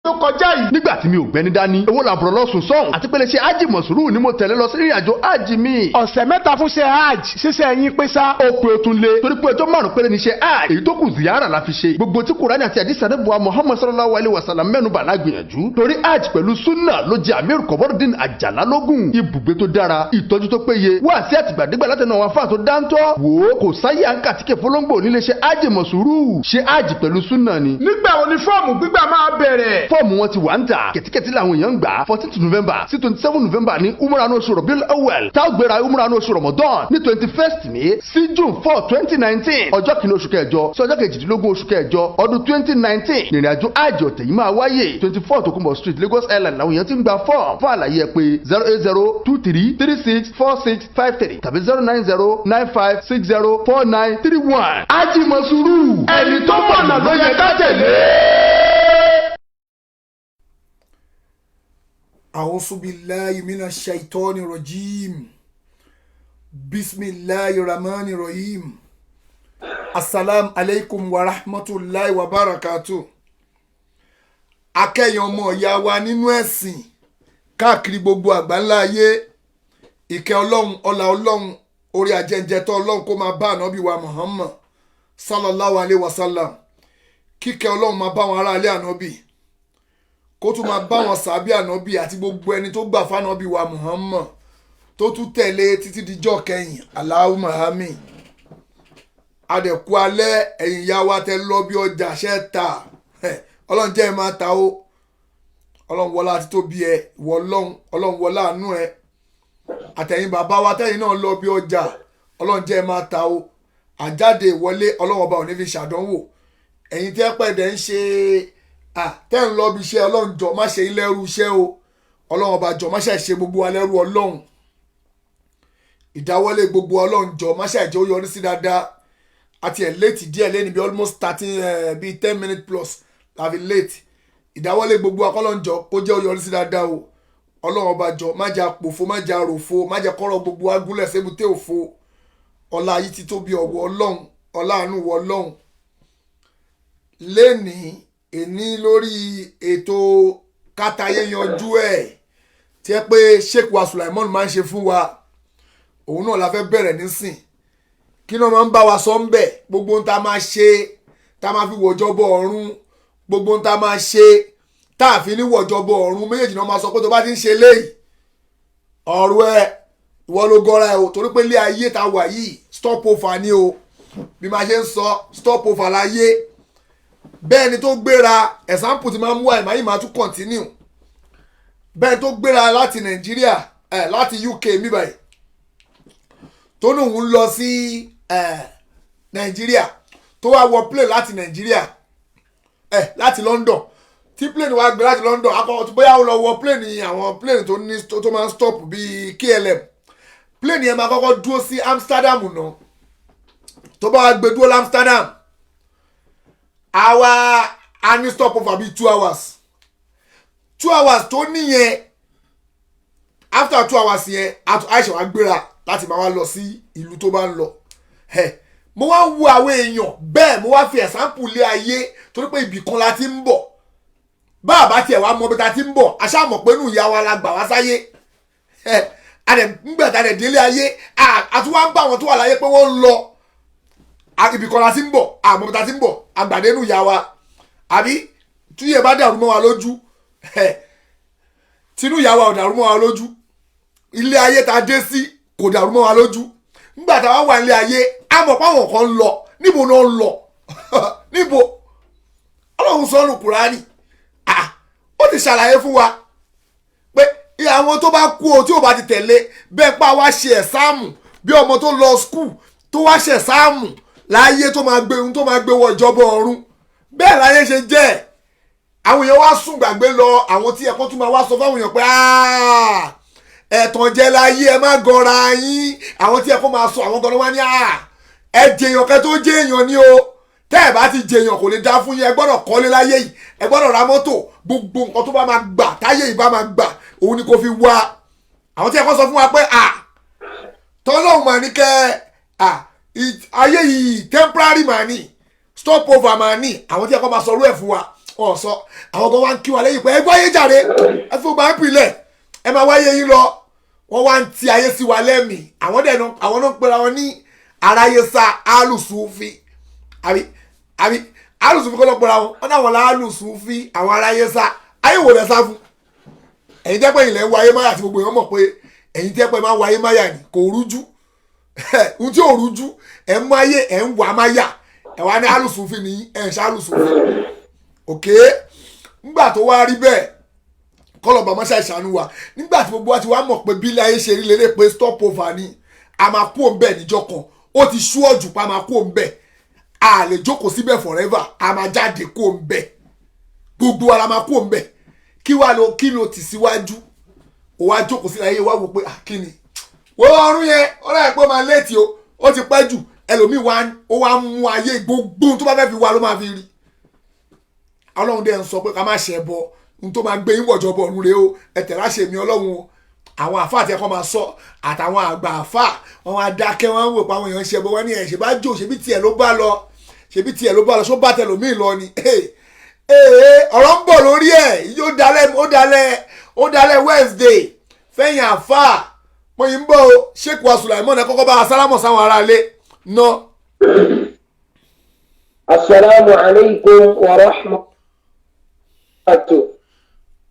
Tó kọjá yìí. Nígbà tí mi ò gbẹ́ni dání, owó làbúrò lọ́sùn sọ̀hún àti pé lè ṣe ájì mọ̀sùrù ni mo tẹ̀lé lọ sí ìrìn àjò ájì mi. Ọ̀sẹ̀ 3 fún ṣe hajj, ṣíṣe ẹ̀yin pé sá. Ó pé, o tún lé, torí pé ọjọ́ 5 péré ní ṣe hajj, èyí tó kù ziyara la fi ṣe. Gbogbo tí Kùránì àti àdìsí àdébùwà Muhammad sallallahu alayhi wa sallam mẹ́nu bà lágbìyànjú, torí hajj pẹ̀lú sunna ló jẹ́ Amir Kọ̀bọ́dín Àjàlá lógún. Ibùgbé tó dára, ìtọ́jú tó péye, wá sí àtìgbàdégbà látẹnu àwọn afáà tó dáńtọ́. Wò ó, kò sáyé à ń kàtíkè fọlọ́ngbò nílé ṣe hajj mọ̀sùrù, ṣe hajj pẹ̀lú sunna ni. Nígbà wo ni fọ́ọ̀mù gbígbà máa bẹ̀rẹ̀? Fọ́ọ̀mù wọn ti wà ń tà, kẹ̀tíkẹ̀tí làwọn èèyàn ń gbà. 14 November sí 27 November ní umrah oṣù Rabiul Awwal, tá a gbéra umrah oṣù Ramadan ní 21st May sí June 4, 2019. Ọjọ́ 1 oṣù kẹjọ sí ọjọ́ 18 oṣù kẹjọ ọdún 2019 ìrìn àjò àjò tẹ̀yìn máa wáyé. 24 Tokunbo Street, Lagos Island làwọn èèyàn ti ń gba fọ́ọ̀mù. Fún àlàyé, ẹ pé 08023364653 tàbí 09095604931. Ajímọ̀sùrù, ẹni tó mọ̀nà ló yẹ ká tẹ̀lé. أعوذ بالله من الشيطان الرجيم. بسم الله الرحمن الرحيم. السلام عليكم ورحمة الله وبركاته. Akẹ́yìn ọmọ ìyá wa nínú ẹ̀sìn káàkiri gbogbo àgbáńlá ayé, ìkẹ́ Ọlọ́run, ọlá Ọlọ́run, orí ajẹ́njẹ́tọ́ Ọlọ́run kó máa bá ànábì wa Muhammad sallallahu alayhi wa sallam. Kíkẹ́ Ọlọ́run máa bá wọn aráalé ànábì, kó tún máa bá wọn sàbí ànábì àti gbogbo ẹni tó gbà fánábì wa Muhammad, tó tún tẹ̀lé títí dijọ́ kẹyìn. Allahumma àmín. Adẹ̀kú alẹ́, ẹ̀yìn ìyá wa tẹ lọ bí ọjà ṣẹ́ ta. Ọlọ́run jẹ́ ẹ máa ta o. Ọlọ́run wọlá àti tóbi ẹ, ìwọ Ọlọ́run, Ọlọ́run wọlá àánú ẹ. Àtẹ̀yìn bàbá wa tẹ̀yìn náà lọ bí ọjà, Ọlọ́run jẹ́ ẹ máa ta o. Àjáde ìwọlé, Ọlọ́run ọba ò ní fi ṣàdánwò. Ẹ̀yin tẹ́ pẹ̀dẹ̀ ń ṣe tẹ́ ń lọ bí iṣẹ́, Ọlọ́run jọ má ṣe yín lẹ́rú iṣẹ́ o. Ọlọ́run ọba jọ má ṣe ṣe gbogbo wa lẹ́rú. Ọlọ́run, ìdáwọ́lé gbogbo, Ọlọ́run jọ má ṣe jẹ́ ó yọrí sí dáadáa. Àti ẹ̀ late díẹ̀ lẹ́ni, bí almost 13, bíi 10 minutes plus la fi late. Ìdáwọ́lé gbogbo akọ́lọ́njọ kó jẹ́ ó yọrí sí dáadáa o. Ọlọ́run ọba jọ má jẹ́ àpòfo, má jẹ́ àròfo, má jẹ́ kọ́rọ̀ gbogbo agúnlẹ̀ sébùté òfo. Ọlá yìí ti tóbi ọ̀wọ́ Ọlọ́run, ọlá àánú wọ Ọlọ́run. Lénìí èní, lórí ètò Kátayé Yanjú ẹ̀ tí ẹ pé Sheikh wa Sulaimon máa ń ṣe fún wa, òun náà la fẹ́ bẹ̀rẹ̀ nísìn. Kí náà máa ń bá wa sọ ń bẹ̀? Gbogbo ohun tá a máa ṣe tá a máa fi wọ̀jọ́bọ̀ ọ̀run, gbogbo ohun tá a máa ṣe tá a fi ní wọ̀jọ́bọ̀ ọ̀run méjèèjì náà máa sọ pé tó bá ti ń ṣe léyìí, ọ̀rọ̀ ẹ, ìwọ ló gọ́ra ẹ o, torí pé ilé ayé tá a wà yìí, stop over ni o. Bí máa ṣe ń sọ, stop over láyé. Bẹ́ẹ̀ ni tó gbéra, example ti máa ń mú àìmáyé yìí máa tún continue. Bẹ́ẹ̀ tó gbéra láti Nàìjíríà ẹ̀, láti UK mi báyìí, tó ní òun lọ sí ẹ̀ Nàìjíríà, tó wá wọ plane láti Nàìjíríà ẹ̀, láti London, tí plane wá gbé láti London akọ, bóyá ó lọ wọ plane, àwọn plane tó ní tó máa ń stop bíi KLM, plane yẹn máa kọ́kọ́ dúró sí Amsterdam náà. Tó bá wá gbé dúró l'Amsterdam, àwa a ní stop over bíi 2 hours. 2 hours tó níyẹn, after 2 hours yẹn, àìsàn wa gbéra láti máa wá lọ sí ìlú tó bá ń lọ. Mo wá ń wo àwọn èèyàn bẹ́ẹ̀, mo wá fi example lé ayé, torí pé ibì kan la ti ń bọ̀. Bá a bá tiẹ̀ wá mọ bí ta ti ń bọ̀, a ṣáà mọ̀ pé inú ìyá wa la gbà wá sáyé. Ńgbà tá a dẹ̀ délé ayé, a tún wá ń bá àwọn tó wà láyé pé wọ́n ń lọ. Ibì kan la ti ń bọ̀, àmọ́ bí ta ti ń bọ̀, àgbàdé inú ìyá wa. Àbí túyẹ̀ bá dàrú mọ́ wa lójú, tinú ìyá wa ò dàrú mọ́ wa lójú, ilé ayé ta dé sí kò dàrú mọ́ wa lójú. Nígbà táwa wà nílé ayé, a mọ̀ pé àwọn kan ń lọ. Níbo náà ń lọ? Níbo? Ọlọ́run sọ nù Kúránì, ó ti ṣàlàyé fún wa pé àwọn tó bá kú o, tí ò bá ti tẹ̀lé bẹ́ẹ̀ pa wá ṣe exam, bí ọmọ tó lọ school tó wá ṣe exam láyé, tó máa gbé ohun tó máa gbé wọ ìjọba ọ̀run. Bẹ́ẹ̀ láyé ṣe jẹ́ ẹ̀. Àwọn èèyàn wá sùn gbàgbé lọ. Àwọn tí ẹ̀kọ́ tún máa wá sọ fáwọn èèyàn pé ẹ̀tàn jẹ́ láyé, ẹ má gọra yín. Àwọn tí ẹ̀kọ́ máa sọ, àwọn gan-an wá ní ẹ jèèyàn kẹ́ tó jèèyàn ni o. Tẹ́ ẹ bá ti jèèyàn, kò lè dá fún yín. Ẹ gbọ́dọ̀ kọ́lé láyé yìí, ẹ gbọ́dọ̀ ra mọ́tò, gbogbo nǹkan tó bá máa gbà táyé yìí bá máa gbà, òun ni kò fi wá. Àwọn tí ẹ̀kọ́ sọ fún wa pé tọ́lọ́hùn mà ní kẹ́ ayé yìí temporary mà ní, stop over mà ní. Àwọn tí ẹ̀kọ́ máa sọ orú ẹ̀ fún wa. Wọn sọ àwọn kan wá ń kí wa lẹ́yìn pé ẹ gbọ́ ayé jàre, ẹ fún gbà ń pilẹ̀, ẹ máa wáyé yín lọ. Wọ́n wá ń ti ayé sí wa lẹ́mìí. Àwọn dẹ̀ nu àwọn náà ń pera wọn ní aráyé sá alùsùfì, àbí alùsùfì kọ́ ló pera wọn? Wọn náà wọn lá alùsùfì, àwọn aráyé sá. Ayé wò lẹ sá fún? Ẹ̀yin tẹ́ pé ilẹ̀ ń wáyé máyà, tí gbogbo èèyàn mọ̀ pé ẹ̀yin tẹ́ pé máa ń wáyé máyà ni, kò rújú. Ohun tí ò rújú, ẹ̀ ń mú ayé, ẹ̀ ń wà máyà, ẹ̀ wá ní alùsùfì ní, ẹ̀ ń ṣe alùsùfì. Òkè ńgbà tó wá rí bẹ́ẹ̀, kọlọ̀bà mọ́ṣá ìṣàánú wa. Nígbà tí gbogbo wa ti wá mọ̀ pé bí ilé ayé ṣe rí lélẹ̀, pé stop over ni, a máa kú òun bẹ́ẹ̀ níjọ́ kan. Ó ti sú ọ̀jù pa, máa kú òun bẹ́ẹ̀. A lè jókòó síbẹ̀ forever, a máa jáde kú òun bẹ́ẹ̀. Gbogbo wa la máa kú òun bẹ́ẹ̀. Kí wàá lọ, kí ló tì síwájú? Ó wá jókòó sílẹ̀ ayé, wá wò pé, ah, kí ni wọ́n ọrùn yẹn? Ó rẹ̀ pé ó máa léètì o, ó ti pẹ́ jù. Ẹlòmíì wá, ó wá mú ayé, gbogbo tó bá fẹ́ fi wá ló máa fi rí. Ọlọ́run dẹ̀ ń sọ pé ká má ṣe ẹbọ, n tó máa gbé yín wọ̀jọ́ bọ̀ ọ̀run rèé o, ẹ tẹ̀lé àṣẹ mi Ọlọ́run o. Àwọn àfa àti ẹ̀kọ́ máa sọ, àtàwọn àgbà àfa, wọn wá dákẹ́, wọn wò pé àwọn èèyàn ń ṣe ẹbọ. Wọn ní ẹ̀ ṣe bá jò, ṣebí tiẹ̀ ló bá lọ, ṣebí tiẹ̀ ló bá lọ, ṣó bá tẹlòmíì lọ ni? Ee, ọ̀rọ̀ ń bọ̀ lórí ẹ̀. Yóò dalẹ̀, ó dalẹ̀, ó dalẹ̀ Wednesday. Fẹ̀yìn àfa, mo yìí ń bọ̀ o. Sheikh wa Sulaimon, ẹ kọ́kọ́ bá a sálámọ̀ sáwọn aráalé ná. Asalaamu alaykum wa rahmatulah.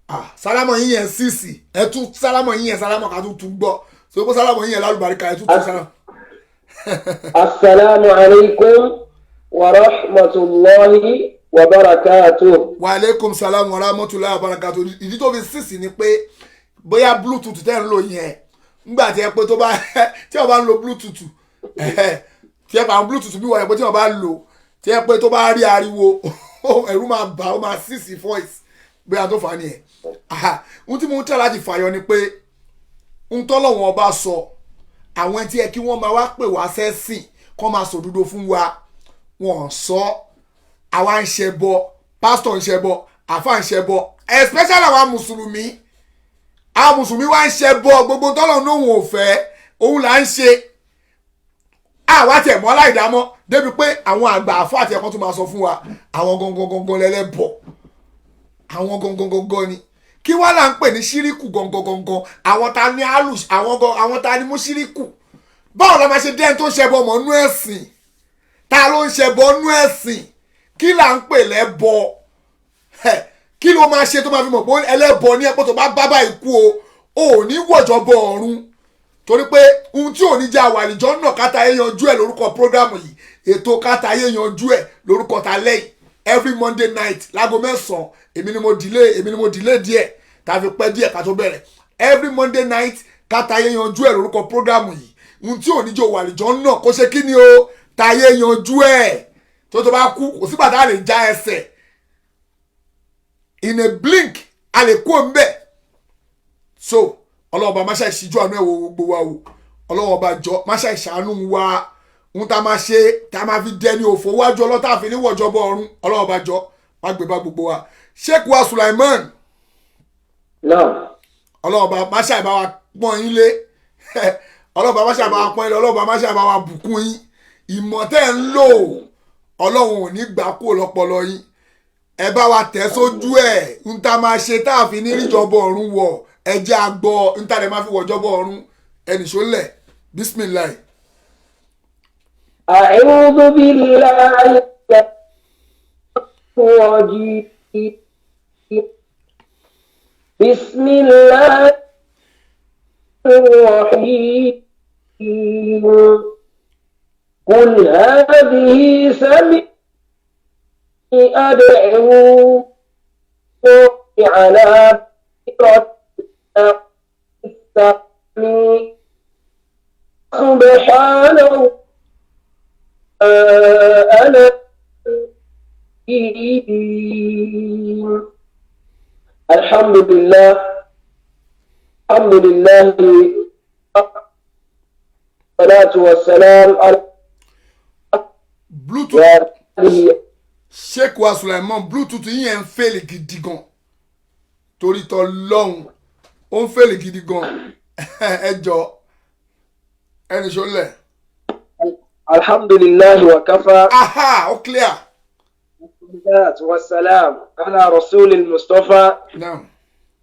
Ah, sálámọ̀ yín yẹn sísì, ẹ tún sálámọ̀ yín yẹn, sálámọ̀ ká tún tún gbọ́ so kó sálámọ̀ yín yẹn lálùbáríkà, ẹ tún tún sálámọ̀. Asalaamu alaykum wa rahmatulahi wa barakatuh. Wa aleykum salam wa rahmatulahi wa barakatu. Ìdí tó fi sísì ni pé bóyá Bluetooth tẹ́ ń lò yẹn, ńgbà tí ẹ pé tó bá tí wọ́n bá ń lo Bluetooth, tí ẹ pa àwọn Bluetooth bí wọ́n yẹ pé tí wọ́n bá lò, tí ẹ pé tó bá rí ariwo, ẹ̀rù máa bà, ó máa sísì voice, bóyá tó fà á nìyẹn. Ohun tí mo ń tẹ̀ láti fàyọ ni pé ohun tọ́lọ́wọ́n ọba sọ, àwọn tí ẹ kí wọ́n máa wá pè wá sẹ́sìn, kọ́ máa sòdodo fún wa, wọ́n sọ. Àwa ń ṣe bọ, pásítọ̀ ń ṣe bọ, àfáà ń ṣe bọ, especially àwa mùsùlùmí. Àwọn mùsùlùmí wá ń ṣe bọ, gbogbo tọ́lọ̀ lóhùn ò fẹ́, òun là ń ṣe. Àwa tiẹ̀ mọ́ aláìdámọ́ débi pé àwọn àgbà àfáà àti ẹ̀kọ́ tó máa sọ fún wa, àwọn gangan gangan lẹ́lẹ́bọ̀, àwọn gangan gangan ni. Kí wá là ń pè ní ṣíríkù gangan gangan? Àwọn ta ní alùs, àwọn gan, àwọn ta ní mú ṣíríkù? Báwo la máa ṣe dẹ́n tó ń ṣẹbọ mọ́ nú ẹ̀sìn? Ta ló ń ṣẹbọ nú ẹ̀sìn? Kí là ń pè lẹ́bọ? Kí ló máa ṣe tó máa fi mọ̀ pé ẹlẹ́bọ ní ẹ̀pọ̀ tó bá bá báyìí kú o, ò ní wọ̀jọ̀bọ ọ̀run? Torí pé ohun tí ò ní jẹ́ àwàlìjọ́ náà, káta ayé yanjú ẹ̀ lórúkọ prógrámù yìí. Ètò káta ayé yanjú ẹ̀ lórúkọ ta lẹ́yìn, every Monday night láago 9. Èmi ni mo delay díẹ̀, tá a fi pẹ́ díẹ̀ ká tó bẹ̀rẹ̀. Every Monday night, káta ayé yanjú ẹ̀ lórúkọ prógrámù yìí. Ohun tí ò ní jẹ́ àwàlìjọ́ náà, kó ṣe kí ni o, táyé yanjú ẹ̀. Tó bá kú, kò sígbà tá a lè já ẹsẹ̀, in a blink a lè kó ń bẹ̀. So ọlọ́ọ̀bá máṣá ìṣíjú àánú ẹ̀ wo gbogbo wa o. Ọlọ́ọ̀bá jọ máṣá ìṣàánú wa. Ohun tá a máa ṣe tá a máa fi dẹni òfò wájú ọlọ́tà àfi níwọ̀jọ́bọ̀ ọ̀run, ọlọ́ọ̀bá jọ má gbé bá gbogbo wa. Sheikh wa Sulaiman. Naam. Ọlọ́ọ̀bá máṣá ìbá wa pọ́n yín lé. Ọlọ́ọ̀bá máṣá ìbá wa pọ́n yín lé. Ọlọ́ọ̀bá máṣá ìbá wa bùkún yín. Ìmọ̀ tẹ́ ń lò, Ọlọ́run ò ní gbà kúrò lọ́pọlọ yín. Ẹ bá wa tẹ̀ sójú ẹ̀ ń tá máa ṣe tá a fi ní ríjọba ọ̀run wọ̀. Ẹ jẹ́ àgbọ̀ ń tá lè máa fi wọ̀jọba ọ̀run. Ẹnì sólẹ̀, bisimilayi. أعوذ بالله الرجيم. بسم الله الرحيم. قل هذه سبيلي أدعو على بصيرة سبحانه أنا الحمد لله، الحمد لله، والصلاة والسلام على Bluetooth آله. Sheikh wa Sulaiman, Bluetooth yín yẹn ń fail gidi gan. Torí tọ lọ́hùn, ó ń fail gidi gan. Ẹ jọ, ẹnì sólẹ̀. الحمد لله وكفى. Aha, ó clear. والصلاة والسلام على رسول المصطفى Naam.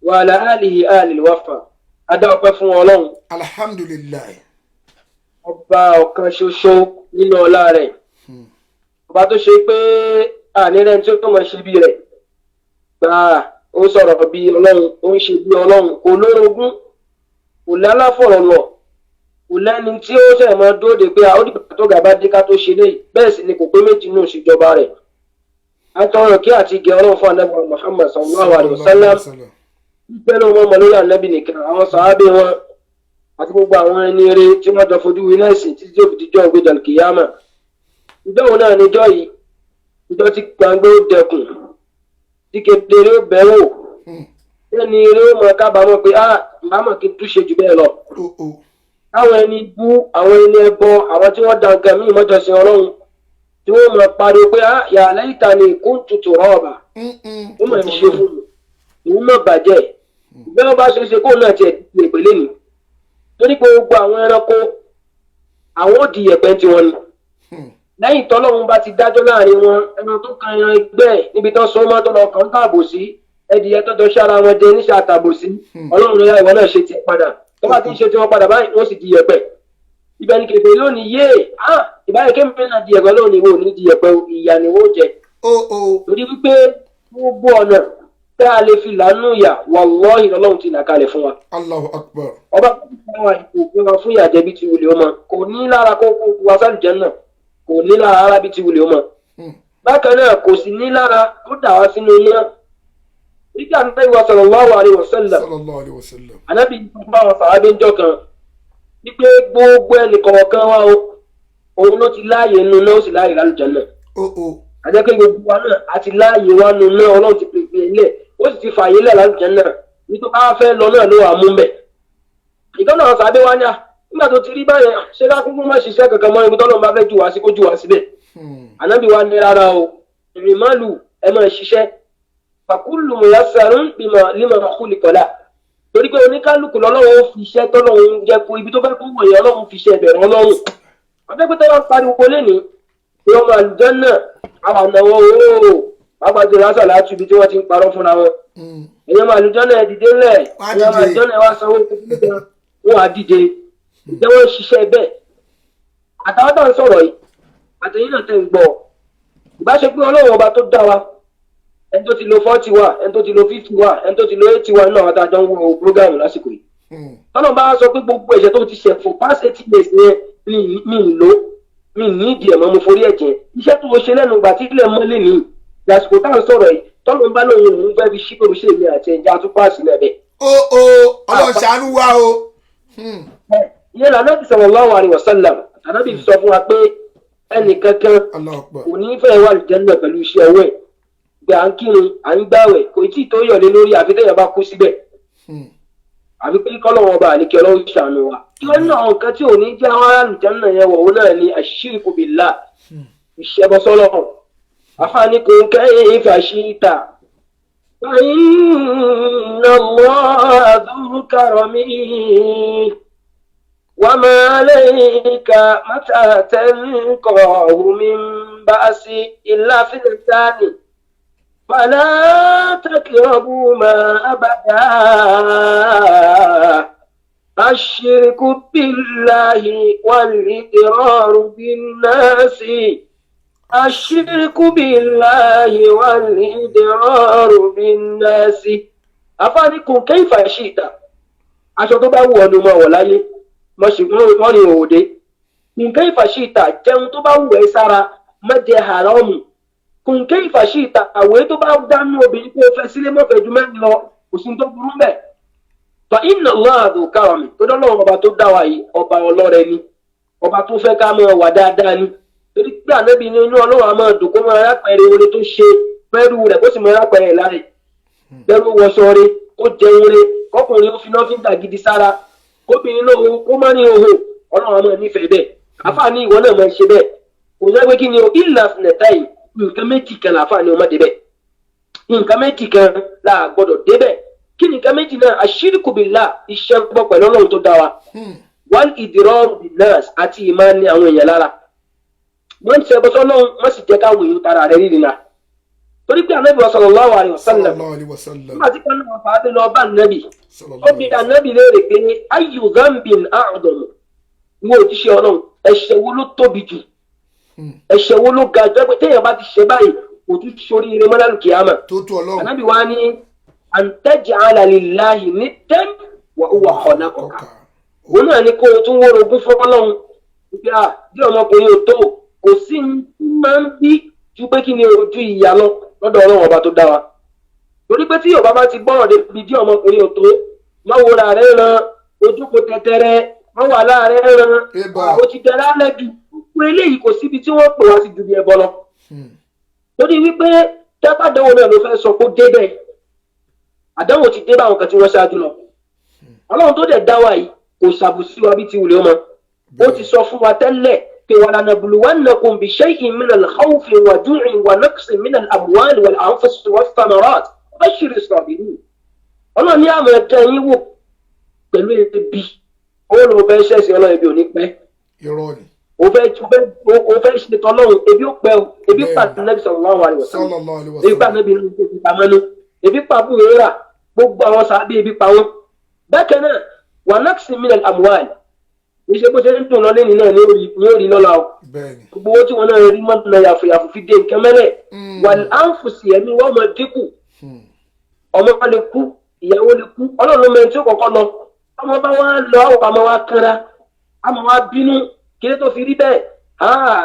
وعلى آله آل الوفا. Adá ọpẹ́ fún Ọlọ́run, Alhamdulilayi. ọba ọ̀kan ṣoṣo nínú ọlá rẹ̀, ọba tó ṣe pé ànírẹ́ tí ó mọ̀ ṣe bí rẹ̀ gbà, ó sọ̀rọ̀ bí Ọlọ́run, ó ń ṣe bí Ọlọ́run, kò lórogún, kò lálàfọ̀rọ̀ lọ, kò lẹ́ni tí ó ṣẹ̀ mọ́ dóde pé ó dìgbà tó gàba dé ká tó ṣe léyìí. Bẹ́ẹ̀ sì ni kò pé méjì nínú ìṣèjọba rẹ̀. Atọ́rọ̀ kí àti gẹ Ọlọ́run fún Anábì Muhammad sallallahu alayhi wa sallam, pẹ̀lú wọn mọ̀ lórí Ànábì nìkan, àwọn sàábé wọn àti gbogbo àwọn ẹni eré tí wọ́n jọ fojú winá ẹ̀sìn títí tó fi dijọ́ ògbéjà kìyàmà. Ìjọ òun náà níjọ́ yìí, ìjọ tí gbàngbé ó dẹkùn, tí kedere ó bẹ̀wò, ẹni eré ó mọ kábàámọ̀ pé ah, màmá kí n túṣe jù bẹ́ẹ̀ lọ. Táwọn ẹni bú, àwọn ẹni ẹbọ, àwọn tí wọ́n da nǹkan míì mọ́jọsìn Ọlọ́run, tí wọ́n mọ̀ pariwo pé ah, ya laitani kuntu turaba, ó mọ̀ ṣe fún mi, òun mọ̀ bàjẹ́. Bí wọ́n bá ṣe ṣe kóun náà tiẹ̀ di ìpele ni, torí pé gbogbo àwọn ẹranko, àwọn ò di yẹ̀pẹ̀ tiwọn ni lẹ́yìn tọ́lọ́run bá ti dájọ́ láàrin wọn. Ẹran tó kan ẹran ẹgbẹ́ ẹ̀ níbi tó sọ mọ́ tó lọ kàn tààbò sí, ẹdìyẹ tó jọ sára wọn jẹ níṣà tààbò sí, Ọlọ́run ló yá, ìwọ náà ṣe tiẹ̀ padà. Tó bá ti ń ṣe tiwọn padà báyìí, wọ́n sì di yẹ̀pẹ̀. Ibẹ̀ ni kèfèrí lónìí yé ah, ìbáyìí kémi náà di yẹ̀pẹ̀ lónìí. Wò ní di yẹ̀pẹ̀, ìyà ni wọ́n jẹ, torí wípé gbogbo ọ̀nà tá a lè fi lànà ìyà, wallahi, Ọlọ́run ti là kalẹ̀ fún wa. Allahu akbar. Ọba tó ti fún wa ipò fún wa fún ìyàjẹ́ bí ti wulẹ̀ ọmọ, kò ní lára kó kó wa sálù jẹ́ náà, kò ní lára rárá bí ti wulẹ̀ ọmọ. Bákan náà, kò sì ní lára kó dà wá sínú iná. Nígbà Ànábì wa sallallahu alaihi wasallam, Sallallahu alayhi wa sallam. Ànábì bá wọn sàábé ńjọ́ kan wípé gbogbo ẹnìkọ̀ọ̀kan wa o, òun ló ti láàyè nínú náà, ó sì láàyè lálùjánnà. Àjẹ́ pé gbogbo wa náà àti láàyè wa nù náà, Ọlọ́run ti pèpè ilẹ̀, ó sì ti fààyè lẹ̀ lálùjánnà. Nítorí bá fẹ́ lọ náà ló wà mú mbẹ̀. Ìkànnì àwọn sàábé wa ní à, nígbà tó ti rí báyẹn, ṣé ká kúkú má ṣiṣẹ́ kankan mọ́? Ibi tọ́lọ́run bá fẹ́ jù wá sí, kó jù wá síbẹ̀. Ànábì wa ní rárá o, ìrìnmálù, ẹ máa ṣiṣẹ́, fakullu muyassarun bima lima khuliqa lah, torí pé oníkálukú lọ́lọ́run ó fi iṣẹ́ tọ́lọ́run jẹ́ kó ibi tó fẹ́ kó wọ̀nyẹn, Ọlọ́run fi iṣẹ́ ẹ̀bẹ̀rẹ̀. Ọlọ́run afẹ́pẹ́tẹ́ wọn pariwo lẹ́ni pé ọmọ àlùjánnà àwọn ànáwó ooo, pàápàá jùlọ lásà láti ibi tí wọ́n ti ń parọ́ fúnra wọn. Ẹ̀yin ọmọ àlùjánnà, ẹ̀ dìde ńlẹ̀. Ẹ̀yin ọmọ àlùjánnà, ẹ̀ wá sanwó, wọn á dìde. Ìjẹ́ wọ́n ṣiṣẹ́ bẹ́ẹ̀? Àtàwọn tó ń sọ̀rọ̀ yìí, àtẹ̀yìn náà tẹ̀ ń gbọ́, ìbáṣe pé Ọlọ́run ọba tó dá wa, ẹni tó ti lo 40 wà, ẹni tó ti lo 50 wà, ẹni tó ti lo 80 wà nínú àwọn tá a jọ ń wo program lásìkò yìí, tọ́lọ́run bá sọ pé gbogbo ẹ̀ṣẹ̀ tó ti ṣẹ̀ for past 80 years yẹn, mi ń lò, mi ní ìdí ẹ̀ mọ́, mo forí ẹ̀ jẹ́, iṣẹ́ tó o ṣe lẹ́nu ìgbà tí ilẹ̀ mọ́lẹ̀ ní lásìkò tá à ń sọ̀rọ̀ yìí, tọ́lọ́run bá lóun òun fẹ́ fi ṣí pé o ṣe èmi àti ẹ̀jẹ̀ àtúpàṣì náà bẹ́ẹ̀. Ó Ọlọ́run ṣàánú wa o. Ìyẹn l'Ànábì sallallahu alaihi wasallam, Ànábì sọ fún wa pé ẹnìkankan Allahu akbar. kò ní fẹ́ wà lùjánnà pẹ̀lú iṣẹ́ ọwọ́ ẹ̀ gbé. À ń kírun, à ń gbàwẹ̀, kò tí ì tó yọ̀lé lórí, àfi téèyàn bá kú síbẹ̀, àfi pé kọ́lọ́wọ́n ọba àníkẹ́ Ọlọ́run ṣàánú wa. Kí wọ́n ní àwọn nǹkan tí ò ní jẹ́ àwọn àlùjánnà yẹn wọ̀, òun náà ni àṣírìkù billah, ìṣẹ́bọsọ́lọ́run. Àfáàní kò ń kẹ́yìn fàṣítà. فإن الله ذو كرم وما عليك متى تلقاه من بأس إلا في اللسان فلا تقربوا ما أبدا الشرك بالله والإقرار بالناس، الشرك بالله والإضرار بالناس. Àfáàní kò كيف شئت, aṣọ tó bá wù ọ́ ló máa wọ̀ láyé, wọ́n ní òde kùn كيف شئت, jẹun tó bá wù ẹ́ sára, má jẹ haramu. Kùn كيف شئت, àwẹ̀ tó bá dánú obìnrin kó fẹ́ sílé, mọ́fẹ́ ju mẹ́rin lọ, kò sí tó burú mẹ́. فإن الله ذو كرم, tó dọ́lọ́wọ́ ọba tó dá wa yìí, ọba ọlọ́rẹ ni, ọba tó fẹ́ ká máa wà dáadáa ni, torí pé Ànábì ní inú Ọlọ́run á máa dùn kó máa rápẹ̀rẹ̀ oore tó ṣe pẹ́rù rẹ̀, kó sì máa rápẹ̀rẹ̀ láre bẹ́rù wọṣọ re, kó jẹun re, kọkùnrin ó fi lọ́fíńdà gidi sára, kóbìnrin náà kó má ní òhò. Ọlọ́run á máa nífẹ̀ẹ́ bẹ́ẹ̀. Àfààní ìwọ náà máa ṣe bẹ́ẹ̀, kò sọ pé kí ni o ìlà sinẹ̀táì. Nǹkan méjì kan làfààní ọmọ débẹ̀, nǹkan méjì kan là gbọ́dọ̀ débẹ̀. Kí ni nǹkan méjì náà? Àṣírìkù billah, iṣẹ́ gbọ́ pẹ̀lú Ọlọ́run tó dá wa, wal idraru bin nas, àti ìmáa ní àwọn èèyàn lára. Wọ́n ń ṣẹbọ sọ́lọ́run, wọ́n sì jẹ́ káwọn èèyàn tara rẹ̀ rírì náà. Torí pé Ànábì sallallahu alaihi wasallam, Sallallahu alaihi wasallam. Nígbà tí kan náà fàá lọ bá Ànábì, Sallallahu ó bi Ànábì léèrè pé ayyu dhanbin a'zam, ìwọ òjíṣẹ́ Ọlọ́run, ẹ̀ṣẹ̀ wo ló tóbi jù, ẹ̀ṣẹ̀ wo ló ga jù, pé téèyàn bá ti ṣe báyìí kò tún ṣoríire mọ́ lálùkì àmà? Tó tó Ọlọ́run. Ànábì wa ní an taj'ala lillahi niddan wa huwa khalaqaka. Òun náà ni kó o tún wórogún fọlọ́run bí a bí ọmọkùnrin ò tó, kò sí ní máa ń bí ju pé kí ni ojú ìyá lọ lọ́dọ̀ Ọlọ́run ọba tó dá wa. Torí pé tí Yorùbá bá ti gbọ́rọ̀ débi bí ọmọkùnrin ò tó, má wòra rẹ̀ ran ojú kò tẹ̀tẹ̀rẹ̀, má wà láàrẹ̀ ran Eba. ó ti dẹ̀ra lẹ́jù. Gbogbo eléyìí kò síbi tí wọ́n pè wá sí ju bí ẹbọ lọ. Torí wípé tẹ́pàdánwò náà ló fẹ́ sọ kó débẹ̀, àdánwò ti dé báwọn kan tí wọ́n ṣáájú lọ. Ọlọ́run tó dẹ̀ dá wa yìí kò ṣàbùsí wa bí ti wùlé ọmọ. Ó ti sọ fún wa tẹ́lẹ̀ pé walanabluwannakum bishay'in minal khawfi wa ju'in wa naqsin minal amwali wal anfusi wath thamarat bashiri sabirin. Ọlọ́run ní àmọ̀ ẹ̀dá yín wò pẹ̀lú ebi. Ó lọ fẹ́ ṣẹ̀sìn Ọlọ́run, ebi ò ní pẹ́. Irọ́ ni. Ó fẹ́ ṣe tọ́lọ́run, ebi ó pẹ́ o. Ebi Bẹ́ẹ̀ni. pàtó Nabi sallallahu alaihi wasallam, Sallallahu alaihi ebi pa wasallam. Nabi nínú ebi pamọ́ ní ebi pa búrẹ́rà, gbogbo àwọn sàábé ebi pa wọn. Bákan náà wà naqsin minal amwal, kì í ṣe bó ṣe ń dùn lọ lẹ́ni náà ní orí lọ́la o. Bẹ́ẹ̀ni. Gbogbo owó tí wọn náà rí mọ́ lọ yàfùyàfù fi dé nǹkan mẹ́lẹ̀. Wal anfusi, ẹ̀mí wọ́n mọ dínkù. Ọmọ lè kú, ìyàwó lè kú, Ọlọ́run ló mẹ́rin tí ó kọ́kọ́ lọ. Ọmọ bá wá lọ, àwọn àmọ́ wa kanra, àmọ́ wa bínú, kí ló tó fi rí bẹ́ẹ̀?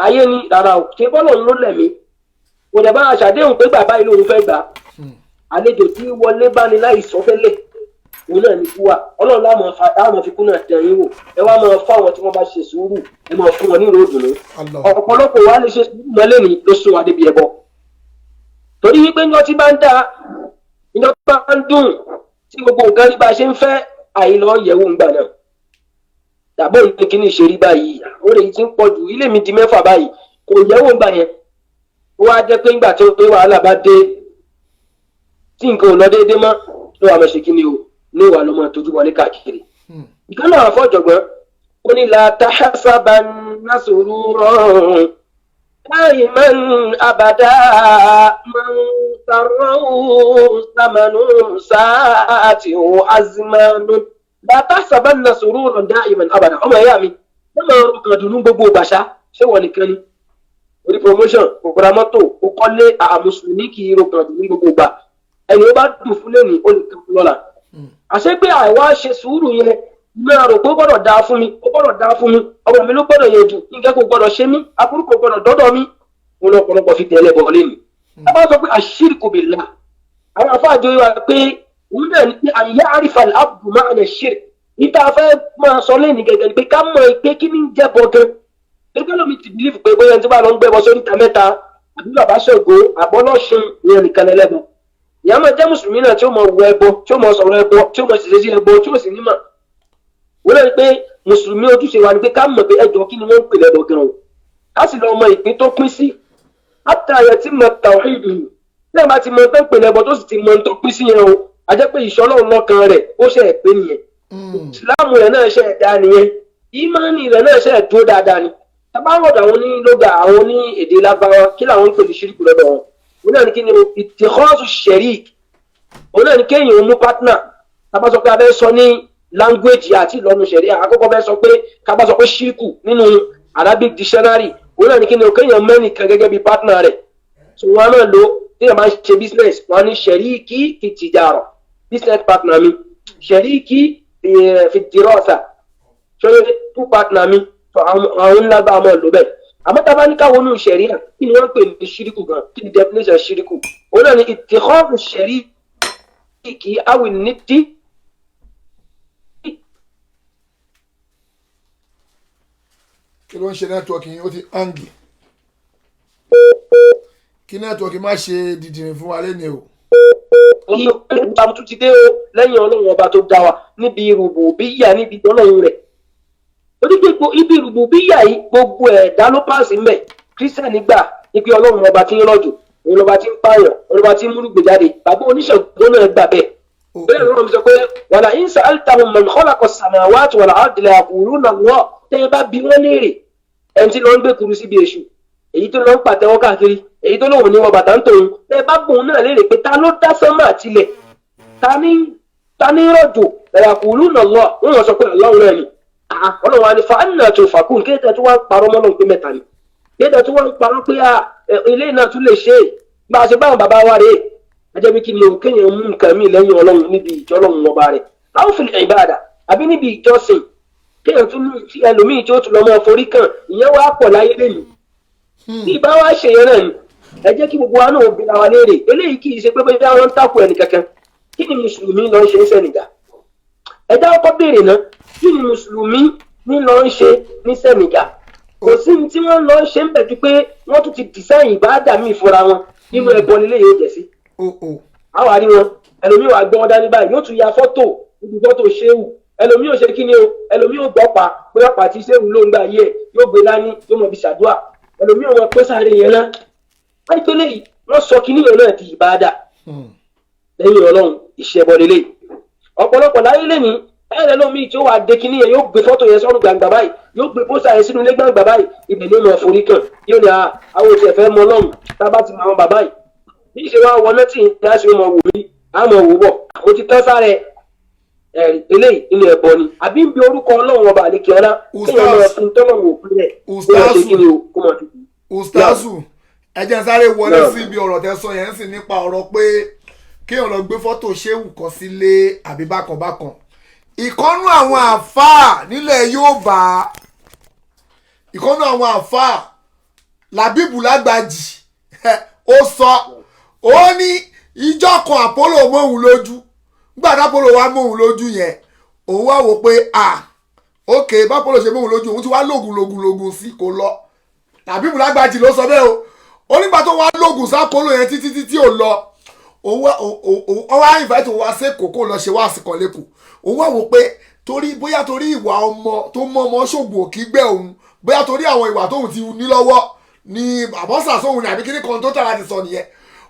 Ayé ni rárá o, ṣe bọ́lọ̀ ló lẹ̀mí, kò dẹ̀ bá a ṣàdéhùn pé bàbá yìí lòun fẹ́ gbà á. Àlejò tí wọlé bá ní láì sọ fẹ́lẹ̀, òun náà ní kú wa. Ọlọ́run láàmú fi kú náà tẹ̀ yín wò. Ẹ wá máa fáwọn tí wọ́n bá ṣe sùúrù, ẹ máa fún wọn ní ìró ìdùnnú. Allah. Ọ̀pọ̀lọpọ̀ wa lè ṣe sùúrù mọ́lẹ́ ní ló sún wa débi ẹbọ, torí wípé ńjọ́ tí bá ń dáa, ńjọ́ tí bá ń dùn, tí gbogbo nǹkan rí bá a ṣe ń fẹ́, àìlọ́ yẹ̀wò ń gbà náà tàbí òun ní kíní ṣe rí báyìí, ó lè ti ń pọ̀ jù, ilé mi di mẹ́fà báyìí, kò yẹ̀wò ń gbà yẹn. Ó wá jẹ́ pé ńgbà tó pé wàhálà bá dé, tí nǹkan ò lọ déédéé mọ́, ló wà máa ṣe kíni o, ní ìwà ló máa tójú wọlé káàkiri. Ìkan náà àfọ̀jọ̀gbọ́n ó ní la tahasabanna sururan daiman abada man sarrahu samanu sa'ati azmanu. La tahasabanna sururan daiman abada. Ọmọ ìyá mi, wọ́n máa ń rọkàn dùnú gbogbo bàṣá, ṣé wọ́n nìkan ni orí promotion, òkúra mọ́tò, ó kọ́lé? Àà, mùsùlùmí kì í rọkàn dùnú gbogbo gbà. Ẹni ó bá dùn fún lẹ́nu, ó lè kàn lọ́la. Àṣé pé àìwá ṣe sùúrù yẹn, máa rò pé ó gbọ́dọ̀ dáa fún mi, ó gbọ́dọ̀ dáa fún mi, ọmọ mi ló gbọ́dọ̀ yẹ jù, nǹkan kò gbọ́dọ̀ ṣe mí, aburú kò gbọ́dọ̀ dọ́dọ̀ mi, wọn lọ ọ̀pọ̀lọpọ̀ fi tẹ̀lé bọ̀ lẹ́nu. A bá sọ pé àṣírìkù billah, àwọn afáàjọ yìí wà pé òun náà ní pé àyà àrífà abdu ma'na shirk. Níta fẹ́ máa sọ lẹ́nu gẹ́gẹ́ ni pé ká mọ̀ pé kí ni ń jẹ́ bọ̀ gan. Torí lómi ti bìlífù pé bóyá ẹni tí bá lọ ń gbẹ́bọ sórí ìta mẹ́ta, àbí bàbá Ṣàngó àbọ́lọ́ṣun, ìyẹn nìkan lẹ́lẹ́bọ. Ìyá máa jẹ́ mùsùlùmí náà tí ó mọ wọ ẹbọ, tí ó mọ sọ̀rọ̀ ẹbọ, tí ó mọ ṣiṣẹ́ sí ẹbọ, tí ó sì nímọ̀. Wọ́n lẹ́nu pé mùsùlùmí ojúṣe wa ni pé ká mọ̀ pé ẹjọ́ kí ni wọ́n ń pè lẹ́bọ gan o, ká sì lọ mọ ìpín tó pín sí. Àtàyẹ tí mọ tàwíìdù tí ẹ bá ti mọ tó ń pè lẹ́bọ, tó sì ti mọ tó pín sí yẹn o, a jẹ́ pé ìṣọ́lọ́run lọ́kàn rẹ̀ ó ṣe é pé nìyẹn, ìsìláàmù rẹ̀ náà ṣe é dá nìyẹn, ìmánì rẹ̀ náà ṣe é dúró dáadáa ni. Tábàwọ̀dọ̀ àwọn ní lóga, àwọn ní èdè lábáwá, kí làwọn ń pè ní ṣíríkù lọ́dọ̀ wọn? Òun náà ní kí ni o? Ìtìkọ́sù ṣẹ̀rík. Òun náà ní kéèyàn mú partner. Tábà sọ pé a fẹ́ sọ ní language àti ìlọ́nu ṣẹ̀rí, àkọ́kọ́ fẹ́ sọ pé ká bá sọ pé ṣíríkù nínú Arabic dictionary, òun náà ní kí ni o? Kéèyàn mẹ́nìkan gẹ́gẹ́ bí partner rẹ̀. So wọn náà lo téèyàn máa ń ṣe business, wọn ní ṣẹ̀ríkì fi tìjàrọ̀, business partner mi, ṣẹ̀ríkì fi dìrọ́ọ̀sà, ṣọlẹ two partner mi. So àwọn ńlá bá a máa lò bẹ́ẹ̀. Àmọ́ tá a bá ní káwọn onú ṣẹ̀ríà, kí ni wọ́n ń pè ní ṣíríkù gan? Kí ni definition ṣíríkù? Òun náà ni ìtìkọ́ọ̀fù ṣẹ̀ríkì awì nídìí. Kí ló ń ṣe network yìí? Ó ti hang. Kí network má ṣe dìdìrín fún wa lẹ́nu o. Ọba tún ti dé o lẹ́yìn Ọlọ́run ọba tó dá wa níbi rùbùbíyà, níbi Ọlọ́run rẹ̀. Torí gbogbo ibi rùbùbíyà yìí, gbogbo ẹ̀dá ló pàṣẹ ń bẹ̀. Kírísítẹ̀nì gbà ibi Ọlọ́run ọba tí ń rọ̀jò, òun lọ́ba tí ń pààyàn, òun lọ́ba tí ń múrùgbè jáde. Bàbá oníṣègùn náà gbà bẹ́ẹ̀. Bẹ́ẹ̀ lọ́rọ̀ mi sọ pé wàlà in sa'altahum man khalaqa as-samawati wal ardi la yaquluna Allah. Tẹ́ ẹ bá bi wọ́n léèrè, ẹni tí lọ ń gbé kuru síbi èṣù, èyí tó lọ ń pàtẹ́wọ́ káàkiri. Èyí tó lóun ní wọ bàtà ń tòun, ẹ bá bòun náà léèrè pé ta ló dá sánmà àtilẹ̀, ta ní rọ̀jò, ẹ̀yàkùlù náà lọ, wọ́n wọ́n sọ pé ọlọ́run náà ni. Ọlọ́run wa ni fa ẹnìyàn tó fàkùn kéde tó wá ń parọ́ mọ́ lọ́n pé mẹ́ta ni, kéde tó wá ń parọ́ pé ilé náà tún lè ṣe é bá a ṣe báwọn bàbá wa rèé. Ajẹ́ bí kí ni o, kéèyàn mú nǹkan míì lẹ́yìn ọlọ́run níbi ìjọ ọlọ́run ọba rẹ̀, láwọn fi ìbáàdà àbí níbi ìjọsìn, kéèyàn tún ní tí ẹlòmíì tí ó tún lọ mọ́ forí kàn. Ìyẹn wá pọ̀ láyé lẹ́nu. Tí ìbá wa ṣe yẹn náà ni, ẹ jẹ́ kí gbogbo wa náà bi ara wa léèrè. Eléyìí kì í ṣe pé bóyá wọ́n ń takò ẹnì kankan. Kí ni mùsùlùmí lọ ń ṣe ní Senegal? Ẹ dá ọkọ béèrè náà, kí ni mùsùlùmí ní lọ ń ṣe ní Senegal? Kò sí ní tí wọ́n lọ ń ṣe ń bẹ̀ ju pé wọ́n tún ti design ìbáàdà míì fúnra wọn nínú ẹbọ nílé yóò jẹ́ sí. Àwọn àrí wọn, ẹlòmíì wà gbọ́n dání báyìí, yóò tún ya fọ́tò níbi fọ́tò ṣéwù. Ẹlòmíì ò ṣe kí ni o, ẹlòmíì ò gbọ́ pa pé ọ̀pá tí ṣéwù ló ń gbà yé ẹ̀, yóò gbé dání, yóò mọ̀ fi ṣàdúrà. Ẹlòmíì ò mọ̀ pé sáré yẹn náà wọ́n pélé yìí, wọ́n sọ kíní yẹn náà di ìbáadà lẹ́yìn ọlọ́run. Ìṣẹ́bọ lélẹ̀ ọ̀pọ̀lọpọ̀ láyé lẹ́ni. Ẹ̀rẹ́ lómi tí ó wà dé kíní yẹn, yóò gbé fọ́tò yẹn sọ́run gbàngbà báyìí, yóò gbé pósà yẹn sínú ilé gbàngbà báyìí, ibẹ̀ ni ó mọ̀ forí kàn. Yóò ní àwọn òṣèlú fẹ́ mọ ọlọ́run tá a bá ti mọ àwọn bàbá yìí bí ìṣe wa wọ náà tí ìyá ṣe mọ̀ wò mí, àmọ̀ wò bọ̀, mo ti tán sáré ẹ̀rí. Eléyìí nínú ẹ̀bọ ni àbí ń bi orúkọ ọlọ́run ọba àlekè ọlá, kéèyàn máa fi tọ́lọ́run òpin rẹ̀ kó máa ṣe kí ni o, kó máa fi. Ustazu, ẹ jẹ́ n sáré wọlé sí ibi ọ̀rọ̀ tẹ́ sọ yẹn ń sìn nípa ọ̀rọ̀ pé kéèyàn lọ gbé fọ́tò ṣéwù kan sílé àbí bákan bákan. Ìkọ́nú àwọn àáfàá nílẹ̀ Yorùbá, ìkọ́nú àwọn àáfàá Làbíbù Lágbàjì, ó sọ, ó ní ìjọ kan Àpólò mọ́hun lójú. Nígbà tí Àpólò wá mọ́hun lójú yẹn, òun wá wò pé, ah, ok, bápólò ṣe mọ́hun lójú, òun ti wá lóògùn lóògùn lóògùn sí, kò lọ. Làbíbù Lágbàjì ló sọ bẹ́ẹ̀ o. Ó nígbà tó wá lóògùn sápólò yẹn títí títí ò lọ, òun wá òun wá invite òun wá sẹ́kọ̀ọ́ kó lọ ṣe wá àsìkò lẹ́kọ̀ọ́. Òun wá wò pé torí bóyá torí ìwà ọmọ tó mọ́ ọmọ ṣògùn òkígbẹ́ òun, bóyá torí àwọn ìwà tóun ti ní lọ́wọ́ ni àbọ̀sà sóhun ní àbí kíní kan tó tàrà ti sọ nìyẹn.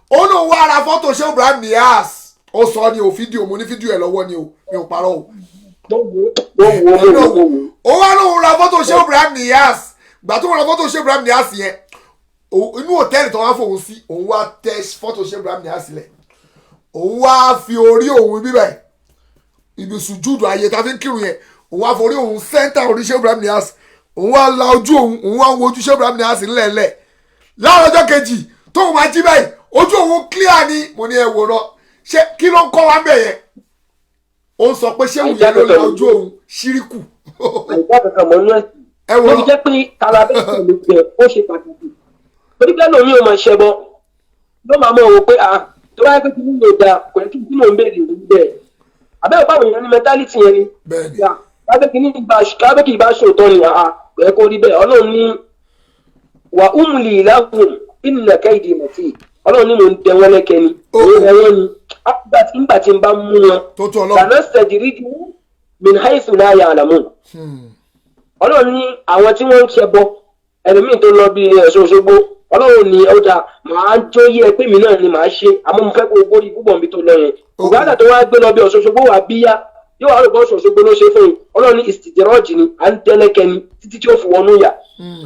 Ó lóun wá ra fọ́tò Sheikh Ibrahim Niass. Ó sọ ni o, fídíò, mo ní fídíò ẹ̀ lọ́wọ́ ni o, mi ò parọ́ o. Mo wò ó, mo wò ó, mo wò ó. Ó wá lóun ra fọ́tò Sheikh Ibrahim Niass. Gbà tó ra fọ́tò Sheikh Ibrahim Niass yẹn, inú hòtẹ́ẹ̀lì tó wá fòun sí, òun wá tẹ fọ́tò Sheikh Ibrahim Niass sílẹ̀, òun wá fi orí òun bíbẹ̀, ibi sùjúdù ayé tá a fi ń kírun yẹn, òun wá forí òun center orí Sheikh Ibrahim Niass, òun wá la ojú òun, òun wá ń wo ojú Sheikh Ibrahim Niass ńlẹ̀ẹ́lẹ̀. Láàárọ̀ ọjọ́ kejì tóun máa jí báyìí, ojú òun clear ni. Mo ní ẹ wòran, ṣé kí ló ń kọ́ wa ń bẹ̀ yẹn? Ó ń sọ pé ṣé òun yẹn ló la ojú òun, ṣíríkù. Àìsàn kankan mọ́ inú ẹ̀sìn. Ẹ ló fi wòran. Jẹ́ pé tara bẹ́ẹ̀ pẹ̀lú jẹ, ó ṣe pàtàkì, torí pé lómi ò mọ̀ ṣẹbọ, ló máa mọ̀ wò pé ah, tó bá yẹ pé kí ni yóò da, kò yẹ kí tí mò ń béèrè rí bẹ́ẹ̀. Àbẹ́wò báwo èèyàn ní mentality yẹn ni. Bẹ́ẹ̀ni. Yà, lábẹ́ kí ní ìbá, lábẹ́ kí ìbá ṣòótọ́ ni, àá kò yẹ kó rí bẹ́ẹ̀. Ọlọ́run ní wa umli lahum inna kaydi matin. Ọlọ́run ní mò ń dẹ wọ́n lẹ́kẹ́ ni, òun rẹ wọ́n ni nígbà tí n bá mú wọn. Tó tó ọlọ́run. Sanastadrijuhum min haythu la ya'lamun. Ọlọ́run ní àwọn tí wọ́n ń ṣẹbọ, ẹlòmíì tó lọ bí Ọ̀ṣun Òṣogbo, ọlọ́run ní ó dáa, màá jó yé ẹ pé mi náà ni màá ṣe, àmọ́ mo fẹ́ kó o gbórí púpọ̀ níbi tó lọ yẹn. Bùkátà tó wá gbé lọ bí Ọ̀ṣun Òṣogbo wà bíyá, yóò wá rò pé Ọ̀ṣun Òṣogbo ló ṣe fún un. Ọlọ́run ní istidraj ni, à ń dẹ́lẹ́kẹ́ ni títí tí ó fi wọnú yà.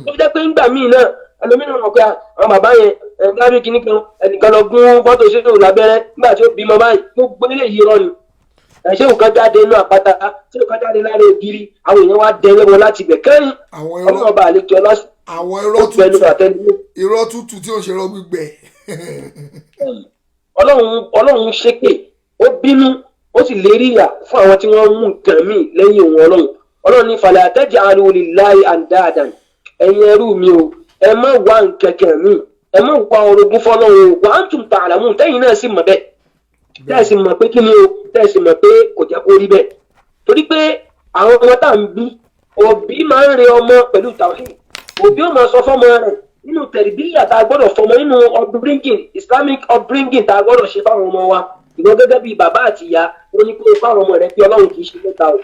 Ó fi jẹ́ pé ńgbà míì náà, ẹlòmíì náà mọ̀ pé àwọn bàbá yẹn ẹ̀ dábì kínní kan, ẹnìkan lọ gún fọ́tò ṣéwù lábẹ́rẹ́ nígbà tí ó bímọ báyìí. Gbogbo eléyìí irọ́ ni. Ṣéwù kan jáde inú àpáta, ṣéwù kan jáde lára ògiri, àwọn èèyàn wá dẹrẹ́ wọn láti ibẹ̀ kẹ́rin. Àwọn irọ́. Ọlọ́run ọba àlejò ọlá Àwọn irọ́ pẹ̀lú tútù. Àtẹnudẹ. Irọ́ tútù tí ó ń ṣe irọ́ gbígbẹ. Ọlọ́run, ọlọ́run ṣépè, ó bínú, ó sì lérí ìyà fún àwọn tí wọ́n mú nǹkan míì lẹ́yìn òun ọlọ́run. Ọlọ́run ní fala taj'alu lillahi andadan. Ẹ̀yin ẹrú mi o, ẹ má wá nǹkan kan míì, ẹ má wá orogún fọlọ́run o. Wa antum ta'lamun, tẹ́yìn náà sì mọ̀ bẹ́ẹ̀, tẹ́ ẹ sì mọ̀ pé kí ni o, tẹ́ ẹ sì mọ̀ pé kò jẹ́ kó rí bẹ́ẹ̀. Torí pé àwọn ọmọ tá à ń bí, òbí máa ń re ọmọ pẹ̀lú tawhid. Òbí ó máa sọ fọ́mọ rẹ̀ nínú tẹ̀rìbíyà tá a gbọ́dọ̀ fọmọ, nínú upbringing, Islamic upbringing tá a gbọ́dọ̀ ṣe fáwọn ọmọ wa. Ìwọ gẹ́gẹ́ bíi bàbá àti ìyá, ó ní kó o fáwọn ọmọ rẹ pé ọlọ́run kì í ṣe mẹ́ta o,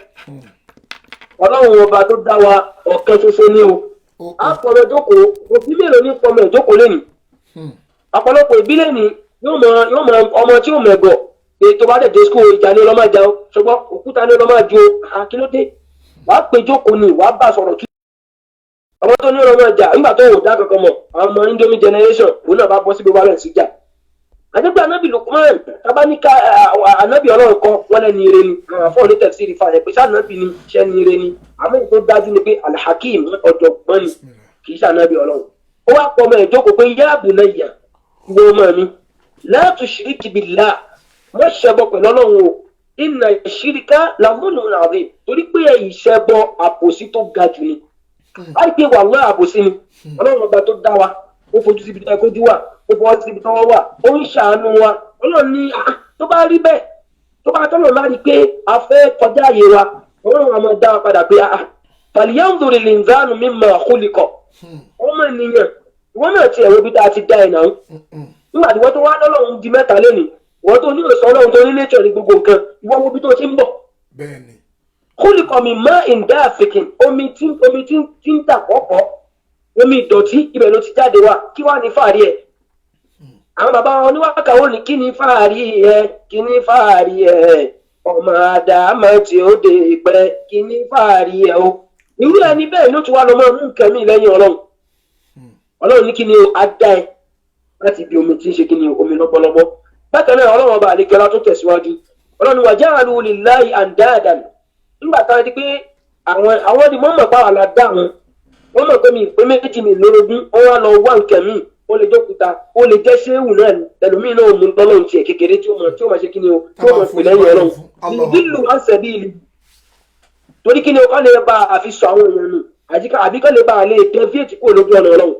ọlọ́run ọba tó dá wa ọ̀kan ṣoṣo ní o. Á fọmọ jókòó. Òbí mélòó ní fọmọ ìjókòó lẹ́nu? Ọ̀pọ̀lọpọ̀ ìbílẹ̀ ni yóò mọ ọmọ tí yóò mẹ̀gọ̀ pé tó bá dẹ̀ dé school, ìjà ni ọlọ́mọ jà o, ṣùgbọ́n òkúta ni ọlọ́mọ ju o. Kí ló dé? Wàá pè jókòó ni, wàá bá sọ̀rọ̀. Ọmọ tó ní ọmọ ìjà nígbà tó wò dá kankan mọ̀, àwọn ọmọ Indomie generation, òun náà bá bọ́ síbi wàhálà sí jà. Àdébí anabi Lukman tabaníkà, anabi Ọlọ́run kan wọ́n lẹ́ni ire ni. Àwọn afọ́ onítẹ̀sí rí fa rẹ̀ pé sànàbì ni iṣẹ́ ni ire ni. Àmọ́ èyí tó dájú ni pé Alhakim, ọ̀jọ̀gbọ́n ni, kì í sànàbì Ọlọ́run. Ó wá pọ̀ ọmọ ẹ̀ jókòó pé yá bunayya, ìwọ ọmọ mi, la tushrik billah, má ṣẹbọ pẹ̀lú Ọlọ́run o, inna shirka la zulmun azim, torí pé ìṣẹbọ àbòsí tó ga jù ni. Láì pé wàhálà àbòsí ni. Ọlọ́run ọba tó dá wa, ó fojú síbi tó yẹ kójú wà, ó fọwọ́ síbi tọ́wọ́ wà, ó ń ṣàánú wa. Ọlọ́run ní tó bá rí bẹ́ẹ̀, tó bá tọ́lọ̀ láti pé a fẹ́ kọjá àyè wa, Ọlọ́run àmọ́ dá wa padà pé falyanzuri l-insanu mimma khuliqa. Ọmọ ènìyàn, ìwọ náà ti ẹ̀rọ ibi tá a ti dá ẹ̀ náà. Nígbà tí wọ́n tó wá lọ́lọ́run di mẹ́ta lónìí, wọ́n tó ní òsàn Ọlọ́run tó ní nature ní gbogbo nǹkan, ìwọ wo ibi tó ti ń bọ̀. Bẹ́ẹ̀ni. Khuliqa min ma'in dafikin, omi tí ń dà pọ̀pọ̀, omi ìdọ̀tí, ibẹ̀ ló ti jáde wá. Kí wàá ní fàárí ẹ̀? Àwọn bàbá wọn oníwàkà ó ní, "Kí ni fàárí ẹ? Kí ni fàárí ẹ? Ọmọ àdàmọ̀ tí ó dé pẹ́, kí ni fàárí ẹ o?" Irú ẹni bẹ́ẹ̀ ló ti wá lọ mọ́ mú nǹkan mi lẹ́yìn Ọlọ́run. Ọlọ́run ní kí ni o? Á dá ẹ láti ibi omi tí ń ṣe kí ni o? Omi lọ́pọ̀lọpọ̀. Bákan náà, Ọlọ́run ọba àlekẹ́lá tó tẹ̀síwájú. Ọlọ́run wa ja'alu lillahi andadan. Nígbà táwọn di pé àwọn ni wọ́n mọ̀ pé àwọn la dá wọn, wọ́n mọ̀ pé mi ìpín méjì mi lórogún, wọ́n wá lọ wá nǹkan míì. Ó lè jókúta, ó lè jẹ́ ṣéwù náà ni. Ẹlòmíì náà mú lọ́lọ́run tiẹ̀ kékeré tí ó mọ̀ ṣe kí ni o, tí ó mọ̀ pè lẹ́yìn Ọlọ́run ìdílù ansẹ̀bíìlì. Torí kí ni o? Kọ́ lè bá a fi sọ àwọn èèyàn nù, àbí kọ́ lè bá a lè deviate kúrò lójú ọ̀nà Ọlọ́run.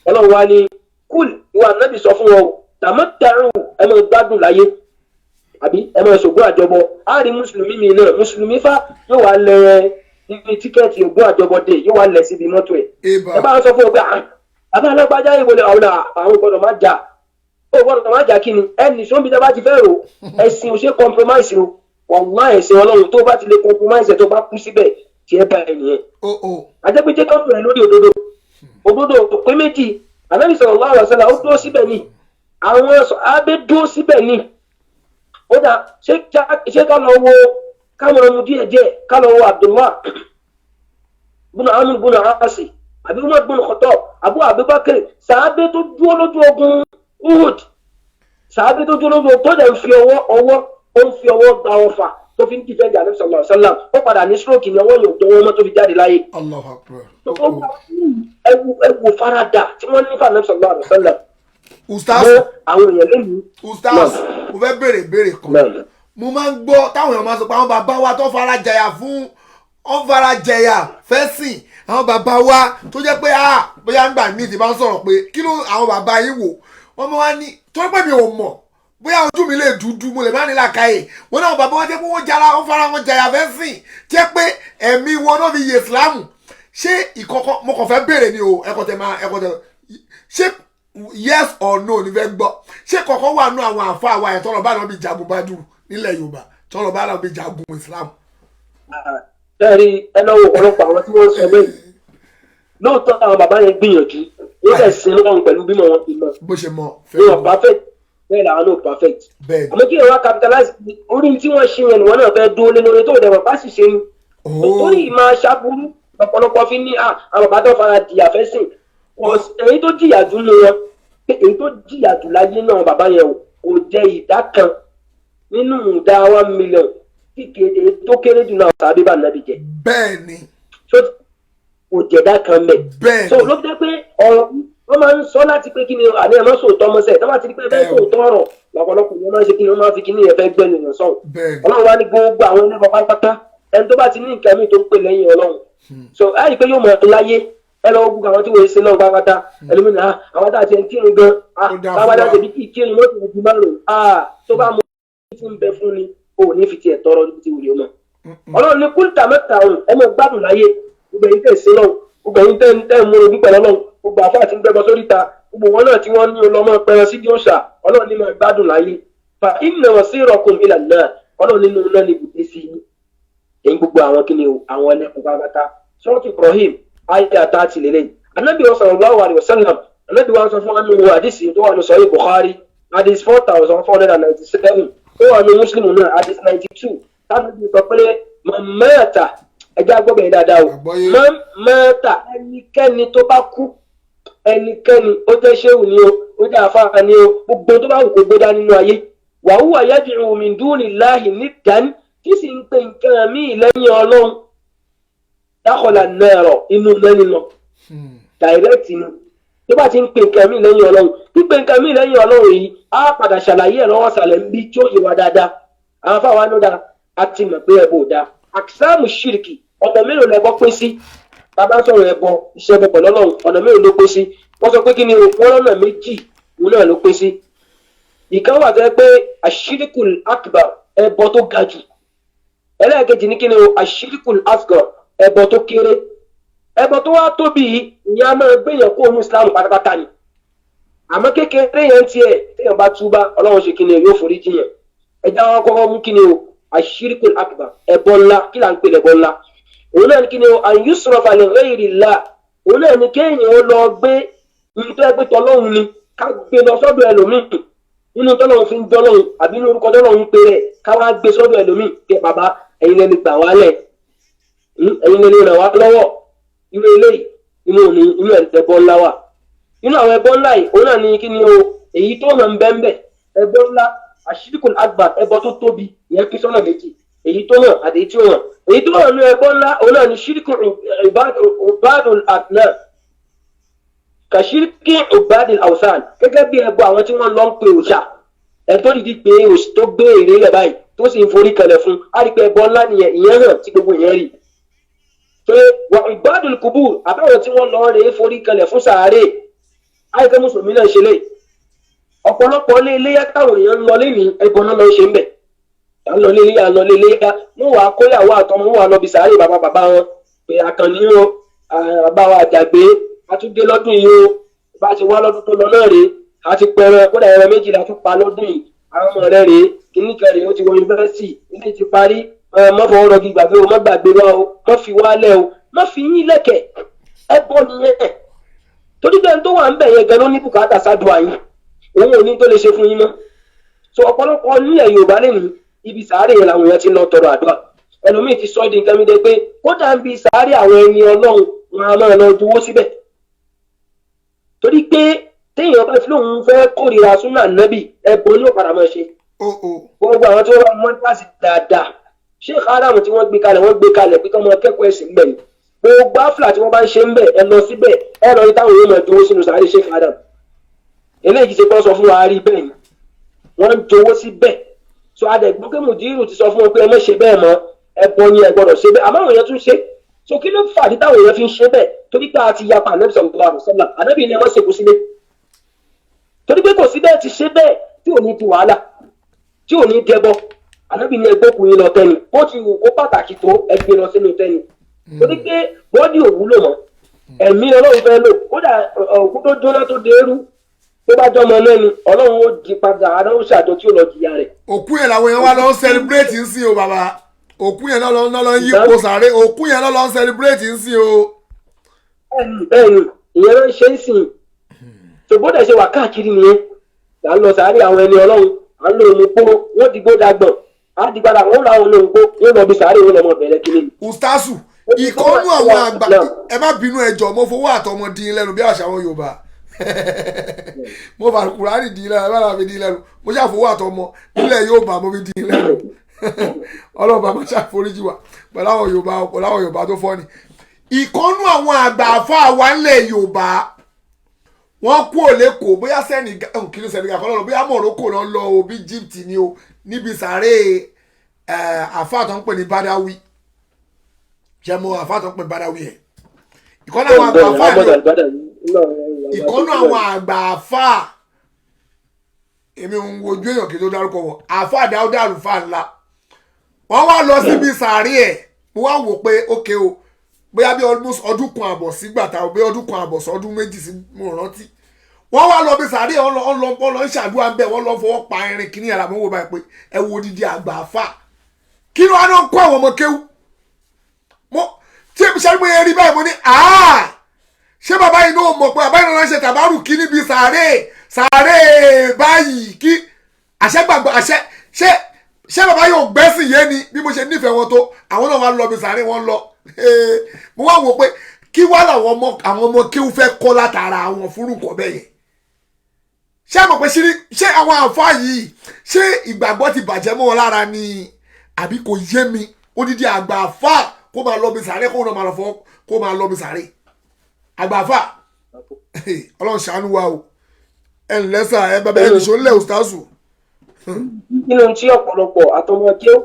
Ọlọ́run wa ní, kúl, ìwà nábì, sọ fún wọn o, tamatta'u, ẹ máa gbádùn láyé, àbí ẹ máa ṣògùn àjọbọ. Á rí mùsùlùmí mi náà, mùsùlùmí fá, yóò wá lẹ ibi ticket ògùn àjọbọ dé, yóò wá lẹ síbi mọ́tò ẹ̀. Eba. Ẹ bá sọ fún ọ pé, "Ah, bàbá alágbájá ìwọlé àwọn gbọ́dọ̀ má jà, ó gbọ́dọ̀ má jà." Kí ni ẹnì sóbi tá a bá ti fẹ́ rò? Ẹ̀sìn ò ṣe compromise o. Wàláhì, ẹ̀sìn Ọlọ́run, tó bá ti lè compromise ẹ̀, tó bá kú síbẹ̀, tí ẹ bá ẹ nìyẹn. O o. Àjẹpẹ́jẹ́ tó bẹ̀rẹ̀ lórí òdodo, òdodo kò pé méjì. Ànábì sallallahu alaihi wasallam, ó dúró síbẹ̀ ni. Àwọn abẹ́ dúró síbẹ̀ ni. Ó dà, ṣé ká lọ wo, ká mọ̀ ọmọ díẹ̀ díẹ̀, ká lọ wo Abdullah bunu Amr bunu Asi, àbí Umar bunu Khattab, Abubakar, sàábé tó dúró lójú ogun Uhud, sàábé tó dúró lójú ogun, tó dẹ̀ ń fi ọwọ́, ó ń fi ọwọ́ gba ọfà tó fi ń defend Ànábì sallallahu alaihi wasallam. Ó padà ní stroke ní ọwọ́ yóò dánwọ́ mọ́ tó fi jáde láyé. Allahu Akbar. Ẹwù farada tí wọ́n ní fún Ànábì sallallahu alaihi wasallam. Ustaz. Mọ́ àwọn èèyàn lónìí. Ustaz, mo fẹ́ béèrè ìbéèrè kan. Náà. Mo máa ń gbọ́ táwọn èèyàn máa sọ pé àwọn bàbá wa tó fara jẹyà fún, wọ́n fara jẹyà fẹ́sìn, àwọn bàbá wa tó jẹ́ pé, ah, bóyá ń gbà mí ti bá ń sọ̀rọ̀ pé kí ló àwọn bàbá yín wò, wọ́n máa wá ní torí pé mi ò mọ̀ bóyá ojú mi lè dúdú, mo lè má ní làákàyè wọn náà. Bàbá wọn jẹ́ pé wọ́n jara, wọ́n fara wọn jẹyà fẹ́sìn, jẹ́ pé ẹ̀mí wọn náà fi yè Ìsìlámù. Ṣé ìkọ̀kọ̀, mo kàn fẹ́ béèrè ni o, ẹ̀kọ́ tẹ máa ẹ̀kọ́ tẹ, ṣé yes or no ni fẹ́ gbọ́. Ṣé kọ̀kọ́ wà nú àwọn àfa àwa ẹ̀ tọ́lọ̀ bá náà bí jagun Bádùrù nílẹ̀ Yorùbá, tọ́lọ̀ bá náà bí jagun Islam? Bẹ́ẹ̀ni, ẹ lọ́wọ́ ọ̀pọ̀lọpọ̀ àwọn tí wọ́n ń sọ bẹ́ẹ̀, lóòótọ́ àwọn bàbá yẹn gbìyànjú, wọ́n dẹ̀ sin lọ́run pẹ̀lú bímọ wọn ti mọ. Bó ṣe mọ. Wọn perfect, bẹ́ẹ̀ làwọn náà perfect. Bẹ́ẹ̀ni. Àmọ́ kí ẹ wá capitalize orí tí wọ́n ṣe yẹn, níwọ̀n náà fẹ́ dúró lé lórí tó dẹ̀ wọ́n bá sì ṣe ni. Torí ìmọ̀ aṣáburú ọ̀pọ̀lọpọ̀ fi ní àwọn bàbá tó fara jìyà fẹ́ sìn. Èyí tó jìyà jù nínú wọn, pé èyí tó jìyà jù láyé náà, bàbá yẹn o, kò jẹ́ ìdá kan nínú ìdá 1 million kíkẹ́ èyí tó kéré jù náà sàbí bá nàbì jẹ. So kò jẹ̀dá kan mẹ́. So ló fi jẹ́ pé ọ̀rọ̀ wọ́n máa ń sọ láti pé kí ni àní ẹ̀ máa sòótọ́ mọ́sẹ̀ tó bá ti di pé ẹ fẹ́ sòótọ́ ọ̀rọ̀ lọ́pọ̀lọpọ̀ ni wọ́n máa ń ṣe kí ni, wọ́n máa fi kí ni ẹ fẹ́ gbẹ́nu yàn sọ̀rọ̀. Ọlọ́run wá ní gbogbo àwọn ẹlẹ́bọ pátápátá, ẹni tó bá ti ní nǹkan míì tó ń pè lẹ́yìn Ọlọ́run, so ẹ rí i pé yóò mọ̀ ọ́ láyé. Ẹ lọ́wọ́ gbogbo àwọn tí wọ́n ṣe náà pátápátá, ẹlòmíràn, àwọn tá a ti ń kírun gan, Ó dáa fún táwọn wa. tẹ̀bí kì í kírun mọ́tò ojú márùn-ún, tó bá mú tí ń bẹ fún ni o ò ní fi tiẹ̀ tọrọ níbi tí wùlé mọ́. Ọlọ́run ní kúńtà mẹ́ta òun, ẹ máa gbádùn láyé. Gbogbo ẹ̀yin tẹ̀ sí lọ́wọ́, gbogbo ẹ̀yin tẹ̀ ń tẹ̀ ń múra ojú pẹ̀lú Ọlọ́run, gbogbo àfáà tí ń gbẹ́bọ sórí ta, gbogbo wọn náà tí wọ́n ní ọlọ́mọ pẹran sí di òòṣà, Ọlọ́run ní máa gbádùn láyé. Fa inna masirakum ila an-nar, Ọlọ́run nínú náà ní ibùdó sí yín. Èyí gbogbo àwọn kí ni o, àwọn ẹlẹ́kùn pátápátá. Sọ́ọ̀tù Ibrahim ayé àtàtì lélẹ́yìn. Anabi wa sallallahu alayhi wa sallam, anabi wa sọ fún wa nínú àdìsí tó wà ní sọ́yìn Bukhari, hadith 4497, tó wà ní Muslim náà, hadith 92, tábìlì sọ pé mamata. Ẹjẹ́ agbọ́bẹ̀ yẹn dáadáa o. Àgbọ́yé. Man mata, ẹnikẹ́ni tó bá kú, ẹnikẹ́ni, ó jẹ́ ṣéwù ni o, ó jẹ́ àfáà ni o, gbogbo tó bá wù kó gbé dání nínú ayé, wa huwa yad'u min dunillahi niddan, tí sì ń pe nǹkan míì lẹ́yìn Ọlọ́run, dakhala an-nara, inú lẹ́ni lọ direct ni. Tó bá ti ń pe nǹkan míì lẹ́yìn Ọlọ́run, pípe nǹkan míì lẹ́yìn Ọlọ́run yìí, á padà ṣàlàyé ẹ̀ lọ́wọ́ sàlẹ̀ ń bí tí ó yé wa dáadáa. Àwọn afáwa ló dáa, a ti mọ̀ pé ẹbọ ò dáa. Àkísàmù ṣìrìkì, ọ̀nà mélòó lẹbọ pín sí? Bàbá sọ̀rọ̀ ẹbọ, iṣẹ́ ẹbọ pẹ̀lú Ọlọ́run, ọ̀nà mélòó ló pín sí? Wọ́n sọ pé kí ni o, wọ́n lọ́nà méjì òun náà ló pín sí. Ìkan wà tó yẹ pé àṣírìkùl akbar, ẹbọ tó ga jù. Ẹlẹ́ẹ̀kejì ní kí ni o, àṣírìkùl asgar, ẹbọ tó kéré. Ẹbọ tó wá tóbi yìí ni a máa gbéyàn kó onú Islam pátápátá ni. Àmọ́ kékeré yẹn tiẹ̀, téèyàn bá túbá, Ọlọ́run ṣe kí ni o, yóò forí jiyàn. Ẹja wọn kọ́kọ́ mú kí ni o, àṣírìkùl akbar, ẹbọ ńlá. Kí là ń pè lẹ́bọ ńlá? Òun náà ní kí ni o, an yusrafa li ghayrillah, òun náà ní kéèyàn ó lọ gbé nítorí pé tọlọ́run ni, ká gbé lọ sọ́dọ̀ ẹlòmíì nínú tọ́lọ́run fi ń jọ́lọ́run àbí nínú orúkọ tọ́lọ́run pé rẹ̀, ká wá gbé sọ́dọ̀ ẹlòmíì pé bàbá, ẹ̀yin lẹni gbà wálẹ̀, ẹ̀yin lẹni ràn wá lọ́wọ́. Irú eléyìí inú òní inú ẹbọ ńlá wà. Inú àwọn ẹbọ ńlá yìí, òun náà ní kí ni o, èyí tó hàn bẹ́ńbẹ́ ẹbọ ńlá, àṣírìkùl akbar, ẹbọ tó tóbi, ìyẹn pín sọ́nà méjì, èyí tó hàn àti èyí tí ó hàn. Èyí tó hàn ní ẹbọ ńlá, òun náà ní ṣírìkù ubadul adnan kàṣírìkì ubadil awsan, gẹ́gẹ́ bí ẹbọ àwọn tí wọ́n lọ ń pe òòṣà. Ẹ tó dìdí pé òòṣà tó gbé ère lẹ̀ báyìí tó sì ń forí kalẹ̀ fún, á rí pé ẹbọ ńlá nìyẹn, ìyẹn hàn tí gbogbo ìyẹn rí. Pé wà ubadul kubur, àbáwọn tí wọ́n lọ rèé forí kalẹ̀ fún sàárè, á rí pé mùsùlùmí náà ṣe lè ọ̀pọ̀lọpọ̀ lé iléyà táwọn èèyàn ń lọ lé ní ẹbọ náà lọ ṣe ń bẹ̀. À ń lọ lé iléyà, lọ lé iléyà, wọ́n wàá kóyàwó àtọmọ, wọ́n wàá lọ bí sàárè bàbá bàbá wọn pé àkànní o, bàbá wa àjàgbé, àtúndé lọ́dún yìí o, bá a ti wá lọ́dún tó lọ náà rèé, a ti pẹran, kódà ẹran méjì la tún pa lọ́dún yìí, àwọn ọmọ rẹ rèé, kíní kan rèé, ó ti wọ yunifásitì, ilé ti parí, mọ́ fọwọ́ rọgí gbàgbé o, mọ́ gbàgbé wa o, mọ́ fi wá lẹ̀ o, mọ́ fi yín lẹ̀kẹ̀. Ẹbọ nìyẹn, torí bẹ́ẹ̀ tó wà ń bẹ̀ yẹn gan ló ní bùkátà sádùá yín, òun ò ní tó lè ṣe fún yín mọ́. So ọ̀pọ̀lọpọ̀ nílẹ̀ Yorùbá lè ní ibi sàárè yẹn làwọn èèyàn ti lọ tọrọ àdúrà. Ẹlòmíì ti sọ ọ́ di nǹkan mi dé pé kódà ń bi sàárè àwọn ẹni Ọlọ́run, wọn a máa lọ juwó síbẹ̀, torí pé téèyàn bá fi lóun fẹ́ kórìíra súnà nẹ́bì, ẹbọ ní òpadà máa ṣe. Gbogbo àwọn tí wọ́n bá mọ́ kíláàsì dáadáa, Sheikh Adam tí wọ́n gbé kalẹ̀, wọ́n gbé kalẹ̀ pé kí wọ́n kẹ́kọ̀ọ́ ẹ̀sìn mbẹ̀ ni. Gbogbo áfíà tí wọ́n bá ń ṣe ń bẹ̀, ẹ lọ síbẹ̀, ẹ lọ rí táwọn èèyàn máa dúró sínú sàárè Sheikh Adam. Eléyìí ṣe kọ́ sọ fún wa rí bẹ́ẹ̀ ni wọ́n ń jowó síbẹ̀. So adẹ̀gbọ́n mùdírù ti sọ fún wọn pé ẹ má ṣe bẹ́ẹ̀ mọ́, ẹbọ ni, ẹ gbọ́dọ̀ ṣe bẹ́ẹ̀. Àmọ́ àwọn èèyàn tún ṣe. So kí ló fà ní táwọn èèyàn fi ń ṣe bẹ́ẹ̀? Torí pé a ti yapa Ànábì sallallahu alaihi wasallam. Ànábì ni ẹ má ṣèkú sílé, torí pé kò sí bẹ́ẹ̀ ti ṣe bẹ́ẹ̀ tí ò ní di wàhálà, tí ò ní dẹbọ. Ànábì ni ẹgbókun yín lọ tẹ́ni, bó ti wù kó pàtàkì tó, ẹ gbé lọ sínú tẹ́ni, torí pé bọ́dì ò wúlò mọ́, ẹ̀mí Ọlọ́run fẹ́ lò. Kódà òkú tó jóná tó dé rú, tó bá jọmọ náà ni, Ọlọ́run ó di padà, ara ó ṣàjọ tí ó lọ jìyà rẹ̀. Òkú yẹn làwọn èèyàn wá lọ ń celebrate ń sìn o. Bàbá, òkú yẹn náà lọ náà lọ ń yípo sàré, òkú yẹn náà lọ ń celebrate ń sìn o. Bẹ́ẹ̀ni, ìyẹn ló ń ṣe ń sìn. Ṣùgbọ́n dẹ̀ ṣe wà káàkiri nìyẹn, à ń lọ sàárè àwọn ẹni Ọlọ́run, à ń lo òmùpó, wọ́n dìgbò dàgbọ̀n, á di padà, wọ́n làwọn olóńgbò yóò lọ bí sàárè wọn lọmọ bẹ̀rẹ̀ kiri. Ustasu, ìkọ́nú àwọn àgbà, ẹ má bínú, ẹ jọ̀ọ́, mo fowó àtọmọ dín lẹ́nu bí àṣà àwọn Yorùbá, mo fà Kùránì dín lẹ́nu, ẹ má fi dín lẹ́nu, mo ṣàfowó àtọmọ nílẹ̀ Yorùbá, mo fi dín lẹ́nu. Ọlọ́ba máa ṣàforíjì wa pẹ̀lú àwọn Yorùbá, pẹ̀lú àwọn Yorùbá tó fọ́ ni. Ìkọ́nú àwọn àgbà àfa wa ńlẹ̀ Yorùbá, wọ́n kú òlẹ́kọ̀ọ́, bóyá Senegal, kí ló Senegal kọ́ lọ́lọ́, bóyá Morocco lọ́ lọ o, bí Egypt ni o, níbi sàárè àfa tó ń pè ní Badawi. Ṣe mo àfa tó ń pè ní Badawi yẹn? Ìkọ́nú àwọn àgbà àfa ni o, ìkọ́nú àwọn àgbà àfa, èmi ń wojú èèyàn kí tó dárúkọ wọn, àfa Dáúdà àlùfáà ńlá, wọ́n wá lọ síbi sàárè ẹ̀. Mo wá wò pé ókè o, bóyá bí almost ọdún kan àbọ̀ sígbà táwọn, bí ọdún kan àbọ̀ sọdún méjì sí, mo rántí, wọ́n wá lọ bí sàárè, wọ́n lọ ń ṣàdúrà ń bẹ̀, wọ́n lọ fọwọ́ pa irin kìíní yàrá. Mo wò báyìí pé ẹ wo odidi àgbà àfà, kí ló wá náà kó àwọn ọmọ kéwú mo tí èmi ṣe mo yẹ rí báyìí, mo ní àá, ṣé bàbá yìí náà mọ̀ pé bàbá yìí náà ṣe tàbárù kí níbi sàárè sàárè báyìí, kí àṣẹ gbàgbọ́ àṣẹ, ṣé bàbá yóò gbẹ́sìn yé ni? Bí mo ṣe nífẹ̀ẹ́ wọn tó, àwọn náà wá lọ bí sàárè wọn lọ. Mo wá wò pé kí wá làwọn ọmọ àwọn ọmọ kéwú fẹ́ kọ́ látara àwọn fúrúkọ bẹ́ẹ̀ yẹn. Ṣé àmọ̀ pé ṣé àwọn àǹfààní yìí, ṣé ìgbàgbọ́ ti bàjẹ́ mọ́ wọn lára ni àbí kò yé mi? Odidi àgbà àfà kó máa lọ bí sàárè, kó máa lọ fọ, kó máa lọ bí sàárè àgbà àfà. Ọlọ́run ṣàánú wa o. Ẹ ǹlẹ́ sà, ẹ bàbá ẹ nìṣó ńlẹ̀ òsítàṣù. Nínú tí ọ̀pọ̀lọpọ̀ àtọmọ kí ó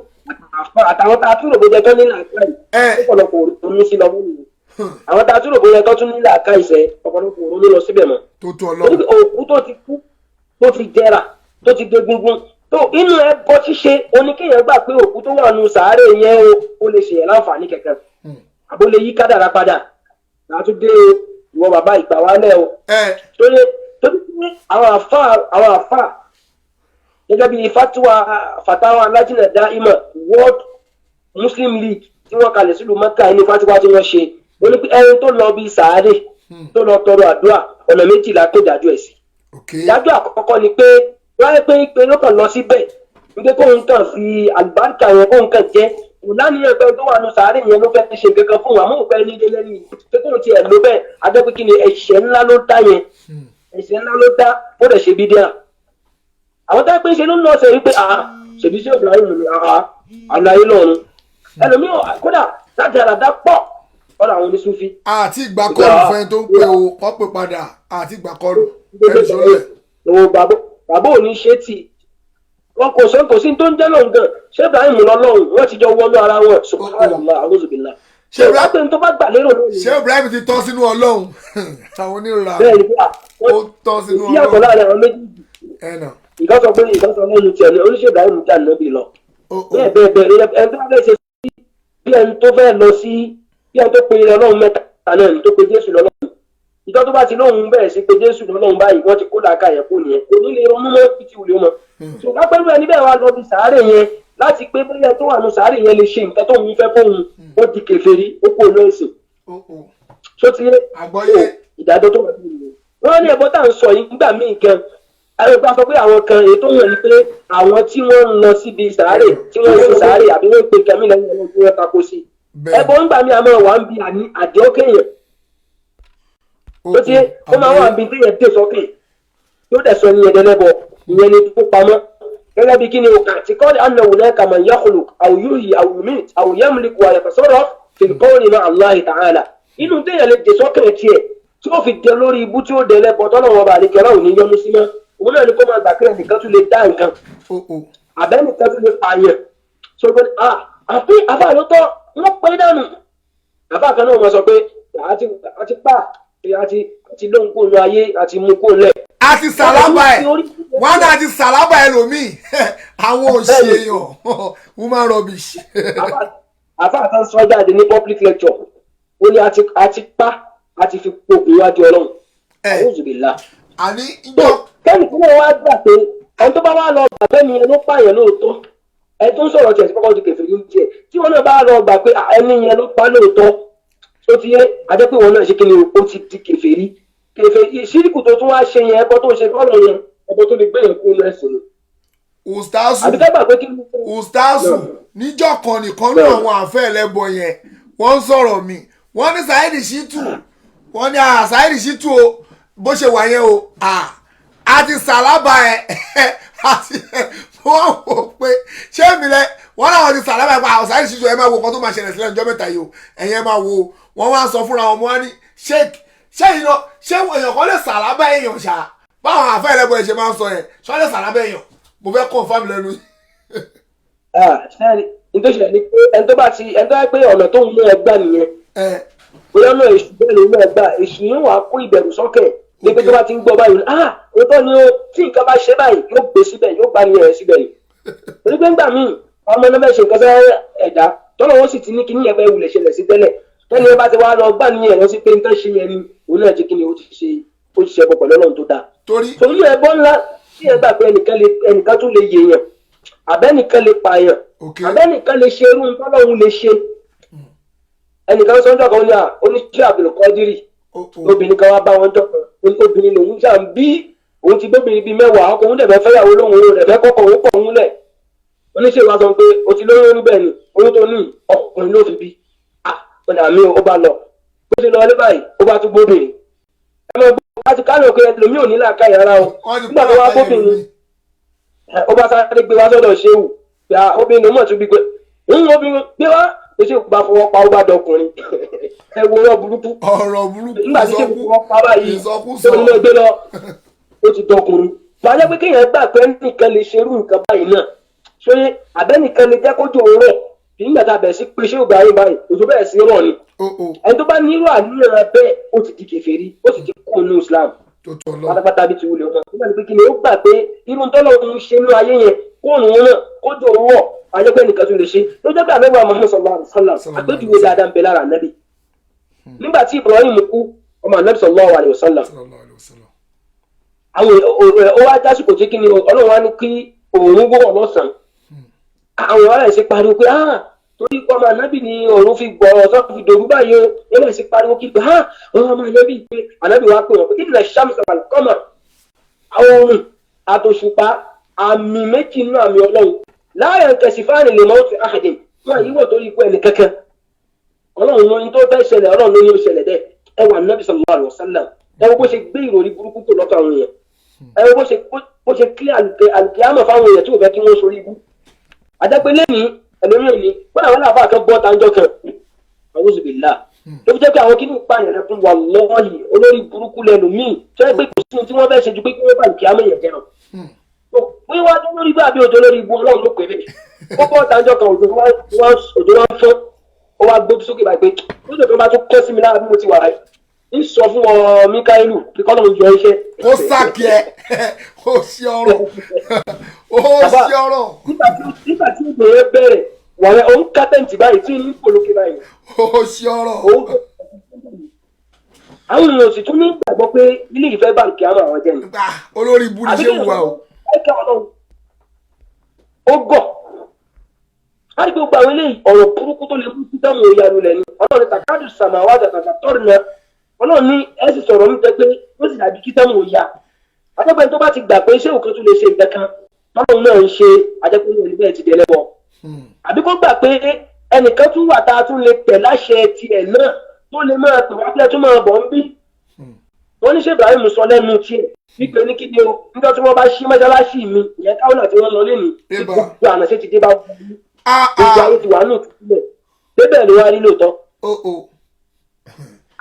àtàwọn tá a tún rò bójá tó ní làákàyè, ọ̀pọ̀lọpọ̀ ronú sí lọ́mọ nìyẹn. Àwọn tá a tún rò bójá tó tún ní làákàyè sẹ́, ọ̀pọ̀lọpọ̀ ronú lọ síbẹ̀ mọ́. Tó tó Ọlọ́run. Òkú tó ti kú, tó ti jẹrà, tó ti degungun, tó inú ẹ bọ ṣíṣe oníkéèyàn gbà pé òkú tó wà nù sàárè yẹn o, ó lè ṣèyàn láǹfààní kankan àbó lè yí kádàrá padà látúndé ìwọ bàbá ìgbà wálẹ̀ o. Torí torí pé àwọn àfa gẹ́gẹ́ bíi fatuwa fatawa alájìnà dáìmọ̀ World Muslim League tí wọ́n kalẹ̀ sílùú Mẹ́kà, inú fatuwa tí wọ́n ṣe, ó ní pé ẹni tó lọ bí sàárè tó lọ tọrọ àdúrà, ọ̀nà méjìlá tó dájú ẹ̀ sí. Ìdájọ́ àkọ́kọ́ ni pé wáyé pé ló kàn lọ síbẹ̀ wípé kóun kàn fi àlùbáríkà yẹn, kóun kàn jẹ́ kò láníyàn pé tó wà nù sàárè yẹn ló fẹ́ ṣe nǹkan kan fún wa, àmọ́ òpẹ́ ní ilé lẹ́yìn pé kóun tiẹ̀ ló bẹ́ẹ̀ adé pé kí ni, ẹ̀ṣẹ̀ ńlá ló dá yẹn, ẹ̀ṣẹ̀ ńlá ló dá, ó dẹ̀ ṣe bídíà. Àwọn tó ń pè ṣe ló ń lọ ṣe wípé àá ṣèbí ṣé Ibrahim ni àá àlàyé lọ́run ẹlòmíràn kódà láti àràdá pọ̀ ọ̀rọ̀ àwọn oníṣúfì. Àti ìgbà kọlù fún ẹni tó ń pè o, kọ́ pè padà. Àti ìgbà kọlù ẹni sọlẹ̀. Òun bàbá ò ní ṣe tì wọn, kò sọ kò sí tó ń jẹ́ lóhùn gan. Ṣé Ibrahim lọ́lọ́run? Wọ́n ti jọ wọnú ara wọn. Subhanallah, auzubillah. Ṣé Ibrahim tó bá gbà lérò lónìí. Ṣé Ibrahim ti tọ́ sínú Ọlọ́run? Àwọn onírà Bẹ́ẹ̀ ni. ó tọ́ sínú Kò sí àtọ̀ Ọlọ́run. láàrin àwọn méjèèjì. Ẹnà. Ìkan sọ pé, ìkan sọ lẹ́nu tiẹ̀ ní oníṣẹ́ Ibrahim jà níbi lọ. Bẹ́ẹ̀ bẹ́ẹ̀ bẹ́ẹ̀, ẹni tó bá fẹ́ ṣe sí bí ẹni tó fẹ́ lọ sí bí ẹni tó pe Ọlọ́run mẹ́ta náà ni, tó pe Jésù lọ́lọ́run. Ìjọ tó bá ti lóhun bẹ̀rẹ̀ sí pé Jésù lọ́lọ́run báyìí, wọ́n ti kó làákà yẹn kó nìyẹn, kò ní lè ronú mọ́ títí wùlé mọ́. Tó bá pẹ́lú ẹni bẹ́ẹ̀ wá lọ bí sàárè yẹn láti pé bóyá tó wà nù sàárè yẹn lè ṣe nǹkan tó ń fẹ́ fóun, ó di kèfèrí, ó kó olú ẹ̀sìn. Ṣó ti yé? Àgbọ́yé. Ìdájọ́ tó wà nínú wọ́n ní ẹ̀bọ tá à ń sọ yìí nígbà míì gan, àwọn ìgbà sọ pé àwọn kan èyí tó hàn ní pé àwọn tí wọ́n ń lọ síbi sàárè, tí wọ́n ń sin sàárè àbí wọ́n ń pe nǹkan mìíràn lẹ́yìn tí wọ́n tako sí ẹbọ ńgbà míì, àmọ́ wà ń bi àdéhùn tó ti ó máa wà bí téèyàn dé sókè tó dẹ̀ sọ ní ẹ̀dẹ́lẹ́bọ. Ìyẹn ni tó pamọ́ gẹ́gẹ́ bí kíni òkà tí kọ́ anna hunaka man yakhluq aw yuhyi aw yumit aw yamliku wa yatasarraf fil kawni ma'a Allahi ta'ala. Inú téèyàn lè dé sókè tiẹ̀ tí ó fi dé lórí ibú tí ó dé lẹ́bọ tọ́lọ̀ wọn bá àlekẹ́ ọlọ́run ní yọnu sí mọ́, òun náà ni kó máa gbà pé ẹnìkan tún lè dá nǹkan, àbẹ́nìkan tún lè pààyàn. So pé àfi àbá ló tọ́ wọ́n pẹ́ dànù. Àbá kan náà wọ́n sọ pé àti pa àti lóhun kó nu ayé àti mú kó lẹ̀. A ti sàlábà ẹ wọn náà ti sàlábà ẹ lómi àwọn òṣèyàn woman rubbish. Àbá kan sọ jáde ní public lecture, ó ní àti pa àti fi pokùn wájú Ọlọ́run. Auzubillah. Àní ìjọ. Kẹ́ni kí wọ́n wá gbà pé ẹni tó bá wá lọ gbà pé ni ẹni ló pààyàn lóòótọ́, ẹni tó ń sọ̀rọ̀ tiẹ̀ sí kọ́kọ́ di kèfèrí ní tiẹ̀, tí wọ́n náà bá lọ gbà pé ẹni yẹn ló pa lóòótọ́, tó ti yé adé pé wọn náà ṣe kí ni, ó ti di kèfèrí. Kèfèrí ṣíríkù tó tún wá ṣe yẹn, ẹbọ tó ń ṣe kọ́lọ̀ yẹn, ẹbọ tó lè gbé yẹn kú lọ ẹ̀sìn ni. Ustazu. Àbí ká gbà pé kí ni. Ustazu, níjọ́ kan nìkan ní àwọn àfẹ́ ẹlẹ́bọ yẹn wọ́n ń sọ̀rọ̀ mi, wọ́n ní Saheed Shittu, wọ́n ní Saheed Shittu o, bó ṣe wà yẹn o, a ti sàlábà ẹ àti wọ́n wò pé ṣé mi lẹ wọ́n náà ti sàlábà ẹ pa àwọn Saheed Shittu. Ẹ máa wo nǹkan tó máa ṣẹlẹ̀ sílẹ̀ níjọ́ mẹ́ta yìí o, ẹ̀yin ẹ máa wo. Wọ́n wá sọ fúnra wọn, wọ́n ní sheik, ṣé ìyàn ṣé èèyàn kan lè sàlábà èèyàn ṣá? Báwọn àfẹ́ ẹlẹ́bọ ẹ̀ ṣe máa ń sọ yẹn, ṣọ́ lè sàlábà èèyàn? Mo fẹ́ confirm lẹ́nu. Sẹ́ẹ̀rì nítorí ṣẹlẹ̀ ni pé ẹni tó bá ti ẹni tó bá pé ọ̀nà tó ń mú ẹgbà nìyẹn, bóyá ọ̀nà èṣù bẹ́ẹ̀ ló mú ẹgbà, èṣù yóò wá kó ìbẹ̀rù sọ́kẹ̀ ní pé tó bá ti ń gbọ́ báyìí, ah, òótọ́ ni ó, tí nǹkan bá ṣe báyìí yóò gbé síbẹ̀, yóò gbá ní ẹ̀ síbẹ̀ ni. Torí pé ńgbà míì ọmọ náà fẹ́ ṣe nǹkan sẹ́ ẹ̀dá tọ́lọ́, wọn sì ti ní kíní yẹn fẹ́ wulẹ̀ ṣẹlẹ̀ sí tẹ́lẹ̀, tẹ́ni ẹ bá ti wá lọ gbà ní ẹ̀ lọ sí pé nǹkan ṣe yẹn ni, òun náà ti kíni, ó ti ṣe, ó ti ṣe ẹbọ pẹ̀lú Ọlọ́run tó dáa. Torí torí ẹbọ ńlá tí ẹ gbà pé ẹnìkan tún lè yèèyàn, àbẹ́nìkan lè pààyàn, àbẹ́nìkan lè ṣe irú nǹkan Ọlọ́run lè ṣe. Ẹnìkan sọ́jọ́ kan ní à oníṣẹ́ Abdulkadiri, obìnrin kan wá bá wọn jọ kan, obìnrin lòun ṣà ń bí, òun ti gbóbìnrin bíi 10, ọkọ òun dẹ̀ fẹ́ fẹ́yàwó lóhùn, òun dẹ̀ fẹ́ kọ́kọ́ òun kọ̀ òun lẹ̀. Oníṣẹ́ wa sọ pé o ti lóyún níbẹ̀ ni, oyún tó ní ọkùnrin ló fi bí. Ó ní àmì ó bá lọ. Bó ṣe lọ ilé báyìí, ó bá tún gbóbìnrin. Ẹ máa gbọ́ láti kánò pé ẹlòmíì ò ní làákàyè rárá o. Wọ́n ti Nígbà tó wá kó làákàyè gbóbìnrin, lómi. ó bá sáré gbé wá sọ́dọ̀ ṣéwù pé ah, obìnrin ló mọ̀ tún bí pé ń obìnrin gbé wá. Ṣé bá fọwọ́ pa, ó bá dọkùnrin. Ẹ wo ọ̀rọ̀ burúkú. Ọ̀rọ̀ burúkú. Nígbà tí ṣéwù fọwọ́ pa báyìí, Ìsọkúsọ. tó ní lọ gbé lọ, ó ti dọkùnrin. Bàjẹ́ pé kéèyàn gbà pé nìkan lè ṣerú nǹkan báyìí náà, ṣé àbẹ́nìkan lè jẹ́ kójú òun rọ̀ kì í nígbà tá a bẹ̀rẹ̀ sí pé ṣéwù báyìí báyìí, òjò bẹ̀rẹ̀ sí rọ̀ ni. Ó ó. Ẹni tó bá nírú àníyàn bẹ́ẹ̀, ó ti di kèfèrí, ó sì ti kú nínú Islam Tó tọ̀ lọ. pátápátá bí ti wulẹ̀ ọmọ. Nígbà tí pé kí ni ó gbà pé irú tọ́lọ̀ ń ṣe nínú ayé yẹn, kóònù wọn náà kójú òun wọ̀, ayẹ́pẹ́ nìkan tún lè ṣe ló jẹ́ pé àmẹ́wàá Muhammad sallallahu alaihi wasallam, àpèjúwe dáadáa ń bẹ lára ànábì. Nígbà tí Ibrahim kú, ọmọ ànábì sallallahu alaihi wasallam, Sallallahu alaihi wasallam. Àwọn ó wá jásìkò tí kí ni Ọlọ́run wá ní kí òun wọ̀ lọ́sàn-án. Àwọn ọ̀rẹ́ ṣe pariwo pé ah, torí pé ọmọ ànábì ni òun fi gbọ́ ọ̀sán fi dòrú báyìí o. Wọ́n lè ṣe pariwo kí ah, ọmọ ànábì, pé ànábì wá pé wọ́n pé inna shamsa wal qamar, àwọn oòrùn àtòṣùpá, àmì méjì nínú àmì Ọlọ́run, la yankasifani li mawti ahadin, wọn yìí wọ̀ torí ikú ẹnì kankan. Ọlọ́run ló ní tó fẹ́ ṣẹlẹ̀, Ọlọ́run ló ní ó ṣẹlẹ̀ bẹ́ẹ̀. Ẹ wà ànábì sallallahu alaihi wasallam, ẹ wo bó ṣe gbé ìròrí burúkú kò lọ́kàn àwọn èèyàn, ẹ wo bó ṣe kílẹ̀ àlùkìyámọ̀ fáwọn èèyàn tí ò fẹ́ kí wọ́n sórí ibú. Àjẹpẹ́ lẹ́yìn ẹlòmíràn ni wọ́n àwọn aláàfáà kan bọ́ tanjọ́ kan, a'udhu billah, ló fi jẹ́ pé àwọn kíní pààyàn rẹ fún wa lọ́ọ̀yì olórí burúkú lẹ́nu míì tó yẹ pé kò sí ohun tí wọ́n fẹ́ ṣe ju pé kí wọ́n bá àlùkìyámọ̀ yẹn jẹ́ lọ. Pé wá tó lórí bá àbí òjò lórí ibú, Ọlọ́run ló pè é. Ó bọ́ tanjọ́ kan, òjò wá òjò wá ń fọ́n, ó wá gbójú sókè báyìí pé lójó tó bá tún kọ́ sí mi lára bí mo ti wà báyìí, ń sọ fún ọ Míkáílù pé kọ́lọ́run yọ iṣẹ́. Kó sàkí ẹ, ó ṣe ọ̀rọ̀, ó ṣe ọ̀rọ̀. Nígbà tí òjò yẹn bẹ̀rẹ̀ wàrẹ, òun kátẹ́ǹtì báyìí tí ń pòlókè báyìí. Ó ṣe ọ̀rọ̀. Òun àwọn èèyàn sì tún ní gbàgbọ́ pé ilé ìfẹ́ báńkì àmọ́ àwọn jẹ́ ni. Gbà, olórí ibú ni ṣé wù wá o. Ẹ̀ka Ọlọ́run ó gọ̀ á rí gbogbo àwọn eléyìí, ọ̀rọ̀ burúkú tó lè mú sí dáhùn òye alulẹ̀ ni. Ọlọ́run takadu sàmáwá tàtàtà tọ́rìnà, Ọlọ́run ní ẹ sì sọ̀rọ̀ mi jẹ́ pé ó sì dàbí kí dáhùn òye à àjẹpẹ́ tó bá ti gbà pé ṣé òkan tún lè ṣe nǹkan kan tọ́lọ́run náà ń ṣe, àjẹpẹ́ ní oníbẹ̀ ti dẹ̀lẹ́bọ̀, àbí kó gbà pé ẹnìkan tún wà tá a tún lè tẹ̀ láṣẹ tiẹ̀ náà tó lè máa pè wá pé tún máa bọ̀ ń bí. Wọ́n ní ṣé Ibrahim sọ lẹ́nu tiẹ̀ wípé ní kí ni o, níjọ́ tí wọ́n bá ṣí mọ́ṣáláṣí mi, ìyẹn káwọn àti wọ́n lọ lẹ́nu Eba. gbogbo àná ṣé ti dé bá wọ́n Ah, gbogbo ah. ayé ti wà nù sílẹ̀ débẹ̀ ló wá rí lóòótọ́. Ó ó.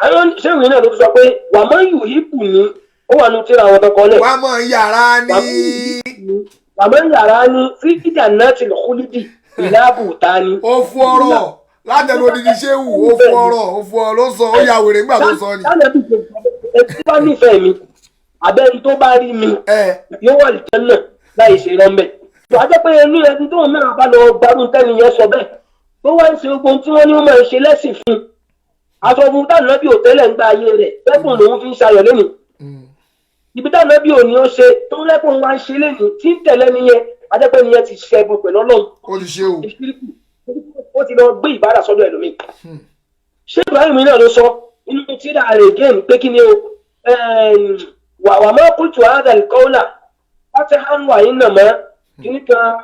Àwọn ṣéwìn náà ló tún sọ pé wà mọ́ yù hípù ní ó wà nù tíra àwọn tọkọ lẹ̀. Wàá mọ̀ yàrá ní. Wà mọ́ yàrá ní fídíà náà ti lọ́kúlídì ìlàbù ta ni. Ó fún ọ̀rọ̀ látẹnu odidi ṣéwù, ó fún ọ̀rọ̀, ó fún ọ̀rọ̀ ló sọ, ó ya wèrè nígbà tó sọ ni. Sáà bí ẹ tí bá nífẹ̀ẹ́ mi, àbẹ́ni tó bá rí mi Ẹ yóò wà lìjẹ́ náà láì ṣe rọ́ńbẹ́. Tó a jẹ́ pé inú ẹni tóun náà bá lọ gbarú tẹ́ni yẹn sọ bẹ́ẹ̀ tó wá ń ṣe gbogbo ohun tí wọ́n ní wọ́n máa ń ṣe lẹ́sìn fún un. Aṣọ fún táwọn náà bí òtẹ́lẹ̀ ń gba ayé rẹ̀ lẹ́kùn lòun fi ń ṣayọ̀ lẹ́nu. Ibi táwọn náà bí òní ó ṣe tó lẹ́kùn wá ń ṣe lẹ́nu tí ń tẹ̀lé nìyẹn, a jẹ́ pé nìyẹn ti ṣẹ́gun pẹ̀lú Ọlọ́run. Ó ti ṣe o. Ìṣíríkù, ó ti lọ gbé ìbára sọ́dọ̀ ẹlòmíì. Ṣé Ibrahim náà ló sọ inú tíra rẹ̀ again pé kí ni o, wà má kúltù àádàlì kọ́ọ́là láti hàn wà yín nà mọ́ kíní kan,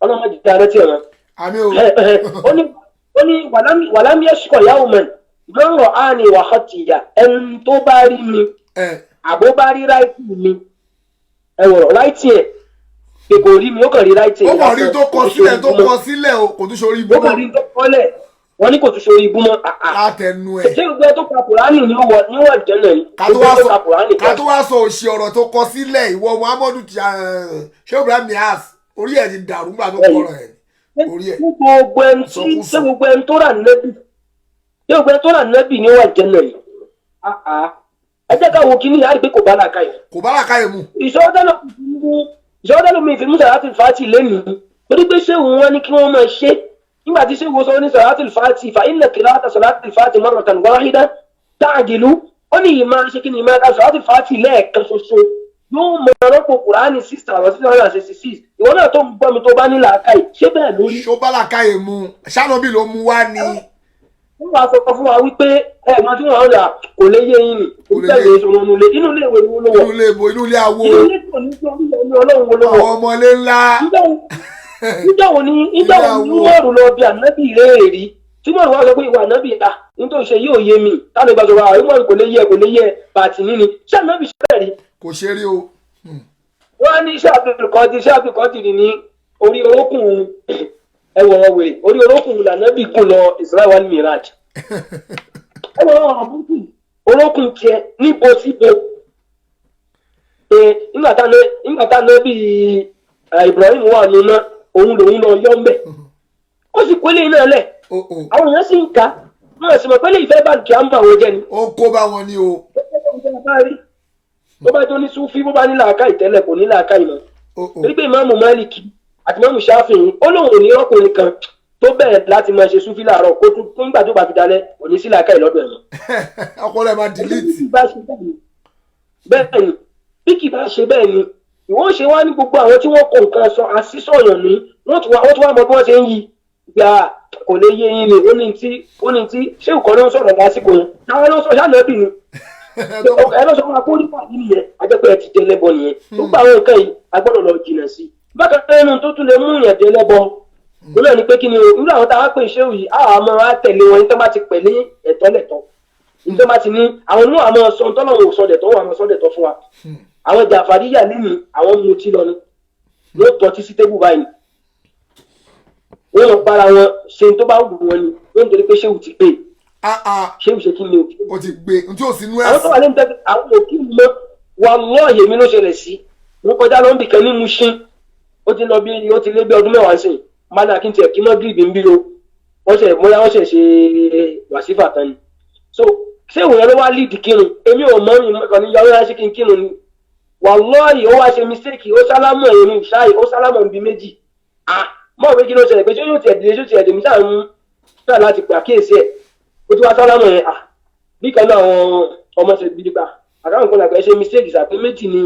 ọlọ́mọdé dáná tí ẹ̀ mọ́. Àmì o. Ó ní wàlámi ẹ̀ṣùkọ̀ yàwó mọ̀ lọ́rọ̀ á ní wàhátìyà, ẹni tó bá rí mi Ẹ àbó bá rí ráìtì mi, ẹ wọ̀rọ̀ ráìtì ẹ̀ pé kò rí mi, ó kàn rí ráìtì Ó ẹ̀ kàn rí lásán, tó kọ kò ṣe sílẹ̀ tó orí ibú mọ́. kọ sílẹ̀ o, kò tún ṣe orí ibú Ó kàn rí mọ́. tó kọ́lẹ̀, wọ́n ní kò tún ṣe orí ibú mọ́ àà. Látẹnu ẹ̀. Ṣé gbogbo ẹ tó ka Kùránì ní wọ níwọ̀n ìjẹ́nà ni? Ká tó Gbogbo wá ẹ tó sọ ka Kùránì ká tó wá sọ òṣì ọ̀rọ̀ tó kọ sílẹ̀, ìwọ Muhammadu ti ṣé Ibrahim Niass, orí ẹ̀ ti dàrú nígbà tó kọ ọ̀rọ̀ ẹ̀, orí ẹ̀. Ṣé gbogbo ẹni tí Ìsọkúsọ. ṣé gbogbo ẹni tó rà nẹ́bì, ṣé gbogbo ẹni tó rà nẹ́bì ní wà jẹ́nà yìí? Àà, ẹ jẹ́ ká wo kíní yàrá pé kò bá làákà yìí. Kò bá làákàyè mu. Ìṣọ́dẹ́lò mi fi mú sàrátì fàtì lẹ́nìí torí pé ṣé òun wọn ní kí wọ́n máa ṣe nígbà tí ṣé wo sọ ní sàrátì fàtì fa inna qira'ata sàrátì fàtì marratan wahida ta'dilu, ó ní ìmọ̀ ṣe kí ni ìmọ̀ ká sàrátì fàtì lẹ́ẹ̀kan ṣoṣo yóò mọ rọ́pò Kùránì 6666. Ìwọ náà tó ń gbọ́ mi tó bá ní làákàyè, ṣé bẹ́ẹ̀ lórí? Ṣó bá làákàyè mu? Ṣáná ló mu wá ni. Wọ́n wá sọ fún wa wípé ẹ̀gbọ́n tí wọ́n rà kò lè yé yín ni. Kò lè Kò yé. lè sọ̀rọ̀ nulẹ̀ inú ilé ìwé wo ló wọ̀? Inú ilé ibo? Inú ilé awo. Inú ilé tó ní sí orí ẹni Ọlọ́run wo ló wọ̀? Àwọn ọmọlé ńlá. Níjọ́ wo ni Ìyàwó. Umaru lọ bí ànábì léèrè tí Tí Umaru wá sọ pé ìwà ànábì à nítorí ṣe yóò yé mi, táwọn ìgbà sọ̀rọ̀ àwọn Umaru kò lè yẹ, kò lè yẹ bàtì níní. Ṣé ànábì ṣe bẹ́ẹ̀ rí? Kò ṣe rí o. Wọ́n á ní iṣẹ́ Abdulkadir, iṣẹ́ Abdulkadir ní orí orókùn, ẹwọ̀n wèrè, orí orókùn lànàbì gùn lọ Isra wal Miraj. Ẹwọ̀n àbúkù orókùn tiẹ̀ níbo síbo pé nígbà tá nábì Ibrahim wà nínú òun lòun lọ yọ mbẹ, ó sì kólé iná lẹ̀. O o. Àwọn èèyàn sì ń ka wọn sì mọ̀ pé lè fẹ́ bá kí á ń bà wọ́n jẹ́ ni. Ó ń kó bá wọn ní o. Tó bá tó ní Súfí, bó bá ní làákàyè tẹ́lẹ̀, kò ní làákàyè mọ́. O o. Torí pé ìmáàmù Málìkì àti ìmáàmù Ṣáfìí, ó lóun ò ní ọkùnrin kan tó bẹ̀rẹ̀ láti máa ṣe Súfí láàárọ̀ kó tún nígbà tó bá fi dalẹ̀ kò ní sí làákàyè lọ́dọ̀ ẹ̀ mọ́. Ọpọlọ ẹ máa delete. Bí kì bá ṣe bẹ́ẹ̀ ni, bẹ́ẹ̀ ni, bí kì bá ṣe bẹ́ẹ̀ ni, ìwọ ṣe wá ní gbogbo àwọn tí wọ́n kọ nǹkan sọ àṣìṣọ̀yàn ní wọ́n tún wá mọ bí wọ́n ṣe ń yí gbà kò lè yé yín ni. Ó ní tí ṣé ìkọ́ ló ń sọ̀rọ̀ lásìkò yẹn, táwọn ló ń sọ ṣáà ni ẹ lọ sọ fún wa kó rí pàdé nìyẹn, ajẹ́pẹ́ ẹ ti jẹ lẹ́bọ nìyẹn. Gbogbo àwọn nǹkan yìí a gbọ́dọ̀ lọ jìnnà sí i. Bákan náà, nínú tó tún lè mú yàn jẹ lẹ́bọ òun náà ni pé kí ni o, irú àwọn táwa pè ṣéwù yìí, àwọn àmọ́ wa tẹ̀lé wọn ní tó bá ti pè ní ẹ̀tọ́ lẹ̀tọ́, ní tó bá ti ní àwọn inú àmọ́ sọ tọ́lọ́run ò sọdẹ̀tọ́ wọn àmọ́ sọdẹ̀tọ́ fún wa. Àwọn Jàfàríyà nínú àwọn mutí lọ ni wọ́n tọ́tí sí tébù báyìí, wọ́n lọ para wọn ṣe tó bá wù wọn ni wọ́n, nítorí pé ṣéwù ti pè Ah ah. ṣéwù ṣe kí ni o. Ó ti gbé n tí ò sínú Àwọn tó ẹ̀sìn. wà lẹ́nu tẹ́tẹ́ àwọn òkú mọ́ wà lọ́ọ̀yẹ̀ mi ló ṣẹlẹ̀ sí. Wọ́n kọjá lọ́nbì kan ní Mushin, ó ti lọ bí ó ti lé bí ọdún 10 sí mana kí n tiẹ̀ kí mọ́ gírígì ń bí o, wọ́n ṣe bóyá wọ́n ṣe ṣe wàsífà tán ni. So ṣé ìwòye ló wá líìdì kírun, èmi ò mọ̀, mi kàn ní yọrí ránṣẹ́ kí n kírun ni. Wàlọ́ọ̀yì ó wá ṣe mistake, ó sálámù ẹ̀yìn ṣáì, ó sálámù níbi méjì. Ah, mọ̀ pé kí ló ṣẹlẹ̀, pé ṣé yóò tiẹ̀ dìde, ṣé yóò tiẹ̀ dìde, mi sáà ń sáà láti pè àkíyèsí ẹ̀, ó ti wá sálámù yẹn. Ah, bí kan náà àwọn ọmọ ṣe bí nípa àtàwọn nǹkan làgbà ṣe mistake ṣàpé méjì ni,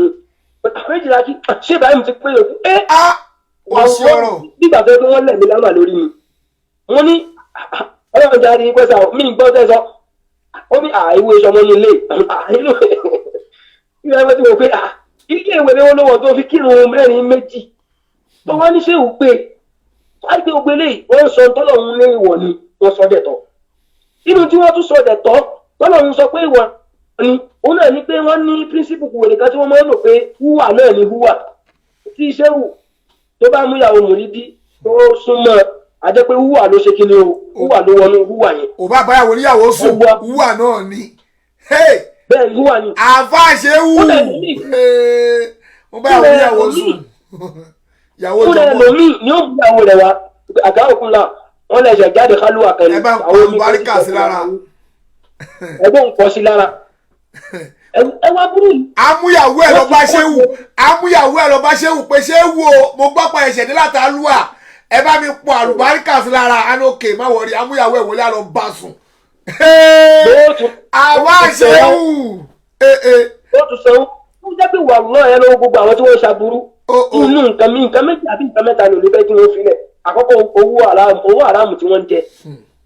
méjì la kí ṣé Ibrahim ti pé òkú ẹ. Ah, ó ṣe ọ̀rọ̀. Nígbà tó yẹ pé wọ́n lẹ̀ mí lámà lórí mi, mo ní ọlọ́run jáde pẹ́sà mi gbọ́ tẹ́sọ, ó ní àìwé sọmọ ní ilé àìlú ìgbà ẹgbẹ́ tí mo pé ilé ìwé mi wọ́n lọ́wọ́ tó fi kírun mẹ́rin méjì tó wá ní ṣé ò pé wá gbé gbogbo eléyìí. Wọ́n sọ tọ́lọ́run ní ìwọ̀ ni wọ́n sọ dẹ̀tọ̀, inú tí wọ́n tún sọ dẹ̀tọ̀ tọ́lọ́run sọ pé ìwọ̀ ni òun náà ní pé wọ́n ní píríncípù wèrè kan tí wọ́n máa ń lò pé húwà náà ni húwà tí iṣẹ́ wù tó bá mú ìyàwó mùrídí tó súnmọ́, àjẹ́ pé húwà ló ṣe kí ni o, húwà ló wọnú húwà yẹn. Ò bá báyàwó níyàwó sùn. Ó wá. Wúwà náà ni. Hey! Bẹ́ẹ̀ ni, húwà ni. Àfa ṣe wù. Ó dẹ̀ ní. Mo báyàwó níyàwó sùn, ìyàwó Fúnra jọmọ. ẹlòmíì ni ó mú ìyàwó rẹ̀ wá àgá òkun la wọ́n lè ṣe jáde kálúwà kan ní. Ẹ bá ń kọ àlùbáríkà sí lára. Ẹgbẹ́ òun kọ sí lára, ẹ wá burú yìí. Amúyàwó ẹ lọ bá ṣéwù, amúyàwó ẹ lọ bá ṣéwù pé ṣéwù o, mo gbọ́ pa ẹ̀ṣẹ̀ dé látàlúwà, ẹ bá mi pọ àlùbáríkà sí lára àná. Òkè má wọrí, amúyàwó ẹ wọlé àlọ bá sùn. Ó tún- Àwa ṣéwù. Ó tún sanwó, ó jẹ́ pé wà lọ́ ẹ lọ́wọ́ gbogbo àwọn tí wọ́n ṣàbúrú. Ó, ó. Inú nǹkan mi, nǹkan méjì àbí nǹkan mẹ́ta ni ò lè fẹ́ kí wọ́n filẹ̀. Àkọ́kọ́, owó àràmù, owó àràmù tí wọ́n ń jẹ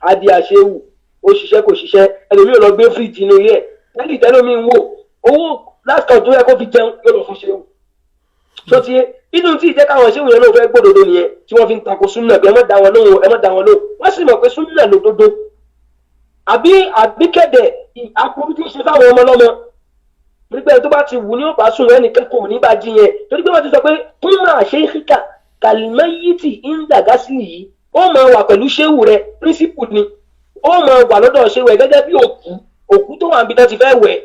adi àṣewù, ó ṣiṣẹ́ kò ṣiṣẹ́, ẹlòmíì ò lọ gbé fíríjì inú ilé ẹ̀ lẹ́yìn tẹ́lómi ń wò owó last card tó yẹ kó fi jẹun yóò lọ fún ṣéwù tó ti yé. Inú tí ìjẹ́ káwọn ṣéwù yẹn ló fẹ́ gbódodo nìyẹn tí wọ́n fi ń takò súnà pé ẹ má dá wọn lóhùn, ẹ má dá wọn lóhùn. Wọ́n sì mọ̀ pé súnà lòdodo, àbí kẹ̀dẹ̀ aburú tí ń ṣe fáwọn ọmọ lọ́mọ nígbà tó bá ti wù ní ó bá sùn, ẹnìkan kò ní bá jí yẹn, torí pé wọ́n ti sọ pé kúnmọ́ àṣeyíkà kàlímẹ́yìtì ìndàgásí yìí, ó máa wà pẹ̀lú ṣéwù rẹ, píríncípù ni, ó máa wà lọ́dọ̀ ṣéwù rẹ gẹ́gẹ́ bí òkú, òkú tó wà níbi tó ti fẹ́ wẹ̀,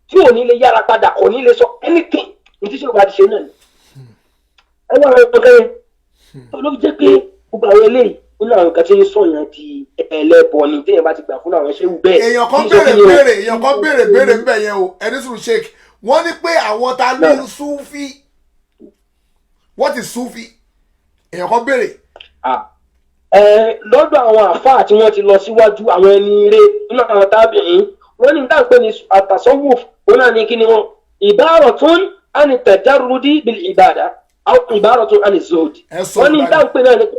tí ò ní lè yára padà, kò ní lè sọ anything ní tí ṣéwù bá ti ṣe náà ni. Ẹ wá àwọn ọmọ kẹrin tó ló fi jẹ́ pé gbogbo àwọn eléyìí nínú àwọn nǹkan tí ń sọ̀yàn di ẹlẹ́bọ ni téèyàn bá ti gbà fún àwọn ṣéwù bẹ́ẹ̀. Èèyàn kan Kí n sọ béèrè kí ni o? Béèrè, èèyàn kan béèrè béèrè ńbẹ yẹn o, ẹni sùn sheik, wọ́n ní pé àwọn ta ló ń súfì, what is súfì? Èèyàn kan béèrè. Ah. Ẹ lọ́dọ̀ àwọn àfáà tí wọ́n ti lọ síwájú, àwọn ẹni ire nínú àwọn tábìyìn, wọ́n ní dáhùn pé ní àtàsọ́wò òun náà ní kí ni wọn ibaratun ani tajarrudi bil ibada aw ibaratun ani zuhud. Ẹ sọ Wọ́n ní ìbára. dáhùn pé náà ni pé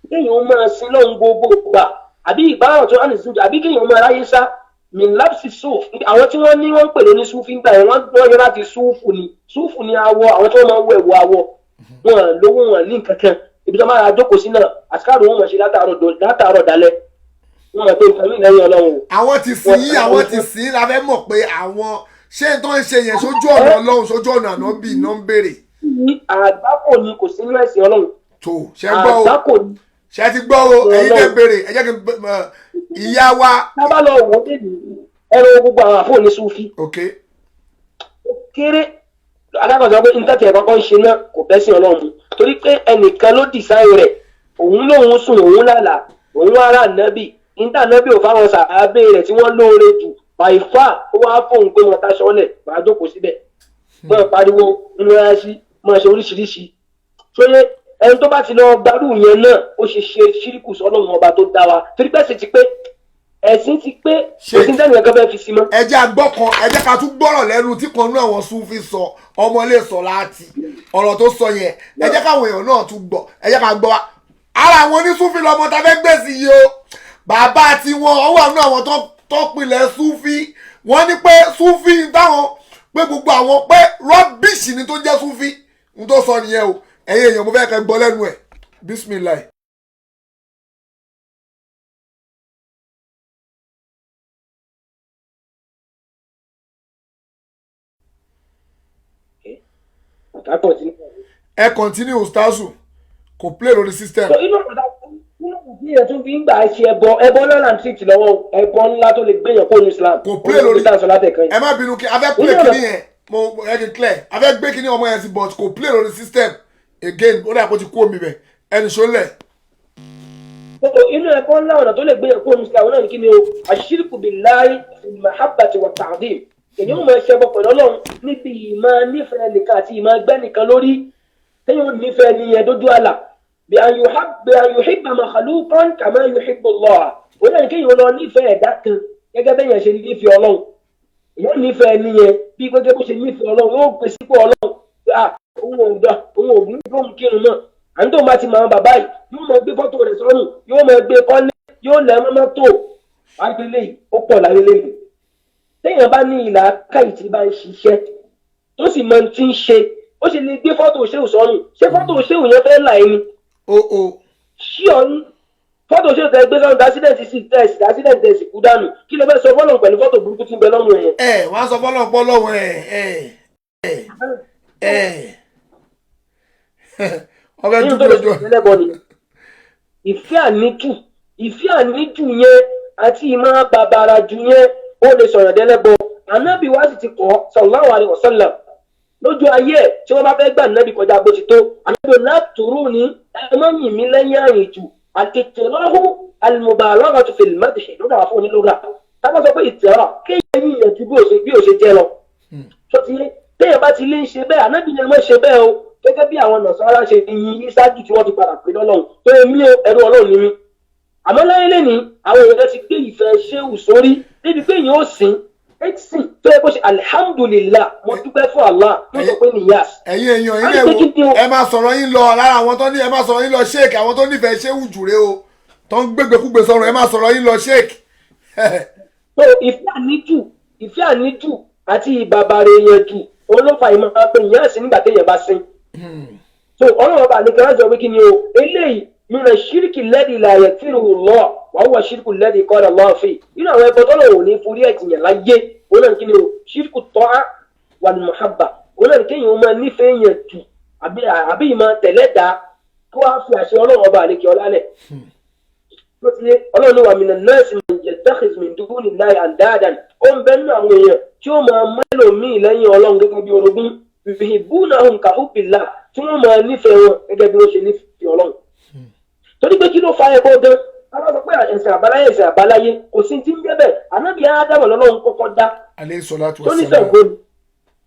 kéèyàn ó máa sin lọ́hùn gbogbo gbà, àbí ibaratun ani zuhud, àbí kéèyàn ó máa ráyé sá min lapsi suf. Àwọn tí wọ́n ní wọ́n ń pè lóní sufi ń gbà yẹn, wọ́n yọ láti súfù ni, súfù ni awọ, àwọn tí wọ́n máa ń wọ ẹ̀wù awọ, wọn lówó, wọn ní nǹkan kan, ibi tó máa jókòó sí náà àsìkáàrò wọn mọ̀ ṣe látàárọ̀ dalẹ́. Wọn àti nǹkan mí lẹ́yìn Ọlọ́run o. Àwọn ti sìn yín, àwọn ti sìn yín la fẹ́ mọ̀ pé àwọn ṣé n tó ń ṣe yẹn sójú ọ̀nà Ọlọ́run, sójú ọ̀nà ànábì náà ń béèrè. Ní àgbákò ni, kò sí nínú ẹ̀sìn Ọlọ́run. Tó ṣe gbọ́ o? Àgbákò ni. Ṣe ti gbọ́ o? Ẹ̀yin tẹ́ béèrè, ẹ jẹ́ kí n ìyá wa. Tá bá lọ wò ó débi ẹ̀rọ gbogbo àwọn àfọ̀ ní Sufi Ok. ó kéré adákọ̀ọ́sọ pé níta tiẹ̀ kọ́kọ́ ń ṣe náà kò bẹ́ sí Ọlọ́run mu, torí pé ẹnìkan ló dìsáì rẹ̀, òun lòun sùn, òun lálàá, òun wá rà nábì níta, nábì ò fáwọn sàábé rẹ̀ tí wọ́n lóore jù by far, ó wá fóun pé wọn táṣọ lẹ̀ máa jókòó síbẹ̀, máa pariwo nínú ẹṣí, máa ṣe oríṣiríṣi. Ṣóyé ẹni tó bá ti lọ gbarú yẹn náà, ó ṣe ṣe ṣíríkù sọ́lọ́run ọba tó dá wa, torí pé ẹ̀sìn ti pé, ẹ̀sìn ti pé, kò sí tẹ́nìkan kan fẹ́ fi sí mọ́. Ẹ jẹ́ àgbọ́ kan, ẹ jẹ́ ká tún gbọ́rọ̀ lẹ́nu tí kan nú àwọn Sufi sọ, ọmọlé sọ láti ọ̀rọ̀ tó sọ yẹn, ẹ jẹ́ káwọn èèyàn náà tún gbọ́, ẹ jẹ́ ká gbọ́ wa. Ara àwọn onísúfì lọmọ tá fẹ́ gbé sí yìí o, bàbá tiwọn ọwọ́ àánú àwọn tó pilẹ̀ Sufi, wọ́n ní pé Sufi táwọn pé gbogbo àwọn pé rubbish ni tó jẹ́ Sufi n tó sọ nìyẹn o. Ẹ̀yin èèyàn, mo fẹ́ kẹ́ gbọ́ lẹ́nu ẹ̀. Bismillah. Ká continue. Ẹ continue, ustazu, kò play lórí system. So inú ọ̀dà inú òbí yẹn tún fi ń gbà ṣe ẹbọ, ẹbọ ńlá là ń tìtì lọ́wọ́, ẹbọ ńlá tó lè gbéyàn kó ní Islam. Kò play lórí Olórí tá à ń sọ látẹ̀kan yìí. Ẹ má bínú, kí a fẹ́ play kíní yẹn, mo ẹ kì í clear, a fẹ́ gbé kíní ọmọ yẹn sí, but kò play lórí system again, ó dà kó ti kú omi bẹ̀ ẹni ṣọlẹ̀. So inú ẹbọ ńlá, ọ̀nà tó lè gbéyàn kó ní Islam náà ní kí ni o? Àṣírìkù billahi fil mahabbati wa ta'zim. Èyí ó máa ṣẹbọ pẹ̀lú Ọlọ́run níbi ìmọ̀ nífẹ̀ẹ́ nìkan àti ìmọ̀ ẹgbẹ́ nìkan lórí, téèyàn ò nífẹ̀ẹ́ nìyẹn dójú àlà, bí an yuhibba makhluqan kama yuhibbu Allah. Òun náà ní kéèyàn lọ nífẹ̀ẹ́ ẹ̀dá kan gẹ́gẹ́ bẹ́ẹ̀ yẹn ṣe nífẹ̀ẹ́ Ọlọ́run. Èyí ò nífẹ̀ẹ́ nìyẹn bí gẹ́gẹ́ bó ṣe nífẹ̀ẹ́ Ọlọ́run, yóò gbé sípò Ọlọ́run. Ah, òun ò gbà, òun ò ní fóun kírun náà, à ń tó máa ti mọ àwọn bàbá yìí, yóò máa gbé fọ́tò rẹ̀ sọ́rùn, yóò máa gbé kọ́lé, yóò lẹ̀ mọ́ mọ́tò wáyé. Léyìí ó pọ̀ láyé lẹ́yìn. Téèyàn bá ní ìlà káyì tí bá ń ṣiṣẹ́ tó sì mọ tí ń ṣe, ó sì lè gbé fọ́tò ṣéwù sọ́rùn. Ṣé fọ́tò ṣéwù yẹn fẹ́ là ẹni O o. Ṣí ọ ní fọ́tò ṣéwù tẹ gbé sọ́run, accident sì tẹ̀sí, accident tẹ̀sí kú dànù, kí ló fẹ́ sọ fọ́lọ̀ pẹ̀lú fọ́tò burúkú tí ń bẹ lọ́rùn yẹn? Ẹ wọ́n á sọ fọlọ́ pọ́lọ́wọ́ ẹ ẹ ẹ ẹ ọbẹ̀ nínú dúdú tó lè ojú. ṣe ẹlẹ́bọ ni ìfẹ́ àníjù. Ìfẹ́ àníjù yẹn àti ìmọ̀ bàbàrà jù yẹn, ó lè sọ̀rọ̀ dẹ́lẹ́bọ. Ànábì wa sì ti kọ́, sallallahu alaihi wasallam, lójú ayé ẹ̀, tí wọ́n bá fẹ́ gbà nábì kọjá bó ti tó, ànábì látòrò ní ẹ má yìn mí lẹ́yìn àrìn jù. Àtètèrọ́hù al-mubalaghatu fil madh lọ́dọ̀ àwọn onílógà. Tábà sọ pé ìtẹ̀rọ kéèyàn yìnyín ju bí ó ṣe jẹ́ lọ, tó ti yé, téèyàn bá ti lè ń ṣe bẹ́ẹ̀, ànábì ni ẹ má ṣe bẹ́ẹ̀ o, gẹ́gẹ́ bí àwọn Nàṣàrà ṣe yin Ìsájù tí wọ́n ti padà pé lọ́lọ́run tó èmi o, ẹrú Ọlọ́run ni mí. Àmọ́ láyé lẹ́ni, àwọn èèyàn ti gbé ìfẹ́ ṣéwù sórí débi pé èèyàn ó sìn ẹ̀sìn tó yẹ kó ṣe alihamudulilá, mo dúpẹ́ fún Allah, ló sọ pé nìyàs. Ẹ̀yin èèyàn yín A lè ní pé kí ni wo o? Ẹ máa sọ̀rọ̀ yín lọ lára àwọn tó ní, ẹ máa sọ̀rọ̀ yín lọ, sheik, àwọn tó nífẹ̀ẹ́ ṣéwù jùrẹ́ o, tó ń gbégbékúgbé sọ̀rọ̀, ẹ máa sọ̀rọ̀ yín lọ, sheik. So ìfẹ́ àníjù, ìfẹ́ àníjù àti ìbàbàrẹ̀ èèyàn jù, òun ló fa ìmọ̀ pé ìyẹn sì nígbà téèyàn bá sin. So Ọlọ́run ọba àlekè láti sọ pé kí ni o? Eléyìí nínú ṣíríkì lẹ́dí ìlàyẹ̀ tí ìrù lọ wàá wọ ṣíríkù lẹ́dí kọ́ra lọ́ọ́ fi nínú àwọn ẹbọ tọ́lọ̀ ò ní forí ẹ̀jìyàn láyé. Òun náà ní kí ni o? Ṣíríkù tọ́á wà ní muhabba. Òun náà ní kéèyàn máa nífẹ̀ẹ́ èèyàn jù àbí ìmọ̀ tẹ̀lẹ́dà kó wàá fi àṣẹ Ọlọ́run ọba àlekè ọlá lẹ̀. Ló ti yé, Ọlọ́run ní wà mí nọ́ọ̀sì mi yẹtẹ́kìs mi dúró ní láì àndáàdàn, ó ń bẹ nínú àwọn èèyàn tí ó máa mẹ́lòmíì lẹ́yìn Ọlọ́run gẹ́gẹ́ bí orogún, yuhibbunahum kahubbillah, tí wọ́n máa nífẹ̀ẹ́ wọn gẹ́gẹ́ bí wọ́n ṣe nífẹ̀ẹ́ Ọlọ́run. Torí pé kí ló fa ẹbọ gan? Aláwọ̀ sọ pé ẹ̀sìn àbáláyé, ẹ̀sìn àbáláyé, kò sí ti ń jẹ́ bẹ́ẹ̀. Ànábì Ádámù lọ́lọ́run kọ́kọ́ dá Aleyhi salatu tó ní wassalam. Ṣàngó ni,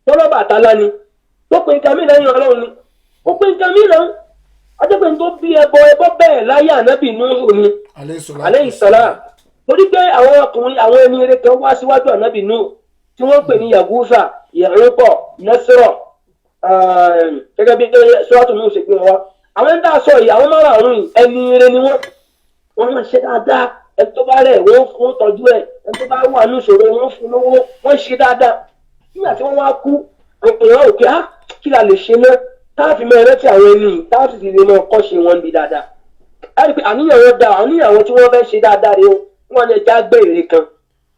tọ́lọ́bà àtàlá ni, tó pe nǹkan mí lẹ́yìn Ọlọ́run ni, ó pe nǹkan mí lọ́run ajẹ́pẹ́ tó bí ẹbọ. Ẹbọ bẹ́ẹ̀ láyé ànábì Núhù ni, Aleyhi salatu aleyhi salam, torí pé àwọn ọkùnrin, àwọn ẹni eré kan wá síwájú ànábì Núhù tí wọ́n pè ní Yagusa, Yẹ̀rúpọ̀, Nẹ́sírọ̀, gẹ́gẹ́ bí sọ́wọ́tò Núhù ṣe pé wọn wá. Àwọn ẹni tá a sọ yìí, àwọn márààrún yìí, ẹni eré ni wọ́n. Wọ́n máa ṣe dáadáa, ẹni tó bá rẹ̀ wọ́n fún tọ́jú ẹ̀, ẹni tó bá wà ní ìṣòro wọ́n fún lówó, wọ́n ṣe dáadáa. Nígbà tí wọ́n wá kú, èèyàn ò pé á kí la lè ṣe náà táàfin máa rántí àwọn ẹni yìí, táàfin sì lè máa kọ́ ṣe wọn bí dáadáa. Á rí i pé àníyàn wọn da, àníyàn àwọn tí wọ́n fẹ́ ṣe dáadáa rèé o. Wọ́n lè já gbé ère kan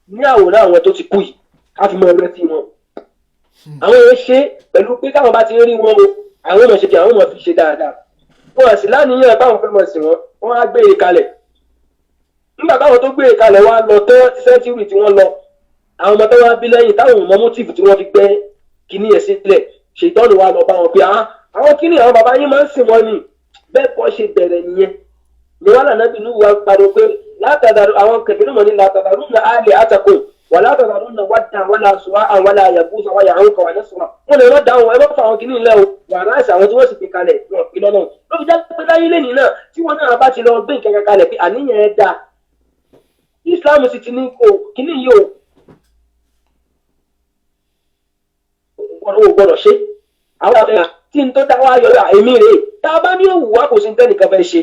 ní àwòrán àwọn tó ti kú yìí ká fi mọ rántí wọn. Àwọn èèyàn ṣe pẹ̀lú pé káwọn bá ti rí wọn o, àwọn ọmọ ṣe kí àwọn ọmọ fi ṣe dáadáa. Wọn sì láníyàn báwọn fẹ́ mọ̀ sí wọn, wọ́n á gbé e kalẹ̀. Nígbà táwọn tó gbé e kalẹ̀ wá lọ tán, sẹ́ńtúrì tí wọ́n lọ, àwọn ọmọ tó wá bí lẹ́yìn táwọn ò mọ mótìfù tí wọ́n fi gbẹ́ kíní ẹ̀ sílẹ̀, ṣètọ́nù wa lọ bá wọn pé àwọn kíní àwọn bàbá yín máa ń sìn wọn ni. Bẹ́ẹ̀ kọ́ ṣe bẹ̀rẹ̀ nìyẹn. Ni wọn lànà bínú wa pariwo pé látàdàrú àwọn kẹfìrí mọ̀ ní látàdàrú na àlè àtàkù wà látàdàrú na wàdà wàlà sùwà àwọn àyàbùsà wà yàrá kọ̀ wà ní sùwà. Wọn lè rọ́ọ̀dà àwọn ẹgbẹ́ fún àwọn kìíní ilẹ̀ o, wà ráìsì àwọn tí wọ́n sì gbé kalẹ̀ wọn fi lọ́nà. Ló fi já pé láyé lẹ́nìí náà tí wọ́n náà bá ti lọ gbé nǹkan kalẹ̀ pé àníyàn ẹ̀ dáa, Islam sì ti ní kó kìíní yìí o gbọ́dọ̀ ṣe. Àwọn àfẹ́ tí n tó dá wá yọ èmi rèé, tá a bá ní òwú wa kò sí ní tẹ́nìkan fẹ́ ṣe.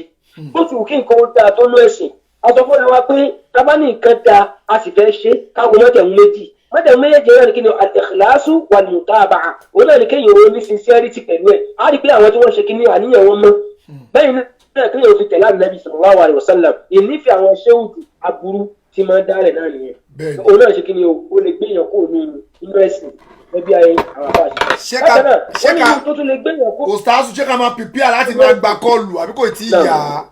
Bó ti wù kí nǹkan ó dáa tó ló ẹ̀sìn, a sọ fúnra wa pé tá a bá ní nǹkan dáa a sì fẹ́ ṣe, káwọn mọ́jẹ̀mú méjì mọ́jẹ̀mú méjèèjì náà ni kí ni al-ikhlasu wal-mutaba'a, òun náà ni kéèyàn ó ní sincerity pẹ̀lú ẹ̀. Á rí i pé àwọn tí wọ́n ṣe kí ni àníyàn wọn mọ́ bẹ́ẹ̀ náà kéèyàn fi tẹ̀lé Ànábì sallallahu alaihi wasallam. Ìnífẹ̀ẹ́ àwọn ṣéwùjù aburú tí máa ń dálẹ̀ náà nìyẹn. Òun náà ṣe kí ni o lè gbéyàn kó nínú ẹ̀sìn ẹbí ayé àwọn àbá ṣe. Ṣé ká òsítàásù ṣé ká máa pìpìà láti máa gba kọlù àbí kò tí ì yá?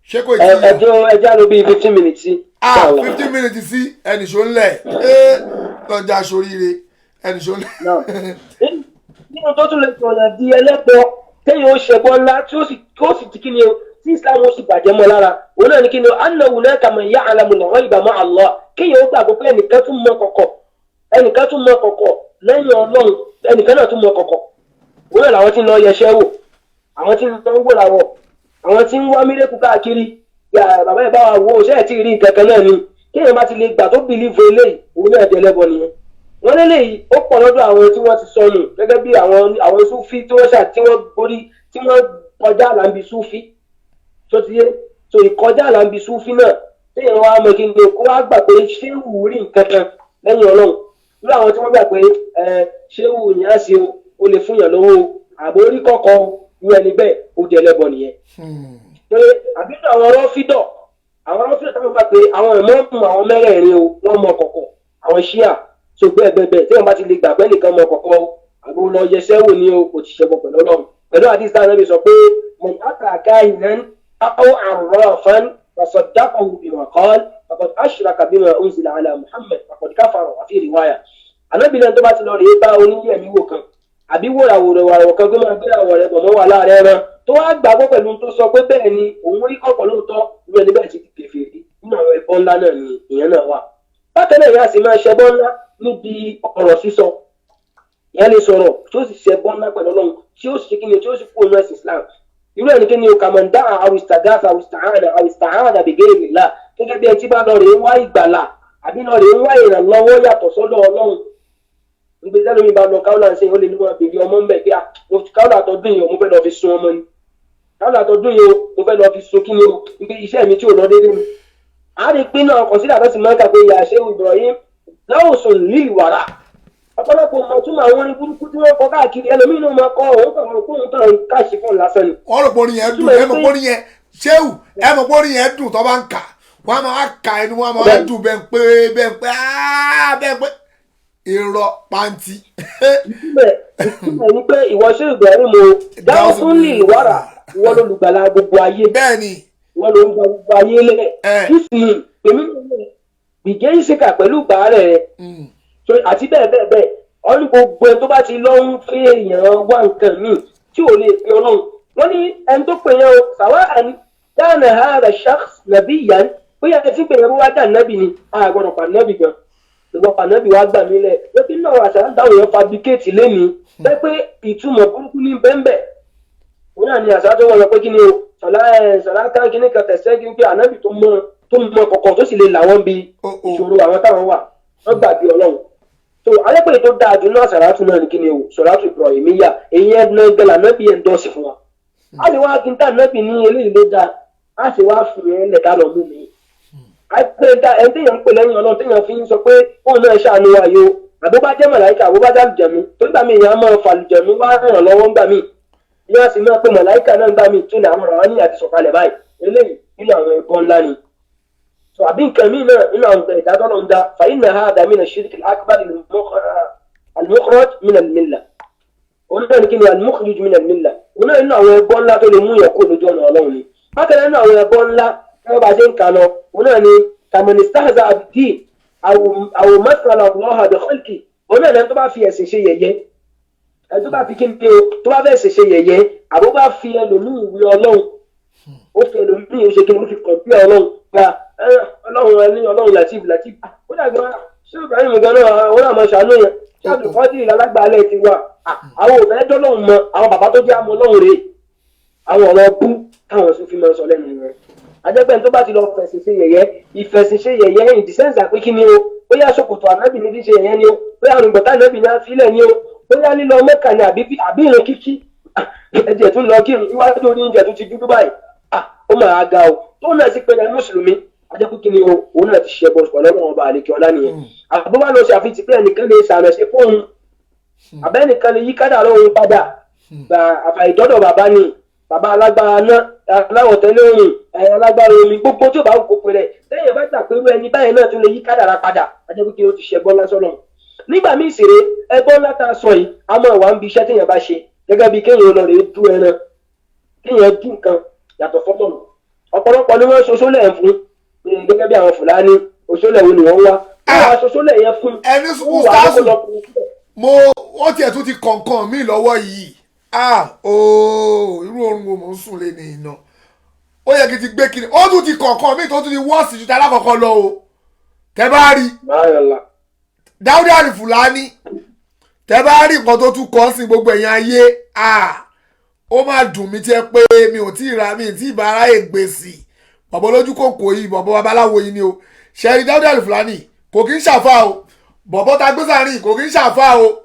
Ṣé kò tí ì yá? Ẹjọ́ ẹjọ́ ló bí 15 minutes sí. 15 minutes sí ẹnìṣó ńlẹ̀ lọ́jà sóríire ẹnìṣó ńlẹ̀. Nínú tó tún lè sọ̀rọ̀ di ẹlẹ́pọ̀ téèyàn ó ṣẹbọ ńlá tí ó sì ti kí ni o tí Islam ó sì bàjẹ́ mọ́ lára, òun náà ní kí ni o annahu hunaka man ya'lamu al-ghayba ma'a Allah, kéèyàn ó gbàgbọ́ pé ẹnìkan tún mọ kọ̀kọ̀, ẹnìkan tún mọ kọ̀kọ̀ lẹ́yìn Ọlọ́run, ẹnìkan náà tún mọ kọ̀kọ̀. Òun náà làwọn tí ń lọ yẹsẹ́ wò, àwọn tí ń lọ ń wò làwọ̀, àwọn tí ń wá mírèkù káàkiri, bàbá ẹ̀ bá wa wo ṣé ẹ̀ tí ì rí nǹkan kan náà ni. Kéèyàn bá ti lè gbà tó bìlíìfù eléyìí, òun náà di ẹlẹ́bọ nìyẹn. Wọ́n lélẹ́yìí ó pọ̀ lọ́dọ̀ àwọn tí wọ́n ti sọnù gẹ́gẹ́ bí àwọn Súfí tí wọ́n ṣà tí wọ́n borí tí wọ́n kọjá àlàǹbí Súfí tó ti yé. So ìkọjá àlàǹbí Súfí náà téèyàn wá mọ kí ni kó wá gbà pé ṣéwù rí nǹkan kan lẹ́yìn Ọlọ́run. Lórí àwọn tí wọ́n gbà pé ṣéwù yẹn á ṣe o lè fún yàn lówó àbò orí kọ̀ọ̀kan irú ẹni bẹ́ẹ̀ ó di ẹlẹ́bọ nìyẹn. Pé àbínú àwọn rọ́fídọ̀, àwọn rọ́fídọ̀ táwọn gbà pé àwọn ìmọ̀ọ́mù àwọn mẹ́rẹ̀ẹ̀rin o wọ́n mọ kọ̀kọ̀, àwọn ṣíà so bẹ́ẹ̀ bẹ́ẹ̀ bẹ́ẹ̀ téèyàn bá ti lè gbà pé nìkan mọ kọ̀kọ̀ o àbò lọ yẹsẹ́ wò ní o kò ti ṣẹbọ pẹ̀lú Ọlọ́run. Pẹ̀lú àdìsá náà bí sọ pé man ata kahinan aw arrafan fasaddaqahu bima qala faqad ashraka bima unzila ala Muhammad faqad kafara wa fi riwaya. Ànábìnrin tó bá ti lọ rèé bá oníyẹ̀mí wò kan àbí wòràwòràwò kan tó máa gbé àwọ̀ rẹ̀ bọ̀ mọ́ wà láàrẹ̀ ẹran tó wá gbàgbọ́ pẹ̀lú tó sọ pé bẹ́ẹ̀ ni òun rí kọ̀kọ̀ lóòótọ́, irú ẹni bẹ́ẹ̀ ti di kèfèrí. Nínú àwọn ẹbọ ńlá náà ni ìyẹn náà wà. Bákan náà ìyá sì máa ṣẹbọ ńlá níbi ọ̀rọ̀ sísọ. Ìyá lè sọ̀rọ̀ tí ó sì ṣẹbọ ńlá pẹ̀lú Ọlọ́run tí ó sì kíni tí ó sì kú òun ẹ̀sìn Islam. Irú ẹni kíni o kàmọ̀ndá àwìsàgáfà àwìsàhánà àwìsàhánà bìgẹ́rì là gẹ́gẹ́ bí ẹni tí bá lọ rèé wá ìgbàlà àbí lọ rèé wá ìrànlọ́wọ́ yàtọ̀ sọ́dọ̀ Ọlọ́run. Nígbà tí ẹlòmíì bá lọ káwọlà ń ṣe ó lè ní wọn bèrè ọmọ ń bẹ pé káwọlà àtọdún yìí mo fẹ́ lọ fi sun ọmọ ni, káwọlà àtọdún yìí mo fẹ́ lọ fi sun kí ni o, níbi iṣẹ́ mi tí ò lọ déédéé ni. A rí pé náà kọ̀sídà tó sì máa ń kà pé ìyá ṣé Ibrahim láwùsùn lílì wàrà ọ̀pọ̀lọpọ̀ ọmọ tún máa wọ́n ní burúkú tí wọ́n kọ káàkiri, ẹlòmíì náà máa kọ òun kàn wọ́n kóun tàn káàṣì fún lásán ni. Wọ́n rò pé orin yẹn dùn, ẹ mọ̀ pé orin yẹn ṣéwù, ẹ mọ̀ pé orin yẹn dùn tó bá ń kà wọ́n á máa kà ẹnu wọn á máa dùn bẹ́ẹ̀ pé bẹ́ẹ̀ pé bẹ́ẹ̀ pé irọ́ pàǹtí. Ìtumọ̀ ni pé ìwọ ṣé Ibrahim o dáhùn fún lè wàrà ìwọ lolùgbàlà gbogbo ayé. Bẹ́ẹ̀ni. Ìwọ ló ń gba gbogbo ayé lẹ̀. Nísìnyí èmi gbìgẹ́ ìṣèkà pẹ̀lú bàárẹ̀ rẹ̀ àti bẹ́ẹ̀ bẹ́ẹ̀ bẹ́ẹ̀ ọ̀run gbogbo ẹni tó bá ti lọ ń fẹ́ èèyàn wá nǹkan míì tí ò lè pe Ọlọ́run. Wọ́n ní ẹni tó pè yẹn o sàwá dáná hàrà shakhs nàbí yàn bóyá ẹ ti pè yẹn bó wá dà nábì ni a gbọ́dọ̀ pa nábì gan. Ìwọ pànábì wàá gbà mí lẹ̀ lókè náà àṣà ń dáhùn yẹn fabricate lẹ́ni bẹ́ẹ̀ pé ìtumọ̀ burúkú ní bẹ́ńbẹ́. Òun náà ni àṣà tó wọ́n lọ pé kí ni o sọ̀lá ká kí ni kan tẹ̀sẹ̀ kí ni pé ànábì tó mọ kọ̀kọ̀ tó sì lè là wọ́n bí ìṣòro àwọn táwọn wà wọ́n gbàgbé Ọlọ́run. So alẹ́pẹ̀lẹ̀ tó dáa jù náà sàràtù náà ni kí ni o sọ̀ràtù Ibrahimiyya èyí ẹ̀ náà gẹ́lá nábì ẹ̀ ń dọ́sì fún wa. A sì wá kí n tá nábì ní eléyìí ló dáa, a sì wá fi ẹ̀ lẹ̀ ká lọ mú mi. Ẹni téèyàn ń pè lẹ́yìn Ọlọ́run téèyàn fi ń sọ pé òun náà ṣàánú wa yìí o, àbó bá jẹ́ màláìka àbó bá jẹ́ àlùjẹ̀mú tó nígbà míì èèyàn á máa fa àlùjẹ̀mú wá ràn lọ́wọ́ ńgbà míì. Ìyá sì máa pe màláìkà náà gbà mí tún ní àwọn ọ̀rọ̀ ní àti sọ̀kalẹ̀ báyìí. Eléyìí nínú àwọn ẹbọ ńlá ni. So àbí nǹkan míì náà nínú àwọn ẹ̀dá tọ́lọ̀ ń dá fa inna hadha mina shirk al-akbar al-mukhraj min al-millah. Òun náà ní kí ni al-mukhrij min al-millah. Òun náà nínú àwọn ẹbọ ńlá tó lè mú yàn kó lójú ọ̀nà Ọlọ́run ni. Bákan náà nínú àwọn ẹbọ ńlá tẹ́wọ́ bá ṣe ń kà lọ, òun náà ni kaman istahza'a bid-din aw mathala Allaha bi khalqi. Òun náà lẹ́nu tó bá fi ẹ̀sìn ṣe yẹ̀yẹ́, ẹni tó bá fi kí ni o, tó bá fẹ́ ṣe yẹ̀yẹ́, àbó bá fi ẹlòmíì wí Ọlọ́run, ó fi ẹlòmíì ṣe kí ni, ó fi kọ̀m̀pìà Ọlọ́run gba Ọlọ́run ẹni Ọlọ́run Latif Latif. Ó dàgbà ṣé Ibrahim gan náà òun náà máa ṣàánú yẹn, ṣé Abdulkadir alágbàálẹ̀ ti wà, àwọn ò fẹ́ dọ́lọ́run mọ àwọn bàbá tó jẹ́ àmọ́ Ọlọ́run rèé. Àwọn ọ̀rọ̀ bú táwọn Sufi máa ń sọ lẹ́nu rẹ̀. Ajẹ́pẹ́ tó bá ti lọ fẹ̀sìn ṣe yẹ̀yẹ́, ìfẹ̀sìn ṣe yẹ̀yẹ́ in the sense pé kí ni o, bóyá ṣòkòtò ànábì ní fi ṣe yẹ̀yẹ́ ni o, bóyá àrùngbọ̀tá ànábì ní àfilẹ̀ ni o, bóyá lílọ Mẹ́kà ni àbí ìrun kíkí, ẹ̀jẹ̀ tún lọ kírun iwájú orí oúnjẹ tó ti dúdú báyìí, ó máa ga o, tó náà sì pé ní mùsùlùmí. Ajẹ́pẹ́ kí ni o, òun náà ti ṣe ẹbọ pẹ̀lú Ọlọ́run ọba àlekè ọlá nìyẹn. Àbúrò lọ ṣe àfihàn pé ẹnìkan lè ṣàrẹ̀ṣe fóun, àbẹ́nìkan lè yí kádàrá òun padà, gba àfàìdọ́dọ̀ bàbá ni, bàbá alágbára náà, aláwọ̀ tẹ́lẹ̀ òrùn, alágbára omi, gbogbo tí ò bá wù kó pe rẹ̀, lẹ́yìn bá gbà pé irú ẹni báyìí náà tún lè yí kádàrá padà, ajẹ́pẹ́ kí o ti ṣe ẹbọ lásán lọ. Nígbà míì sì rèé, ẹbọ ńlá tá a sọ yìí a máa wà ń bi iṣẹ́ téèyàn bá ṣe, gẹ́gẹ́ bí kéèyàn lọ rèé dú ẹran, kéèyàn dú nǹkan yàtọ̀ fọ́tọ̀nù. Ọ̀pọ̀lọpọ̀ ni wọ́n ṣoṣólẹ̀ fún, gẹ́gẹ́ bí àwọn Fúlàní oṣólẹ̀ wo ni wọ́n wá, wọ́n ṣoṣólẹ̀ yẹn fún. Ẹni sùkúrú mo ó tiẹ̀ tún ti kọ̀ọ̀kan mi lọ́wọ́ yìí, ooo irú oorun wo mò ń sùn lé ní iná, ó yẹ kí n ti gbé kiri, ó tún ti kọ̀ọ̀kan mi tó tún ti wọ́ọ̀sì ju talákọ̀ọ́kọ́ lọ o. Tẹ bá rí Dáúdà ní Fúlàní, tẹ bá rí nǹkan tó tún kọ́ sí gbogbo ẹ̀yìn ayé, ó máa dùn mí tiẹ̀ pé mi ò tí ì ra mi tí ì bá aráyè gbèsè bọ̀bọ̀ lójú kòkò yìí, bọ̀bọ̀ babaláwo yìí ni o. Ṣẹ́rí Dáúdà ní Fúlàní kò kí ń ṣàfà o, bọ̀bọ̀ ta gbé sàárín kò kí ń ṣàfà o,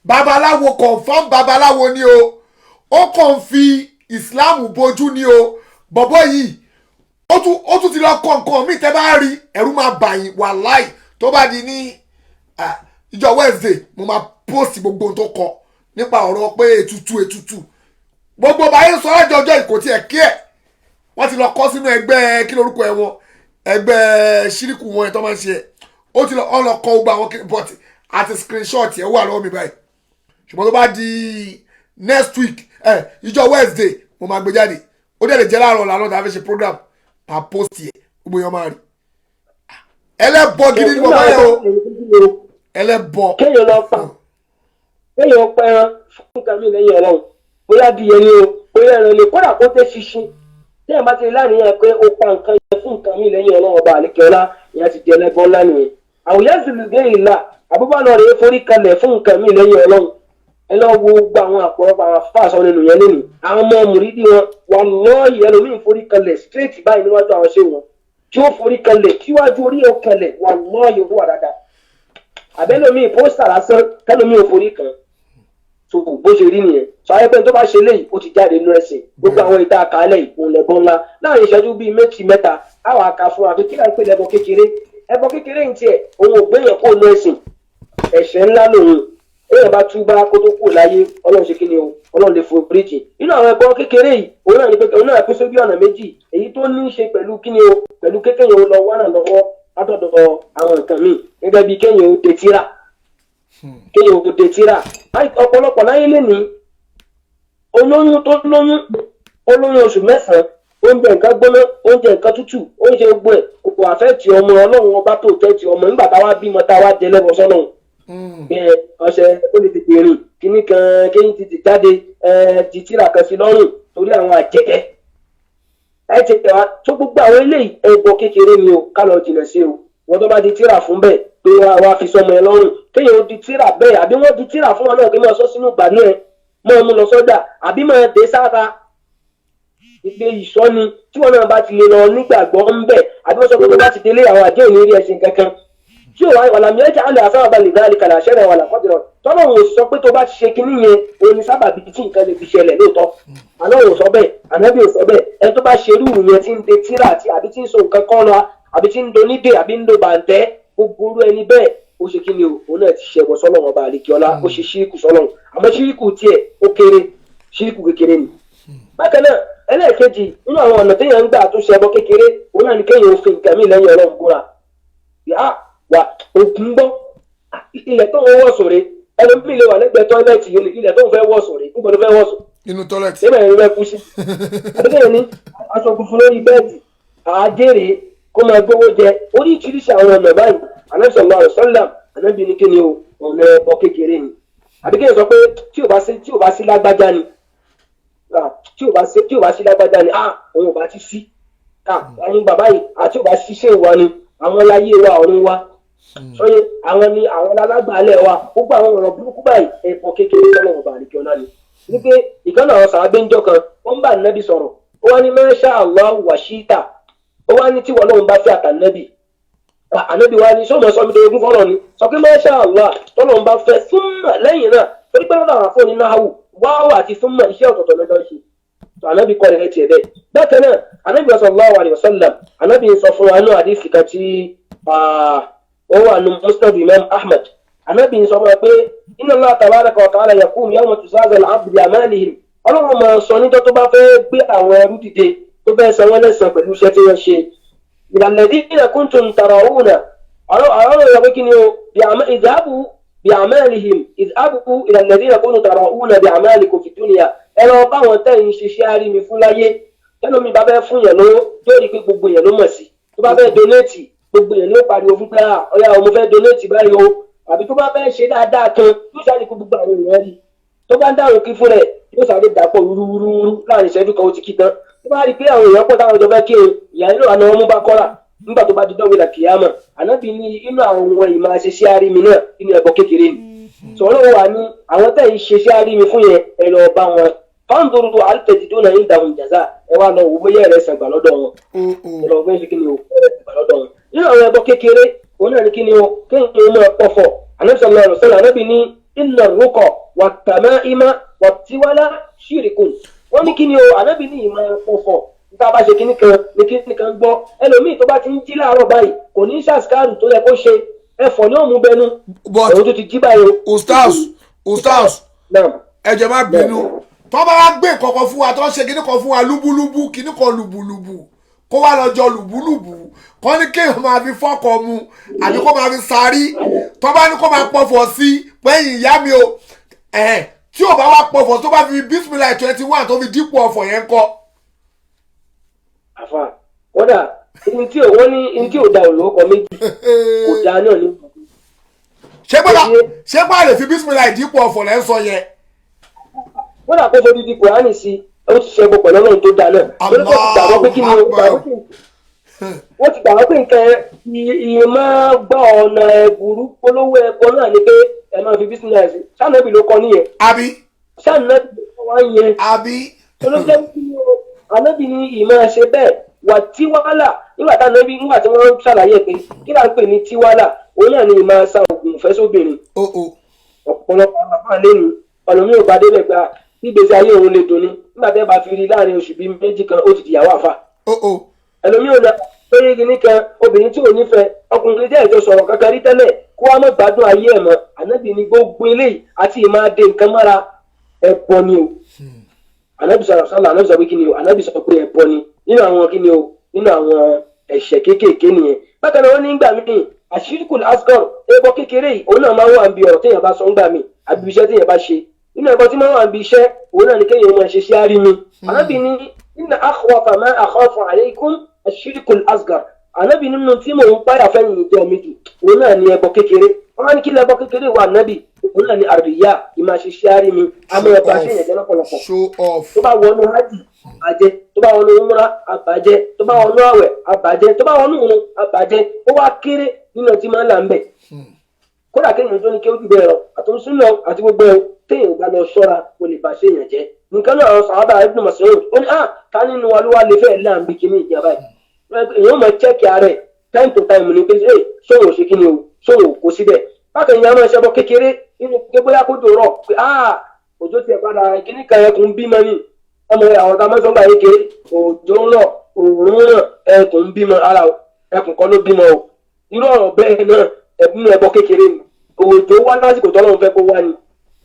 babaláwo confam babaláwo ni o, ó kàn fi Islam bojú ni o. Bọ̀bọ̀ yìí ó tún ti lọ kọ nǹkan míì, tẹ́ bá rí ẹ̀rù máa bà yín wàláì. Tó bá di ní ìjọ Wednesday mo máa post gbogbo ohun tó kọ nípa ọ̀rọ̀ pé ètùtù ètùtù gbogbo báyìí sọ lájọ ọjọ́ ìkò tiẹ̀ kí ẹ̀ wọ́n ti lọ kọ́ sínú ẹgbẹ́ kí lórúkọ ẹ̀ wọn, ẹgbẹ́ ṣíríkù wọn ẹ̀ tó máa ń ṣe ẹ̀, ó ti lọ ọ lọ kọ gbogbo àwọn but àti screenshot ẹ̀ wà lọ́wọ́ mi báyìí. Ṣùgbọ́n tó bá di next week ìjọ Wednesday mo máa gbé jáde, ó dẹ̀ lè jẹ́ láàárọ̀ lànà tá a fi ṣe program, máa post ẹ̀ gbogbo yẹn máa rí. Ẹlẹ́bọ gidi ni bàbá yẹn o, ẹlẹ́bọ. Kéèyàn lọ pa, kéèyàn pẹran fún nǹkan mi lẹ́yìn Ọlọ́run, bóyá adìyẹ ni o, bóyá ẹran ni, kódà kó tẹ́ ṣinṣin, téèyàn bá ti rí láàrin pé ó pa nǹkan yẹn fún nǹkan mi lẹ́yìn Ọlọ́run ọba àlekèọlá, ìyẹn ti di ẹlẹ́bọ ńlá nìyẹn. Àwòyá zùlùgẹ́ ìlà àbúbá lọ rèé forí kalẹ̀ fún nǹkan mi lẹ́yìn Ọlọ́run. Ẹ lọ wo gbogbo àwọn àpọ̀lọpọ̀ àwọn afáàsọ nínú yẹn lónìí, àwọn ọmọ mùrídìí wọn wà lọ́ọ̀yì, ẹlòmíín forí kalẹ̀ straight báyìí níwájú àwọn ṣé wọn tí ó forí kalẹ̀ tíwájú orí ẹ̀ kalẹ̀ wà lọ́ọ̀yì ó wà dáadáa, àbẹ́lòmíín pósítà lásán kẹlòmíín ò forí kan. So bó ṣe rí nìyẹn. Sọ ayẹpẹ tó bá ṣe léyìí ó ti jáde nínú ẹ̀sìn. Gbogbo àwọn ìta àkàálẹ̀ ìkun lẹ́bọ ńlá láàrin ìṣẹ́jú bíi méjì mẹ́ta àwọn àkà fún wa pé kí là ń pè lẹ́bọ kékeré. Ẹbọ kékeré ń tiẹ̀ òun ò gbéyàn kó nú ẹ̀sìn, ẹ̀ṣẹ̀ ńlá lòun èèyàn bá túbá kó tó kù láyé Ọlọ́run ṣe kí ni o, Ọlọ́run lè foríjì. Nínú àwọn ẹbọ kékeré yìí òun náà ní pé òun náà pín sójú ọ̀nà méjì, èyí tó ní í ṣe pẹ̀lú kí ni o, pẹ̀lú kékeré ó lọ wánà lọ́wọ́ látọ̀dọ̀ àwọn nǹkan míì, gẹ́gẹ́ bíi kéèyàn ó de tíra, kéèyàn ó de tíra. Ọ̀pọ̀lọpọ̀ láyé lè ní olóyún tó lóyún, olóyún oṣù mẹ́sàn-án, oúnjẹ nǹkan gbóná, oúnjẹ nǹkan tútù, oúnjẹ gbogbo ẹ̀ kò àfẹ́ ti ọmọ. Ọlọ́run ọba tó tẹ́ ti ọmọ nígbà táwa bímọ táwa jẹ lẹ́bọ̀ sọ́nà bẹ́ẹ̀ ọṣẹ ó lè tètè rìn kíní kan kéyìn tètè jáde di tíra kan sí lọ́rùn torí àwọn àjẹjẹ ẹ ti tẹ̀ wá tó gbogbo àwọn eléyìí ẹbọ kékeré ni o, ká lọ jìnà sí o. Wọ́n tó bá di tíra fún bẹ́ẹ̀ pé wá fi sọmọ ẹ lọ́rùn, kéèyàn ó di tíra bẹ́ẹ̀ àbí wọ́n di tíra fún wọn náà kí wọ́n sọ sínú ìgbàanú ẹ mọ́ ọmú lọ sọ́jà àbí máa dé sára ìgbé ìsọ́ni tí wọn náà bá ti lè lọ nígbàgbọ́ ń bẹ̀, àbí wọ́n sọ pé tó bá ti délé àwọn àjẹ́ òní rí ẹ̀sìn kankan tí ò wá wàlàmì ẹ̀jẹ̀ àlẹ́ àsábàbà lè dáa kàlà àṣẹ rẹ̀ wàlà kọ́dìrọ̀ tọ́lọ̀ ò sọ pé tó bá ti ṣe kinní yẹn òun ni sábàbí tí nǹkan lè fi ṣẹlẹ̀ lóòótọ́. Àná ò sọ bẹ́ẹ̀, ànábì ò sọ bẹ́ẹ̀. Ẹni tó bá ṣerú yẹn tí ń de tíra àti àbí tí ń so nǹkan kọ́ lọ àbí tí ń do nídè àbí ń do bàǹtẹ́, gbogbo orú ẹni bẹ́ẹ̀ ó ṣe kíni o, òun náà ti ṣẹbọ sọ́lọ́run ọba àlekíọ́lá, ó ṣe ṣíríkù sọ́lọ́run. Àmọ́ ṣíríkù tiẹ̀ ó kéré, Ṣíríkù kékeré ni. Bákan náà, ẹlẹ́ẹ̀kejì nínú àwọn ọ̀nà téèyàn ń gbà tó ṣe ẹbọ kékeré, òun náà ni kéèyàn ó fi nǹkan míì lẹ́yìn Ọlọ́run búra. Yá wà ògùn gbọ́, ilẹ̀ tó ń wọ̀ sòrè, ẹlòmíì lè wà lẹ́gbẹ̀ẹ́ tọ́ílẹ̀tì, ilẹ̀ tó ń fẹ́ wọ̀ sòrè, níbo ló fẹ́ wọ̀ sùn? Inú tọ́lẹ̀tì. Síbẹ̀ ni wọ́n kú sí. Àdúgbò ní aṣọ funfun lórí bẹ́ẹ̀dì, àájèrè kó máa gbówó jẹ, oríṣiríṣi àwọn ọ̀nà báyìí. Ànábì sallallahu alaihi wasallam, Ànábì ní kí ni o, ọ̀nà ẹbọ kékeré ni. Àbí kéèyàn sọ pé tí ò bá sí lágbájá ni, tí ò bá sí lágbájá ni, òun ò bá ti sí. Àwọn bàbá yìí àti ò bá ṣiṣẹ́ wa ni, àwọn láyé wa, ọ̀run wa sọyẹ, àwọn ni àwọn alágbàálẹ̀ wa. Gbogbo àwọn ọ̀rọ̀ burúkú báyìí, ẹbọ kékeré tọ́lọ́run bá àlejò náà ni. Wípé ìkànnì àwọn sàábé ń jọ kan, wọ́n bá Ànábì sọ̀rọ̀, ó wá ní masha Allah wa shita, ó wá ní tíwọ́ lóun bá fẹ́ àtànẹ́bì. Ànábì wa ní sọ́mọ sọmi tó ogún fọ́lọ́ ni, sọ pé masha Allah, tọ́lọ́run bá fẹ́, súnmọ̀ lẹ́yìn náà, torí pé lọ́dọ̀ àwọn afọ́ni náhù, wáwà àti súnmọ̀, iṣẹ́ ọ̀tọ̀ọ̀tọ̀ lọ́jọ́ ṣe. Tó Ànábì kọ́ ẹ̀ tiẹ̀ bẹ́ẹ̀. Bákan náà, Ànábì sallallahu alaihi wasallam, Ànábì sọ fún wa ní àdìsí kan tí ó wà ní Musnad Imam Ahmad. Ànábì sọ fún wa pé inna Allah tabaraka wa ta'ala yaqum yawma tuzaza al-abdu bi a'malihim. Ọlọ́run máa sọ níjọ́ tó bá fẹ́ gbé àwọn ẹrú dìde, tó fẹ́ san wọ́n lẹ́san pẹ̀lú iṣẹ́ tí wọ́n ṣe, ila alladhina kuntum tarawuna, àwọn ọ̀rọ̀ pé kí ni o, idhabu bi a'malihim, idhabu ila alladhina kuntum tarawuna bi a'malikum fi dunya. Ẹ lọ bá wọn tẹ́ ń ṣiṣẹ́ àrí mi fún láyé. Tẹ́lómi bá fẹ́ fún yẹn lówó, yóò rí i pé gbogbo yẹn ló mọ̀ sí. Tó bá fẹ́ donate, gbogbo yẹn ló pariwo fún pé ọ̀yà o, mo fẹ́ donate báyìí o. Àbí tó bá fẹ́ ṣe dáadáa kan, yóò sáré kó gbogbo àwọn èèyàn rí. Tó bá ń dáhùn kí fún rẹ̀, yóò sáré dàpọ̀ wúrúwúrú, láàrin ìṣẹ́jú kan ó ti kí tán. Tó bá rí i pé àwọn èèyàn pọ̀ táwọn jọ fẹ́ kí ìyá nínú àná wọn mú bá kọ́ra nígbà tó bá di dọ́wé la kìyàmà. Ànábì ní inú àwọn ohun ìmọ̀ àṣeṣe àrí mi náà, inú ẹbọ kékeré ni. Sọ̀rọ̀ wà ní àwọn tẹ̀ ń ṣe àrí mi fún yẹn, ẹ lọ bá wọn, fanzuru hal tajiduna indahum jaza, ẹ wá lọ wò bóyá ẹ̀rẹ̀ sàgbà lọ́dọ̀ wọn. Ẹ lọ bóyá kí ni o, ẹ̀rẹ̀ sàgbà lọ́dọ̀ wọn. Nínú àwọn ẹbọ kékeré, òun náà ní kí ni o, kéèyàn máa pọ̀fọ̀. Ànábì sallallahu alaihi wasallam, Ànábì ní inna ruqa wat-tama'ima wat-tiwala shirkun. Wọ́n ní kí ni o? Ànábì ní ìmọ̀ pọ̀fọ̀, níta bá ṣe kíní kan ní kíní kan gbọ́. Ẹlòmíì tó bá ti ń jí láàárọ̀ báyìí, kò ní ṣàṣkárù tó yẹ kó ṣe, ẹ̀fọ́ ní òun bẹnu òun tó ti jí báyìí o. Ustaz, ustaz. Naam. Ẹ jẹ́ má bínú, tó bá wá gbé nǹkan fún wa, tó ń ṣe kíní kan fún wa, lúbúlúbú, kíní kan lùbùlùbù, kó wá lọ jọ lùbúlùbù, kọ́ ní kéèyàn máa fi fọ́kọ mu àbí kó máa fi sarí, tó bá ní kó máa pọ̀fọ̀ sí pẹ́yìn ìyá mi o, tí ò bá wá pọ̀fọ̀, tó bá fi bismillah 21 tó fi dípò ọ̀fọ̀ yẹn kọ́. Àfà, kódà ntí ò wọ́n ní ntí ò da òlòkọ méjì kò dáa náà ní. Ṣé gbọ́dọ̀ ṣé gbọ́dọ̀ lè fi bismillah dípò ọ̀fọ̀ lẹ́ ń sọ yẹn? Kódà kó fojú di Kùránì sí, ó ti ṣẹbọ pẹ̀lú Ọlọ́run tó dáa náà. Torí pé ó ti gbàgbọ́ pé kí ni o, wọ́n ti gbàgbọ́ pé nǹkan ìyẹn máa gbọ́ ọ̀nà ẹ̀bùrú polówó ẹ̀bọ náà ni pé ẹ máa fi business sànàbì ló kọ nìyẹn. Àbí? Sànàbì ló kọ wá yẹn. Àbí? Olóòjẹ́ kí ni o, Ànábì ní ìmọ̀ ṣe bẹ́ẹ̀ wà tíwálà. Nígbà tá Ànábì, nígbà tí wọ́n ṣàlàyé pé kí là ń pè ní tíwálà, òun náà ní ìmọ̀ sa oògùn ìfẹ́ sóbìnrin. O o. Ọ̀pọ̀lọpọ̀ àwọn àfáà lẹ́nu ọ̀nà mi ò bá débẹ̀ gba gbígbèsè ayé òun lè dùn ní. Nígbà tẹ́ bá fi rí láàrin oṣù bíi 2 kan, ó ti dìyàwó àfà. O o. Ẹlòmíì ò lọ lórí kìíní kan, obìnrin tí ò nífẹ̀ẹ́, ọkùnrin tí ẹ̀jọ̀ sọ̀rọ̀ kankan rí tẹ́lẹ̀, kó wá má gbádùn ayé ẹ̀ mọ́. Ànábì ní gbogbo eléyìí àti ìmáa de nǹkan mára, ẹ̀bọ ni o. Ànábì sọ̀rọ̀ sọ́la, Ànábì sọ pé kí ni o? Ànábì sọ pé ẹ̀bọ ni nínú àwọn kí ni o, nínú àwọn ẹ̀ṣẹ̀ kéékèèké nìyẹn. Bákan náà, wọ́n ní gbà míì, àṣírìkù asgore, ẹbọ kékeré yìí, òun náà máa ń wà níbi ọ̀rọ̀ téèyàn bá sọ ń gbà míì àbí iṣẹ́ téèyàn bá ṣe. Nínú ẹbọ tí máa ń wà níbi iṣẹ́, òun náà ni kéèyàn máa ṣe sí àrí mi. Ànábì ní inna akhwafa ma akhafu alaykum àṣírìkù asgore. Ànábì nínú tí mò ń páyà fẹ́yìn ìjọ mi jù, òun náà ni ẹbọ kékeré. Wọ́n á ní kí lẹbọ kékeré wà, Ànábì? Òun náà ni àríyá, ìmáa ṣe sí àrí mi, àmọ́ ẹbọ àṣeyàn jẹ́ lọ́pọ̀lọpọ̀. Show off. Tó bá wọnú hajj, àbàjẹ́. Tó bá wọnú umra, àbàjẹ́. Tó bá wọnú àwẹ̀, àbàjẹ́. Tó bá wọnú òun, àbàjẹ́. Ó wá kéré nínú ọtí máa ń là ń bẹ̀. Kódà kéèyàn tó ní kí ó jù bẹ́ẹ̀ lọ, àtúnṣúná àti gbogbo ẹ̀, téèyàn bá lọ ṣọ́ra, kò lè bá ṣe èèyàn jẹ́ nǹkan náà. Àwọn sàhábà, Ibn Mas'ud ó ní, ah, ká nínú wa ló wá lè fẹ́ láǹbí kíní ìjàmbá yìí. Èèyàn máa check ara ẹ̀ time to time ni pé ẹ sóhun ò ṣe kí ni o, sóhun ò kó síbẹ̀. Bákan ìyá máa ṣẹbọ kékeré nínú pé bóyá kó dòrọ̀ pé ah, òjò tiẹ̀ padà kíní kan, ẹkùn bímọ ni. Ọmọ àwọn tá a máa ń sọ gbà kékeré, òjò ń rọ̀, òòrùn ràn, ẹkùn ń bímọ ara o, ẹkùn kan ló bímọ o. Irú ọ̀rọ̀ bẹ́ẹ̀ náà, ẹbí ẹbọ kékeré ni. Òjò wá lásìkò tọ́lọ́run fẹ́ kó wá ni,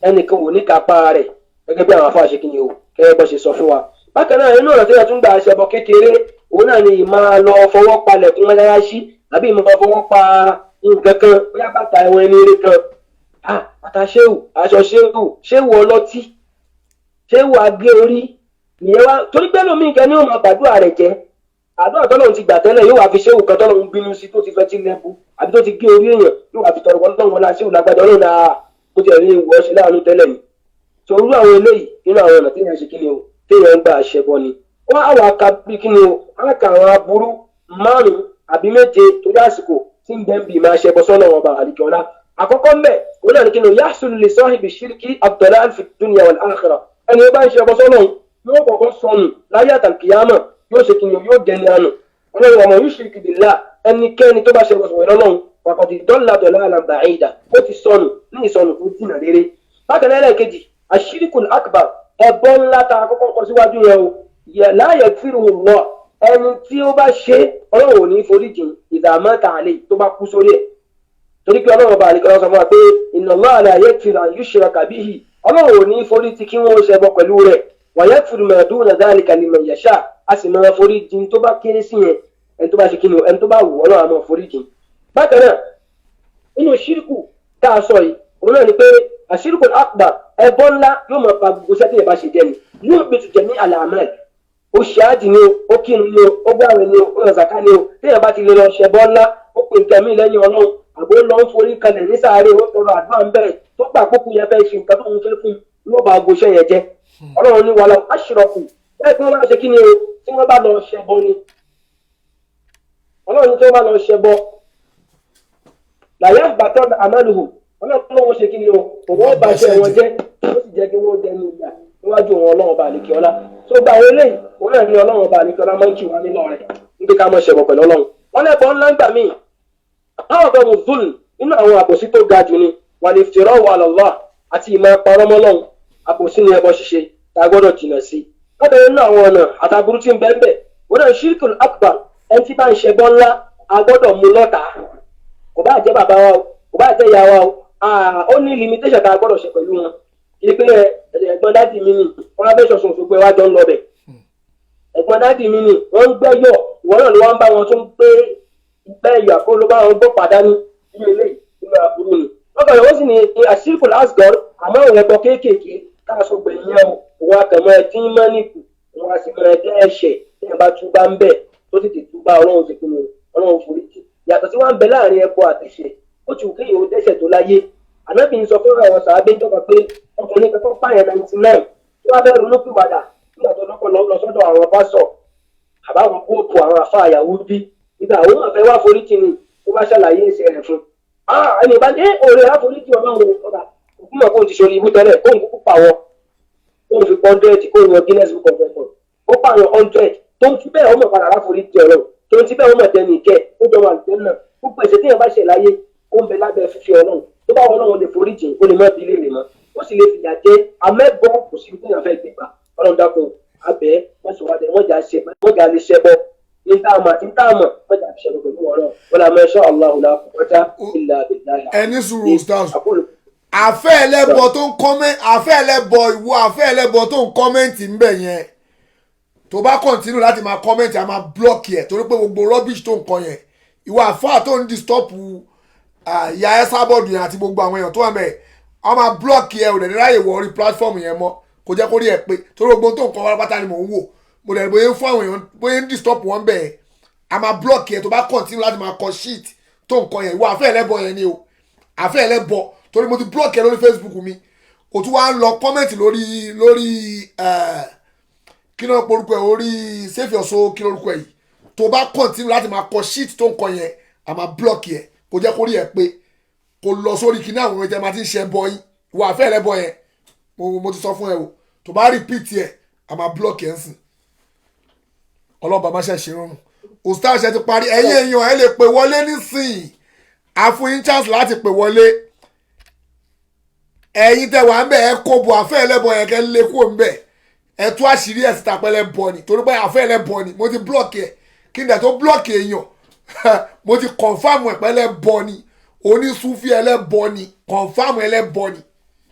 ẹnìkan ò ní kápá rẹ̀. Gẹ́gẹ́ bí àwọn afọ àṣekí ni o, gẹ́gẹ́ bó ṣe sọ fún wa. Bákan náà, inú ọ̀nà tí wọ́n tún gbà ṣẹbọ kékeré, òun náà ni ìmáa lọ fọwọ́ palẹ̀ fún mọ́ṣáláṣí, àbí ìmáa fọwọ́ pa nǹkan kan, bóyá bàtà ẹ̀wọ̀n ẹni eré kan, bàtà ṣéwù, aṣọ ṣéwù, ṣéwù ọlọ́tí, ṣéwù agé orí nìyẹn wá. Torí pé lómi nǹkan ni ó máa gbàdúrà rẹ̀ jẹ́, àdúrà tọ́lọ́run ti gbà tẹ́lẹ̀, yóò wá fi ṣéwù kan tọ́lọ́run bínú sí, tó ti fẹ́ tí lẹ́bu àbí tó ti gé orí èèyàn, yóò wá fi tọrọ ọlọ́run wọlá ṣéwù lágbájá, ọlọ́run náà kó tiẹ̀ rí ìwọ ṣe láàánú tẹ́lẹ̀ ni. Torú àwọn eléyìí, nínú àwọn ọ̀nà téèyàn ṣe kí ni o, téèyàn ń gbà ṣẹbọ ni. Wọ́n á wà ká bí kí ni o, á kà àwọn aburú 5 àbí 7 torí àsìkò tí ń bẹ́ẹ̀ bí máa ṣẹbọ sọ́nà wọn bá àlìkẹ́ ọ̀la. Àkọ́kọ́ mbẹ́, òun náà ní kí ni o, yahsulu li sahibi shirki ad-dalal fi dunya wal akhirah. Ẹni ó bá ń ṣẹbọ sọ́nà yóò kọ́kọ́ sọnù láyé àtàkìyámà, yóò ṣe kí ni o, yóò dẹni àná. Ọlọ́run ọmọ yushrik billah, ẹnikẹ́ni tó bá ṣẹbọ sọ̀rọ̀ lọ́lọ́run faqad dalla dalalan ba'ida, ó ti sọnù ní ìsọnù tó jìnà rere. Bákan náà, ẹlẹ́ẹ̀kejì, ashirikul akbar, ẹbọ ńlá ta àkọ́kọ́ kọ síwájú yẹn o, la yaghfiruhu Allah, ẹni tí ó bá ṣe ọlọ́run ò ní foríjìn idha mata alayhi, tó bá kú sórí ẹ̀. Torí pé ọlọ́run ọba àlekọ́ sọ fún wa pé inna Allaha la yaghfiru an yushraka bihi, ọlọ́run ò ní foríjì kí wọ́n ṣẹbọ pẹ̀lú rẹ̀, wa yaghfiru ma duna dhalika liman yasha, a sì máa foríjìn tó bá kéré sí yẹn, ẹni tó bá ṣe kí ni ẹni tó bá wù ọlọ́run á máa foríjìn. Bákan náà, nínú ṣírìkù tá a sọ yìí, òun náà ni pé àṣírìkù akbar, ẹbọ ńlá, yóò máa pa gbogbo iṣẹ́ tí yẹn bá ṣe jẹ́ ni, yóò gbé tùjẹ́ ní àlàmẹ́. Ó ṣe ájì ni o, ó kírun ni o, ó gbààwẹ̀ ni o, ó yọ zàká ni o, téèyàn bá ti lè lọ ṣẹbọ ńlá, ó pè nǹkan mí lẹ́yìn ọlọ́run, àbó lọ ń forí kalẹ̀ ní sáré, ó tọrọ àdúrà ń bẹ̀rẹ̀, tó gbà kókó yẹn fẹ́ ṣe nǹkan tó ń fẹ́ fún yóò bá gbogbo iṣẹ́ yẹn jẹ́. Ọlọ́run ní wàhálà aṣírọ̀kù bẹ́ẹ̀ tí wọ́n bá ṣe kí ni o, tí wọ́n bá lọ ṣẹbọ ni, ọlọ́run tí wọ́n bá lọ ṣẹbọ làyà àgbàtọ́ àmàlùhù, ọlọ́run ló ń ṣe kí ni o, òun ó bá ṣe wọn jẹ́, ó sì jẹ́ kí wọ́n dẹnu ìyà níwájú òun ọlọ́run ọba àlekè ọlá. Tó gba àwọn eléyìí, òun náà ní ọlọ́run ọba àlekè ọlá máa ń kí wa nínú rẹ̀ níbi ká máa ṣẹbọ pẹ̀lú ọlọ́run. Wọn lẹ́bọ̀ ńlá ń gbà míì, àwọn ọ̀gá mùsùlùmí nínú àwọn àbòsí tó ga jù ni wà lè fìrọ̀ wà lọ́lá àti ìmọ̀ parọ́mọ́ lọ́hùn, àbòsí ni ẹbọ ṣíṣe tá a gbọ́dọ̀ jìnà sí. Lábẹ́ nínú àwọn ọ̀nà àtàbúrú tí ń bẹ ń bẹ, òun náà ṣírkùl akbar, ẹni tí bá ń ṣẹbọ ńlá a gbọ́dọ̀ mú lọ́tà, kò bá jẹ́ bàbá wa o, kò bá jẹ́ ìyá wa o, ó ní limitation tá a gbọ́dọ̀ ṣe pẹ̀lú wọn. Kì í pé ẹ̀gbọ́n dádì mi ni wọ́n á fẹ́ ṣọ̀ṣun Òṣogbo ẹ̀ wá jọ ń lọ bẹ̀, ẹ̀gbọ́n dádì mi ni wọ́n ń gbẹ́yọ̀, ìwọ náà ló wá ń bá wọn tó ń gbé ìgbẹ́yọ̀ àkó ló bá wọn gbọ́ pàdánù nínú ilé nínú aburú ni. Wọ́n kàn wọ́n sì ní àṣírìkùl asgore, àmọ́ òun ẹ̀bọ kéékèèké káàsó gbẹ̀yìn yẹn o, òun àkànmọ́ ẹ tí ń mọ́ nìkù, òun a sì mọ ẹgbẹ́ ẹ̀ṣẹ̀ tí ẹ bá túbá ń bẹ̀ tó tètè túbá, ọlọ́run ti pinnu ọlọ́run forí jì. Yàtọ̀ tí wọ́n ń bẹ láàrin ẹbọ àtẹ̀ṣẹ̀, ó ti wù kéèyàn ó dẹ́ṣẹ̀ tó láyé. Ànábì ń sọ fún àwọn sàábé jọba pé ọkùnrin kan tó pààyàn 99 tó wá fẹ́ ronú pìwàdà nígbà tó lọ́kọ̀ lọ sọ́dọ̀ àwọn pásọ̀ àbáwọn kóòtù àwọn àfa Yahudi, nígbà àwọn náà fẹ́ wá foríjì ni, ó bá ṣàlàyé ẹ̀ṣẹ̀ rẹ̀ fún un. Ẹni bá ní òòrè àforíjì ọlọ́run ọba òkú mọ̀ kóun ti ṣorí ibú tẹ́lẹ̀, kóun kúkú pàwọ́, kóun fi 100, kóun yan Guinness Book of Record, ó pààyàn 100, tó ń ti bẹ́ẹ̀ ọmọ padà ráforíjì ọlọ́run, tó ń ti bẹ́ẹ̀ ọmọ dẹni ìkẹ́ ó jọ wà lùtẹ́ náà. Gbogbo ẹ̀ṣẹ̀ téèyàn bá ṣẹ̀ láyé ó ń bẹ lábẹ́ fífi ọlọ́run, tó bá wọn ọlọ́run lè foríjì, ó lè má bi léèrè mọ́, ó sì lè fìyà jẹ amẹ́bọ, kò sí téèyàn fẹ́ gbégbá. Ọlọ́run dákun abẹ́ mọ́sowádẹ wọ́n jà lè ṣẹbọ ní táàmù wọ́n jà ṣẹbọ pẹ̀lú ọlọ́run wọ́n làmọ́ ẹ̀ṣọ́ Allahu la quwwata illa billah. Ẹni sùúrù stars, àfẹ́ ẹlẹ́bọ tó ń comment, àfẹ́ ẹlẹ́bọ ìwọ, àfẹ́ ẹlẹ́bọ tó ń comment ń bẹ̀ yẹn, tó bá continue láti máa comment, a máa block ẹ̀, torí pé gbogbo rubbish tó ń kọ yẹn, ìwọ àfáà tó ń disturb ìyá ẹ sábọ̀dù yẹn àti gbogbo àwọn èèyàn tó wà mẹ́, a máa block ẹ̀, ò dẹ̀ ní ráyè wọ orí platform yẹn mọ́. Kò jẹ́ kó rí ẹ pé torí gbogbo tó ń kọ pátápátá ni mò ń wò, mo dẹ̀ bóyá ń fún àwọn èèyàn, bóyá ń disturb wọn bẹ́ẹ̀, a máa block ẹ̀ tó bá continue láti máa kọ shit tó ń kọ yẹn. Ìwọ àfẹ́ ẹlẹ́bọ yẹn ni o, àfẹ́ ẹlẹ́bọ, torí mo ti block ẹ lórí Facebook mi, o tún wá ń lọ comment lórí kí ló ń porúkọ ẹ, orí Save Your Soul, kí lórúkọ ẹ yìí. Tó bá continue láti máa kọ shit tó ń kọ yẹn, a máa block ẹ. Kò jẹ́ kó rí ẹ pé kó lọ sórí kíní àwọn ẹ̀jẹ̀ máa ti ń ṣe bọ yín. Ìwọ àfẹ́ ẹlẹ́bọ yẹn, mo ti sọ fún ẹ o, tó bá repeat ẹ, a máa block ẹ ń sìn. Ọlọ́ba má ṣe ṣe rọrùn. Ustaz, ṣe ti parí? Ẹ̀yin èèyàn, ẹ lè pè wọlé nísìnyí, a fún yín chance láti pè wọlé. Ẹ̀yin tẹ wà ń bẹ̀, ẹ kó bo àfẹ́ ẹlẹ́bọ yẹn, kẹ́ lé kúrò ń bẹ̀, ẹ tú àṣírí ẹ̀ síta pẹ́lẹ́ bọ ni, torí pé àfẹ́ ẹlẹ́bọ ni. Mo ti block ẹ, kí n dẹ̀ tó block èèyàn, mo ti confirm ẹ̀ pẹ́lẹ́ bọ ni, onísúfì ẹlẹ́bọ ni, confirm ẹlẹ́bọ ni.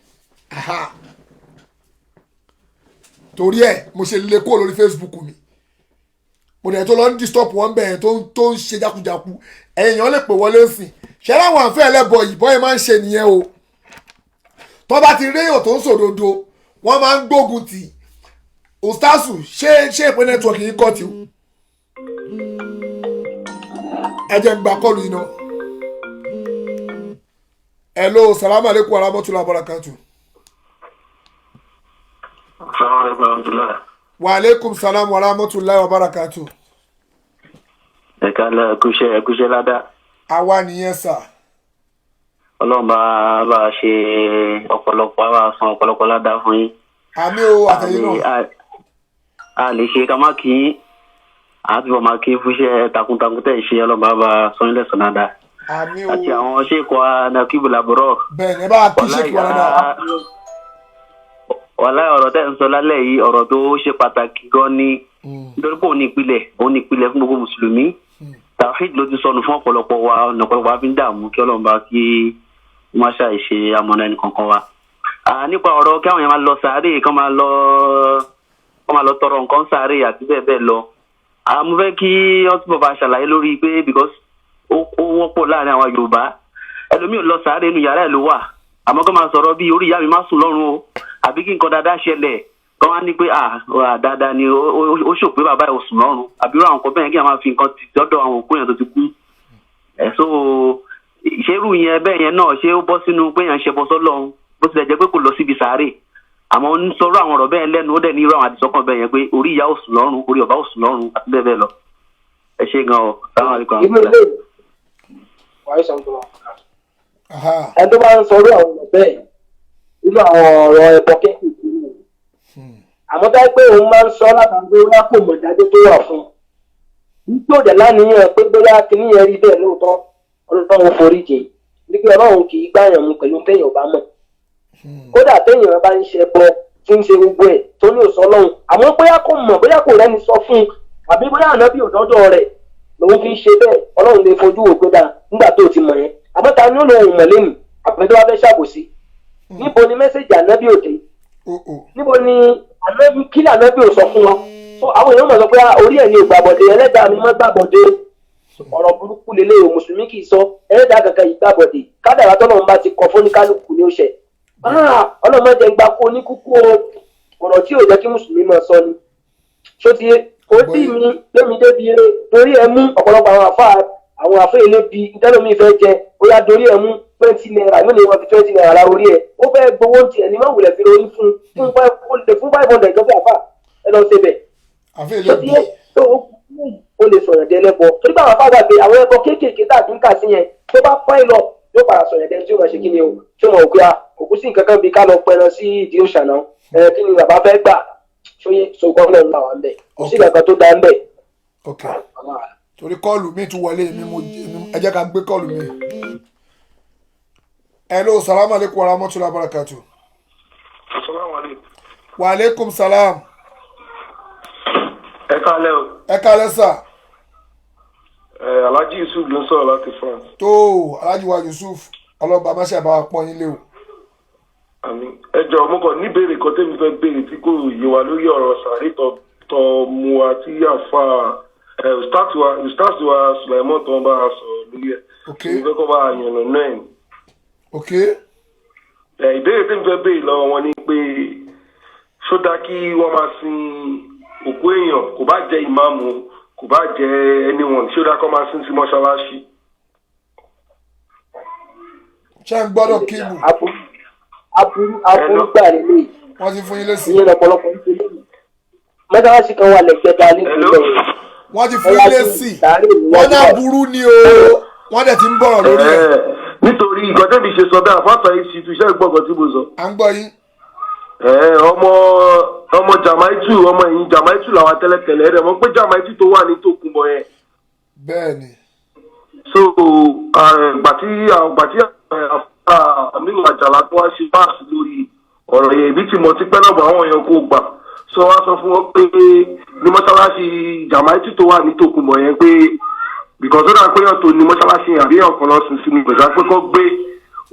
Aha. Torí ẹ̀ mo ṣe lè kúrò lórí Facebook mi. Mo dẹ̀ tó lọ ń disturb wọn bẹ́ẹ̀ tó ń ṣe jákujáku. Ẹ̀yin èèyàn lè pè wọlé sìn. Ṣé láwọn àfẹ́ ẹlẹ́bọ yìí bọ́yẹ máa ń ṣe nìyẹn o. Tó bá ti réyàn tó ń sòdodo, wọ́n máa ń gbógun tì. Ustasu, ṣé ìpín network yìí kọ́ ti o? Ẹ jẹ́ n gba call yìí náà. Hello, salamu alaikum wa rahmatullahi wa barakatuh. Assalamu alaikum warahmatullahi. Wa alaikum salam wa rahmatullahi wa barakatuh. Ẹ kálẹ́, ẹkúṣẹ́, ẹkúṣẹ́ ládá. Àwa nìyẹn sà. Ọlọ́run bá a ṣe ọ̀pọ̀lọpọ̀, á bá a san ọ̀pọ̀lọpọ̀ ládá fún yín. Àmín o, àtẹ̀yìn náà. A lè ṣe ká má kí yín, àti bọ̀ máa kí fúnṣẹ́ takuntakun tẹ̀ ṣe. Ọlọ́run bá bá a san yín lẹ́san dáadáa. Àmín o. Àti àwọn ṣèkọ Anakibu Laburo. Bẹ́ẹ̀ ni, ẹ bá wa kí ṣèkì wa dáadáa. Wàláhì, ọ̀rọ̀ tẹ́ ń sọ lálẹ́ yìí, ọ̀rọ̀ tó ṣe pàtàkì gan ni, nítorí pé òun ní ìpìlẹ̀, òun ní ìpìlẹ̀ fún gbogbo mùsùlùmí. Tawhid ló ti sọnù fún ọ̀pọ̀lọpọ̀ wa, ọ̀nà ọ̀pọ̀lọpọ̀ wa fi ń dààmú. Kí Ọlọ́run bá kí wọ́n ṣàì ṣe amọ̀nà ẹnì kankan wa. Nípa ọ̀rọ̀ kí àwọn èèyàn máa lọ sàárè, kán máa lọ tọrọ nǹkan sàárè àti bẹ́ẹ̀ bẹ́ẹ̀ lọ. Mo fẹ́ kí wọ́n túbọ̀ bá ṣàlàyé lórí pé, because ó wọ́pọ̀ láàrin àwọn Yorùbá, ẹlòmíì ò lọ sàárè, inú yàrá ẹ̀ ló wà, àmọ́ kó máa sọ̀rọ̀ bí orí ìyá mi má sùn lọ́rùn o, àbí kí nǹkan dáadáa ṣẹlẹ̀, kọ́ wá ní pé dáadáa ni ó ṣòpé bàbá ẹ̀ ò sùn lọ́rùn, àbí irú àwọn nǹkan bẹ́ẹ̀, kí a máa fi nǹkan ti dọ́dọ̀ àwọn òkú yẹn tó ti kú ẹ̀. So ṣerú yẹn bẹ́ẹ̀ yẹn náà, ṣé ó bọ́ sínú pé yẹn ń ṣẹbọ sọ́lọ́run, bó tilẹ̀ jẹ́ pé kò lọ síbi sàárè, àmọ́ ó ń sọ̀rọ̀ àwọn ọ̀rọ̀ bẹ́ẹ̀ lẹ́nu, ó dẹ̀ ní irú àwọn àdìsọ́kàn bẹ́ẹ̀ yẹn pé orí ìyá ò sùn lọ́rùn, orí ọ̀bá ò sùn lọ́rùn, àti bẹ́ẹ̀ bẹ́ẹ̀ lọ? Ẹ ṣé gan o. Assalamu alaikum. Irú ilé wàá sọ fún wa. Aha. Ẹni tó bá ń sọ irú àwọn ọ̀rọ̀ bẹ́ẹ̀, irú àwọn ọ̀rọ̀ ẹbọ kéékèèké ni. Àmọ́ bá pé òun máa ń sọ látàrí pé bóyá kò mọ̀ dájú tó wà fún un, nítorí òdẹ̀ láníyàn pé bóyá kíní yẹn rí bẹ́ẹ̀ lóòótọ́, Ọlọ́run forí jì ní pé Ọlọ́run kì í gbàyàn mu pẹ̀lú téèyàn ò bá mọ̀. Kódà téèyàn bá ń ṣe ẹbọ, tí ń ṣe gbogbo ẹ̀, tó ní òsọ Ọlọ́run, àmọ́ bóyá kò mọ̀, bóyá kò rẹ́ni sọ fún un, àbí bóyá ànábì òdọ́dọ̀ rẹ̀ lòun fi ń ṣe bẹ́ẹ̀, Ọlọ́run lè fojú wò pé dáa nígbà tó ti mọ̀ yẹn. Àmọ́ ta ni ó lòun mọ̀ lẹ́nu àpẹẹrẹ tó bá fẹ́ ṣàbòsí? Níbo ni message ànábì òde? O o. Níbo ni ànábì? Kí ni ànábì ò sọ fún wa? So àwọn èèyàn mọ̀ sọ pé, "Ah, orí ẹ̀ ni ò gbàbọ̀dé, ẹlẹ́dàá mi má gbàbọ̀dé." Ọ̀rọ̀ burúkú lélẹ̀ o. Mùsùlùmí kì í sọ ẹlẹ́dàá kankan yìí gbàbọ̀dé. Kádàrá tọ́lọ́run bá ti kọ fún ní kálukú ní ó ṣẹ. Ah, Ọlọ́run má jẹ́ ń gba kó oníkúkú o. Ọ̀rọ̀ tí ò jẹ́ kí mùsùlùmí máa sọ ni. Ṣó ti ó dì mí lémi débi eré torí ẹ mú ọ̀pọ̀lọpọ̀ àwọn àfa, àwọn àfa elébi ìtẹ́lómi fẹ́ jẹ, ó yá dorí ẹ mú ₦20, yóò lè wọ́n fi ₦20 ra orí ẹ. Ó fẹ́ gbowó tiẹ̀ ní má wulẹ̀ fi orí fún fún 500 tó fẹ́ àfà ẹ lọ ṣe bẹ̀. Àfi Tó ilé ti bí. yé tó ó lè sọ̀rọ̀ dé ẹlẹ́bọ, torí báwọn afá gbà pé àwọn ẹbọ kéékèèké tàbí ń kà sí yẹn, tó bá pẹ́ lọ, yóò padà sọ̀rọ̀ dé tí ó máa ṣe kí ni o, tí ó mọ̀ òkú ya òkú sí nǹkan kan bí ká lọ pẹran sí ìdí òòṣà náà ẹ. Kí ni bàbá fẹ́ gbà sóyè sókọ́ náà ń là wà ń bẹ̀? Kò sí nǹkan kan tó dá ń bẹ̀. Ok, torí call mi tún wọlé mi, mo ẹ jẹ́ ká gbé call mi. Hello, salamu alaikum wa rahmatullahi wa barakatuh. Assalamu alaikum. Wa alaikum salam. Ẹ kálẹ́ o. Ẹ kálẹ́ sà. Ẹ Alhaji Yusuf ló ń sọ̀rọ̀ láti France. Tó Alhaji wa Yusuf, ọlọ́ba má ṣe àbáwá pọ́n yín lé o. Àmín. Ẹ jọ̀ọ́, mo kàn ní béèrè kan tẹ́mi fẹ́ béèrè tí kò yé wa lórí ọ̀rọ̀ sàárè tó mu wa tí àfa ẹ ustaz wa Sulaimon tó ń bá a sọ̀rọ̀ lórí ẹ̀. Ok. Mo fẹ́ kọ́ bá a yànnà náà ẹ̀. Ok. Ẹ ìbéèrè tẹ́mi fẹ́ béèrè lọ́wọ́ wọn ni pé, ṣó dáa kí wọ́n máa sin òkú èèyàn, kò bá jẹ́ ìmáàmù, kò bá jẹ́ anyone, ṣó dáa kó máa sin sí mọ́ṣáláṣí? Ṣé ń gbọ́dọ̀ kíìmù? Aburú, aburú, aburú gbà lélẹ̀. Wọ́n ti fún yín lésì. Ìyẹn lọ́pọ̀lọpọ̀ ń ṣe lẹ́yìn. Mọ́sálásí kan wà lẹ́gbẹ̀dá Hello? nípìnlẹ̀. Wọ́n ti fún yín lésì. Wọ́n náà burú ni o, wọ́n dẹ̀ ti ń bọ̀rọ̀ lórí ẹ̀. Ẹ̀, nítorí nǹkan tẹ́mi ṣe sọ bẹ́ẹ̀, àfáàfà yìí ti túṣẹ́ gbọ̀ngàn tí mo sọ. À ń gbọ́ yín. Ẹ ọmọ ọmọ Jamaitu, ọmọ ẹ̀yìn Jamaitu làwọn tẹ́lẹ̀tẹ́lẹ̀ ẹ̀ mọ̀ pé Jamaitu tó wà ní Tòkunbọ̀ yẹn. Bẹ́ẹ̀ ni. So gbàtí Aminu Àjàlá tó wá ṣe báàsì lórí ọ̀rọ̀ yẹn, èmi ti mọ̀ tipẹ́ náà bọ̀, àwọn èèyàn kò gbà. So wá sọ fún wọn pé ní mọ́ṣáláṣí Jamaitu tó wà ní Tòkunbọ̀ yẹn pé, because ó dà pé yàn tó ní mọ́ṣáláṣí yẹn àbí yàn kan lọ sùn sínú ìgbésà pé kó gbé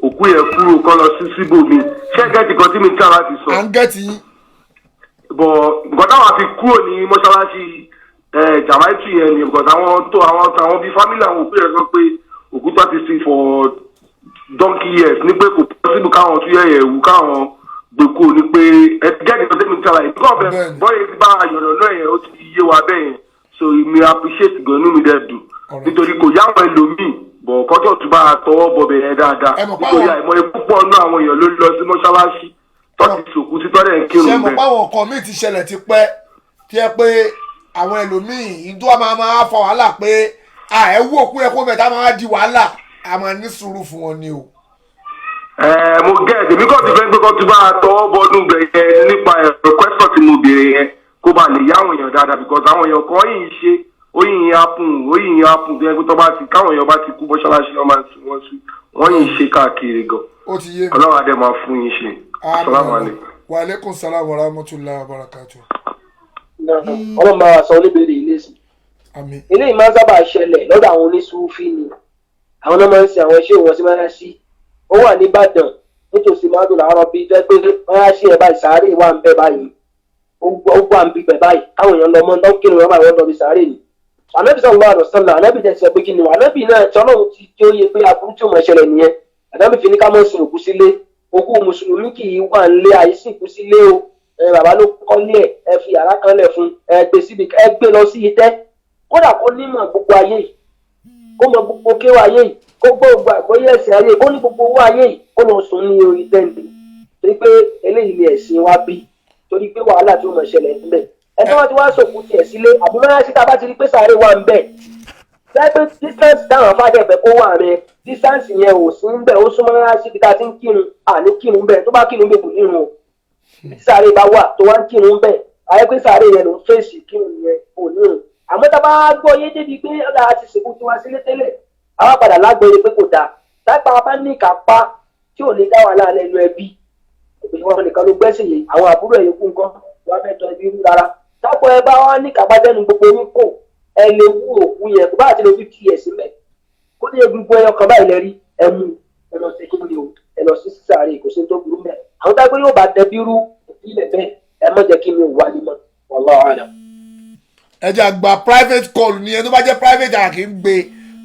òkú yẹn kúrò, kó lọ sí síbòmí. Ṣé ẹ get kan tí mi ń tà láti sọ? À ń get yín. But nǹkan táwa fi kúrò ní mọ́ṣáláṣí Jamaitu yẹn ni because àwọn tó àwọn àwọn bíi family àwọn òkú yẹn sọ pé òkú tó ti sin for donkey years ní pé kò possible káwọn tún yẹ̀yẹ̀ wù káwọn gbé kúrò, ní pé ẹ gẹ́gẹ́ bí ọdún mi ti ṣàlàyé bí kò fẹ́ bọ́yè ti bá yọ̀nà náà yẹn, ó ti yé wa bẹ́ẹ̀ yẹn. So mi appreciate gan, inú mi dẹ̀ dùn nítorí kò yá àwọn ẹlòmíì bọ̀ kọ́jọ́ tún bá a tọwọ́ bọ̀ bẹ̀rẹ̀ dáadáa, Ẹ mọ̀ pé nítorí àìmọye púpọ̀ náà àwọn èèyàn ló lọ sí mọ́ṣáláṣí tó ti sòkú sí tọ́lẹ̀ ń kírun Ṣé mọ̀ bẹ́ẹ̀. pé àwọn nǹkan míì ti ṣẹlẹ̀ ti pẹ́ tí ẹ pé àwọn ẹlòmíì ìdó máa máa fa wàhálà pé à ẹ wú òkú ẹ kó mẹ́ta máa di wàhálà, a máa ní sùúrù fún wọn ni o. Ẹ mo gẹ́ ẹ̀, tèmi kàn ti fẹ́ pé kọ́ tún bá a tọwọ́ bọ́dún bẹ̀ yẹn nípa ẹ̀rọ question tí mo béèrè yẹn, kó ba lè yá àwọn èèyàn dáadáa, because àwọn èèyàn kan yìí ń ṣe ó yìí ń happen, ó yìí ń happen bí ẹgbẹ́ tó bá ti káwọn èèyàn bá ti kú mọ́ṣáláṣí, wọn máa ń sún wọn sí, wọ́n yìí ń ṣe káàkiri gan. Ó ti yé mi. Ọlọ́run adé máa fún yín ṣe. Assalamu alaikum. Wa aleykum salaam wa rahmatulahi wa barakatu. Ọlọ́run bá wa sọ oníbèrè ilé sí. Àmín. Eléyìí máa ń sábà ṣẹlẹ̀ lọ́dọ̀ àwọn oníṣúfì ni. Àwọn náà máa ń sin àwọn iṣẹ́ wọn sí mọ́ṣáláṣí. Ó wà nìbàdàn nítòsí mádùn làárọ̀ bíi jẹ́ pé mọ́ṣáláṣí ẹ̀ báyìí, sàárè wà ń bẹ báyìí, ó wà ń bíbẹ̀ báyìí, káwọn èèyàn lọ mọ́ ń kírun wọn báyìí, wọ́n lọ bí sàárè ni. Ànábì sallallahu alaihi wasallam, ànábì tẹ̀ sọ pé kí ni ànábì náà tí Ọlọ́run ti tí ó yẹ pé aburú tí ó máa ṣẹlẹ̀ nìyẹn. Ànábì fi ní ká má sin òkú sílé. Òkú mùsùlùmí kì í wà nílé, àìsìnkú sílé o. Ẹ bàbá ló kọ́lé ẹ̀, ẹ fi yàrá kan lẹ̀ fún ẹ, gbé síbi, ẹ gbé lọ sí itẹ́. Kódà kó nímọ̀ gbogbo ayé yìí, kó mọ gbogbo kéwà ayé yìí, kó gbọ́ gbogbo àgbọ́yé ẹ̀sìn ayé yìí, kó ní gbogbo owó ayé yìí, kó lọ sùn ní orí tẹ́ǹtì, torí pé eléyìí ni ẹ̀sìn wa bí, torí pé wàhálà tí ó mọ̀ ṣẹlẹ̀ níbẹ̀. Ẹ tí wọ́n ti wá sòkú tiẹ̀ sílé àbí wọ́n yá sí, tá a bá ti rí pé sàárè wà ń bẹ̀, pé distance táwọn afáàdé ẹ̀fẹ̀ kó wà rẹ, distance yẹn ò sí ń bẹ̀, ó súnmọ́ rárá síbi tá a ti ń kírun, àní kírun bẹ́ẹ̀. Tó bá kírun bẹ́ẹ̀, kò nírun o. Tí sàárè bá wà tó wá ń kírun bẹ́ẹ̀, ayé pé sàárè yẹn ló ń fèsì kírun yẹn, kò nírun. Àmọ́ tá a bá gbọ́ yé débi pé ọ̀dà àti sìnkú tiwa sílé tẹ́lẹ̀, àwa padà lágbóye pé kò dáa. Táìpá bá ní ìkápá tí ò lè dá wàhálà lẹ́nu ẹbí, ìwọ nìkan ló gbẹ́sìn yìí, àwọn àbúrò ẹ̀ yòókù nǹkan wọ́n fẹ́ tọ́ ẹbí rú rárá. Tápọ̀ ẹ bá wá ní ìkápá tẹ́nu gbogbo yín kò, ẹ lè wú òkú yẹn, kó bá àti lè 50 years mẹ́, kó ní egungun ẹyọ kan báyìí lẹ rí, ẹ mú ẹ lọ sí kí ni o, ẹ lọ sí sáré, kò sí tó burú mẹ́. Àwọn tápẹ́ yóò bá dẹbí rú ìpínlẹ̀ bẹ́ẹ̀, ẹ má jẹ́ kí mi ò wálé mọ́. Wallahu a'lam. Ẹ jẹ́ àgbà private call ni. Ẹni tó bá jẹ́ private, à kì í gbé,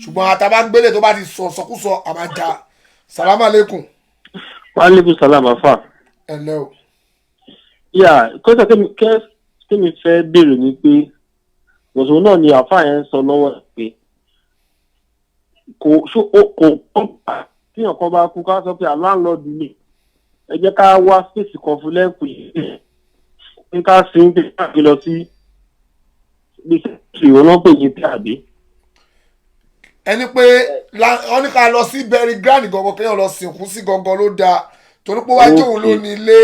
ṣùgbọ́n àtàbá gbélé tó bá ti sọ sọkúsọ, àmàjà. Salamu aleykum. Wa aleykum salam, afa. Ẹ lẹ́ o. Yà kọ́sà tẹ́mi fẹ́ béèrè ni pé mùsùlùmí náà ni àfa yẹn ń sọ lọ́wọ́ pé kò ṣó kò tíyàn kan bá kú, ká sọ pé landlord ni, ẹ jẹ́ ká wá space kan fún lẹ́kùn yìí ní ká sin pé káàkiri lọ sí bí sẹ́ẹ̀tì ìwọ náà pè ní tí àbí. Ẹni pé wọ́n ní ká lọ sí burial ground gangan, kéèyàn lọ sìnkú sí gangan ló dáa, torí pé wájú òun ló ní ilé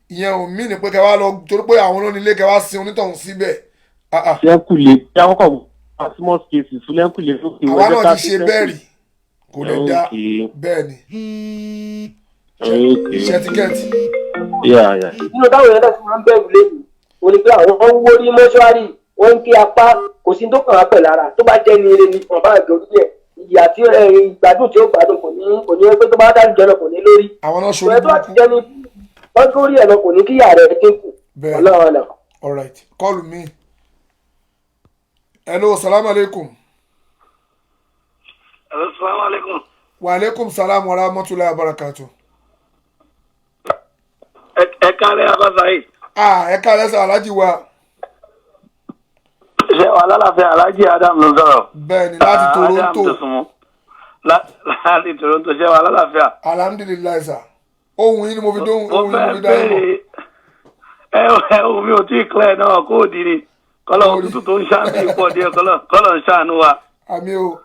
ìyẹn, ò mí ní pé kẹ wá lọ, torí pé àwọn ló ní ilé, kẹ wá sin onítọ̀hún síbẹ̀. Ah, ah. Lẹ́kùlé bí akọ́kọ̀ wá small spaces fún lẹ́kùlé lókè. Àwa náà ti ṣe bẹ́ẹ̀ rí, kò lè dá bẹ́ẹ̀ ni ṣe ticket. Yeah. Nínú táwọn èèyàn náà ti máa ń bẹ̀rù lẹ́nu o ní pé àwọn ń wórí mọ́ṣúárì, wọ́n ń ké apá, kò sí tó kàn á pẹ̀ lára. Tó bá jẹ́ ní eré ni wọ́n bá gé orí ẹ̀, ìyà tí ìgbádùn tí ó gbádùn kò ní pé tó bá dájú jẹ́ lọ kò ní lórí. Àwọn náà ṣorí Ìwé tó bá ti jẹ́ ní wọ́n tó rí ẹ̀ lọ, kò ní kíyà rẹ̀ dínkù. Bẹ́ẹ̀. Ọlọ́run ọ̀nà. Alright, call me. Hello, salamu aleykum. Assalamu alaikum. Wa aleykum salam wa rahmatulahi wa barakatu. Ẹ kálẹ́, Abasayi. Ah, ẹ káàlẹ́ sọ, alájí wa. Ṣé wà lálàáfíà? Alhaji Adam ló ń sọ̀rọ̀. Bẹ́ẹ̀ ni, láti Adam Toronto. tó súnmọ́. Láti Toronto, ṣé wà lálàáfíà? Alhamdulillahi sà, ohun yìí ni mo fi dóhùn, Mo ohun yìí ni mo fẹ́ fi dá yín mọ̀. béèrè ẹ ohun mi ò tí ì clear náà, kó o di ni. Kọ́lọ̀ òtútù tó ń ṣàánú pọ̀ díẹ̀, kọ́lọ̀ ń ṣàánú wa. Àmín o.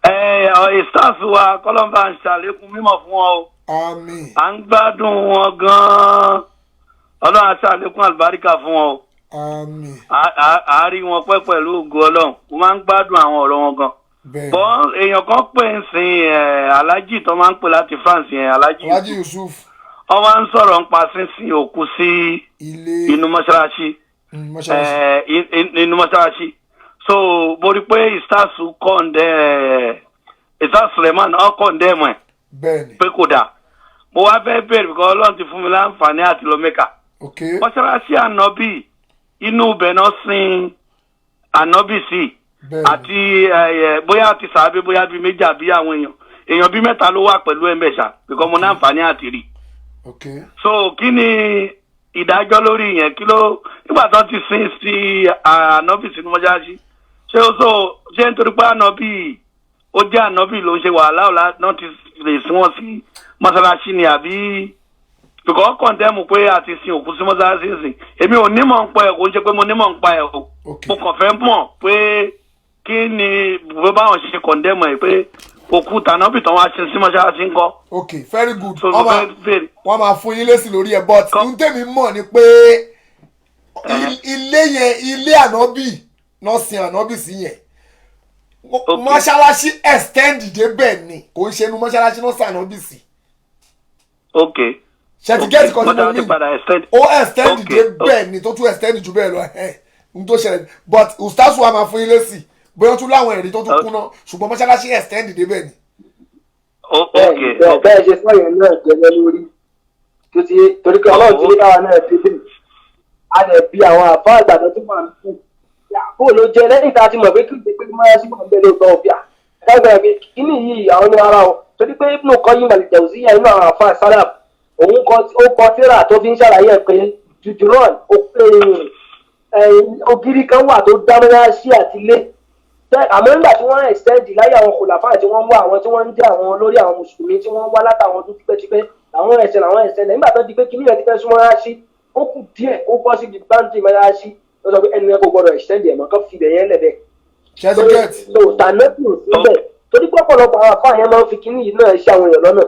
Ẹ ọ̀ staff wa, kọ́lọ̀ ń bá ń ṣàlékún mímọ̀ fún wọn o. Àmín. À ń gbádùn wọn gan-an. Ọlọ́run á ṣàlékún àlùbáríkà fún wọn o. Àmín. À á rí wọn pẹ́ pẹ̀lú ògo Ọlọ́run. Mo máa ń gbádùn àwọn ọ̀rọ̀ wọn gan. Bẹ́ẹ̀. Bọ́ èèyàn kan pè ń sin alájì tó máa ń pè láti France yẹn, alájì. Alhaji Yusuf. Wọ́n máa ń sọ̀rọ̀ nípa sínsìn òkú sí ilé inú mọ́ṣáláṣí. Mọ́ṣáláṣí. Inú mọ́ṣáláṣí. So mo rí pé ìsásù kọ́ńdẹ́, ìsásù Suleiman ọ̀ kọ́ńdẹ́ mọ̀ ẹ̀ Bẹ́ẹ̀ ni. pé kò dáa. Mo wá fẹ́ bèrè because Ọlọ́run ti fún mi láǹfààní àti lọ Mẹ́kà. Ok. Mọ́ṣáláṣí ànábì, inú ibẹ̀ náà sin ànábì sí. Àti bóyá àti sàábé, bóyá bíi méjì àbí àwọn èèyàn bíi mẹ́ta ló wà pẹ̀lú ẹ̀mẹ̀ṣà, because mo ní àǹfààní àti rí. So kí ni ìdájọ́ lórí yẹn? Kí ló nígbà tó ti sin sí ànábì sínú mọ́ṣáláṣí, ṣé ó so ṣé nítorí pé ànábì ó jẹ́ ànábì ló ń ṣe wàhálà ọ̀la náà ti lè sin wọn sí mọ́ṣáláṣí ni, àbí because condemn pé a ti sin òkú sí mọ́ṣáláṣí sìn? Èmi ò nímọ̀ ń pa ẹ̀, kò ń ṣe pé mo nímọ̀ ń pa ẹ̀ o. Mo kàn fẹ́ mọ̀ pé kí ni bó báwọn ṣe condemn ẹ̀ pé òkú tànábì tán wá ṣe sí mọ́ṣáláṣí ńkọ́? Ok, very good. So mo Wọ́n máa fẹ́ béèrè. Wọ́n máa fún yín lésì lórí ẹ̀, but n tèmi mọ̀ ni pé ilé yẹn, ilé ànábì náà sin ànábì sí yẹn. Mọ́ṣáláṣí extend débẹ̀ ni, kò ń ṣe inú mọ́ṣáláṣí náà sin ànábì sí. Ṣe ti get kan tí mo Mọ́ṣáláṣí mean? padà extend. Ó extend débẹ̀ ni, tó tún extend jù bẹ́ẹ̀ lọ. Ẹ̀ n tó ṣẹlẹ̀, but ustaz wa máa fún yín lésì bóyá ó tún láwọn ẹ̀rí tó tún kúná, ṣùgbọ́n mọ́ṣáláṣí extend débẹ̀ ni. Bẹ́ẹ̀ bẹ́ẹ̀ ṣe sọ yẹn náà jẹ́lẹ́ lórí tó ti, torí pé Ọlọ́run ti ní káwa náà ti dé, a lè bi àwọn àfa àgbàdo tó máa ń kú bó ló jẹ lẹ́yìn tá a ti mọ̀ pé kí n pé máa sí máa ń bẹ lóòótọ́ òbí à kágbà pé kíní yìí àwọn ní ara o, torí pé Ibn Qayyim al-Jawziyya, inú àwọn àfa salaf, òun kọ, ó kọ tírà tó fi ń ṣàlàyé ẹ̀ pé jujuran ògiri kan wà tó dá mọ́ṣáláṣí àti ilé. Àmọ́ nígbà tí wọ́n extend láyé àwọn khulafa tí wọ́n ń wá, àwọn tí wọ́n ń jẹ́ àwọn olórí àwọn mùsùlùmí tí wọ́n ń wá látàwọn ọdún tipẹ́tipẹ́, làwọn ẹ̀sẹ̀ nígbà tó di pé kíní yẹn ti fẹ́ súnmọ́ mọ́ṣáláṣí, ó kù díẹ̀ ó bọ́ síbi boundary mọ́ṣáláṣí, ó sọ pé ẹni yẹn kò gbọdọ̀ extend ẹ̀ mọ́, kó fi ibẹ̀ yẹn lẹ̀ bẹ́ẹ̀. Ṣe ti get? So tànàbì ò síbẹ̀, torí pé ọ̀pọ̀lọpọ̀ àwọn àfáà yẹn máa ń fi kíní yìí náà ṣe àwọn èèyàn lọ́nà.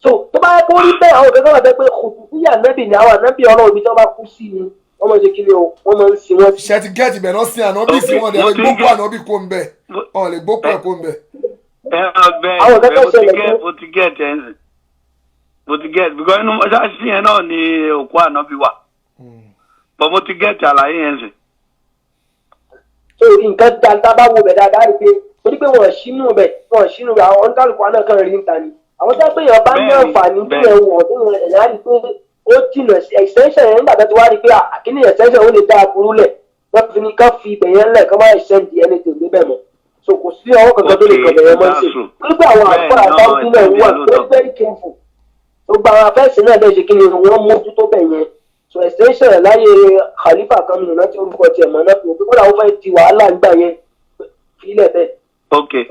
So tó bá yẹ kó rí bẹ́ẹ̀, àwọn òkè kan wà bẹ́ẹ̀ pé kùtùkùyà nẹ́bì ni àwọn ànábì Ọlọ́run, ibi tí wọ́n bá kú sí ni wọ́n máa ń ṣe kíni o, wọ́n máa ń sin wọ́n sí. Ṣe ti get? Ibẹ̀ náà sin ànábì sí, wọn dẹ̀ Mo lè ti gbókù ànábì kó ń bẹ̀, wọn lè gbókù ẹ̀ kó ń bẹ̀. Ẹ bẹ́ẹ̀. Àwọn nǹkan tó Bẹ́ẹ̀, mo ti ṣẹlẹ̀ get, mo ti get ẹ̀ ń sìn, mo ti get, because inú mọ́ṣáláṣí yẹn náà ni òkú ànábì wà, but mo ti get àlàyé yẹn sìn. So nǹkan tá a bá wo bẹ̀ dáadáa rí pé torí pé wọ́n ṣínú bẹ̀, wọ́n ṣínú bẹ̀, àwọn oníkálukú náà kàn rí níta ni. Àwọn tó pé èèyàn bá ní àǹfààní tí ẹ̀ wọ̀ tó yẹn, ẹ̀yà rí pé ó jìnà sí extension yẹn. Nígbà tó ti wá rí pé àkíní extension ó lè dá aburú lẹ̀, wọ́n fi ní ká fi ibẹ̀ yẹn lẹ̀, kán má extend anything níbẹ̀ mọ́. So kò sí ọwọ́ kankan tó lè kàn bẹ̀ yẹn mọ́ sí, torí pé àwọn àfọ àtàwọn náà wà very very careful. Gbogbo àwọn afẹ́sẹ̀ náà lè ṣe kí ni, wọ́n mójútó bẹ̀ yẹn. So extension láyé khalifa kan nínú láti orúkọ tiẹ̀ mọ́ náà, pé kódà ó fẹ́ di wàhálà nígbà yẹn, fílẹ̀ bẹ́ẹ̀.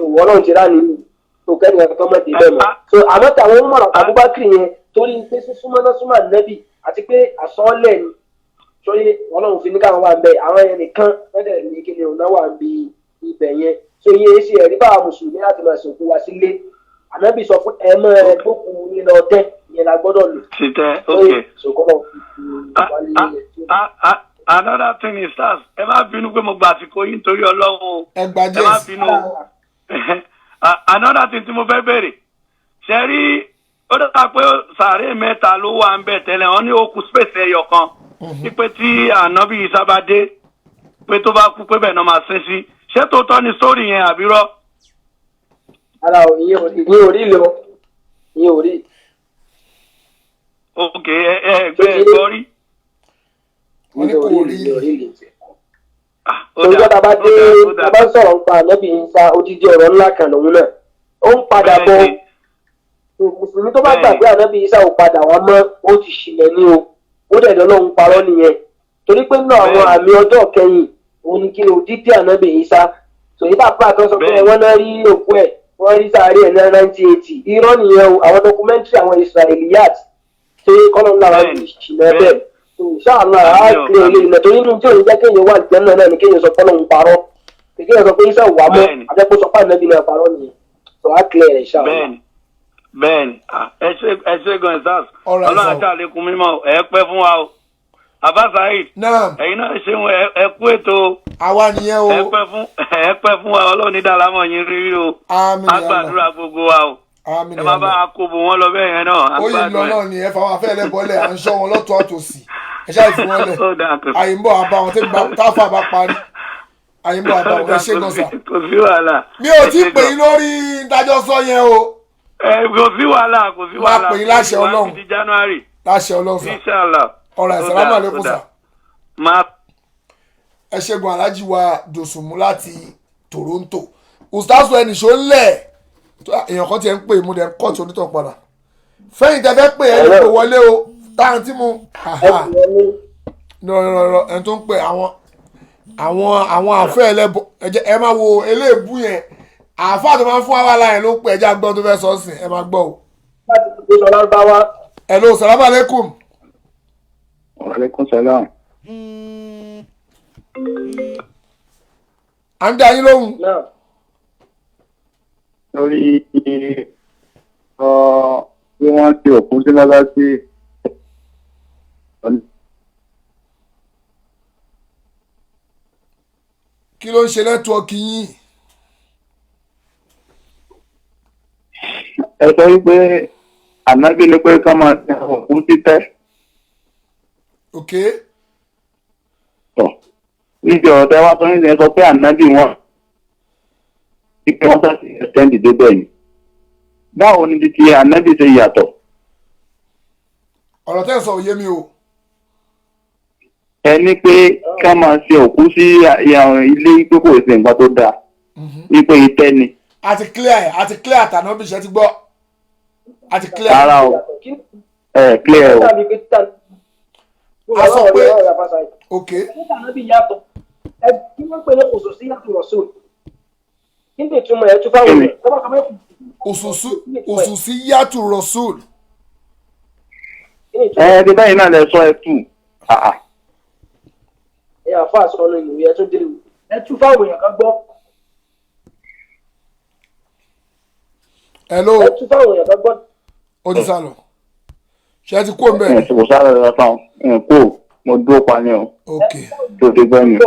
Ìwọ náà ti rà nínú tó kẹ́ni kankan mọ̀ dé bẹ́ẹ̀ mọ́. So àmọ́ tàwọn Umar Abubakar yẹn, torí pé súnmọ́ náà súnmọ́ ànábì àti pé àsọ́ọ́lẹ̀ ni sóyè, Ọlọ́run fi ní káwọn wà ń bẹ, àwọn yẹn nìkan lọ́dẹ̀ ní kí ni òun náà wà ń bi ibẹ̀ yẹn. So iye ṣe ẹ̀rí báwa mùsùlùmí láti máa sìnkú wa sílé. Ànábì sọ fún ẹ mọ́ ẹ gbókùn yín lọ tẹ́, ìyẹn la gbọ́dọ̀ lò. Ti tẹ, ok. So kọ́ Another thing is that ẹ má bínú pé mo gba àsìkò yín, torí Ọlọ́run o. Ẹ gba. Ẹ má bínú o. Another thing tí mo fẹ́ béèrè, ṣe rí, ó dáa pé sàárè mẹ́ta ló wà ń bẹ̀ tẹ́lẹ̀, wọ́n ní ó kù space ẹyọ kan, wípé tí ànábì Ìsá bá dé, pé tó bá kú, pé bẹ́ẹ̀ náà máa sin sí. Ṣé tòótọ́ ni sórí yẹn àbírọ́? Ara ò, ìyẹn ò rí lọ, ìyẹn ò rí. Ok, ẹ gbé ẹ gbọ́ rí. Wọ́n ní kò rí. Ìyẹn ò rí lè jẹ. Ó Torí dáa, tá a bá ó dé dáa, ó tá a dáa. bá ń sọ̀rọ̀ nípa ànábì Ìsá, odidi ọ̀rọ̀ ńlá kan lòun náà, ó ń padà bọ̀. Mùsùlùmí tó bá gbàgbé ànábì Ìsá ò padà wá mọ́, ó ti ṣìnà ní o, ó dẹ̀ lọ́lọ́run parọ́ nìyẹn, torí pé nínú àwọn àmì ọjọ́ kẹyìn òun ni kí ni òdídé ànábì Ìsá. Tòyí bàbá kan sọ pé wọ́n náà rí òkú ẹ̀, wọ́n rí sáré ẹ̀ ní 1980, irọ́ nìyẹn o. Àwọn documentary àwọn Israeliyat ṣé kọ́nà ńlá wa ti ṣìnà bẹ́ẹ̀. Inshallah á kílẹ̀ ilé ìlẹ̀, torí inú tí ò ní jẹ́ kéèyàn wà jẹ́ náà ni kéèyàn sọ pé Ọlọ́run parọ́, kéèyàn sọ pé Ìsá wà mọ́, àjẹpọ̀ sọ pé ànábì náà parọ́ nìyẹn. So á kílẹ̀ rẹ̀ inshallah. Bẹ́ẹ̀ni, ah, ẹ ṣe, ẹ ṣe gan sars. Alright, Ọlọ́run sir. àti àlékún mímọ́, ẹ pẹ́ fún wa o, Abba Saheed. Naam. Ẹ̀yin náà ṣeun, ẹ kú ètò. Àwa nìyẹn o. Ẹ pẹ́ fún wa, Ọlọ́run ní dàlámọ̀ yín rírí o. Àmín. Á gbàdúrà gbogbo wa o. Àmín. Ẹ má bá a kó bò wọ́n lọ bẹ́ẹ̀ yẹn náà, á Ó yìí lọ gbàdúrà. náà ni ẹ fa àwọn afẹ́ ẹlẹ́bọ̀ọ́lẹ̀, à ń ṣọ́ wọn lọ́tọ̀ àtòsí, ẹ ṣáà fi wọn lẹ̀. Ó dáa, kò sí. Àyè ń bọ̀ àbá wọn táfà bá parí, àyè ń bọ̀ àbá wọn. Ẹ ṣé gan sà. Kò sí wàhálà. Mi ò tí ì pè yín lórí ìdájọ́ sọ yẹn o. Ẹ kò sí wàhálà, kò sí Máa wàhálà. pè yín láṣẹ Ọlọ́run. Di January. Láṣẹ Ọlọ́run sà. Inshallah. Ọ̀rọ̀ Ó ìsàlámù dáa, àlékún ó dáa. sà. Máa Ẹ ṣẹ́gun aláàjì wa Dòsùnmú láti Toronto. Ustazu ẹnì ṣó ń lẹ̀. Èèyàn kan tiẹ̀ ń pè mú dẹ̀ ń kọ́ọ̀tù onítọ̀ padà. Fẹ́yìn tẹ fẹ́ pè ẹ́ ló pè wọlé o. Táwọn tí mo. Nọ̀rọ̀nọ̀rọ̀ ẹni tó ń pè àwọn àfẹ́ ẹlẹ́bọ ẹ jẹ́ ẹ máa wo eléèbú yẹn. Àáfàá tó máa ń fún wa láyẹn ló ń pè ẹjẹ́ agbọ́n tó fẹ́ sọ sí ẹ máa gbọ́ o. Láti tó sọ lárúbáwá. Hello, salaam alaikum. Aleykum salam. À ń dá yín lóhùn. Náà. Lórí ọ bí wọ́n ti òkú sí lọ́lá sí. Kí ló ń ṣe nẹ́tíwọ́ọ̀kì yín? Ẹ sọ wípé ànábì ní pé ká máa sin òkú títẹ́. Ok. Tọ̀. Níbi ọ̀rọ̀ tẹ́ wá sọ nísìnyí, ẹ sọ pé ànábì wọn ti pé wọ́n sá sí extend débẹ̀ ni. Báwo ni ti ànábì ṣe yàtọ̀? Ọ̀rọ̀ tẹ́ ń sọ ò yé mi o. Ẹ ní pé ká máa sin òkú sí ilé pé kò sí nǹkan tó dáa. Wípé itẹ́ ni. A ti clear ẹ̀, a ti clear àtànábì ṣe ti gbọ́. A ti clear. Rárá o. Ẹ clear o. A sọ pé ok. Tànábì yàtọ̀. Ẹ kí wọ́n pè ní kòsòsí yàtọ̀ rọ̀ṣùn. Kí ni ìtumọ̀ ẹ̀ tún fáwọn èèyàn? Tọ́ba kan bẹ́ẹ̀ Òṣùṣì yàtù Rasul. Ẹ ti báyìí náà lẹ sọ ẹ tù. Àà. Ẹ àfa àsọnù ìwé ẹ tún dé o. Ẹ tún fáwọn èèyàn kan gbọ́. Hello. Ẹ tún fáwọn èèyàn kan gbọ́. Ó ti sálọ. Ṣé ẹ ti kú òun Ẹ bẹ́ẹ̀? kò sáré lọ tán. Ẹ kú o, mo dúró pa ni o. Ok. Tó ti gbẹ́ mi.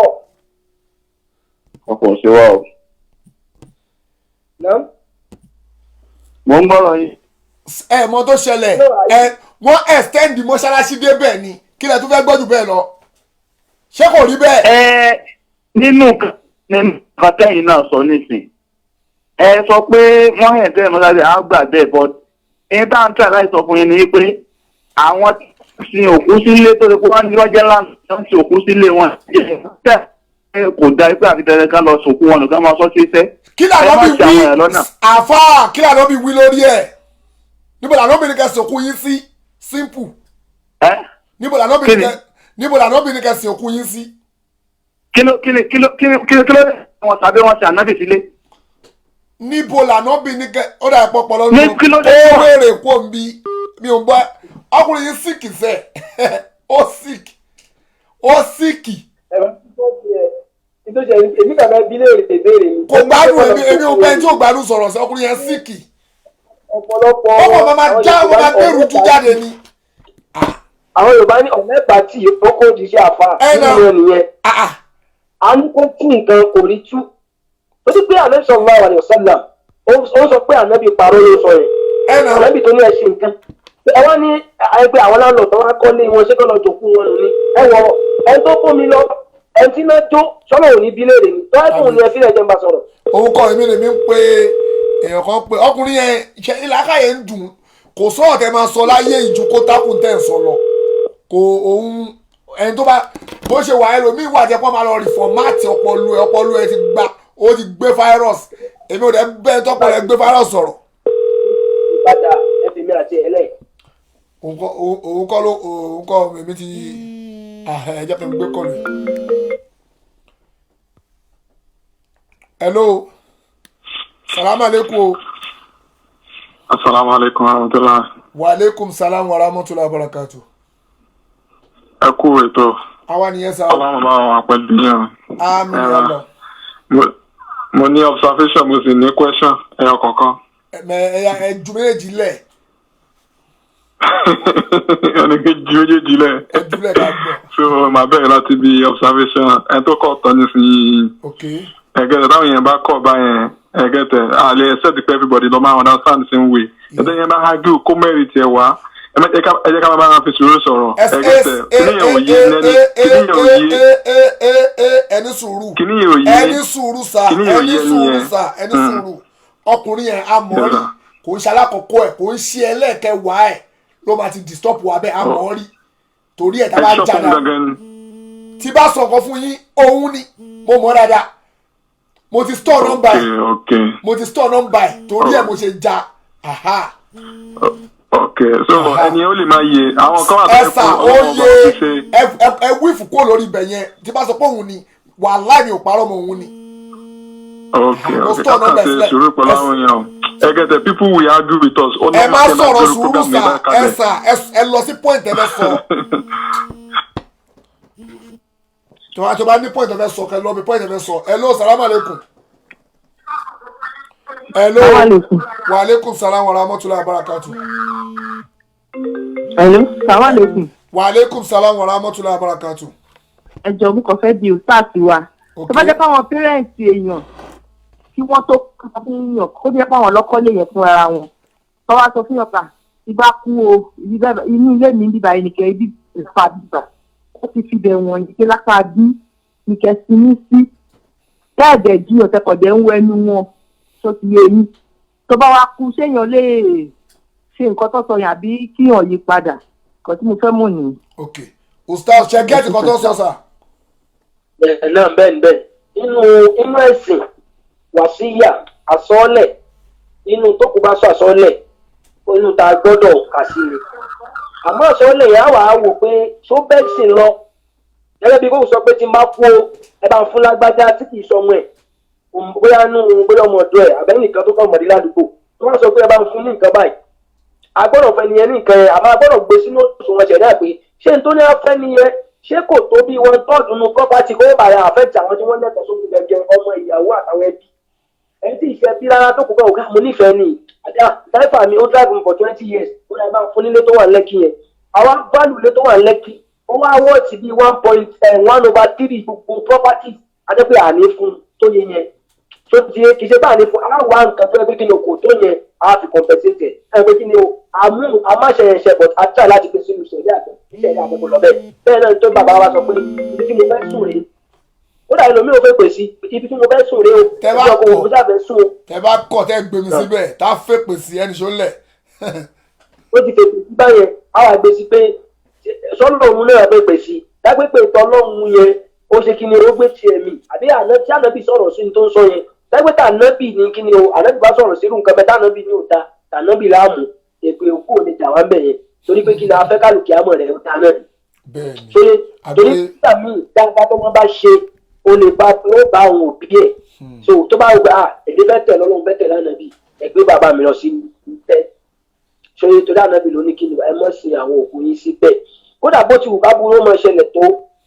Ọkọ̀ sí wa o. Náà. Mo ń gbọ́rọ̀ yín. Ẹ mọ tó ṣẹlẹ̀, ẹ wọ́n extend mọ́ṣáláṣí débẹ̀ ni kí lẹ tún fẹ́ gbọ́ jù bẹ́ẹ̀ lọ. Ṣé kò rí bẹ́ẹ̀? Ẹ nínú nǹkan tẹ́yìn náà sọ nísìn. Ẹ sọ pé wọ́n hẹ̀ tẹ́ mọ́sáàsì á gbà bẹ́ẹ̀ but ẹni tá à ń tà láì sọ fún yín ni pé àwọn tí wọ́n sin òkú sílé tó ṣe pé wọ́n ní wọ́n jẹ́ láǹtí wọ́n sin òkú sílé wọn. Kò dáa pé àfi tẹ́lẹ̀ ká lọ sòkú wọn nìkan máa sọ sí iṣẹ́. Kí Ẹ làná má bí ṣe àwọn wí èèyàn lọ́nà. àfáà, kí làná bí wí lórí ẹ̀? Níbo làná bí ní kẹ́ sòkú yín sí? Simple. Ẹ Níbo làná bí Kí ní ni? kẹ́ níbo làná bí ní kẹ́ sòkú yín sí? Kí ló kí ni kí ló kí ni kí ló kí ló wọn tàbí wọn ṣe ànábì sílé. Níbo làná bí ní kẹ́ ó dà pọ̀ pọ̀ lọ́dún. Ní kí ló dé? Ó wéèrè kó ń bí mi ò ń bọ́ ọkùnrin yìí síkì sẹ́ ó síkì ó síkì. Ẹ bá tún bọ́ sí ẹ. Nítorí èmi kàfẹ́ bí léèrè béèrè ni. Kò gbádùn èmi ò bẹ́ẹ̀ tí ò gbádùn sọ̀rọ̀ sí ọkùnrin yẹn síkì. Ọ̀pọ̀lọpọ̀ Ó kàn máa àwọn já ó Yorùbá máa gbèrú ọ̀nà tú jáde ni. Àwọn Yorùbá ní ọ̀nà ẹ̀bà tí ó kó di iṣẹ́ àfa Ẹ nà. nínú nìyẹn. À ń kó tú nǹkan kò rí tú. Ó sì pé Ànábì sallallahu alaihi wasallam ó sọ pé Ànábì parọ́ ló sọ yẹn. Ẹ nà. Ànábì tó ní ẹ ṣe nǹkan. Ẹ wá ní ẹgbẹ́ àwọn láńlọ́ọ̀ tó wá kọ́lé wọn ṣé kọ́ lọ jòkó wọn nù ni. Ẹ wọ ẹni tó kó mi lọ ẹni tí náà jó sọ́nà òní bí léèrè ni. Tọ́lá tó ní ẹ sílẹ̀ jẹ́ ń bá sọ̀rọ̀. Òun kọ́ èmi lèmi ń pe èèyàn kan pé ọkùnrin yẹn ṣe ìlàkàyè ń dùn kò sọ̀rọ̀ tẹ́ máa sọ láyé ìjú kó tákùn tẹ́ ń sọ lọ kò òun ẹni tó bá bó ṣe wà ẹlòmíì wà jẹ́ pé wọ́n máa lọ rìfọ̀mátì ọpọlọ ẹ ọpọlọ ẹ ti gba ó ti gbé fáírọ̀sì èmi ò dẹ̀ bẹ́ẹ̀ tọ́pọ̀ rẹ gbé fáírọ̀sì sọ̀rọ̀. Ìpadà ẹ fi mi àti ẹ̀ lẹ̀. Òun kọ́ ló òun kọ́ èmi ti ẹ jẹ́ kí n gbé kọ́lù. Hello, salaam aleykum o. Asalaamu aleykum wa rahmatulah. Wa aleykum salam wa rahmatulah wa barakatu. Ẹ kú ètò. Àwa nìyẹn sá. Ọlọ́run bá wà pẹ̀lú yín o. Àmín Ẹ ya Allah. Mo ní observation, mo sì ní question ẹyọ kọ̀ọ̀kan. Ẹ ẹ ju méjèèjì lẹ̀. Ẹni kí ju méjèèjì lẹ̀. Ẹ jùlẹ̀ ká gbọ́. So màá bẹ̀rẹ̀ láti bí observation ẹ tó kọ̀ tán nísìnyí. Ok. Ẹ̀gẹ́tẹ̀ táwọn èèyàn bá kọ̀ báyẹn ẹ̀gẹ́tẹ̀ àlẹ́ except pé everybody lọ máa understand the same way. Ẹ̀dẹ́ yẹn bá argue kó mẹ́rin tiẹ̀ wá. Ẹ jẹ́ ká máa bá fi sùúrù sọ̀rọ̀. Ẹ̀gẹ́tẹ̀ kìnìyàn ò yé lẹ́nu kìnìyàn ò yé. Ẹni sùúrù. Kìnìyàn ò yé. Ẹni sùúrù sa Kìnìyàn ò ẹni yé ẹni sùúrù yẹn. sa ẹni sùúrù. Ọkùnrin yẹn a mọ̀ rí kò ń ṣe alákọ̀ọ́kọ́ ẹ̀ kò ń ṣe ẹlẹ́ẹ̀kẹwàá ẹ̀ ló máa ti disturb wa bẹ́ẹ̀ a mọ̀ rí. Torí ẹ̀ tá Ẹ bá sọ já fún dáa, gangan ni. tí bá sọ nǹkan fún yín, òun ni mo mọ̀ dáadáa. Mo ti store number ẹ̀. Mo ti store number ẹ̀, torí ẹ̀ mo ṣe já. Aha. Ok, so ẹni ó lè máa yẹ àwọn kan wà tó Ẹ yẹ sà kó ó Ọlọ́run ọba yé ti ṣe. ẹ wífù kúrò lórí ibẹ̀ yẹn. Tí bá sọ pé òun ni, wàláì mi ò parọ́ mọ́, òun ni. Ok. Mo Ok, store kákan number ṣe sílẹ̀. sùúrù pẹ̀lú àwọn èèyàn. Ẹ gẹ́tẹ̀, people will argue with us. Ó Ẹ náà má máa tẹ́ máa sọ̀rọ̀ gbèrú sùúrù program sà yẹn bá ẹ kalẹ̀. sà, ẹ lọ sí point ẹ fẹ́ sọ. Tó bá ní point ẹ fẹ́ sọ, kẹ lọ bí point ẹ fẹ́ sọ. Hello, salam aleikum. Hello. Wa aleykum salam wa rahmatulahi wa barakatu. Hello, salaam alaikum. Wa aleykum salam wa rahmatulahi wa barakatu. Ẹ jọ̀ọ́, mo kàn fẹ́ di ustaz wa. Tó bá jẹ́ káwọn parents èèyàn kí wọ́n tó kọ́ fún yàn, kó jẹ́ páwọn lọ́kọ́lé yẹn fún ara wọn. Tó wá sọ fún yàn pa, ibà kú o, ibi bẹ́ẹ̀ inú ilé mi bíbá yìí nìkẹ́ ibi ìfà bíbà. Ó ti fi bẹ̀ wọ̀nyí pé lápá bí nìkẹ́ sinmi sí. Bẹ́ẹ̀dẹ̀ jí ọ̀tẹ̀kọ̀dẹ̀ ń wẹnu wọn tó ti yé yín. Tó bá wá kú, séèyàn lè ṣe nǹkan tó sọ yẹn àbí kíyàn yí padà? Nǹkan tí mo fẹ́ mọ̀ nìyí. Ok, ustaz, ṣe get nǹkan tó sọ sà? Bẹ́ẹ̀ náà, bẹ́ẹ̀ ni, bẹ́ẹ̀ inú ẹ̀sìn, wàsíyà, àsọọ́lẹ̀, inú tó kù bá sọ àsọọ́lẹ̀, inú ta gbọ́dọ̀ kà sí ni. Àmọ́ àsọọ́lẹ̀ yẹn á wà á wò pé ṣó bẹ́ẹ̀ sì lọ gẹ́gẹ́ bí kókò sọ pé tí n bá kú o, ẹ bá ń fún lágbájá tí kì í sọmọ ẹ̀, bóyá nú bóyá ọmọ ọ̀dọ́ ẹ̀ àbẹ́nìkan tó kàn mọ̀dé ládùúgbò tó wá sọ pé ẹ bá ń fún ní nǹkan báyìí, a gbọ́dọ̀ fẹ́ nìyẹn ní nǹkan yẹn. Àmọ́ a gbọ́dọ̀ gbé sínú òṣùwọ̀n ṣẹ̀dá pé ṣé n tó ní afẹ́ nìyẹn, ṣé kò tó bí wọn tọ́ọ̀dù nu property kó bàrẹ̀ affect àwọn tí wọ́n lẹ́tọ̀ọ́ sókè gẹ́gẹ́, ọmọ, ìyàwó àtàwọn ẹbí ẹni tí ìṣe bí rárá tó kù bá òkè. Mo nífẹ̀ẹ́ ni àti driver mi, ó drive mi for 20 years, ó dá bá ń fún nílé tó wà Lẹ́kì yẹn. Àwa value ilé tó wà Lẹ́kì, ó wá worth bí 1.1/3 gbogbo property adẹ́pẹ́ àní fún tó yẹ yẹn tó ti yẹ. Kì í ṣe bá àní fún àwa nǹkan tó yẹ pé kí ni o kò tó yẹn á fi compensate ẹ pé kí ni o àmú àmáṣẹyẹsẹ, but a try láti pèsè sínú ìṣẹ̀lẹ̀ àtẹ ìṣẹ̀lẹ̀ àkókò lọ bẹ́ẹ̀. Bẹ́ẹ̀ náà tó bàbá wa sọ pé ibi tí mo fẹ́ sùn rèé, kódà ẹlòmíì ò fẹ́ pè sí ibi tí mo fẹ́ sùn rèé o. Tẹ bá ẹbí ọkọ̀ kọ̀. òun sábẹ́ sùn o. Tẹ bá kọ̀, tẹ gbé mi síbẹ̀, tá a fẹ́ pèsè ẹni ṣó lẹ̀. Ó ti fèpè sí báyẹn, àwọn àgbè sí pé sọ́nà òun náà fẹ́ pè sí dágbépè tọ́lọ́hún yẹn, ó ṣe kí ni ó gbé tiẹ̀ mi àbí àná tí ànábì sọ̀rọ̀ sí ní tó ń sọ yẹn, dágbé tànábì ní kí ni o ànábì bá sọ̀rọ̀ sírù nǹkan bẹ́ẹ̀, tànábì ní ò da tànábì láàmú èpè òkú ò ní jà wá ń bẹ̀ yẹn, torí pé kí ni afẹ́ kálukì àmọ̀ rẹ̀ ó ta náà Bẹ́ẹ̀ni. Ṣe torí nígbà míì dáadáa tó wọ́n bá ṣe, ó lè bá ó bá àwọn òbí ẹ̀ so tó bá gbà á èdè fẹ́ tẹ̀ lọ́lọ́run, fẹ́ tẹ̀ lánàbì, ẹgbẹ́ bàbá mi lọ sí tẹ́ ṣe, torí ànábì ló ní kí ni ẹ mọ̀ sí àwọn òkú yín síbẹ̀. Kódà bó ti wù ká burú mọ̀ ṣẹlẹ̀ tó,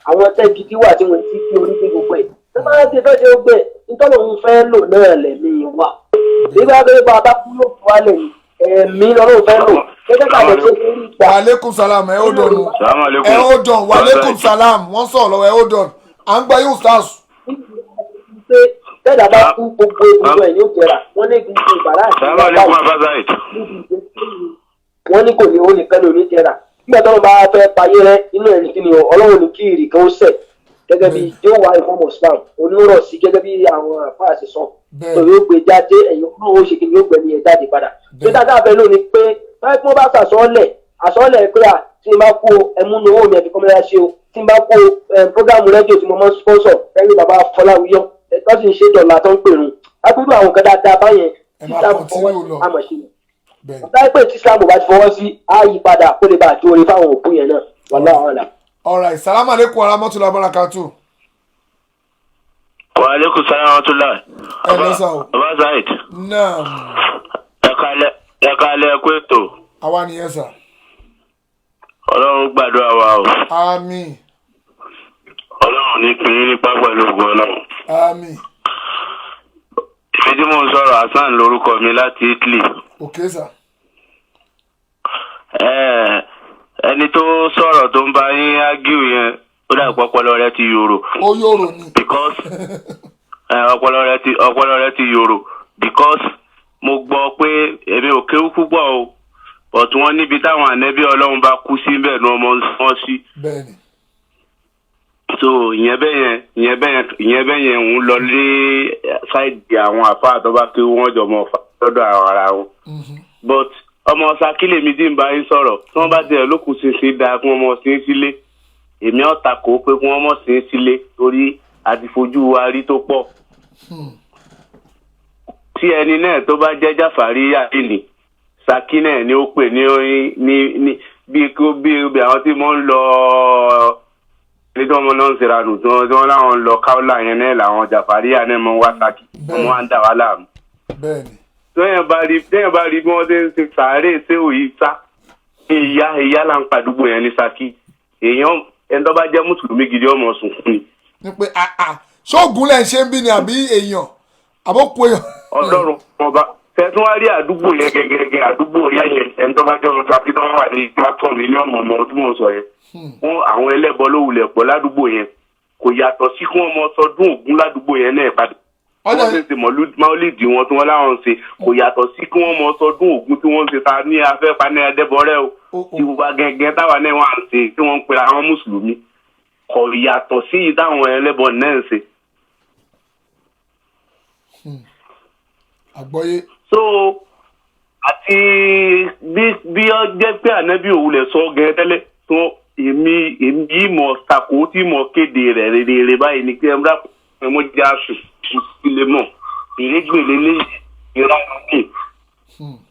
àwọn tẹ́ gidi wà tí wọ́n ti fi orí gbé gbogbo ẹ̀ tó bá ti fẹ́ ṣe gbogbo ẹ̀ nítorí òun fẹ́ lò náà lẹ̀mí wà nígbà tó bá bá kú yóò fún wa lẹ̀ ẹ̀mí lọ́lọ́run fẹ́ lò gẹ́gẹ́ bá lè ṣe torí ìgbà. Wa aleykum salam. Ẹ ó dọ̀nù, ẹ ó dọ̀n. Wa aleykum salam. Wọ́n sọ̀rọ̀ lọ́wọ́, ẹ ó dọ̀n, à ń gbọ́ yóò stars. Pé tẹ́lá bá kú, gbogbo egungun ẹ̀ ní ó jẹrà, wọ́n ní egungun ìbàrá àti Salaam alaikum, Abba Zaid. Wọ́n ní kò ní ó nìkan ní oníjẹrà nígbà tó ń bá fẹ́ payé rẹ inú ẹ̀ ní kí ni o, Ọlọ́run ní kí ìrì kan ó sẹ̀ gẹ́gẹ́ bí yóò wá ìfọ̀mọ̀ Islam onírọ̀ sí gẹ́gẹ́ bí àwọn àfáà ṣe sọ tó yóò gbé jáde ẹ̀yìn náà, ó ṣe kí ni yóò gbẹ̀mí ẹ̀ jáde padà. Tó dáadáa bẹ́ẹ̀ lónìí pé báyìí tí wọ́n bá sàsọ́ọ̀lẹ̀ àsọ́ọ̀lẹ̀ pé à tí n bá kú o, ẹmú ní owó mi ẹ̀fí kọ́mẹ́rẹ́ ṣe o, tí n bá kú o, prógámù rédíò tí mo máa ń sponsor lẹ́yìn bàbá Fọláwíyọ́ tó sì ń ṣe dọ̀là tó ń pèrún agbúdú àwọn nǹkan dáadáa báyẹn tí Islam fọwọ́ sí àmọ̀ ṣe láì pé tí Islam ò bá ti fọwọ́ sí á yí padà kó lè bá àjò orin fáwọn òkú yẹn náà, wallahu a'lam. Alright, salam aleykum wa rahmatulahi wa barakatu. Wa aleykum salaam wa rahmatulah. Ẹ lọ sá o. Baba Zaid. Naam. Ẹ kálẹ́, ẹ kálẹ́, ẹ kú ètò. Àwa nìyẹn sà. Ọlọ́run gbàdúrà wa o. Àmín. Ọlọ́run ní pín in nípa pẹ̀lú ògùn Ọlọ́run. Àmín. Èmi tí mò ń sọ̀rọ̀, Hasan lórúkọ mi láti Italy. Ok sà. Ẹni tó sọ̀rọ̀ tó ń bá yín ágíù yẹn, ó dà pé ọpọlọ rẹ ti yòrò. Ó yòrò ni. Because ọpọlọ rẹ ti yòrò, because mo gbọ́ pé èmi ò kéwú púpọ̀ o, but wọ́n níbi táwọn ànẹ́bí Ọlọ́run bá kú sí bẹ́ẹ̀ ni wọ́n mọ̀ wọ́n sí. Bẹ́ẹ̀ni. So ìyẹn bẹ́ẹ̀ yẹn ń lọ lé side àwọn àfáà tó bá kéwú, wọ́n jọ mọ̀ fà lọ́dọ̀ àwọn ara wọn. But Ọmọ Ṣakí lèmi tí ń bá yín sọ̀rọ̀. Tí wọ́n bá tiẹ̀ lókun ṣinṣin dáa kí wọ́n mọ̀ sí sílé, èmi ọ̀tà kò pé kí wọ́n mọ̀ sí sílé, torí àti fojú wa rí tó pọ̀. Tí ẹni náà tó bá jẹ́ Jáfàrí àìní, Ṣakí náà ni ó pè ní ní bí kó bí bí àwọn tí wọ́n ń lọ ní tí wọ́n náà ń ṣèrànù, tí wọ́n láwọn ń lọ káwọ́là yẹn náà làwọn Jáfàrí àná mọ́ wá Ṣakí, wọ́n wá ń dà wá láàmú. Téèyàn bá rí bí wọ́n ṣe ń ṣe sàárè ṣé òyì sá ìyá ìyá là ń padùgbò yẹn ní Ṣakí, èèyàn ẹni tó bá jẹ́ mùsùlùmí gidi ọmọ sunkún ni. Ní pé àà, ṣóògùn lẹ̀ ń ṣe ń bí ni àbí èèyàn àbókù èèyàn? Ọlọ́run ọba tẹ̀sán wá rí àdúgbò yẹn gẹ́gẹ́gẹ́, àdúgbò yẹn yẹn, ẹni tó bá jẹ́ ọmọ Ṣakí tó wà ní platform ilé ọmọ ọmọ tí mò ń sọ yẹn, fún àwọn ẹlẹ́bọ ló wulẹ̀ pọ̀ ládùúgbò yẹn. Kò yàtọ̀ sí kí wọ́n mọ sọdún Ògún ládùúgbò yẹn náà padà. Wọ́n ṣe ṣe mọ́lídìí wọn tí wọ́n láwọn ń ṣe, kò yàtọ̀ sí kí wọ́n mọ sọdún Ògún tí wọ́n ń ṣe. Ta ní afẹ́fà ní ẹdẹ́bọrẹ́ o, ìwà gẹ́gẹ́ táwa náà wà ń ṣe tí wọ́n ń pera àwọn mùsùlùmí, kò yàtọ̀ sí yìí táwọn ẹlẹ́bọ náà ń ṣe. Àgbọ́yé. So àti bí ó jẹ́ pé ànábì òwúlẹ̀ sọ gẹ́gẹ́ tẹ́lẹ̀ tó, èmi yìí mọ̀ tako tí mọ̀ kéde rẹ̀ rere báyìí ni pé ẹ dákun, ẹ mọ̀ jẹ́ àṣù sílé mọ̀ ìrégbèlè léyìí ìrànú ní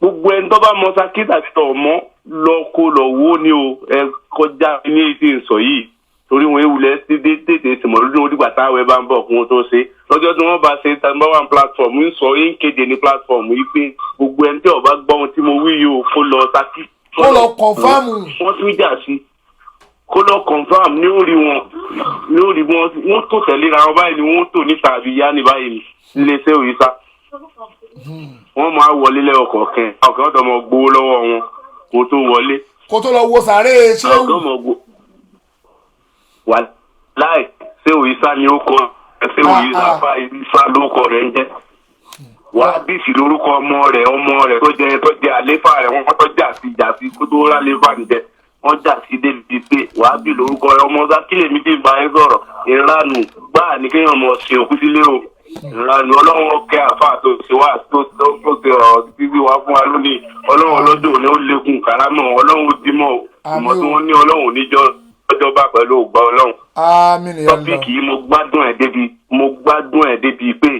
gbogbo ẹni tó bá mọ Ṣakí tàbí tó mọ lọ kó lọ wó ni o. Ẹ kọjá ní èyí tí ń sọ yìí, torí wọn ewúlẹ̀ tètè sìmọ̀ lójú wọn dìgbà táwọn ẹ bá ń bọ̀ kí wọ́n tó ṣe. Lọ́jọ́ tí wọ́n bá ṣe number one platform ń sọ, ń kéde ní platform yìí pé gbogbo ẹni tí ó bá gbọ́ ohun tí mo wí yìí o, kó lọ Ṣakí. Kó lọ confirm. Wọ́n tún jà sí kó lọ confirm ní orí wọn, ní orí wọn. Wọ́n tó tẹ̀léra wọn báyìí ni wọ́n tò níta àbí yá ní báyìí ní iléeṣẹ́ òyìnbá. Wọ́n máa wọlé lẹ́ọ̀kọ̀ọ̀kan, ọ̀kẹ́ ọ̀dọ́ mọ gbowó lọ́wọ́ wọn kó tó wọlé. Kó tó lọ wo sàárè ṣéwù. Ọ̀gá ọmọ gbó wà láì ṣé òyìnbá ni ó kọ, ṣé òyìnbá fa ìfà lórúkọ rẹ̀ ń jẹ́ wàá bíìsì lórúkọ ọmọ rẹ̀, ọmọ rẹ̀ tó jẹ́ àléfà rẹ̀. Wọ́n tó jà sí jà sí kó tó rà léfà níjẹ́, wọ́n jà sí débi pé wàá bí lórúkọ rẹ̀. Ọmọ Ṣakí mi ti bá ẹ sọ̀rọ̀, ìranù gbáà ní kéèyàn mọ̀ ṣe òkú sílé o, ìranù. Ọlọ́run ọkẹ́ àfa tó ṣe wá tó ṣe ọ̀rọ̀ títí wá fún wa lónìí. Ọlọ́run ọlọ́dún ní ó lékun kàrámọ̀, Ọlọ́run ó dímọ̀ ìmọ̀ tí wọ́n ní, Ọlọ́run oníjọ́ ọjọ́ba pẹ̀lú ògbà Ọlọ́run. Àmín ya Allah. Topic yìí, mo gbádùn ẹ̀ débi pé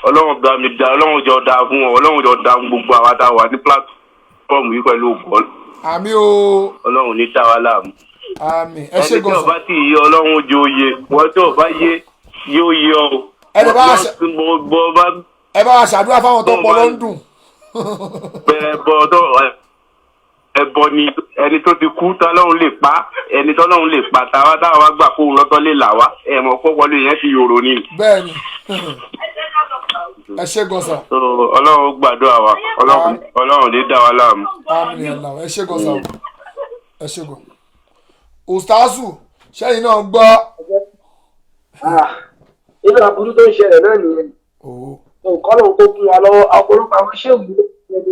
Ọlọ́run bá mi da, Ọlọ́run jọ da fún ọ, Ọlọ́run jọ da fún gbogbo àwa tá a wà ní platform yìí pẹ̀lú ògbọ́. Àmín o. Ọlọ́run ní tá wa láàmú. Àmín, ẹ ṣe Ẹni tí gan. ọba tí yé, Ọlọ́run jẹ́ oyè wọ́n, tí ọba yé yóò yé ọ. Ẹ bá wa ṣe- Bọ́ bá Ẹ bá wa ṣàdúrà fáwọn tó pọ̀ ló ń dùn. Bẹ̀rẹ̀ bọ́ tó ẹbọ ni ẹni tó ti kú tọ́lọ́run lè pa, ẹni tọ́lọ́run lè pa táwa táwa gbà fóun lọ́tọ́ lè là wá, ẹ̀ mọ̀ fọ́pọ́lù yẹn ti yòrò ni. Bẹ́ẹ̀ni, ẹ ṣe gan sir. So Ọlọ́run gbàdúrà wa, Ọlọ́run ní dá wa láàmú. Àmín ya Allah, ẹ ṣe gan sir, ẹ ṣe gan. Ustaasu, sẹ́yìn náà gbọ́. Nínú aburú tó ń ṣẹlẹ̀ náà nìyẹn. Nǹkan lòun kó fún wa lọ́wọ́ ọ̀pọ̀lọpọ̀ àwọn ṣéwù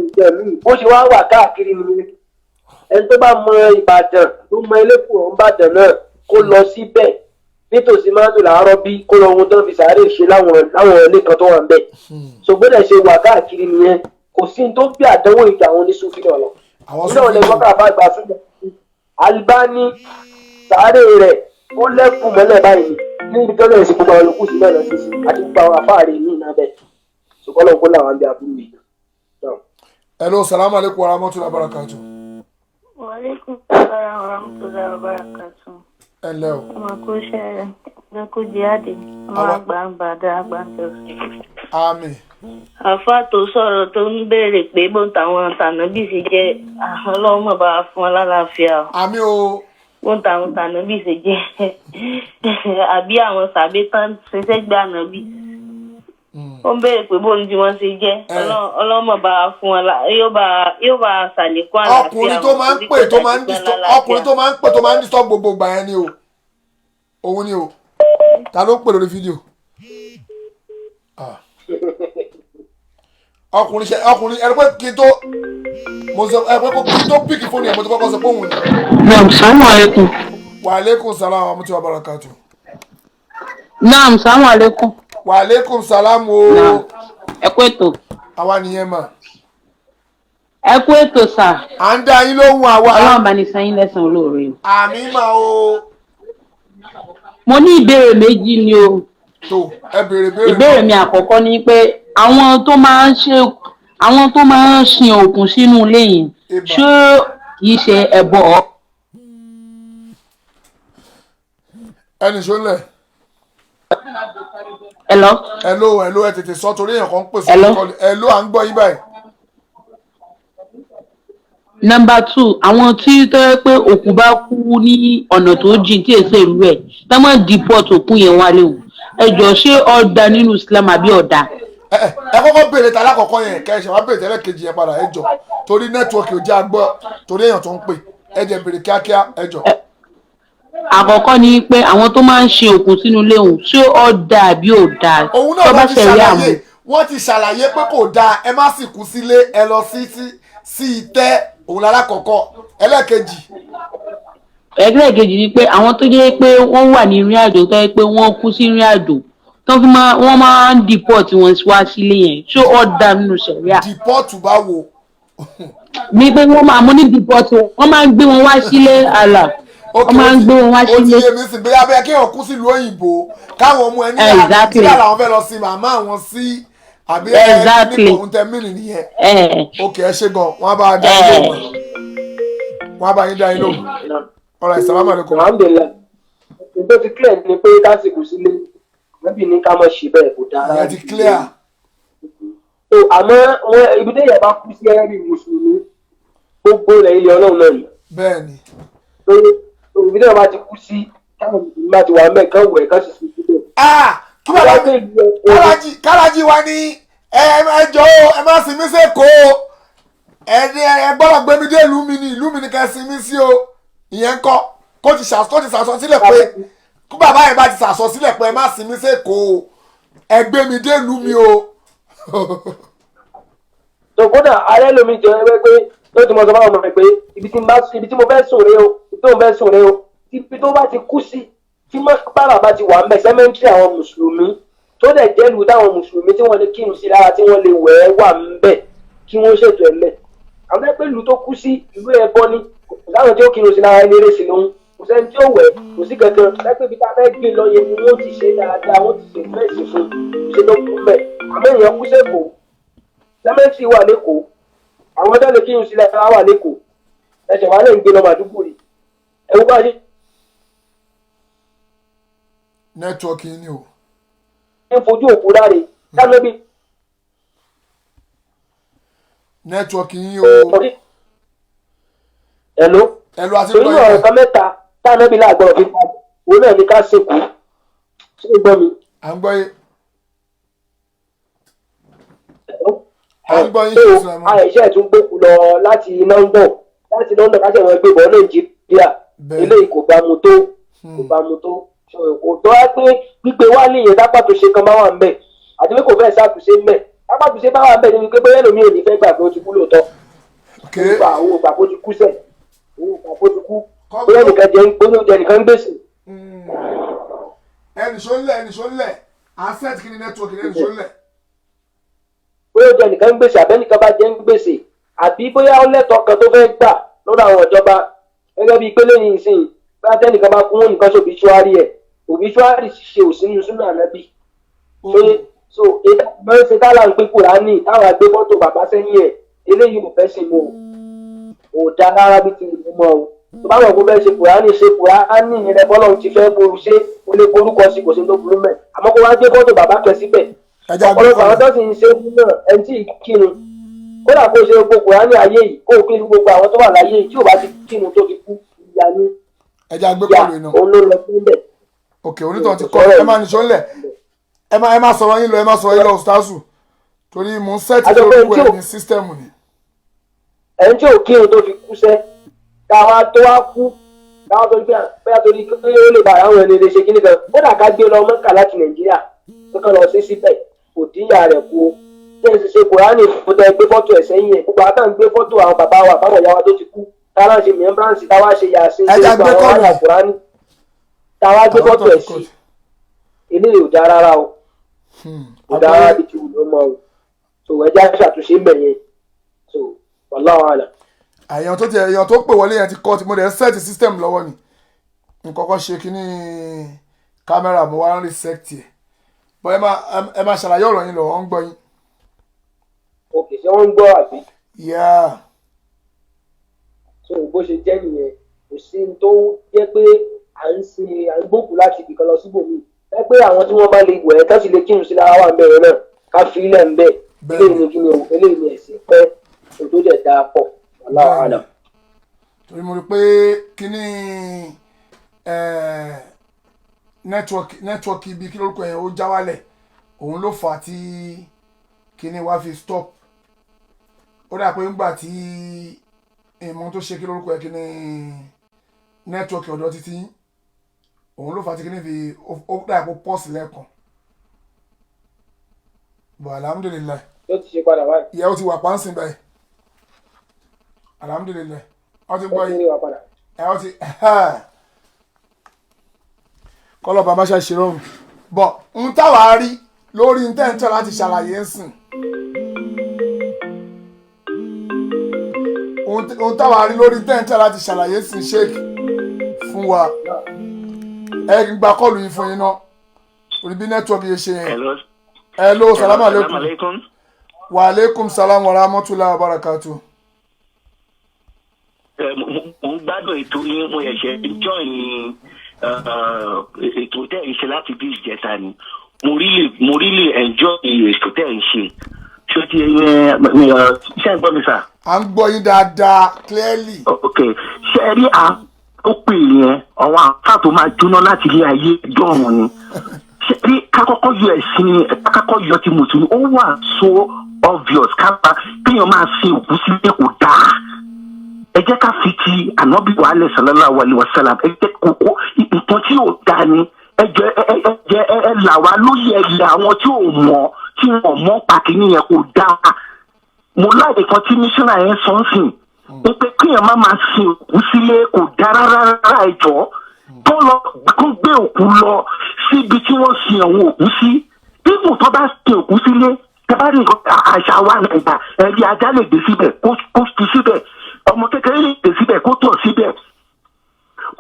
ìjẹ míì bó ṣe wá wà káàkiri nìyẹn. Ẹni tó bá mọ Ìbàdàn, tó mọ elékùn Ìbàdàn náà, kó lọ síbẹ̀ nítòsí mọ́tò làárọ̀ bí, kó lọ ohun tó ń fi sàárè ṣe láwọn ilé kan tó wà ń bẹ̀. Ṣògbọ́dọ̀ ṣe wà káàkiri nìyẹn. Kò sí ní tó bí àdánwò ìjà àwọn oníṣúfì náà lọ. Àwọn nínú ọ̀lẹ́ gbọ́dọ̀ àbá àgbà fún Albani, sàárè rẹ̀ ó lẹ́kùn mọ́lẹ̀ báyìí ní ibi tó lè ṣe gbogbo àwọn olùkú sí náà lọ sí àti gbogbo àwọn afáàrí ní ìná bẹ́ẹ̀, ṣùgbọ́n lọ́wọ́ kó làwọn bí aburú yìí. Hello, salamu alaikum wa rahmatullahi wa barakatuh. Wa alaikum salam wa rahmatullahi wa barakatuh. Ẹ ǹlẹ́ o. Ọmọ kò ṣe ẹ kó jihadi, ọmọ àgbà ń bà dá àgbà ń tẹ̀sí. Àmín. Àfa tó sọ̀rọ̀ tó ń béèrè pé bó ń tàwọn tànàbí ṣe jẹ́, Ọlọ́run mọ̀ bá wa fún ọ lálàáfíà o. Àmín o. Bó ń tàwọn tànàbí ṣe jẹ́, àbí àwọn sàbí tán ṣiṣẹ́ gbé ànàbí, ó ń béèrè pé bóun tí wọ́n ṣe jẹ́, Ọlọ́run mọ̀ bá wa fún ọ yóò bá a ṣàlékún àlàáfíà. Ọkùnrin tó máa ń pè tó máa ń disturb gbogbo ìgbà yẹn ni o, òun ni o. Ta ló ń pè lórí fídíò? Ah. Ọkùnrin ṣe ọkùnrin ẹni pé kí n tó mo sọ ẹ pé kí n tó pick fóònù yẹn, mo ti kọ́kọ́ sọ pé òun ni. Naam, salamu alaikum. Wa aleykum salam wa rahmatullahi wa barakatuh. Naam, salamu alaikum. Wa aleykum salam o. Ẹ kú ètò. Àwa nìyẹn mà. Ẹ kú ètò sà. À ń dá yín lóhùn àwa. Ọlọ́run bá ní san yín lẹ́san olóore o. Àmì máa o. Mo ní ìbéèrè méjì ni o. Tó ẹ béèrè béèrè. Ìbéèrè mi àkọ́kọ́ ni pé àwọn tó máa ń ṣe àwọn tó máa ń sin òkun sínú ilé yìí, ṣé kìí ṣe ẹbọ? Ẹnì ṣọlẹ̀. Hello. Hello, hello, ẹ tètè sọ torí èèyàn kan ń pèsè Hello. kọ́lé. Hello, à ń gbọ́ yín báyìí. Number two, àwọn tí tó yẹ pé òkú bá kú ní ọ̀nà tó jìn tí èsè ìlú ẹ̀ tá máa ń deport òkú yẹn wálé o. Ẹ jọ, ṣé ọ̀dà nínú Islam àbí ọ̀dà? Ẹ kọ́kọ́ béèrè ta lákọ̀ọ́kọ́ yẹn, kẹ́ ẹ ṣe wá béèrè tẹ́lẹ̀ kejì yẹn padà. Ẹ jọ, torí network ò jẹ́ àgbọ́, torí èèyàn tó ń pè. Ẹ jẹ́ béèrè kíákíá, ẹ jọ. Àkọ́kọ́ ni pé àwọn tó máa ń ṣe òkú sínú ilé òun, ṣé ọ̀dà àbí ọ̀dà? Òun náà tó bá wọ́n ti ṣẹ̀rí àmú. ṣàlàyé, wọ́n ti ṣàlàyé pé kò dáa. Ẹ má sì kú sílé, ẹ lọ sí ìtẹ́. Òun lálákọ̀ọ́kọ́. Ẹlẹ́ẹ̀kejì. Ẹlẹ́ẹ̀kejì ni pé àwọn tó jẹ́ pé wọ́n wà ní ìrìn àjò, tó jẹ́ pé wọ́n kú sí ìrìn àjò, tó fi máa wọ́n máa ń deport wọn wá sílé yẹn, ṣé ọ̀dà nínú ṣẹ̀ríà? Deport báwo? Ní pé wọ́n máa mú ní deport, wọ́n máa ń gbé wọn wá sílé àlà, wọ́n máa ń gbé wọn wá Ó ti sílé. yé mi sí. Bóyá kéèyàn kú sílùú òyìnbó, káwọn ọmọ ẹ ní Exactly. àbí làwọn fẹ́ lọ sin màmá àwọn sí, àbí ẹ Exactly. ní òun tẹ mílì nìyẹn. Eh. Ok, ẹ ṣe gan. Wọn á bá a dá yín lóhùn, wọn á bá yín dá yín lóhùn. Ọ̀rọ̀ ìsàlámù alaykum. Alhamdulilayi, tó ti clear ni pé kásìkò sílé àbí ní ká mọ̀ ṣe bẹ́ẹ̀, kò dáa. Ìyẹn ti clear. So àmọ́ wọn ibi téèyàn bá kú sí ẹ̀rí mùsùlùmí, gbogbo rẹ̀ ilé ọlọ́run náà ni. Bẹ́ẹ̀ni. So ibi téèyàn bá ti kú sí, káwọn mùsùlùmí bá ti wà mẹ́ẹ̀ kán wẹ̀ kán sì sí síbẹ̀. Kí bàbá mi kárájì kárájì wa ní ẹ ẹ jọ o, ẹ má sin mí sẹ́kọ̀ọ́ o, ẹ ní ẹ gbọ́dọ̀ gbé mi dé ìlú mi ní ìlú mi ní kẹ́ sin mí sí o. Ìyẹn ń kọ́ kó ti ṣàsọ sílẹ̀ pé kó bàbá yẹn bá ti ṣàsọ sílẹ̀ pé ẹ má sin mí sẹ́kọ̀ọ́ o, ẹ gbé mi dé ìlú mi o. So kódà alẹ́ lomi jẹ́ ẹgbẹ́ pé ló ti mọ sọ fáwọn ọmọ rẹ̀ pé ibi tí mo fẹ́ sùn rèé o, ibi tí mo fẹ́ sùn rèé o. Ibi tó bá ti kú sí, tí bàbá bá ti wà ń bẹ̀, cemetery àwọn mùsùlùmí tó dẹ̀ jẹ́ ìlú táwọn mùsùlùmí tí wọ́n lè kírun sí lára, tí wọ́n lè wẹ̀ ẹ́ wà ń bẹ̀, kí wọ́n ṣètò ẹ̀ mẹ́. Àwọn ẹgbẹ́ ìlú tó kú sí ìlú ẹbọ ni, kò sáwọn tí ó kírun sí lára, ẹni eré sí lóhun, kò sẹ́ni tí ó wẹ̀, kò sí kankan lẹ́pẹ́. Ibi tá a fẹ́ gbé lọ yẹn ni wọ́n ti ṣe dáadáa, wọ́n ti ṣe fẹ́ẹ̀sì fún ṣe tó kú bẹ̀. Àmọ́ èèyàn kú sẹ́kọ̀ọ́, cemetery wà lẹ́kọ̀ọ́, àwọn tó lè kírun sí lára wà lẹ́kọ̀ọ́, ẹsẹ̀ wà lè ń gbé lọ Màdúgùrì, ẹ̀wù bá ṣe Network yìí ni o. ń fojú òkú ráre dáná bí. Network yìí o. Hello. Hello, àti Torí gbọ́ ọ̀rọ̀ yín. kan mẹ́ta táwọn ẹbí láàgbọ̀rọ̀ fi pa òun náà ní ká sìnkú. Ṣé o gbọ́ mi? À ń gbọ́ yín. À ń gbọ́ yín. So Ṣe Sulaiman. àìṣe tún gbókù lọ láti London, láti London ká ṣẹ̀wọ̀n gbé bọ̀ Nàìjíríà. Eléyìí kò bá mu tó, kò bá mu tó. So, kò tó wá pé gbígbé wá lè yẹn dápàtúnṣe kan bá wà ń bẹ̀, àti pé kò fẹ́ ṣàtúnṣe ń bẹ̀. Dápàtúnṣe bá wà ń bẹ̀ ni wípé bóyá ẹlòmíì ò ní fẹ́ gbà pé ó ti kú lóòótọ́. Òun gbà, òun ò gbà kó ti kú sẹ̀, òun ò gbà kó ti kú. Bóyá ẹnìkan jẹ, bóyá ó jẹ nìkan gbèsè. Ẹnì ṣó ń lẹ̀, ẹnì ṣó ń lẹ̀, asset kí ni network ni, ẹnì ṣó ń lẹ̀. Bóyá ó jẹ nìkan gbèsè, àbẹ́nìkan bá jẹ ń gbèsè, àbí bóyá ó lẹ́tọ̀ọ́ kan tó fẹ́ gbà lọ́dọ̀ àwọn ìjọba, gẹ́gẹ́ bíi pélé ní ìsìn bá tẹ́nìkan bá kún nìkan ṣe obituary ẹ̀, obituary ṣe ò sínú súnà ànábì. Ṣé so ètò ìgbọ́n ṣe tá là ń pín Kùránì táwọn àgbé fọ́tò bàbá sẹ́yìn ẹ̀, eléyìí ò fẹ́ sí mu o, ò dá rárá bí ti wù ú mọ́ o. Tó bá wọn kó fẹ́ ṣe Kùránì, ṣe Kùránì rẹ bọ́lọ̀ ti fẹ́ kó o ṣe, o lè forúkọ sí, kò sí tó burú mẹ́, àmọ́ kó wá gbé fọ́tò bàbá kan síbẹ̀, ọ̀pọ̀lọpọ̀ àwọn tó sì ń ṣe fún náà, ẹni tí ì kírun, kódà kó ṣe gbogbo Kùránì ayé yìí, kó o kí gbogbo àwọn tó wà láyé yìí, tí ò bá ti kírun tó fi kú, ìyá ni. Ẹja gbé kọ́ọ̀lù iná. Òun ló lọ fún bẹ́ẹ̀. Ok, onítọ̀ ti kọ́. Ẹ máa nìṣó ńlẹ̀, ẹ má sọ̀rọ̀ yín lọ, ẹ má sọ̀rọ̀ yín lọ, ustazu, torí mò ń set Àjọ pé lórúkọ tí ẹ̀ ò- ní system ni. Ẹni tí ò kírun tó fi kú sẹ́, táwa tó wá kú, táwa tó gbé bóyá torí pé ó lè bàrà àwọn ẹni lè ṣe kíní kan, kódà ká gbé lọ Mẹ́kà láti Nàìjíríà tó kàn lọ sí síbẹ̀, kò díyà rẹ̀ kú o. Tí ẹ sì ṣe Kùránì fún tẹ gbé fọ́tò ẹ̀ sẹ́yìn ẹ̀, gbogbo àtà ń gbé fọ́tò àwọn bàbá wa àbáwọn ìyá wa tó ti kú, táwa ń ṣe remembrance, táwa ṣe yàsín, Ẹja gbogbo gbé àwọn kọ́ọ̀lù. àyà Kùránì táwa gbé fọ́tò ẹ̀ sí, eléyìí ò dáa rárá o, kò dáa rárá bí ti wù ló mọ o. So ẹja ṣàtúnṣe ń bẹ̀ yẹn. So Wallahu a'lam. Àyàn tó ti èèyàn tó pè wọlé yẹn ti kọ́ ti mo dẹ̀ ń set system lọ́wọ́ ni. Nǹkan kan ṣe kíní kámẹ́rà, mo wá ń reset ẹ̀ bọ́. Ẹ máa ṣàlàyé ọ̀rọ̀ yín lọ, wọ́n ń gbọ́ yín. Ok, ṣé wọ́n ń gbọ́ àbí? Yeah. So bó ṣe jẹ́ nìyẹn. Kò sí ní tó jẹ́ pé à ń sin, à ń gbókù láti ibìkan lọ síbòmíì. Ẹ pé àwọn tí wọ́n bá lè wẹ̀ ẹ́ tó sì lè kírun sí lára wà ń bẹ̀rẹ̀ náà, ká fi ilẹ̀ ń bẹ̀. Eléyìí ni kí ni o, eléyìí ni ẹ̀sìn pẹ́ o tó dẹ̀ dáa pọ̀. Wallahu a'lam. Torí mo rí pé kíní network ibi kí lórúkọ yẹn, ó já wálẹ̀, òun ló fà á tí kíní wá fi stop. Ó dà pé ńgbà tí ìmọ̀ tó ṣe kí lórúkọ yẹn, kíní network ọ̀dọ̀ títí, òun ló fà á tí kíní fi ó dà pé pause lẹ́ẹ̀kan bọ̀. Alhamdulillahi. Yóò ti ṣe padà báyìí. Ìyá, ó ti wà pánsìn báyìí, alhamdulillahi. Wọ́n ti gbọ́ Ó ti yìí. rí wa padà. Ẹ ó ti kọ́lọ̀ bàbá ṣe ṣe rọrùn bọ̀ ń táwa rí lórí ń tẹ́ǹtẹ́ láti ṣàlàyé ń sìn. Ohun táwa rí lórí tẹ́ǹtẹ́ láti ṣàlàyé ń sìn, sheik fún wa, ẹ gba kọ́ọ̀lù yìí fún yín náà orí bí network yìí ṣe yẹn. Hello. Hello, salamu alaikum. Alaikum. Wa alaikum salam wa rahmatullahi wa barakatuh. Mo ń gbádùn ètò yín. Mo ṣẹ̀ṣẹ̀ join ètò tẹ́ ẹ̀ ń ṣe láti bí ìjẹta ni. Mo really enjoy ètò tẹ́ ẹ̀ ń ṣe. Ṣé o ti yẹ ṣe ń gbọ́ mi sà? À ń gbọ́ yín dáadáa, clearly. Ok, ṣe ẹ rí à ó pè yẹn, àwọn àǹfà tó máa jóná láti ilé ayé dọ̀run ni. Ṣe rí, ká kọ́kọ́ yọ ẹ̀sìn, ká kọ́kọ́ yọ ti mùsùlùmí. Ó wà so obvious, ká bá kéèyàn máa sin òkú sílé, kò dáa. Ẹ jẹ́ ká fi ti ànábì wàhálẹ̀ sallallahu alaihi wasallam. Ẹ jẹ́ kókó nǹkan tí ò dáa ni. Ẹ jẹ́ ẹ là wá lóye, ẹ là àwọn tí ò mọ̀, tí wọ́n mọ̀ pàkínní yẹn, kò dáa. Mo láyè kan tí mísírà yẹn sọ ń sìn pé kéèyàn má máa sin òkú sílé, kò dáa rárá rárá. Ẹ jọ̀ọ́, tó lọ kó gbé òkú lọ síbi tí wọ́n sin àwọn òkú sí. Bíbù tó bá sin òkú sílé, tẹ́bárì nǹkan àṣà wa nàìjà, ẹ̀rí ajá lè gbé síbẹ̀ kó fi síbẹ̀, ọmọ kékeré lè gbé síbẹ̀ kó tọ̀ síbẹ̀.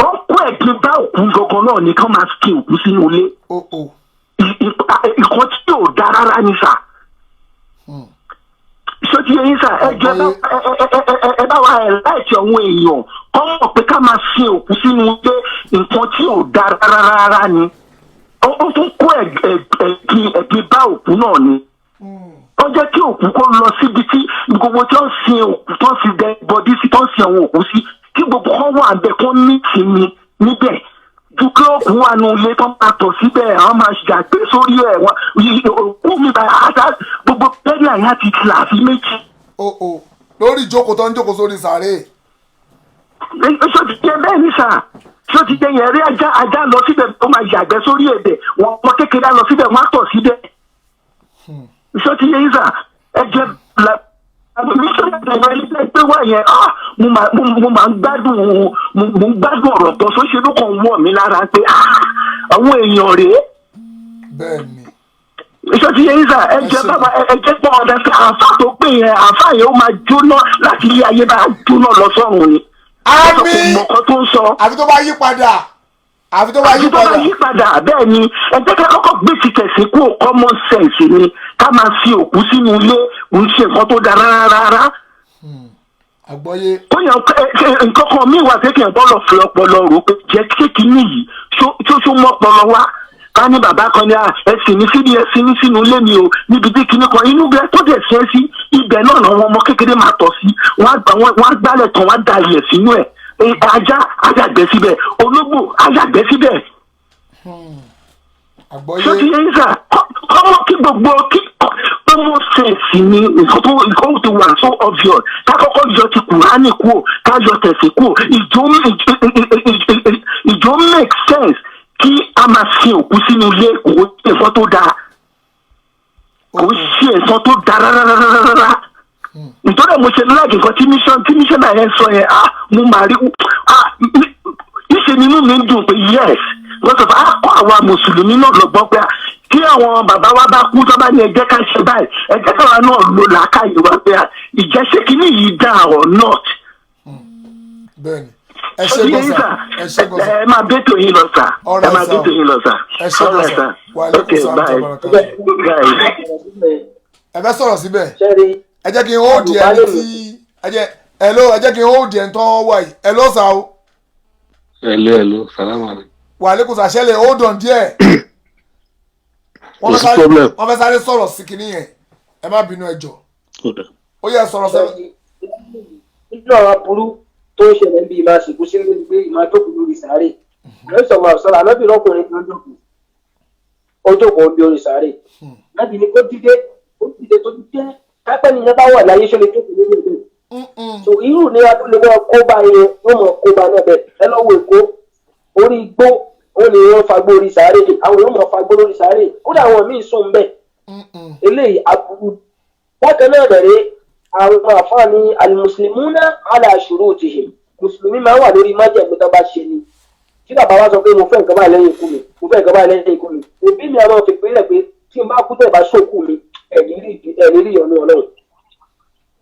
Ó kó ẹ̀gbin bá òkú gangan náà ní kán máa sin òkú sínú ilé. Ìkan tí ò dáa rárá ni sà. Ṣó ti yé yín sà? Ẹ jẹ́ ẹ bá wa ẹ láìsí àwọn èèyàn kọ́ mọ̀ pé ká máa sin òkú sínú ilé, nǹkan tí ò dáa rárá rárá ni. Ó tún kó ẹ̀gbin bá òkú náà ni. Ó jẹ́ kí òkú kó lọ síbi tí gbogbo tí wọ́n sin òkú, tó ń sin dead body sí, tó ń sin àwọn òkú sí, kí gbogbo kan wà bẹ́ẹ̀, kó ní ìsinmi níbẹ̀, ju kí òkú wà nù ilé tó máa tọ̀ síbẹ̀, àwọn máa yàgbé sórí ẹ̀, wọ́n òkú mi bá àṣà gbogbo bẹ́ẹ̀ni àyà ti là sí méjì. O lórí ìjókòó tó ń jókòó sórí sàárè. Ṣó ti jẹ bẹ́ẹ̀ ni sà? Ṣó ti jẹ yẹn rí? Ajá lọ síbẹ̀, ó máa yàgbẹ́ sórí ẹ̀bẹ̀, wọn ọmọ kékeré á lọ síbẹ̀, wọ́n á tọ̀ síbẹ̀. Ṣó ti yẹ yín sà? Ẹ jẹ́ pé wá yẹn, ah, mo máa ń gbádùn, mo ń gbádùn ọ̀rọ̀ tó ṣe ló kàn wọ̀ mí lára pé ah, àwọn èèyàn rèé. Bẹ́ẹ̀ni. Ṣó ti yẹ yín sà? Ẹ jẹ́ bàbá, ẹ jẹ́ pọ̀ ọ̀dà sí àǹfà tó pè yẹn, àǹfà yẹn ó máa jóná láti ilé ayé, bá jóná lọ sọ́run ni. Àmín. Mọ̀kọ́ tó ń sọ. Àfi tó bá yí padà, àfi tó bá yí Àti tó bá padà. yí padà. Bẹ́ẹ̀ ni, ẹ jẹ́ ká kọ́kọ́ gbé ti tẹ̀sí kúrò. Common sense ni ká máa fi òkú sínú ilé, kò ń ṣe nǹkan tó dáa rárá rárá. Àgbọ́yé. Ó yàn nǹkan kan míì wà kékeré bọ́ọ̀lù fi ọpọlọ rò pé jẹ́ ṣé kínní yìí ṣó mọ́ ọpọlọ wá. Ká ní bàbá kan ní à ẹ sì ní síbi, ẹ sì ní sínú ilé mi o, níbi tí kinní kan inú bẹ tó dẹ̀ ṣe é sí ibẹ̀ náà làwọn ọmọ kékeré máa tọ̀ sí, wọ́n á gbà wọ́n á gbálẹ̀ tán, wọ́n á da ilẹ̀ sínú ẹ̀. Ajá á yàgbẹ́ síbẹ̀, ológbò á yàgbẹ́ síbẹ̀. Àgbọ́yé. Ṣó ti yé yín sà? Kọ́mọ kí gbogbo kí common sense ni nǹkan tó wà so obvious. Ká kọ́kọ́ yọ ti kùránì kúrò, ká yọ tẹ̀sí kúrò. Ìjọ make sense kí a máa sin òkú sínú ilé, kò ṣe nǹkan tó dáa, kò ṣe nǹkan tó dáa rárá. Nítorí ẹ̀ mo ṣe like nǹkan tí mission náà yẹn sọ yẹn. Ah, mo máa rí, ah, ìṣe nínú mi ń dùn pé yes, wọ́n sọ fún akọ àwa mùsùlùmí náà lọ́gbọ́n pé tí àwọn bàbá wa bá kú, tó bá ní ẹ jẹ́ ká ṣe báyìí, ẹ jẹ́ káwa náà lo làákàyè wa pé Ìjẹ́ ṣé kinní yìí dáa or not? Bẹ́ẹ̀ni, ẹ ṣe gan sà, ẹ ṣe gan sà. Ẹ máa bẹ́tò yín lọ sà. All Ẹ right, máa sir. bẹ́tò yín lọ sà. Ẹ ṣe All gan right, sà. sir. Wa alaikum Okay, salam bye. wa barakatuh. Ẹ fẹ́ sọ̀rọ̀ síbẹ̀, ẹ jẹ́ kí n hold ẹni tí ẹ jẹ́. Hello, ẹ jẹ́ kí n hold ẹni tó wà yìí. Hello sà o. Hello, hello, salam alaikum. Wa alaikum salam. Ṣẹlẹ̀, hold on díẹ̀. Wọ́n Kò fẹ́ sí sáré, problem. wọ́n fẹ́ sáré sọ̀rọ̀ sí kinní yẹn. Ẹ má bínú, ẹ jọ̀ọ́. Ó yẹ sọ̀rọ̀ sẹ́wọ̀n. Nínú àwọn aburú tó ń ṣẹlẹ̀ níbi ìmáa sìnkú sínú ni pé ìmáa jókòó lórí sàárè. Àlọ́ sọ̀rọ̀ àṣọlá ànábì lọ́kùnrin kan jókòó, ó jókòó bí orí sàárè. Ànábì ni kó dìde, ó dìde tó dìde. Kápẹ́ nìyẹn bá wà láyé, ṣó lè jókòó lórí ẹ̀dẹ̀? So irú ìnira tó lè mọ kó bá yẹn, yóò mọ kó bá náà bẹ́ẹ̀. Ẹ lọ́wọ́ Èkó, orí igbó ó lè wọ́n fagbó orí sàárè, àwọn yóò mọ fagbó lórí sàárè, kódà àwọn míì sùn bẹ́ẹ̀. Eléyìí aburú. Bákan náà bẹ̀rẹ̀ àwọn àfáàní alimuslimuna ala shurutihim, mùsùlùmí máa ń wà lórí májẹ̀mú tó bá ṣe ni. Tí bàbá wa sọ pé mo fẹ́ nǹkan báyìí lẹ́yìn ikú mi, mo fẹ́ nǹkan báyìí lẹ́yìn ikú mi, òbí mi àwọn òfin pé tí n bá kú tẹ̀ bá ṣòkú mi, ẹ̀ní rí ìyọnu Ọlọ́run.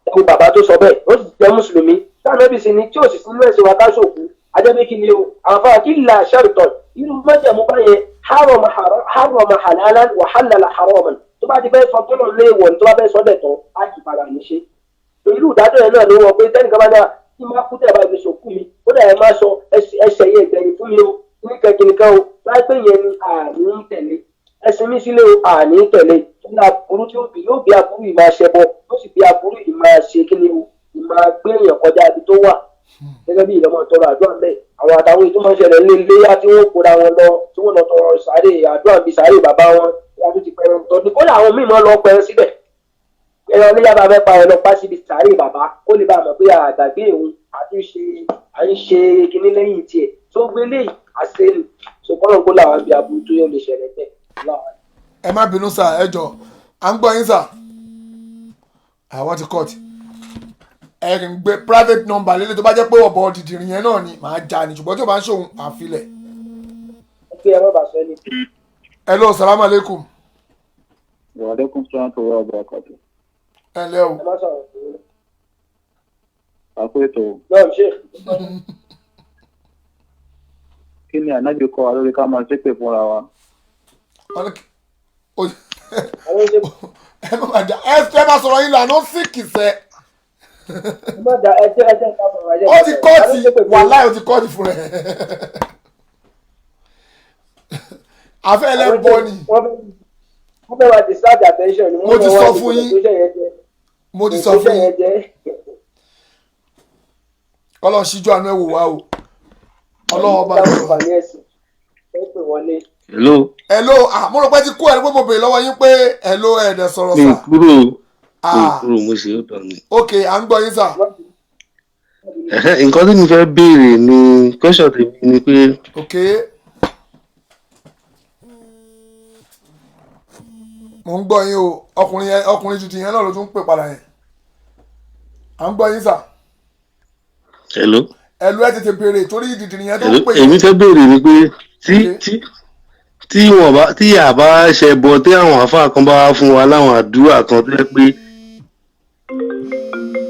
Ẹ̀kú bàbá tó sọ bẹ́ẹ̀, ó sì jẹ́ mùsùlùmí táwọn sì ní tí ò sì sínú ẹ̀sìn wa ká ṣòkú ajẹ́bí kí ni o. Àwọn afárá kí là ṣàrìtọ̀ irú májẹ̀mú báyẹn, harrama halalan wa halala haraman, tó bá ti fẹ́ sọ tó lọ lé wọ̀ ní tó bá fẹ́ sọ dẹ̀ tán á jì padà ní ṣe. Irú ìdájọ́ yẹn náà ló wọ pé tẹ́nìkan bá dára tí má kú tẹ̀ bá fi sòkú mi, ó dà ẹ má sọ ẹsẹ̀ yẹn ìgbẹ̀yìn fún mi o, níkan kìnìkan o, láìpẹ́ yẹn ni àní tẹ̀lé ẹsìn mi sílé o, àní tẹ̀lé ní aburú tí ó bí, yóò bí aburú yìí máa ṣẹbọ, yóò sì bí aburú yìí máa ṣe kí ni o, ìmáa gbé èèyàn kọjá ibi tó wà gẹ́gẹ́ bí ìlọ́mọ tọrọ àdúrà ń bẹ̀. Àwọn àtàwọn ètò máa ń ṣẹlẹ̀ ní iléyà tí wọ́n kóra wọn lọ, tí wọ́n lọ tọrọ sáré àdúrà bíi sáré bàbá wọn wọ́n tún ti pẹran tọdún. Kódà àwọn míì máa lọ pẹran síbẹ̀, ẹran iléyà bá fẹ́ pa ẹ lọ pa síbi sáré bàbá kó lè bá a mọ̀ pé àgbàgbé òun àtúnṣe à ń ṣe kinní lẹ́yìn tiẹ̀ tó gbé léyìí àṣẹ sọkọlọ́ kó làwọn ibi aburú tó yóò lè ṣẹlẹ̀ bẹ́ẹ̀ láwọn. Ẹ má bínú sà, ẹ jọ̀ọ́, à ń gbọ́ yín sà. Àwọn ti cut. Ẹ kì í gbé private number lélẹ̀. Tó bá jẹ́ pé ọ̀bọ̀ dìdìrín yẹn náà ni màá já ni, ṣùgbọ́n tí o bá ń ṣòun àfilẹ̀. Ẹ pé ẹ má bàa sọ ẹni. Hello, salaam aleykum. Wa alaikum salam wa barakatuh. Ẹ ǹlẹ́ o. Ẹ má sọ̀rọ̀ fún mi. Àpò ètò. Náà ṣe. Kí ni ànábì kọ́ wa lórí ká máa ṣépè fúnra wa? Ẹ má bàa já, ẹ má sọ̀rọ̀ yín lànà sí kìsẹ́. Ẹ má da ẹ jẹ́, ẹ jẹ́ ká sọ̀rọ̀, ẹ jẹ́ Ó ká ti sọ̀rọ̀. kọ́ọ̀tì, wàláì, ó ti kọ́ọ̀tì fún rẹ̀. Àfẹ́ ẹlẹ́bọ ni. Wọ́n fẹ́ wá distract attention ni. Mo ti sọ fún yín, mo ti sọ fún yín. Ọlọ́run ṣíjú àánú ẹ̀ wò wá o, Ọlọ́run ọba ló. Hello. Hello, ah, mo rò pé ti kú ẹ ní pé mo béèrè lọ́wọ́ yín pé hello, ẹ̀ dẹ̀ sọ̀rọ̀. Mi Sà. ò kúrò, mi ò Ah. kúrò, mo ṣe ó tán ni. Ok, à ń gbọ́ yín sà. Ẹ̀hẹ́, nǹkan tí mo fẹ́ béèrè ni, question tèmi ni pé Ok, mo ń gbọ́ yín o. Ọkùnrin yẹn, ọkùnrin tuntun yẹn náà ló tún ń pè padà yẹn. À ń gbọ́ yín sà. Hello. Hello, ẹ tètè béèrè torí ìdìdìrín yẹn tó Hello. ń pè. Èmi fẹ́ béèrè ni pé tí wọ́n bá tí a bá ṣe bọ, tí àwọn àáfàá kan bá wá fún wa láwọn àdúrà kan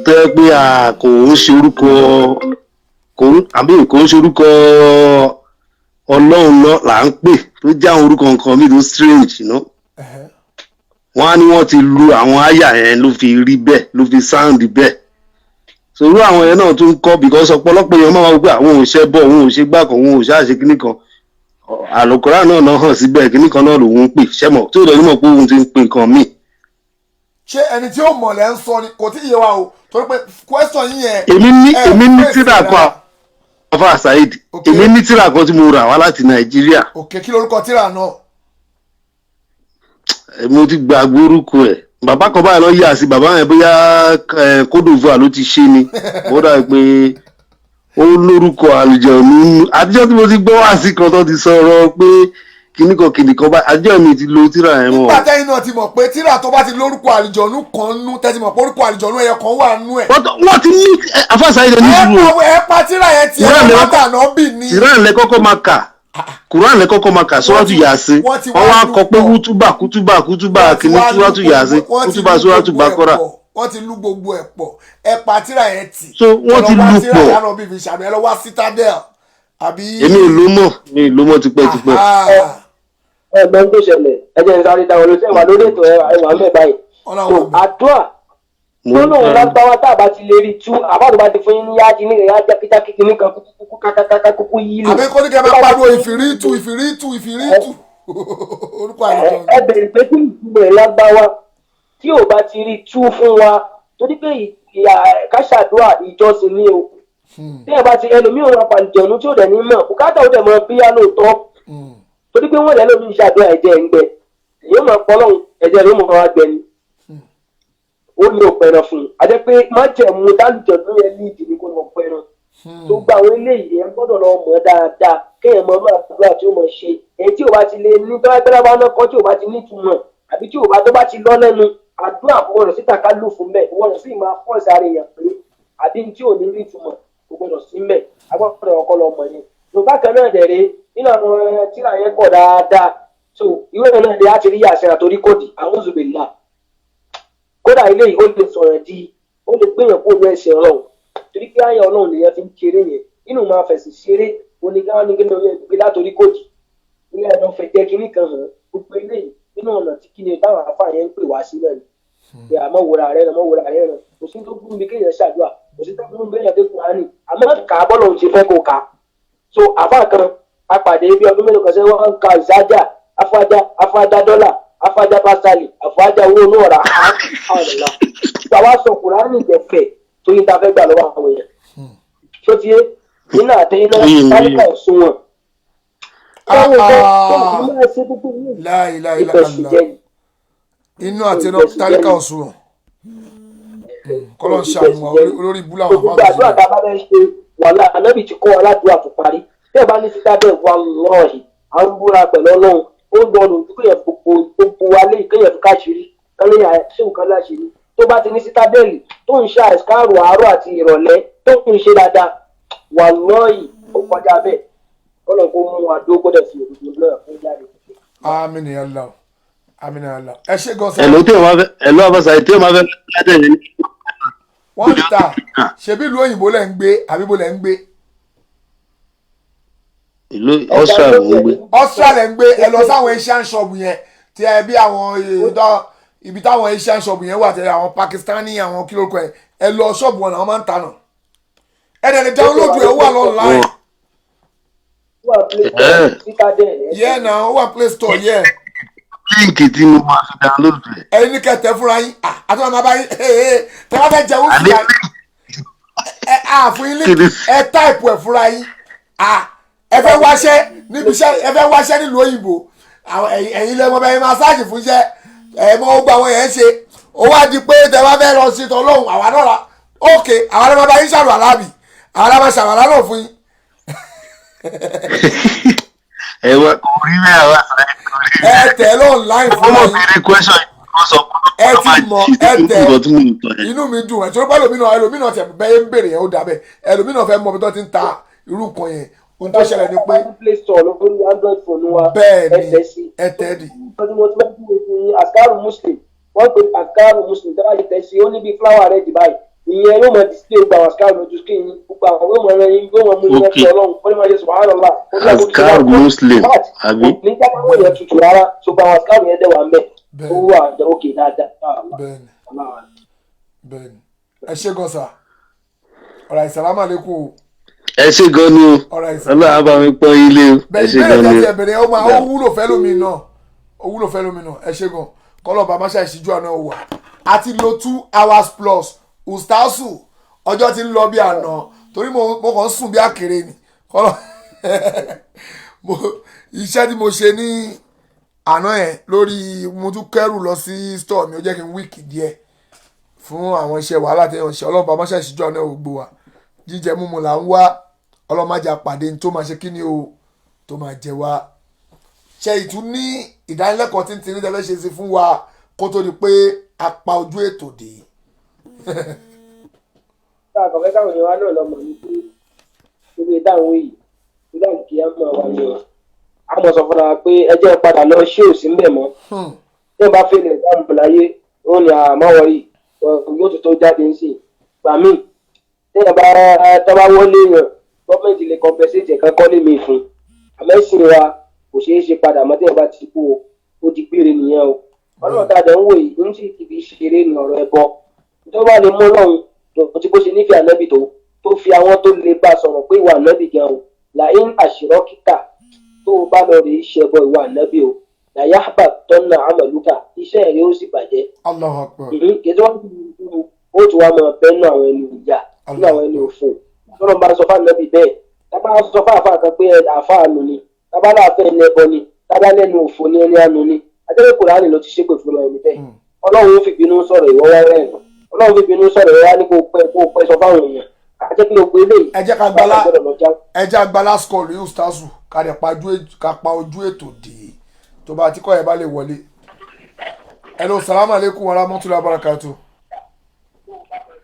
tó yẹ pé a kò ń ṣe orúkọ, kò ń àbí kò ń ṣe orúkọ Ọlọ́run lọ là ń pè, tó jẹ́ àwọn orúkọ nǹkan mi tó strange. Wọ́n á ní wọ́n ti lu àwọn àyà yẹn ló fi rí bẹ́ẹ̀, ló fi sound bẹ́ẹ̀. So irú àwọn yẹn náà tún kọ́, because ọ̀pọ̀lọpọ̀ èèyàn máa wá pé àwọn ò ṣe bọ̀, òun ò ṣe gbà kan, òun ò ṣe àṣe kíní kan, àlùkòrá náà náà hàn síbẹ̀, kíní kan náà lòun ń pè ṣẹ́mọ̀ tí ò lè nímọ̀ pé òun ti ń pè nǹkan míì. Ṣé ẹni tí ó mọ̀ lẹ́ ń sọ ni? Kò tí ì yé wa o, torí pé question yín yẹn. Èmi ní ẹ èmi ní fèsì tíra rárá. kan, afa Saheed, èmi ní tíra kan tí mo rà wá láti Nàìjíríà. Ok, kí lorúkọ tíra náà? Mo ti gbàgbé orúkọ ẹ̀. Bàbá kan báyìí lọ yà sí bàbá yẹn, bóyá Côte d'Ivoire ló ti ṣe ni, ó dà pé ó lórúkọ àlùjọ̀nù. Àtijọ́ tí mo ti gbọ́ wá sí kan tó ti sọ̀rọ̀ pé kíníkan kíníkan báyìí, àtijọ́ mi ti lo tíra yẹn mọ́. Nígbà tẹ́yìn náà ti mọ̀ pé tíra tó bá ti lórúkọ àlùjọ̀nù kan nú, tẹ́tí mọ̀ pé orúkọ àlùjọ̀nù ẹyọ kan wà nú ẹ̀. Wọ́n ti ní afa Saheed ní Ẹ sùúrù. pa, ẹ pa tíra yẹn tiẹ̀ Quran ẹ lẹ bá tànà bì ní. Quran lẹ kọ́kọ́ máa kà, Quran lẹ kọ́kọ́ máa kà, sọ́wọ́tù Yàsín. Wọ́n ti Wọ́n wá wá kọ pé kútúbà kútúbà kútúbà kìíní, wá súrátù lù Yàsín, wọ́n ti kútúbà lù súrátù gbogbo ẹ̀ Bákọ́rà. pọ̀. Wọ́n ti lu gbogbo ẹ̀ pọ̀. Ẹ pa tíra yẹn tì. So wọ́n ti Ẹ lọ wá lù tíra pọ̀. lánàá bíi fi ṣàánú, ẹ lọ wá Citadel àbí. Èmi ò ló mọ̀, mi ò ló mọ̀ tipẹ́tipẹ́. Ẹ gbọ́n tó ṣẹlẹ̀, ẹ jẹ́ n sáré dáwọn lóṣù ẹ̀wà lórí ètò ẹ̀wà ń bẹ̀ báyìí. So àdúrà gbólóhùn lágbáwá tá a bá ti lè rí tú àbáàdó bá ti fún yín ní yájí ní ìyá jákèjákè kìíní kan kúkú kákákáká kúkú yí lò. Àbí kó ní kí ẹ máa pariwo ìfìrìtù, ìfìrìtù, ìfìrìtù, orúkọ àlejò. Ẹ bèrè pé kí ìtumọ̀ ẹ̀ lágbáwá tí ò bá ti rí tú fún wa, torí pé káṣàdúrà ìjọsìn ni o. Tí ẹ bá ti ẹlòmíràn wà pàlùjọ̀nù tí ò dẹ̀ ní mọ̀ bùkátà ó dẹ̀ mọ bíyá lóòótọ́, torí pé wọ́n lẹ́lòmíì ṣàdúrà ẹ̀jẹ̀ ń gbẹ, èyí ó mọ̀ pọ́lọ́hún ẹ̀jẹ̀ ló mọ̀ wá gbẹ ni ó ní òpẹran fún un. Àjẹ́ pé májẹ̀mú dálùjọ̀nù yẹn ní ìdí ni kò lọ pẹran tó gba àwọn eléyìí. Ẹ gbọ́dọ̀ lọ mọ̀ dáadáa kéèyàn mọ máa àdúrà tí ó mọ̀ ṣe èyí tí ò bá ti lè ní tọ́lágbára bá náà kọ́ tí ò bá ti nítumọ̀ àbí tí ò bá tó bá ti lọ lẹ́nu àdúrà kò gbọ́dọ̀ síta ká lù fún bẹ́ẹ̀, kò gbọ́dọ̀ sí máa fọ́ ìsàrè èèyàn pé àbí tí ò ní nítumọ̀ kò gbọ́dọ̀ sí mẹ́, agbọ́dọ̀ ọkọ lọ mọ̀ ni. Yorùbá kan náà dẹ̀rẹ̀ nínú àwọn tíra yẹn pọ̀ dáadáa. So ìwé náà lè á ti rí àṣẹ àtòrí kòdì àwọn òṣùbẹ̀lá. Kódà ilé yìí ó lè sọ̀rọ̀ di ó lè gbéyàn kó lọ ẹsẹ̀ ọlọ́run, torí pé àyà ọlọ́run lèèyàn fi ń ṣeré yẹn nínú máa fẹ̀sì ṣeré onígbà ní kí ni oyè gbé látòrí kòdì ilé ẹ̀dọ́ fẹ̀jẹ̀ kínní kan hàn. Gbogbo ilé yìí nínú ọ̀nà tí kíni táwọn afá yẹn ń pè wá sí náà ni pé àmọ́ wòrà rẹ̀ mọ́ wòrà rẹ̀ rẹ̀. Kò sí tó burú bí kéèyàn ṣàdúrà, kò sí tó burú bí kéèyàn ké Kùránì, àmọ́ kà á bọ́lọ̀ ń ṣe fẹ́ kó kà á. So àfá kan apàdé bí ọdún mélòó kan sẹ́yìn, wọ́n ń ka ìsájà afájá afájá dọ́là afájá pásálì afájá owó inú ọ̀rá àrùnlá gbà wá sọ Kùránì ìjẹ̀fẹ̀ torí ta fẹ́ gbà lọ́wọ́ àwọn èèyàn tó ti yé nínú àtẹ̀yìn náà tálíkà òṣùwọ̀n táwọn ọ̀gá tó ń máa ṣe gbogbo láìláìlá inú àti iná tálíkà òṣùwọ̀n kọ́lọ́ ń ṣàánú wa, olórí ibú làwọn gbogbo àdúrà tá a bá fẹ́ ṣe wàhálà ànábì ti kọ́ aládùúrà tó parí. Bí ẹ bá ní síta bẹ́ẹ̀ wà lọ́ọ̀hìn à ń búra pẹ̀lú ọlọ́run ó ń dọ̀nù ojú kéèyàn gbogbo gbogbo wa lé kéèyàn fi káṣírí kálẹ́yà ṣéwù kan láṣìírí tó bá ti ní sítádẹ́ẹ̀lì tó ń ṣe àìsíkáàrò àárọ̀ àti ìrọ̀lẹ́ tó ń ṣe dáadáa wà lọ́ọ̀yì ó kọjá bẹ́ẹ̀ kọ́lọ̀ kó mú adó kó dẹ̀ fi òdodo náà fún jáde. Àmín ya Allah, àmín ya Allah, ẹ ṣe gan. Ẹ̀ló tí o máa fẹ́, ẹ̀ló abasa tí o máa fẹ́ látẹ̀ ní. Wọ́n ń ta ṣebí ìlú òyìnbó lẹ̀ ń gbé àbí bó lẹ̀ ń gbé? Ìlú Austria ló ń gbé. Austria lẹ̀ ń gbé. Ẹ lọ sáwọn Asian shop yẹn tí ẹ bí àwọn ibi táwọn Asian shop yẹn wà, tẹ àwọn Pakistani àwọn kílókọ ẹ ẹ lọ ṣọ́ọ̀bù wọn làwọn máa ń ta nà. Ẹ dẹ̀ lè download ẹ̀, ó wà online. Yeah na, ó wà Play Store, yeah. Link tí mo máa fi download rẹ̀. Ẹyin ní kẹtẹ fúnra yín àti wọn máa bá yín tẹ bá fẹ́ jẹun fúnra yín ẹ àfún yín link, ẹ táìpù ẹ fúnra yín. Ẹ fẹ́ wáṣẹ́ níbi iṣẹ́, ẹ fẹ́ wáṣẹ́ nílùú òyìnbó, ẹ̀yin lẹ́mọ bẹ́ẹ̀ máa ṣáàjì fún iṣẹ́ ẹ̀ mọ gbogbo àwọn yẹn ṣe. Ó wá di pé tẹ bá fẹ́ lọ sí tọ́lọ́hún àwa náà la ókè, àwa náà máa bá yín ṣàlù aláàbì, àwa náà máa ṣàlù àlá náà fún yín. Ẹ wá kò rí bẹ́ẹ̀ wá sáré kò rí bẹ́ẹ̀. Ẹ tẹ̀ ló online fún ọmọ yín. béèrè question yìí sọ pé ẹ ti mọ ẹ tẹ nǹkan tí mò ń tọ́ yẹn. Inú mi dùn ẹ tí ó bá ẹlòmínà ẹlòmínà tẹ bẹ́ẹ̀ ń béèrè yẹn ó dà bẹ́ẹ̀, ẹlòmínà fẹ́ mọ ibi tó ti ń ta irú nǹkan yẹn. Ohun tó ṣẹlẹ̀ ni pé Play Store lórí Android phone wa. Bẹ́ẹ̀ ni ẹ tẹ́ di. Ọdún mo ti bá dúró fún yín Askaru Muslim, wọ́n pe Askaru Muslim tí wọ́n ti tẹ̀ sí ó níbi flower rẹ̀ jì báyìí, ìyẹn yóò máa display gbogbo àwọn Askaru lójú screen yín, gbogbo àwọn yóò máa rẹ yín, yóò máa mú yín rántí ọlọ́run, ó ní máa ṣe subhanallah. Askar Muslim àbí. Ní jákèjádò yẹn tutù rárá, so gbogbo àwọn Askaru yẹn dẹ̀ wà ń bẹ̀ ó wà òkè dáadáa. Bẹ́ẹ̀ni bẹ́ẹ̀ni, ẹ ṣé gan sa, ọ̀rọ̀ ìsàlámà lẹ́kùn o. Ẹ ṣé gan ni o, ọlọ́run á bá mi pọ́n ilé o, ẹ ṣé gan ni o. Bẹ́ẹ̀ ó máa ó wúlò fẹ́ lómi náà, ó wúlò fẹ́ lómi náà. Ẹ ṣé gan, kọ́lọ́ba má ṣàìṣíjú àná wà. A ti lo 2 hours plus ustaasu, ọjọ́ ti ń lọ bí àná torí mo kàn ń sùn bí àkèrè ni kọ́lọ́ iṣẹ́ tí mo ṣe ní àná yẹn lórí mo tún kẹ́rù lọ sí store mi, ó jẹ́ kí n wíìkì díẹ̀ fún àwọn iṣẹ́ wàhálà tí wọ́n ṣe. Ọlọ́ba má ṣàìṣíjú àná gbogbo wa, jíjẹ múmu là ń wá, ọlọ́mọdé àpàdé tó máa ṣe kí ni o tó máa jẹ wá. Ṣe ìtún ní ìdánilẹ́kọ̀ọ́ tí ń tirí tẹ́lẹ̀ ṣe sí fún wa kó tó di pé a pa ojú ètò dé. Tá a kàn fẹ́ káwọn èèyàn wa náà lọ mọ̀ ní pé gbogbo ìdáhùn yìí nígbà kí á mọ̀ wá ní o. A mọ̀ sọ fúnra pé ẹ jẹ́ padà lọ ṣé ò sí mbẹ̀ mọ́. Tí wọ́n bá fẹ́lẹ̀ ìdáhùn láyé, ó ní àmọ́ wọ̀nyí Yóò tó jáde ńsìn gbà míì téèyàn bá tọ́ba wọlé yàn, gọ́ọ̀mẹ̀ntì lè compensate ẹ̀kan kọ́lé mi fún. Àmẹ́sìn wa kò ṣeé ṣe padà mọ́. Téèyàn bá ti kú o, ó di gbére nìyẹn o. Ọlọ́run tá a dẹ̀ ń wò yìí ń sì kìí ṣeré ní ọ̀rọ̀ ẹbọ tó bá lè mú Ọlọ́run tó ti bó ṣe nífẹ̀ẹ́ ànábì tó fi àwọn tó lè bá sọ̀rọ̀ pé ìwà ànábì gan o, làyín àṣírọ́ kíkà tó o bá lọ rèé ṣẹbọ ìwà ànábì o, làyàbà tọ́nà àmàlùkà, iṣẹ́ rẹ̀ ó sì bàjẹ́. Allahu Akbar. Kì í ṣe wọ́n ó tún wá máa bẹ́nu àwọn ẹni ìyà nínú àwọn ẹni òfò. Tọ́lọ́ bá sọ fún ànábì bẹ́ẹ̀, tábà sọ fún àfáà kan pé àfáà nù ni, tábà láàfẹ́ ẹni ẹbọ ni, tábà lẹ́nu òfò ni, ẹni àánú ni, ajẹ́pẹ́ Kùránì ló ti ṣépè fún ẹni bẹ́ẹ̀. Ọlọ́run fi bínú sọ̀rọ̀ ìwọ wá rẹ̀, Ọlọ́run fi bínú sọ̀rọ̀ ìwọ wá ní kó pẹ́ sọ fáwọn èèyàn. Ajẹ́pẹ́ gbogbo eléyìí. Ẹ jẹ́ ká gbala, ẹ jẹ́ agbala score yóò stasu ká dẹ̀ ká pa ojú ètò dé tó bá tí kọ́ ẹ bá lè wọlé. Hello, salamu aleykum wa rahmatulahi wa barakatu.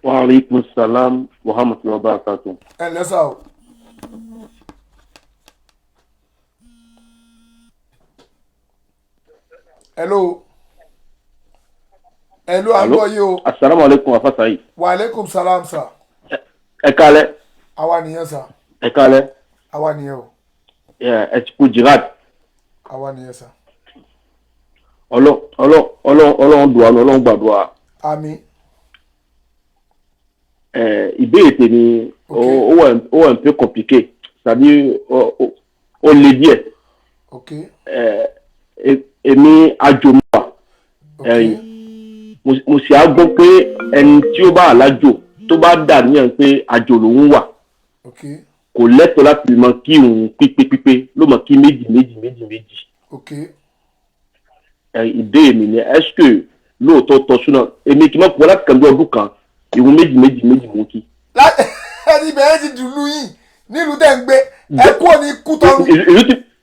Wa aleykum salam wa rahmatulahi wa barakatu. Ẹ ǹlẹ́ sà o. Hello. Hello, à ń gbọ́ yín o. Asalaamu aleykum afasayi. Wa aleykum salam sà. Ẹ kálẹ́. Àwa nìyẹn sà. Ẹ kálẹ́. Àwa nìyẹn o. Ẹ ti kú jihad. Àwa nìyẹn sà. Ọlọ́run dùn àánú, Ọlọ́run gbàdúrà. Àmín. Ìbéèrè tèmi ó wà un peu compliqué, c'est-à-dire ó le díẹ̀. Èmi àjò mi wà, mo sì á gbọ́ pé ẹni tí ó bá alájò tó bá dà níyàn pé àjò lòun wà, kò lẹ́tọ̀ọ́ láti mọ kí òun pípé pípé ló mọ kí méjì méjì méjì méjì. Ìbéèrè mi ni, est-ce que lóòótọ́ tọ́ súná èmi kì í mọ̀ pọ̀ láti kàn bí ọdún kan ìwọ méjì méjì méjì mú kí. Ẹni bẹ̀rẹ̀ ti dùlú yìí nílùú tẹ̀ ń gbé, ẹ kúrò ní Kútọ́nù,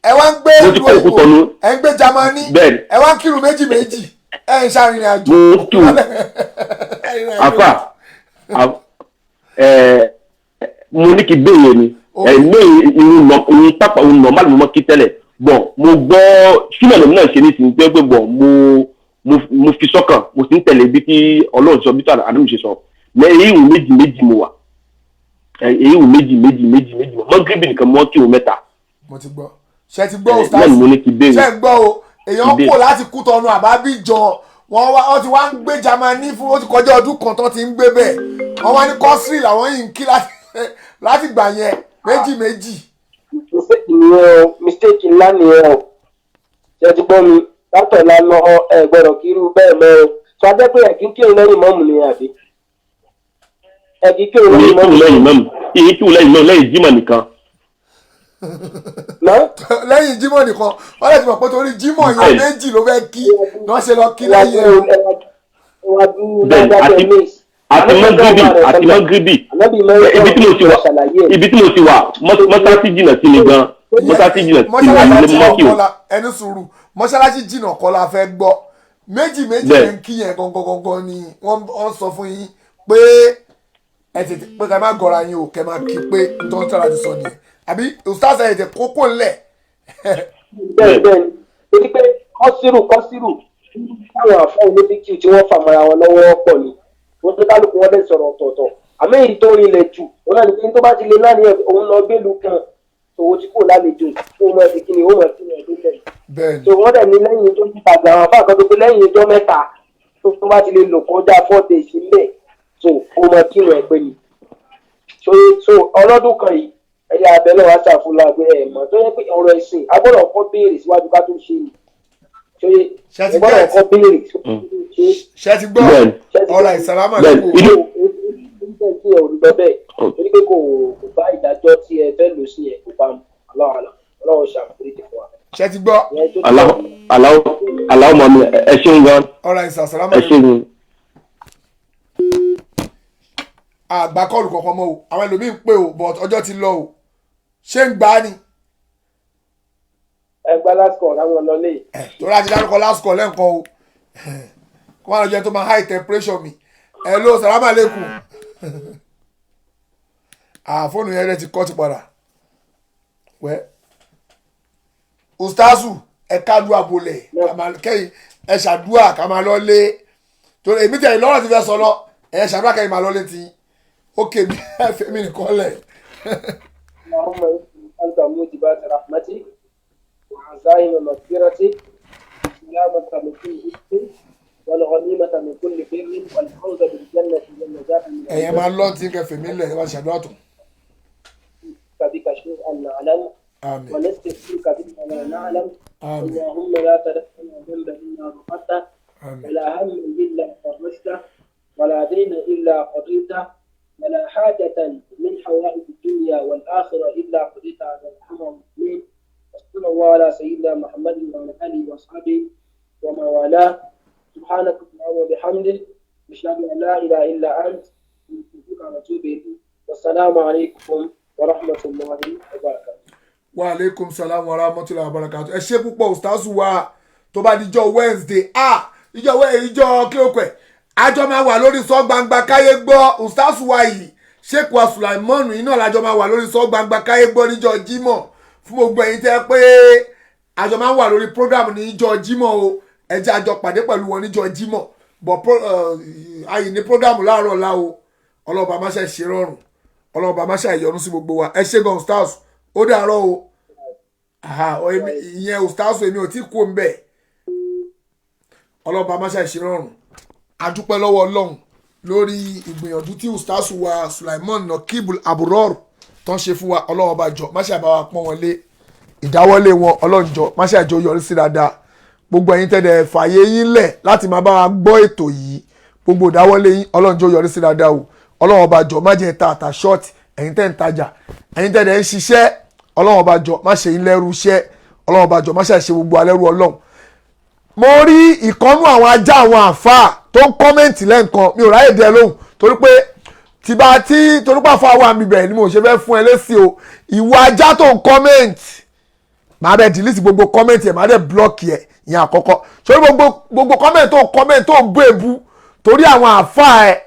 ẹ wá ń gbé ìlú òyìnbó, ẹ ń gbé Jámánì, ẹ wá ń kírun méjì méjì, ẹ ń ṣàrìnrìn àjò. Mo kí o àfà, mo ní kí béèrè ni ẹ ní irun pápá irun normal mo mọ kí tẹ́lẹ̀. Bon, mo gbọ́ súnmọ̀ lèmi náà ṣe ní ìsìn pé bon, mo fi sọ́kàn, mo sì ń tẹ̀lé bí tí Ọlọ́run sọ, bí tí àdúgbò ṣe sọ. Mẹ èyí ìwù méjì méjì mo wà, èyí ìwù méjì méjì méjì méjì mo mọ́gírìbì nìkan mọ́ kí o mẹ́ta. Mo ti gbọ́, ṣe ti gbọ́ o, stars ṣe ń gbọ́ o. Èèyàn kò láti Kútọ́nù àbábíjọ, wọ́n ti wá ń gbé Jámánì fún ó ti kọjá ọdún kan tán ti ń gbé bẹ́ẹ̀, wọ́n wá ní kọ́sìrì làwọn yìí ń kí láti gbà yẹn méjì méjì. Mistake nìyẹn o, mistake ńlá nìyẹn o. Ṣe ti gbọ́ mi látọ̀ lánà, ẹ gbọ́dọ̀ kírú bẹ́ẹ̀ mọ́ o. Sọ adé pé ẹ̀kí kírun lẹ́yìn mọ́mù ni àbí? Ẹ̀kí kírun lẹ́yìn mọ́mù. Ìyí kírun lẹ́yìn mọ́mù lẹ́yìn Jímọ̀ nìkan. Lẹ́yìn Jímọ̀ nìkan, wọ́n lè ti mọ̀ pé torí Jímọ̀ yẹn méjì ló fẹ́ kí wọ́n ṣe lọ kí lẹ́yìn ẹ̀. Bẹ́ẹ̀ni, àti mọ́gírìbì àti mọ́gírìbì ibi tí mo ti wà mọ́sáàsì jìnnà sí mi gan, mọ́sáàsì jìnnà sí mi ní mọ́kì o. Ẹni sùúrù, mọ́ṣáláṣí jìnnà kọ́ la fẹ́ gbọ́. Méjì méjì lè ń kí yẹn gangan ni wọ́n sọ fún yín pé ẹ tètè pé ká má gọra yín o, kẹ máa kí pé nítorí tí ara ti sọ nìyẹn, àbí ustaz ẹ̀ tètè kókó ńlẹ̀. Bẹ́ẹ̀ bẹ́ẹ̀ ni, torí pé kọ́sírù táwọn àfọ onífíkì tí wọ́n fà mọ́ra wọn lọ́wọ́ pọ̀ ni wọ́n tó kálukú wọn lè sọ̀rọ̀ ọ̀tọ̀ọ̀tọ̀. Àmọ́ èyí tó rinlẹ̀ jù òun náà ni pé tó bá ti lè láàrin òun lọ gbélu kan tòwó tí kò lálejò tó mọ̀ ẹ́ kí ni ó mọ̀ sí ẹ̀ tó lẹ̀. Tó wọ́n dẹ̀ ní lẹ́yìn tó ti tàgbà àwọn afá kan tó pé lẹ́yìn ọjọ́ mẹ́ta tó bá ti lè lò kọjá 4 days sílẹ̀ tó ó mọ̀ kí ẹ̀ pé ni. So ọlọ́dún kan yìí ẹ̀yà abẹ náà wá ṣàfùlà pé ẹ̀ mọ̀ tó yẹ pé ọ̀rọ̀ ẹ̀sìn agbọ́dọ̀ kọ́ béèrè síwájú ká tó ṣe ni. Agbọ́dọ̀ kọ́ béèrè. Ṣé ti gbọ́ ọ̀rọ̀ ìsàlámà lóko? Tí ẹ ò lọ bẹ́ẹ̀ torí pé kò bá ìdájọ́ tí ẹ fẹ́ lò sí ẹ kò bá mu. Aláwọ̀ Ọlọ́run ṣàforíjì fún wa. Ṣé ti gbọ́. Aláwọ̀ mọ̀ mi, ẹ ṣeun gan. Ọ̀rọ̀ ìsàlámà ẹ ṣeun. Àgbà kọ́ọ̀lù kankan mọ́ o, àwọn ẹlòmíín pè o, but ọjọ́ ti lọ o. Ṣé ń gbá ni. Ẹ gba last call àwọn ọlọlẹ. Torí àti dárúkọ last call lẹ́ǹkan o, kó má lọ jẹ́ tó máa high temperature mi. Hello, salaam aleykum. Fóònù yẹn rẹ ti kọ́ ti padà. Wẹ́ ustazu, ẹ kádùá bolẹ̀ kẹ́yìn, ẹ ṣàdúà ká máa lọ lé, torí èmi tẹ̀ lọ́rọ̀ ti fẹ́ sọ lọ. Ẹ ṣàdúrà kẹ́yìn máa lọ létí. Ókè mi, ẹ fẹ́ mi nìkan lẹ̀. اللهم أنت موجبات رحمتك وعزائم مغفرتك، السلامة من كل إثم والغنيمة من كل بر والفوز بالجنة والنجاة من Ẹ̀yẹn máa lọ tí kẹfẹ́ mi lẹ̀, ẹ bá ṣàdúrà tó. بك شيئا نعلم آمين. ونستغفرك بما لا نعلم. آمين. اللهم لا تدع لنا ذنبا إلا غفرته، آمين. ولا هما إلا فرجته، ولا دينا إلا قضيته، ولا حاجة من حوائج الدنيا والآخرة إلا قضيتها يا أرحم الراحمين. وصلى الله على سيدنا محمد وعلى آله وأصحابه ومن والاه. سبحانك اللهم وبحمدك، أشهد أن لا إله إلا أنت، نستغفرك ونتوب إليك. والسلام عليكم ورحمة الله وبركاته. Wa aleykum salam wa rahmatulahi wa barakatu. Ẹ ṣe púpọ̀, ustaasu wa. Tó bá dijọ́ Wednesday, ah, ìjọ ìjọ kílókè, àjọ máa wà lórí Sọ Gbangba Káyé Gbọ́. Ustaasu wa yìí, Sheikh wa Sulaimon yìí náà, lájọ máa wà lórí Sọ Gbangba Káyé Gbọ́ níjọ́ Jímọ̀. Fún gbogbo ẹ̀yin tẹ́ pé àjọ máa ń wà lórí program níjọ́ Jímọ̀ o, ẹ jẹ́ àjọ pàdé pẹ̀lú wọn níjọ́ Jímọ̀. Bọ̀ ayì ní program láàárọ̀ ọ̀la o. Ọlọ́ba má ṣe ṣe rọrùn, ọlọ́ba má ṣe ìyọ́nú sí gbogbo wa. Ẹ ṣé gan, ustaasu, ó dàárọ̀ o. Aha, ìyẹn ustaasu, èmi ò tí kú ń bẹ̀. Ọlọ́ba má ṣe ṣe rọrùn. Adúpẹ́ lọ́wọ́ Ọlọ́run lórí ìgbìyànjú tí ustaasu wa Sulaimon Nakibul Aburor tó ń ṣe fún wa. Ọlọ́run ọba, jọ má ṣe àbá wa pọ́n wọn lé. Ìdáwọ́lé wọn, Ọlọ́run, jọ má ṣe àjọ yọrí sí dáadáa. Gbogbo ẹ̀yin tẹ́lẹ̀ fààyè yín lẹ̀ láti máa bá wa gbọ́ ètò yìí, gbogbo ìdáwọ́lé yín, Ọlọ́run jọ yọrí sí dáadáa o. Ọlọ́run ọba, jọ má jẹ́ ta àtà ṣọ́ọ̀tì. Ẹ̀yin tẹ́ ń tajà, ẹ̀yin tẹ́lẹ̀ ń ṣiṣẹ́, Ọlọ́run ọba, jọ má ṣe yín lẹ́rú iṣẹ́. Ọlọ́run ọba, jọ má ṣe ṣe gbogbo alẹ́rú Ọlọ́run. Mo rí ìkọ́nú àwọn ajá àwọn àáfàá tó ń comment lẹ́ǹkan, mi ò ráyè dẹ lóhùn torí pé tí bá tí torí pé àfáà wà mí bẹ̀rẹ̀ ni mo ṣe fẹ́ fún ẹ lésì o. Ìwọ ajá tó ń comment, màá bẹ delete gbogbo comment ẹ̀, màá dẹ̀ block ẹ̀. Ìyẹn àkọ́kọ́. Sórí gbogbo comment tó ń comment, tó ń bú èbú torí àwọn àáfàá ẹ̀,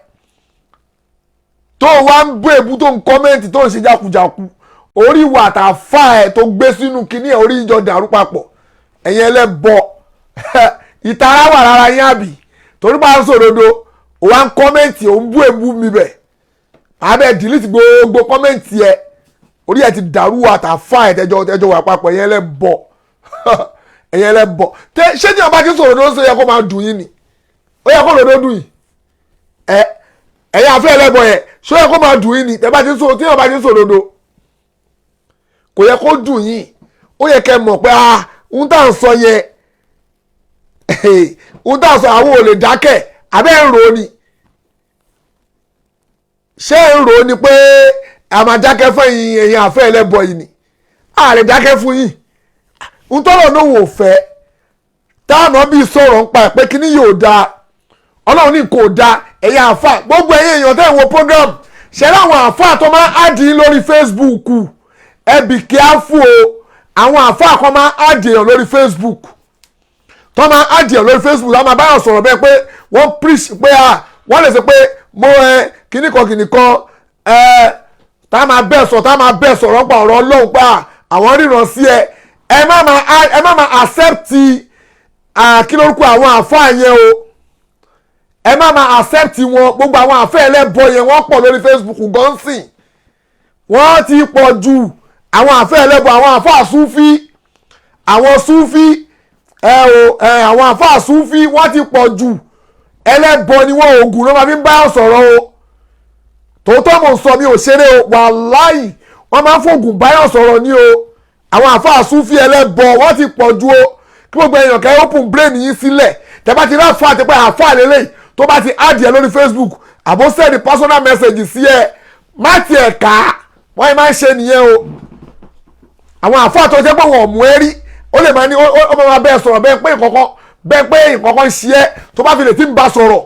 tó wá ń bú èbú, tó ń comment, tó ń ṣe jákujàku, orí ìwà àtàfà ẹ̀ tó gbé sínú kinní ẹ̀, orí ìjọ dàrú papọ̀. Ẹ̀yin ẹlẹ́bọ, ìtara wà lára yín àbí? Torí bá ń sòdodo, ó wá ń comment, ò ń bú èbú mi bẹ̀, màá bẹ̀ delete gbogbo comment ẹ̀. Orí ẹ̀ ti dàrú, àtàfà ẹ̀ tẹ́jọ́ wà papọ̀. Ẹ̀yin ẹlẹ́bọ, ẹ̀yin ẹlẹ́bọ. Ṣé tí wọn bá ti sòdodo, ó yẹ kó máa dùn yín ni? Ó yẹ kó lòdó dùn yín? Ẹ ẹ̀yin àfẹ́ ẹlẹ́bọ yẹn, ṣó yẹ kó máa dùn yín ni? Tẹ́ bá ti sọ, tí wọn bá ti sòdodo, kò yẹ kó dùn yín. Ó yẹ kẹ́ mọ̀ pé ah, ń tà ń sọ yẹn, ń tà ń sọ, àwọn ò lè dákẹ́. Abẹ́ ń rò ó ni? Ṣé ń rò ó ni pé a máa dákẹ́ fún ẹ̀yin, ẹ̀yin àfẹ́ ẹlẹ́bọ yìí ni? A lè dákẹ́ fún yín. Ń tọ́lọ̀ náà wò fẹ́ táwọn bí sọ̀rọ̀ ń pa ẹ̀ pé kíní yóò dáa, Ọlọ́run ní kò dáa. Ẹ̀yin àfà, gbogbo ẹ̀yin èèyàn tẹ́ ń wo program, ṣe láwọn àfà tó máa ń add lórí Facebook, ẹ be careful o. Àwọn àfà kan máa ń add èèyàn lórí Facebook, tó máa ń add èèyàn lórí Facebook, láwọn máa báyọ̀ sọ̀rọ̀ bẹ́ẹ̀ pé wọ́n preach pé à wọ́n lè sọ pé mo ẹ kíní kan kíní kan ẹ, tá máa bẹ́ẹ̀ sọ, tá máa bẹ́ẹ̀ sọ̀rọ̀ pa ọ̀rọ̀ Ọlọ́run pa àwọn ríran sí ẹ. Ẹ má máa accept kí lórúkọ àwọn àfáà yẹn o. Ẹ má máa accept wọn. Gbogbo àwọn àfẹ́ ẹlẹ́bọ yẹn, wọ́n pọ̀ lórí Facebook gan sìn, wọ́n ti pọ̀ jù. Àwọn àfẹ́ ẹlẹ́bọ, àwọn àfáà súfí, àwọn súfí ẹ o ẹ, àwọn àfáà súfí, wọ́n ti pọ̀ jù. Ẹlẹ́bọ ni wọ́n, oògùn ló máa fi ń bá sọ̀rọ̀ o. Tòótọ́ mò ń sọ, mi ò ṣeré o. Wàláì, wọ́n máa ń fògùn báyọ̀ sọ̀rọ̀ ní o. Àwọn àfáà súfí ẹlẹ́bọ, wọ́n ti pọ̀ jù o. Kí gbogbo èèyàn kẹ́ open brain yín sílẹ̀. Tẹ́ bá ti rí àfáà àti pé àfáà lélẹ́yìí, tó bá ti add ẹ lórí Facebook àbó send personal message sí ẹ, má tiẹ̀ ká. Wọ́n yìí máa ń ṣe nìyẹn o. Àwọn àfáà tó jẹ́ pé wọ́n ò mú ẹ rí, ó lè máa ní ó máa bẹ́ẹ̀ sọ̀rọ̀ bẹ́ẹ̀ pé ìkọ̀kọ̀ bẹ́ẹ̀ pé ìkọ̀kọ̀ ń ṣe ẹ́. Tó bá fi lè tí ń bá sọ̀rọ̀,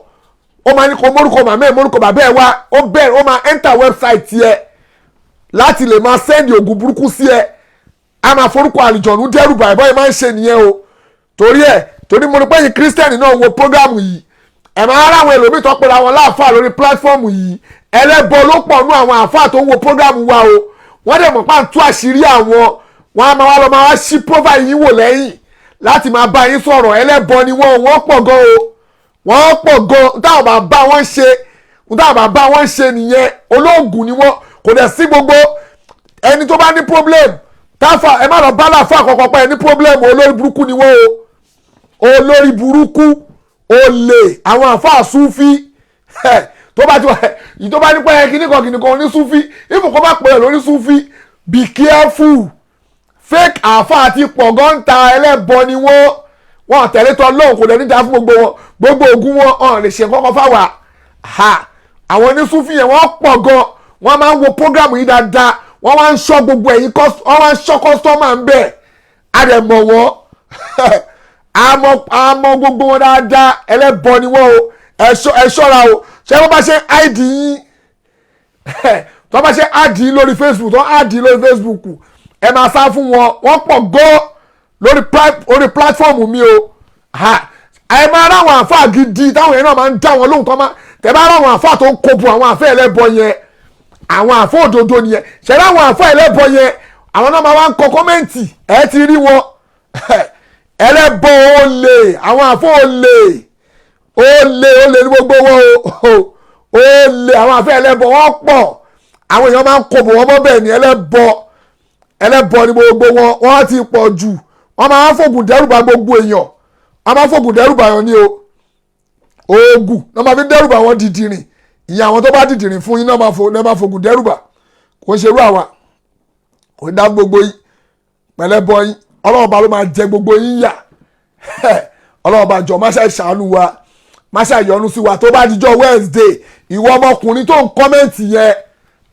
ó máa ní kó mórúkọ màmá ẹ̀, mórúkọ bàbá ẹ̀ wá. Ó bẹ́ẹ̀, ó máa enter website ẹ láti lè máa send oògùn burúkú sí ẹ. A máa forúkọ àlùjọ̀nù dẹ́rù bàbá báyìí, máa ń ṣe nìyẹn o. Torí ẹ̀, torí mo ní pé yín kírísítẹ́nì náà wo program yìí, ẹ̀ máa rá àwọn ẹlòmíì tó pera wọn láàfáà lórí platform yìí. Ẹlẹ́bọ ló pọ̀ nú àwọn àfáà tó ń wo program wa o. Wọ́n dẹ̀ mọ̀ pa ń tú àṣírí àwọn, wọn á máa wá lọ máa wá sí profile yín wò lẹ́yìn láti máa bá yín sọ̀rọ̀. Ẹlẹ́bọ ni wọ́n. Wọ́n pọ̀ gan o, wọ́n pọ̀ gan. Táwọn bàbá wọn ṣe N táwọn bàbá wọn ń ṣe nìyẹn. Olóògùn ni wọ́n. Kò dẹ̀ sí gbogbo ẹni tó bá ní problem táfà, ẹ má lọ bá láfa àkọ́kọ́ pé ẹ ní problem. Olórí burúkú ni wọ́n o, olórí burúkú, olè, àwọn àfáà súfí. Tó bá ti wà, tó bá ní pẹ́ kíníkan kíníkan ní súfí, ìfòkọ́ bá pè é lórí súfí, be careful. Fake àáfàá ti pọ̀ gọ́ńtà, ẹlẹ́bọ ni wọ́n. Wọ́n tẹ̀lé tọ́ lóhùn, kò lẹ́ni dá fún gbogbo wọn. Gbogbo ogun wọn ọ̀n lè ṣe kọ́kọ́ fáwa ha. Àwọn onísúfì yẹn, wọ́n pọ̀ gan. Wọ́n máa ń wo program yìí dáadáa. Wọ́n máa ń ṣọ́ gbogbo ẹ̀yìn, wọ́n máa ń ṣọ́ customer ń bẹ̀. Àdẹ̀mọ̀ wọ́n, àmọ́ gbogbo wọn dáadáa. Ẹlẹ́bọ ni wọ́n o. Ẹ ṣọ́ra o. Ṣé wọ́n bá ṣe id yín, tó bá ṣe add yín lórí Facebook, tó add yín lórí Facebook, ẹ máa sá fún wọn. Wọ́n pọ̀ gan lórí platform mi o. Ẹ máa ráwọn àáfàá gidi táwọn yẹn náà máa ń dá wọn lóhùn. Tó máa tẹ bá ráwọn àáfàá tó ń kóbu àwọn àáfàá ẹlẹ́bọ yẹn, àwọn àáfàá òdodo nìyẹn. Ṣe ráwọn àáfàá ẹlẹ́bọ yẹn, àwọn náà máa wá ń kọ comment. Ẹ ti rí wọn, ẹlẹ́bọ, olè, àwọn àáfàá olè, olè, olè ní gbogbo wọn o. Olè, àwọn àáfàá ẹlẹ́bọ, wọ́n pọ̀. Àwọn èèyàn máa ń kóbo wọn mọ́ bẹ́ẹ̀ ni. Ẹlẹ́bọ, ẹlẹ́bọ ní gbogbo wọn. Wọ́n ti pọ̀ jù. Wọ́n máa ń fògùn dẹ́rùbà gbogbo èèyàn. Wọ́n máa ń fògùn dẹ́rùbà wọn ní o. Oògùn náà máa fi dẹ́rùbà wọn. Dìdìrìn ìyẹn, àwọn tó bá dìdìrìn fún yín náà máa fògùn dẹ́rùbà. Kò ń ṣerú àwa. Kò ń dá gbogbo yín pẹ̀lẹ́bọ yín. Ọlọ́run bá ló máa jẹ gbogbo yín yà. Ọlọ́run bá jọ, má ṣe ṣàánú wa, má ṣe yọ́nú sí wa. Tó bá dijọ́ Wednesday, ìwọ ọmọkùnrin tó ń comment yẹn,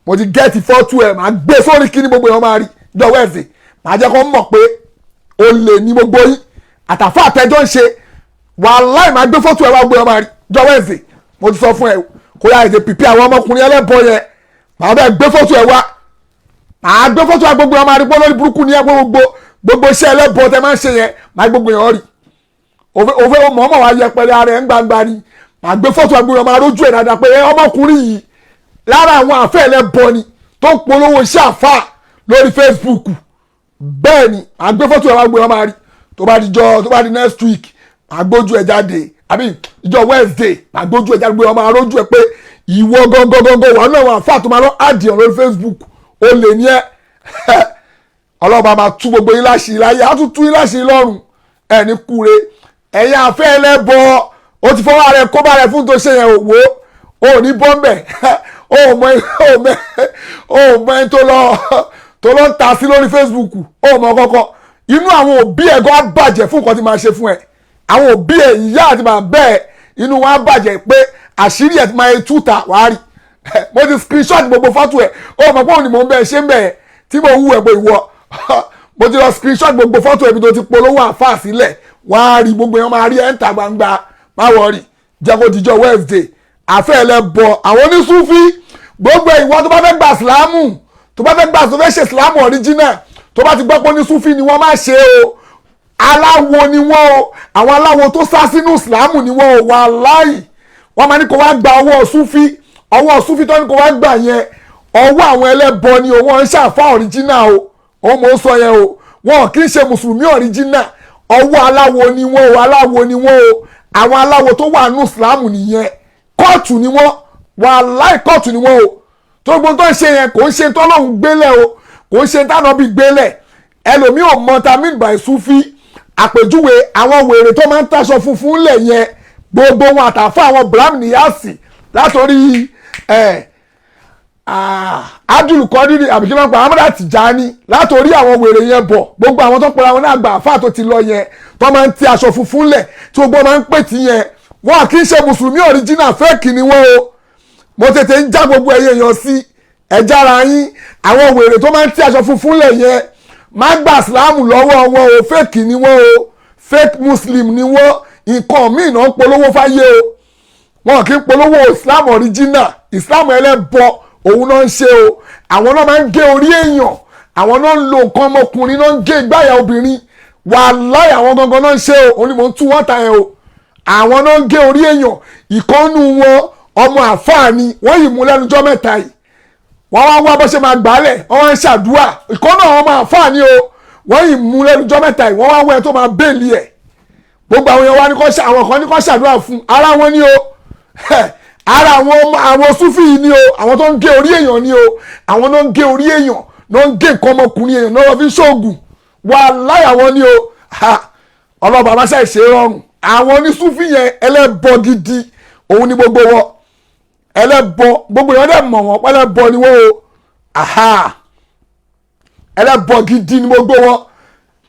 mo ti get fọ́tò ẹ̀, máa gbé sórí kíní, gbogbo èèyàn máa rí jọ Wednesday. Máa jẹ́ kó mọ̀ pé o lè ní gbogbo yín àtàfà àtẹjọ́ ń ṣe. Wàláì, máa gbé fọ́tò ẹ̀ wá, gbogbo èèyàn máa rí jọ Wednesday. Mo ti sọ fún ẹ, kó yá ètè pìpì àwọn ọmọkùnrin ẹlẹ́bọ yẹn. Màá bẹ́ẹ̀ gbé fọ́tò ẹ̀ wá, màá gbé fọ́tò ẹ̀, gbogbo èèyàn máa rí pé olórí burúkú ni ẹ. Gbogbo iṣẹ́ ẹlẹ́bọ tẹ máa ń ṣe yẹn, máa gbogbo èèyàn rí. Òfé mọ̀ọ́mọ̀ wá yẹpẹrẹ ara ẹ̀ ń gbangba ni. Màá gbé fọ́tò ẹ̀, gbogbo èèyàn máa rójú ẹ̀ dáadáa pé ọmọkùnrin yìí, lára àwọn àfẹ́ ẹlẹ́bọ ni tó ń polówó iṣẹ́ àfà lórí Facebook. Bẹ́ẹ̀ ni, màá gbé fọ́tò ẹ̀ wá, gbé wọn máa rí. Tó bá di jọ, tó bá di next week, màá gbójú ẹ̀ jáde, àbí ìjọ Wednesday, màá gbójú ẹ̀ jáde, gbé wọn máa rójú ẹ̀ pé ìwọ gangan wà náà, àwọn àfà tó máa lọ àdìyàn lórí Facebook, ó lè ní ẹ. Ọlọ́ba máa tú gbogbo yín láṣìí láyé, á tún tú yín láṣìí lọ́rùn. Ẹ̀ ní kúre, ẹ̀yin àfẹ́ ẹlẹ́bọ. Ó ti fọwọ́ rẹ̀ kó bá rẹ̀ fún tó ṣe yẹn. Òwò ò ní bọ́m̀bẹ̀. Ó mọ ẹni tó lọ ń ta sí lórí Facebook. Ó mọ kọ́kọ́ inú àwọn òbí ẹ̀ gan á bàjẹ́ fún nǹkan tí máa ṣe fún ẹ. Àwọn òbí ẹ̀, ìyá àti bàbá ẹ̀, inú wọn á bàjẹ́ pé àṣírí ẹ̀ ti máa tú ta. Wàá rí, mo ti screenshot gbogbo fọ́tò ẹ̀. Ó mọ̀ pé òun ni mò ń bẹ̀ ṣe ń bẹ̀ tí mo wú ẹ̀ pé ìwọ, mo ti lọ screenshot gbogbo fọ́tò ẹ̀ bí tó ti polówó àfáà sílẹ̀. Wàá rí, gbogbo yẹn máa rí ẹ̀ ń ta gbangba. Má worry, jẹ́ kó dijọ́ Wednesday. Àfẹ́ ẹlẹ́bọ, àwọn onísúfí, gbogbo ìwọ tó bá fẹ́ gba ìsìlámù, tó bá fẹ́ gba, tó fẹ́ ṣe ìsìlámù original, tó bá ti gbọ́ pé onísúfí ni wọ́n, máa ṣe o. Aláwo ni wọ́n o. Àwọn aláwo tó sá sínú ìsìlámù ni wọ́n o. Wàláì, wọ́n máa ní kó wá gba ọwọ́ súfí. Ọwọ́ súfí tó ní kó wá gbà yẹn, ọwọ́ àwọn ẹlẹ́bọ ni o. Wọ́n ń ṣàfà original o. Òun mò ń sọ yẹn o. Wọn kì í ṣe mùsùlùmí original. Ọwọ́ aláwo ni wọ́n o. Aláwo ni wọ́n o. Àwọn aláwo tó wà nù ìsìlámù nìyẹn. Cult ni wọ́n. Wàláì, cult ni wọ́n o. Tó gbogbo tó ń ṣe yẹn, kò ń ṣe tọ́lọ́hún gbélẹ̀ o, kò ń ṣe tánàbí gbélẹ̀. Ẹlòmíì ò mọ ta mean by sufi. Àpèjúwe, àwọn wèrè tó máa ń taṣọ funfun lẹ̀ yẹn, gbogbo wọn àtàfà àwọn Ibrahim Niyasi, látòrí ẹ̀ Abdul Qadir, àbíkí máa ń pa Amadu Tijani, látòrí àwọn wèrè yẹn bọ̀, gbogbo àwọn tó pera wọn náà gbà àfáà tó ti lọ yẹn, tó máa ń ti aṣọ funfun lẹ̀, tí gbogbo máa ń pè tí yẹn, wọn kì í ṣe mùsùlùmí original. Fake ni wọ́n o. Mo tètè ń já gbogbo ẹ̀yẹ èèyàn sí ẹ̀jára yín. Àwọn wèrè tó máa ń ti aṣọ funfun lẹ̀ yẹn, má gbà sílámù lọ́wọ́ wọn o. Fake ni wọ́n o. Fake muslim ni wọ́n. Nǹkan míì náà ń polówó fáyé o. Wọn kì í polówó Islam original. Islam ẹlẹ́bọ òun náà ń ṣe o. Àwọn náà máa ń gé orí èèyàn, àwọn náà ń lo nǹkan ọmọkùnrin, náà ń gé ìgbáyà obìnrin. Wàláì, àwọn gangan náà ń ṣe o. Òun ni mò ń tú wọ́n ta yẹn o. Àwọn náà ń gé orí èèyàn. Ìkọ́nù wọn, ọmọ àfáà ni wọ́n yìí mú lẹ́nujọ́ mẹ́ta yìí. Wọ́n wá wá bó ṣe máa gbálẹ̀, wọ́n wá ń ṣàdúrà. Ìkọ́nù àwọn ọmọ àfáà ni o. Wọ́n yìí mú lẹ́nujọ́ mẹ́ta yìí, wọ́n wá wẹ́ tó máa bail ẹ̀. Gbogbo àwọn èèyàn wá ní kọ́, àwọn kan ní kọ́ ṣàdúrà fún ara wọn ni o. Ara àwọn ọmọ àwọn Súfì yìí ni o, àwọn tó ń gé orí èèyàn ni o, àwọn náà ń gé orí èèyàn, náà ń gé nǹkan ọmọkùnrin èèyàn, náà wọ́n fi ń ṣoògùn. Wàláhì àwọn ni o. Ha, ọlọ́ba bá ṣàìṣe rọrùn. Àwọn onísúfì yẹn, ẹlẹ́bọ gidi òun ni gbogbo wọn. Ẹlẹ́bọ, gbogbo yẹn dẹ̀ mọ̀ wọ́n pẹ́lẹ́bọ ni wọ́n o. Aha, ẹlẹ́bọ gidi ni gbogbo wọn.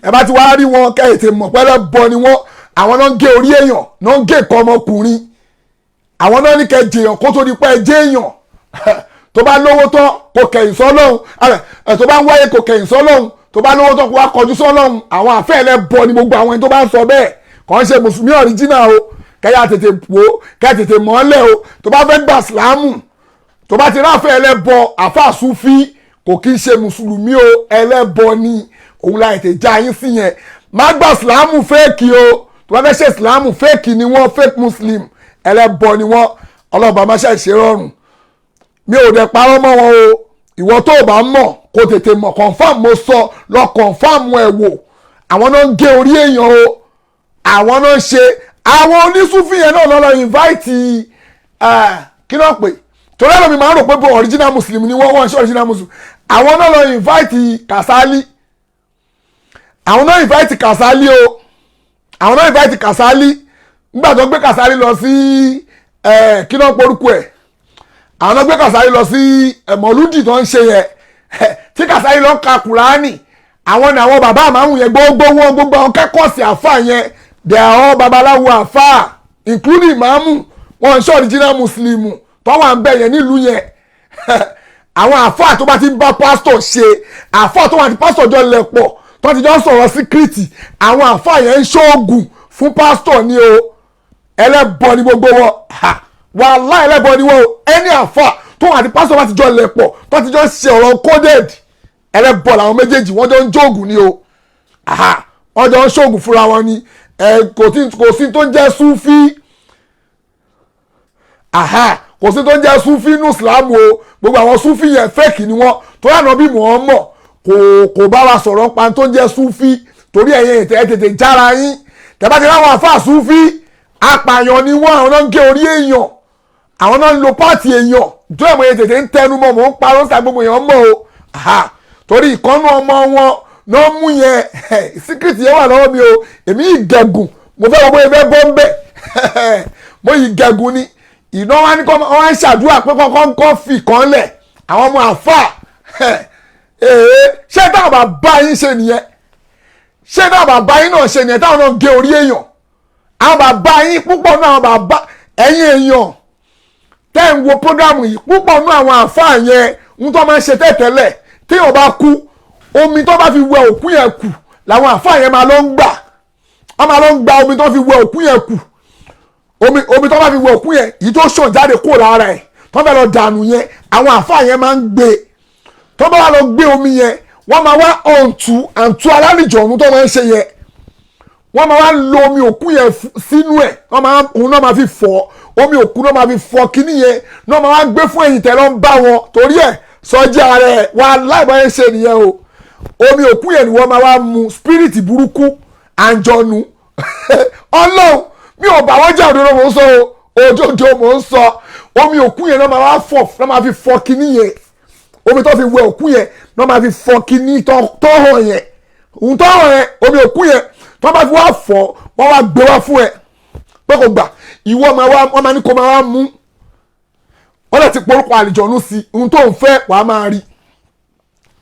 Ẹ bá ti wá rí wọn, kẹ́ ètè mọ̀ pẹ́lẹ́bọ ni wọ́n. Àwọn náà ń gé orí èèyàn, náà ń gé nǹkan ọmọkùnrin. Àwọn náà ní kẹ́ jèèyàn kó tó di pé ẹ jẹ́ èèyàn. Tó bá lówó tán, kò kẹ̀yìn sọ́lọ́hun. Ẹ tó bá ń wáyé, kò kẹ̀yìn sọ́lọ́hun. Tó bá lówó tán, kó wá kọjú sọ́lọ́hun. Àwọn àfẹ́ ẹlẹ́bọ ni gbogbo àwọn ẹni tó bá ń sọ bẹ́ẹ̀. Kàn ń ṣe mùsùlùmí original o. Kẹ́yà tètè wò, kẹ́yà tètè mọ́lẹ̀ o. Tó bá fẹ́ gbà sílámù, tó bá ti ráfẹ́ ẹlẹ́bọ, àfáà Súfì, kò kí ń ṣe mùsùlùmí o, ẹlẹ́bọ ni. Òun la ètè já yín sí yẹn. Má gbà sílámù fake o. Tó bá fẹ́ ṣe sílámù, fake ni wọ́n, fake muslim, ẹlẹ́bọ ni wọ́n. Ọlọ́ba má ṣe ṣe rọrùn. Mi ò dẹ̀ parọ́ mọ́ wọn o. Ìwọ tó o bá mọ̀, kó tètè mọ̀. Confirm mo sọ lọ, confirm ẹ̀ wò. Àwọn náà ń gé orí èèyàn o, àwọn náà ń ṣe. Àwọn onísúfì yẹn náà lọ invite, kí náà pè, torí ẹ̀rọ mi máa ń rò pé bó original muslim ni wọ́n. Wọ́n ṣe original muslim. Àwọn náà lọ invite Kasali. Àwọn náà invite Kasali o. Àwọn náà invite Kasali nígbà tó gbé Kasali lọ sí, kí náà porúkọ ẹ̀, àwọn náà gbé Kasali lọ sí mọ̀lúdì tó ń ṣe yẹn, tí Kasali lọ ń ka Kùránì. Àwọn ni àwọn bàbá àmàhùn yẹn, gbogbo wọn, gbogbo àwọn kẹ́kọ̀ọ́ sí àfà yẹn, they are all babaláwo àfà, including ìmáàmù wọn. Ṣe original muslim tó wà ń bẹ̀ yẹn nílùú yẹn? Àwọn àfà tó bá ti ń bá pásítọ̀ ṣe, àfà tó wà ní pásítọ̀ jọ lẹ̀ pọ̀, tó ti jọ ń sọ̀rọ̀ secret, àwọn àfà yẹn ń ṣoògùn fún pásítọ̀ ni o. Ẹlẹ́bọ ni gbogbo wọn. Wàhálà, ẹlẹ́bọ ni wọn o. Ẹni àfà tó wà ní pásítọ̀ bá ti jọ lẹ̀ pọ̀, tó ti jọ ń ṣe ọ̀rọ̀ coded, ẹlẹ́bọ làwọn méjèèjì. Wọ́n jọ ń jóògùn ni o. Wọ́n jọ ń ṣoògùn fúnra wọn ni. Kò sí tó ń jẹ́ súfí, kò sí tó ń jẹ́ súfí nù Islam o. Gbogbo àwọn súfí yẹn, fake ni wọ́n. Tó yànnà bí Muhammad kò bá wa sọ̀rọ̀ pa tó ń jẹ́ súfí. Torí ẹ̀yin ẹ̀ tètè jára yín. Tẹ̀bá ti ráwọn àfáà súfí, apààyàn ni wọ́n. Àwọn náà ń gé orí èèyàn, àwọn náà ń lo part èèyàn. Tó ẹ̀mọ̀ yẹn tètè ń tẹnu mọ́, mò ń parọ́ sa gbogbo èèyàn mọ́ o. Torí ìkọ́nú ọmọ wọn náà mú yẹn, secret yẹn wà lọ́wọ́ mi o. Èmi yìí gẹ̀gùn, mo fẹ́ wọ́n bóyá fẹ́ bọ́ ń bẹ̀. Mo yìí gẹ̀gùn ni ìná wa ní kọ́. Wọ́n á ṣàdúrà pé kọ́kọ́ kọ́ fi kan lẹ̀ àwọn ọmọ àfà. Ṣé táwọn bàbá yín ṣe nìyẹn? Ṣé táwọn bàbá yín náà ṣe nìyẹn, táwọn náà gé orí èèyàn? Àwọn bàbá yín, púpọ̀ náà, àwọn bàbá ẹ̀yin èèyàn tẹ́ ń wo program yìí, púpọ̀ náà, àwọn àfà yẹn ń tó máa ń ṣe tẹ́tẹ́lẹ̀, téèyàn bá kú, omi tó bá fi wẹ òkú yẹn kù làwọn àfà yẹn máa lọ ń gbà. Wọ́n máa lọ ń gba omi tó fi wẹ òkú yẹn kù. Omi tó bá fi wẹ òkú yẹn, èyí tó ṣàn jáde kúrò lára ẹ̀ tó fẹ́ lọ dànù yẹn, àwọn àfà yẹn máa ń gbé. Tó bá wà lọ gbé omi yẹn, wọ́n máa wá ọ̀ǹtù àǹtú alálìjọ̀nù tó máa ń ṣe yẹn. Wọ́n máa wá lo omi òkú yẹn sínú ẹ̀. Wọ́n máa, òun náà máa fi fọ̀, omi òkú náà máa fi fọ̀ kíní yẹn náà, máa wá gbé fún ẹ̀yìn tẹ̀ lọ ń bá wọn. Torí ẹ̀ sọjí ara ẹ̀ wà láìpẹ́ yẹn ṣe nìyẹn o. Omi òkú yẹn ni wọ́n máa wá mu. Spirit burúkú, àǹjọ̀nù. Ọlọ́run, mi ò bá wọ́n jà. Òdodo mò ń sọ o, òdodo mò ń sọ. Omi òkú yẹn náà máa wá fọ̀, náà máa fi fọ̀ kíní yẹn. Omi tó fi wẹ òkú yẹn náà máa fi fọ̀ kíní tó hàn yẹn, òun tó hàn yẹn. Omi òkú yẹn tó bá fi wá fọ̀, wọ́n wá gbé wá fún ẹ pé kò gbà. Ìwọ máa wá, wọ́n máa ní kó máa wá mú. Wọ́n lè ti porúkọ àlìjọ̀nù sí ohun tó ń fẹ́, wàá máa rí.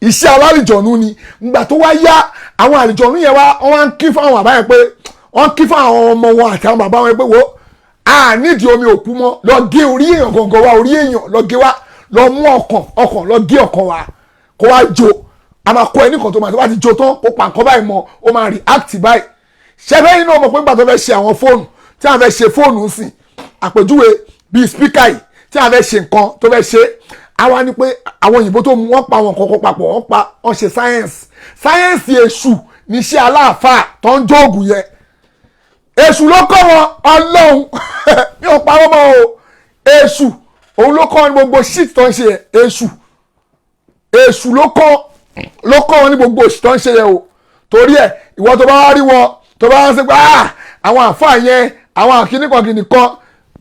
Iṣẹ́ alálìjọ̀nù ni. Ngbà tó wá yá, àwọn àlìjọ̀nù yẹn wá, wọ́n wá ń kí fún àwọn bàbá yẹn pé, wọ́n ń kí fún àwọn ọmọ wọn àti àwọn bàbá wọn pé, wo, a nídìí omi òkú mọ́. Lọ gé orí èèyàn gangan wá, orí èèyàn lọ gé wá, lọ mú ọkàn, ọkàn, lọ gé ọkàn wá, kó wá jó. A máa kọ́ ẹ nìkan tó máa, tó bá ti jó tán, kó pa nǹkan báyìí mọ́, ó máa react báyìí. Ṣẹfẹ́ yìí náà mọ̀ pé nígbà tó fẹ́ ṣe àwọn fóònù, tí a fẹ́ ṣe fóònù sìn, àpèjúwe bíi speaker yìí, tí a fẹ́ ṣe nǹkan tó fẹ́ ṣe, àwa ni pé àwọn òyìnbó tó mú wọ́n pa àwọn nǹkan kan papọ̀, wọ́n pa, wọ́n ṣe science. Science èṣù níṣẹ́ aláàfáà tó ń jóògùn yẹn. Èṣù ló kọ́ wọn. Ọlọ́run, mi ò parọ́ mọ́ o. Èṣù òun ló kọ́ ní gbogbo shit tó ń ṣe yẹn. Èṣù ló kọ́ wọn ní gbogbo shit tó ń ṣe yẹn o. Torí ẹ̀, ìwọ tó bá wá rí wọn, tó bá wá ń ṣe pé, ah, àwọn àfáà yẹn, àwọn àkíníkan kìnìkan,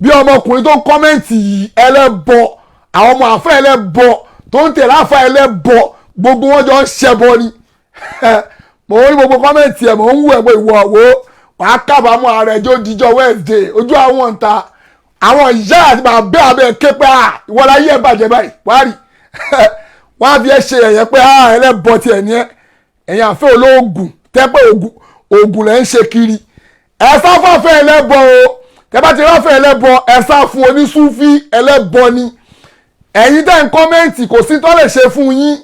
Bí ọmọkùnrin tó ń comment yìí, ẹlẹ́bọ, àwọn ọmọ àfẹ́ ẹlẹ́bọ tó ń tẹ̀lé àfẹ́ ẹlẹ́bọ, gbogbo wọn jọ ń ṣẹbọ ni. Mò ń rí gbogbo comment ẹ̀, mò ń wù ẹ̀ pé ìwọ wo wàá kábàámọ̀ ara ẹ̀ jó dijọ́ Wednesday. Ojú àwọn ń ta àwọn ìyá àti bàbá abẹ́ ké pé à ìwọ láyé ẹ̀ bàjẹ́ báyìí. Wàá rí wọ́n á fi ẹ́ ṣe ẹ̀yẹ pé à ẹlẹ́bọ tiẹ̀ ní ẹ́. Ẹ̀yin àfẹ́ olóògùn tẹ́ pé ògùn lẹ́ ń ṣe kiri, ẹ sá fáfẹ́ ẹlẹ́bọ o. Tẹ́ bá ti ráfẹ́ ẹlẹ́bọ, ẹ sá fún onísúfí, ẹlẹ́bọ ni. Ẹ̀yin tẹ́ ń comment, kò sí tó lè ṣe fún yín,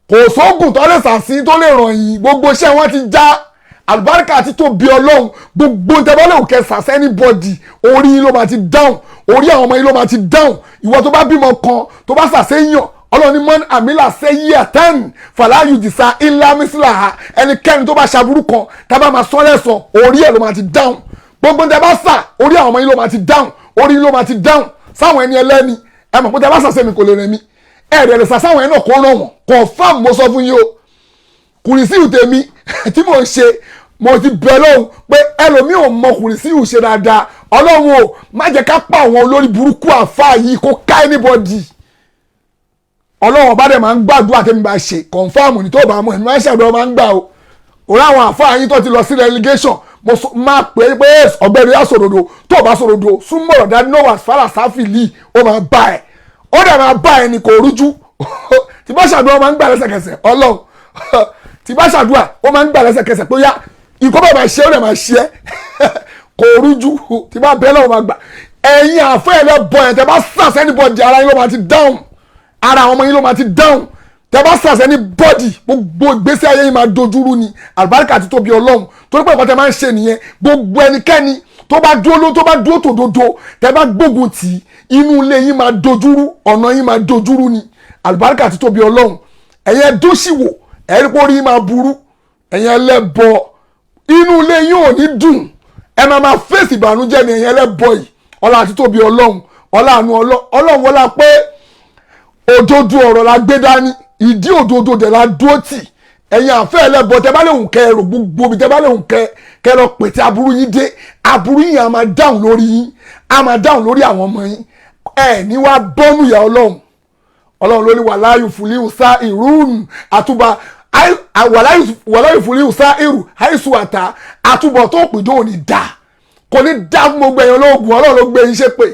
kò sóògùn tó lè sàsí tó lè ràn yín. Gbogbo iṣẹ́ wọn ti já àlùbáríkà àti tóbi Ọlọ́run. Gbogbo tẹ́bọ́lẹ̀ òkè sàṣẹ́ anybody, orí yín ló máa ti dáhùn, orí àwọn ọmọ yín ló máa ti dáhùn. Ìwọ tó bá bímọ kan tó bá sàṣẹ́ yàn, Ọlọ́run ní mọ́n àmìlà sẹ́yí àtẹ́n fàlàyé jìsà ńlá mísílà. Ẹnikẹ́ni tó bá ṣàbúrú kan tábà máa sọ lẹ́sàn, orí ẹ̀ ló máa ti dáhùn. Gbogbo tẹ́ bá sà, orí àwọn ọmọ yín ló máa ti dáhùn, orí yín ló máa ti dáhùn. Sáwọn ẹni ẹlẹ́ni ẹ mọ̀ pé tẹ́ bá sàṣẹ́ mi kò lè rìn mí, ẹ̀rẹ̀ lè sàṣàwọn ẹ̀ náà kó ràn wọ́n. Confirm, mo sọ fún yín o. Kùrìsíù tèmi tí mò ń ṣe, mo ti bẹ̀ lọ́hùn pé ẹlòmíì ò mọ kùrìsíù ṣe dáadáa. Ọlọ́run o, má jẹ́ ká pa àwọn olórí burúkú àfáà yìí kó ká anybody. Ọlọ́run ọba dẹ̀ máa ń gbàdúrà tẹ́mi bá ṣe, confirm ní tó bá mọ̀, ẹ̀mí máa ń ṣàdúrà, máa ń gbà o. Òun àwọn àfáà yín tó ti lọ sí relegation, mo máa pè é pé ọ̀gbẹ́ni yá sòdodo, tó o bá sòdodo súnmọ́ ọ̀dà noah fara sáfìlì, ó máa bá ẹ̀, ó dẹ̀ máa bá ẹ ní, kò rújú. Tí bá ṣàdúrà, ó máa ń gbà lẹ́sẹ̀kẹsẹ̀. Ọlọ́run, tí bá ṣàdúrà, ó máa ń gbà lẹ́sẹ̀kẹsẹ̀ pé yá ìkọ́ bá máa ṣe, ó dẹ̀ máa ṣe é, kò rújú. Tí bá bẹ́ẹ̀ lọ́wọ́ máa gbà. Ẹ̀yin àfẹ́ ẹ̀ lọ́bọ̀ ẹ̀, tẹ́ bá sàṣẹ́ anybody, ara yín ló máa ti dáhùn, ara àwọn ọmọ yín ló máa ti dáhùn. Tẹ́ bá sàṣẹ́ anybody, gbogbo ìgbésí ayé yín máa dojúrú ni. Àlùbáríkà ti tóbi Ọlọ́run, torí pé ìkọ́ tẹ́ máa ń ṣe nìyẹn. Gbogbo ẹnikẹ́ni tó bá dúró, tó bá dúró tòdodo, tẹ́ bá gbógun tì í, inú ilé yín máa dojúrú, ọ̀nà yín máa dojúrú ni. Àlùbáríkà ti tóbi Ọlọ́run. Ẹ̀yin ẹdún sì wò, ẹ̀rí pé orí yín máa burú. Ẹ̀yin ẹlẹ́bọ, inú ilé yín ò ní dùn, ẹ máa máa fèsì ìbànújẹ́ ni, ẹ̀yin ẹlẹ́bọ yìí. Ọlá àti tóbi Ọlọ́run, ọlá àánú Ọlọ́run, wọlá pé òdodo ọ̀rọ̀ la gbé dání, ìdí òdodo dẹ̀ la dúró tì. Ẹ̀yin àfẹ́ ẹlẹ́bọ, tẹ́ bá lè hùn kẹ́ ẹrù gbogbo mi, tẹ́ bá lè hùn kẹ́ kẹ́ lọ pètè aburú yín dé, aburú yín á máa dáhùn lórí yín, á máa dáhùn lórí àwọn ọmọ yín. Ẹ ní wá bọ́nù ìyá Ọlọ́run. Ọlọ́run ló ní wàláyù fúlíhù sá ìrún àtúbà, wàláyù fúlíhù sá ìrù àìsù àtà, àtúbọ̀ tó pìdó ò ní dá, kò ní dá fún gbogbo ẹ̀yàn olóògùn. Ọlọ́run ló gbé yín ṣépè,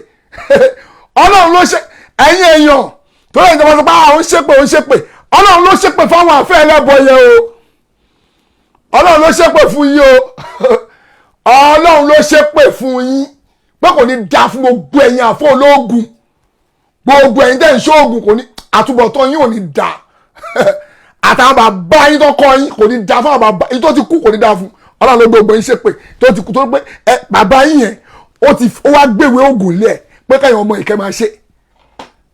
Ọlọ́run ló ṣe ẹ̀yin èèyàn tó lẹ́yìn tó bá sọ pé àwọn ṣépè, òun ṣépè. Ọlọ́run ló ṣépè fáwọn àfẹ́ ẹlẹ́bọ yẹn o. Ọlọ́run ló ṣépè fún yín o. Ọlọ́run ló ṣépè fún yín pé kò ní dá fún gbogbo ẹ̀yin àfọ́ olóògùn, gbogbo ẹ̀yin tẹ́ ń ṣoògùn, kò ní àtúbọ̀tán yín ò ní dá. Àtàwọn bàbá yín tó kọ́ yín, kò ní dá fún àwọn bàbá yín tó ti kú, kò ní dá fún. Ọlọ́run ló gbogbo yín ṣépè tó ti kú, tó pé ẹ bàbá yín yẹn ó ti ó wá gbèwé ògùn lẹ̀ pé káyọ̀ ọmọ ìkẹ́ máa ṣe,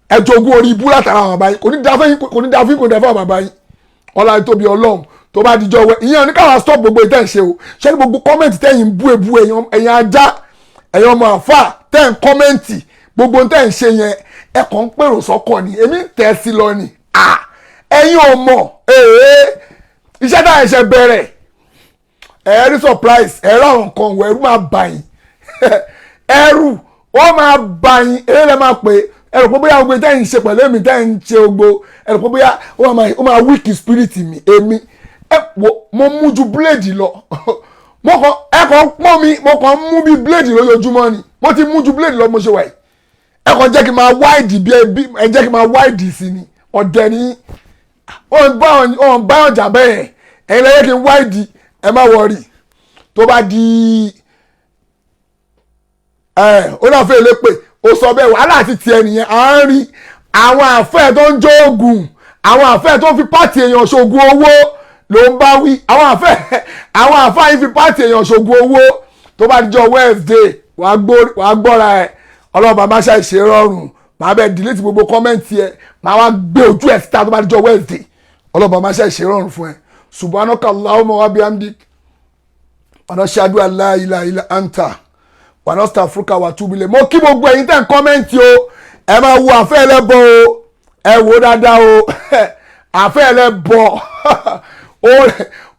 ẹ jogún orí ibú látara àwọn bàbá yín. Kò ní dá fún yín, kò ní dá fún yín, kò ní dá fún àwọn bàbá yín. Ọlọ́run tóbi Ọlọ́run. Tó bá dijọ́ wẹ ìyẹn ní káwọn stop gbogbo ìtẹ́ ń ṣe o. Ṣé ní gbogbo comment tẹ́yìn ń bú ebu, ẹ̀yin ajá, ẹ̀yin ọmọ àfà tẹ́ ń comment, gbogbo tẹ́ ń ṣe yẹn, ẹ kàn ń pèrò sọ́kọ̀ ni, èmi ń tẹ̀ sí lọ ni. Ẹ̀yin ò mọ̀ iṣẹ́ tá ẹ̀ṣẹ̀ bẹ̀rẹ̀, ẹ̀ rí surprise, ẹ̀ rí àwọn nǹkan wọ̀, ẹ̀rù máa bà yín, ẹ̀rù ó máa bà yín. Eré lẹ́ máa pè é, ẹ rò pé bóyá gbogbo tẹ́ ń ṣe pẹ̀lú èmi tẹ́ ń ṣe gbogbo, ẹ rò pé bóyá ó máa weak spirit mi. Èmi ẹ wo, mo mú ju bíléèdì lọ. Mo kàn ẹ kàn pọ́n mi, mo kàn mú bí bíléèdì lójoojúmọ́ ni. Mo ti mú ju bíléèdì lọ, mo ṣe wà yìí. Ẹ kàn jẹ́ kí n máa wáìdì bí ẹ jẹ́ kí n máa wáìdì sí ni. Ọ̀dẹ̀ ni ó ń bá ọjà bẹ́ẹ̀, ẹ̀yin lẹ́yìn kí n wáìdì. Ẹ má wọrí, tó bá di ẹ ó náà fẹ́ lé pé ó sọ bẹ́ẹ̀, wàhálà àti tiẹ̀ nìyẹn. À ń rí àwọn àfẹ́ tó ń jó oògùn, àwọn àfẹ́ tó ń fi pàtì èèyàn ṣoògùn owó ló ń bá wí. Àwọn àfẹ́, àwọn àfẹ́ yìí fi pàtì èèyàn ṣoògùn owó. Tó bá dijọ́ Wednesday, wàá gbọ́ra ẹ̀. Ọlọ́run bàbá ṣàìṣe rọrùn, màá bẹ delete gbogbo comment ẹ̀, màá wá gbé ojú ẹ̀ síta tó bá dijọ́ Wednesday. Ọlọ́run bàbá ṣàìṣe rọrùn fún ẹ. Subhanaka Allahumma wa bihamdik, wa nashhadu an la ilaha illa anta wa nastaghfiruka wa atubu ilayk. Mo kí gbogbo ẹ̀yin tẹ́ ń comment o. Ẹ máa wo àfẹ́ ẹlẹ́bọ o, ẹ wò dáadáa o. Àfẹ́ ẹlẹ́bọ,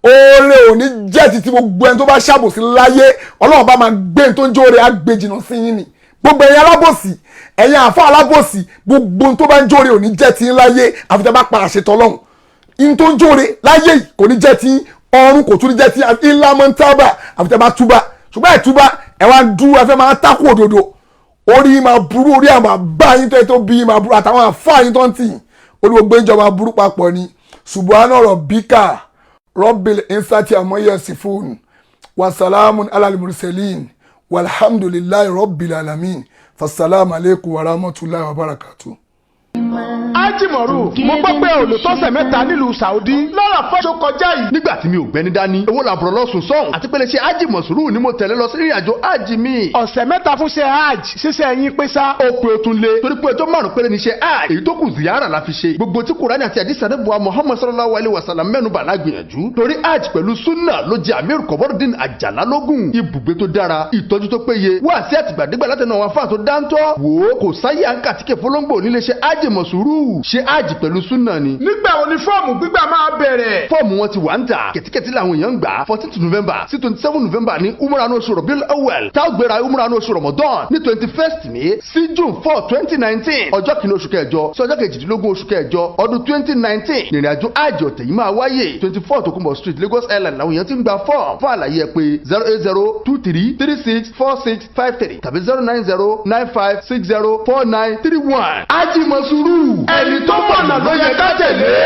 oore ò ní jẹ́ títí gbogbo ẹni tó bá ṣàbòsí láyé. Ọlọ́run bá máa gbé ní tó ń jó oore á gbé jìnnà sí yín ni. Gbogbo ẹ̀yin alábòsí, ẹ̀yin àfa alábòsí, gbogbo ohun tó bá ń jóore ò ní jẹ́ ti ń láyé àfi tẹ́ bá pa àṣetọ́ Ọlọ́run. Ihun tó ń jóore láyé yìí kò ní jẹ́ ti ọ̀run, kò tún ní jẹ́ ti ńlá mọ́ńtábà àfi tẹ́ bá túbà. Ṣùgbọ́n ẹ̀ túbà, ẹ̀ wá ń dúró, ẹ fẹ́ máa tákù òdodo. Orí máa burú, orí àwọn àbá yín tó yẹ tó bí yín máa burú, àtàwọn àfa yín tó ń tì yín, orí gbogbo ìjọba burú papọ̀ ni. Subhana rabbika rabbil insati amma yasifun wasalamun alal mursalin walhamdulillahi rabbil alamin. Fasalamu alaikum warahmatullahi wabarakatuh. Ájìmọ̀rù, mo gbọ́ pé olùtọ́sẹ̀ 3 nílùú Saudi lọ́rọ̀ fọ́ṣọ kọjá yìí. Nígbà tí mi ò gbẹ́ni dání, owó làbúrò lọ́sùn sọ́hùn àti pé lè ṣe ájìmọ̀sùrù ni mo tẹ̀lé lọ sí ìrìnàjò ájì mi. Ọ̀sẹ̀ 3 fún ṣe hajj, ṣíṣe ẹ̀yin pé sá. Ó pé o tún lé torí pé ọjọ́ 5 péré ni ṣe hajj, èyí tó kù ziyara la fi ṣe. Gbogbo tí Kùránì àti àdìsí àdébùwà Muhammad sallallahu alayhi wa sallam mẹ́nu bà lágbìyànjú. Torí hajj pẹ̀lú sunna ló jẹ́ Amir Kọ̀bọ́dín Àjàlá lógún. Ibùgbé tó dára, ìtọ́jú tó péye, wá sí àtìgbàdégbà látẹnu àwọn afáà tó dáńtọ́. Wò ó, kò sáyé à ń kàtíkè fọlọ́ngbò nílé ṣe hajj mọ̀sùrù. Ṣe hajj pẹ̀lú sunna ni. Nígbà wo ni fọ́ọ̀mù gbígbà máa bẹ̀rẹ̀? Fọ́ọ̀mù wọn ti wà ń tà, kẹ̀tíkẹ̀tí làwọn èèyàn ń gbà. 14th November sí 27 November ní umrah ní oṣù Rabiul Awwal, tá ó gbéra umrah ní oṣù Ramadan ní 21st May sí June 4, 2019. Ọjọ́ 1 oṣù kẹjọ sí ọjọ́ 18 oṣù kẹjọ ọdún 2019 nìrìnàjò hajj ọ̀tẹ̀ yìí máa wáyé. 24 Tokunbo Street, Lagos Island làwọn èèyàn ti ń gba fọ́ọ̀mù. Fún àlàyé ẹ pé 08023364653 tàbí 09095604931. Hajj Mọ̀sùrù, ẹni tó mọ̀nà ló yẹ ká tẹ̀lé.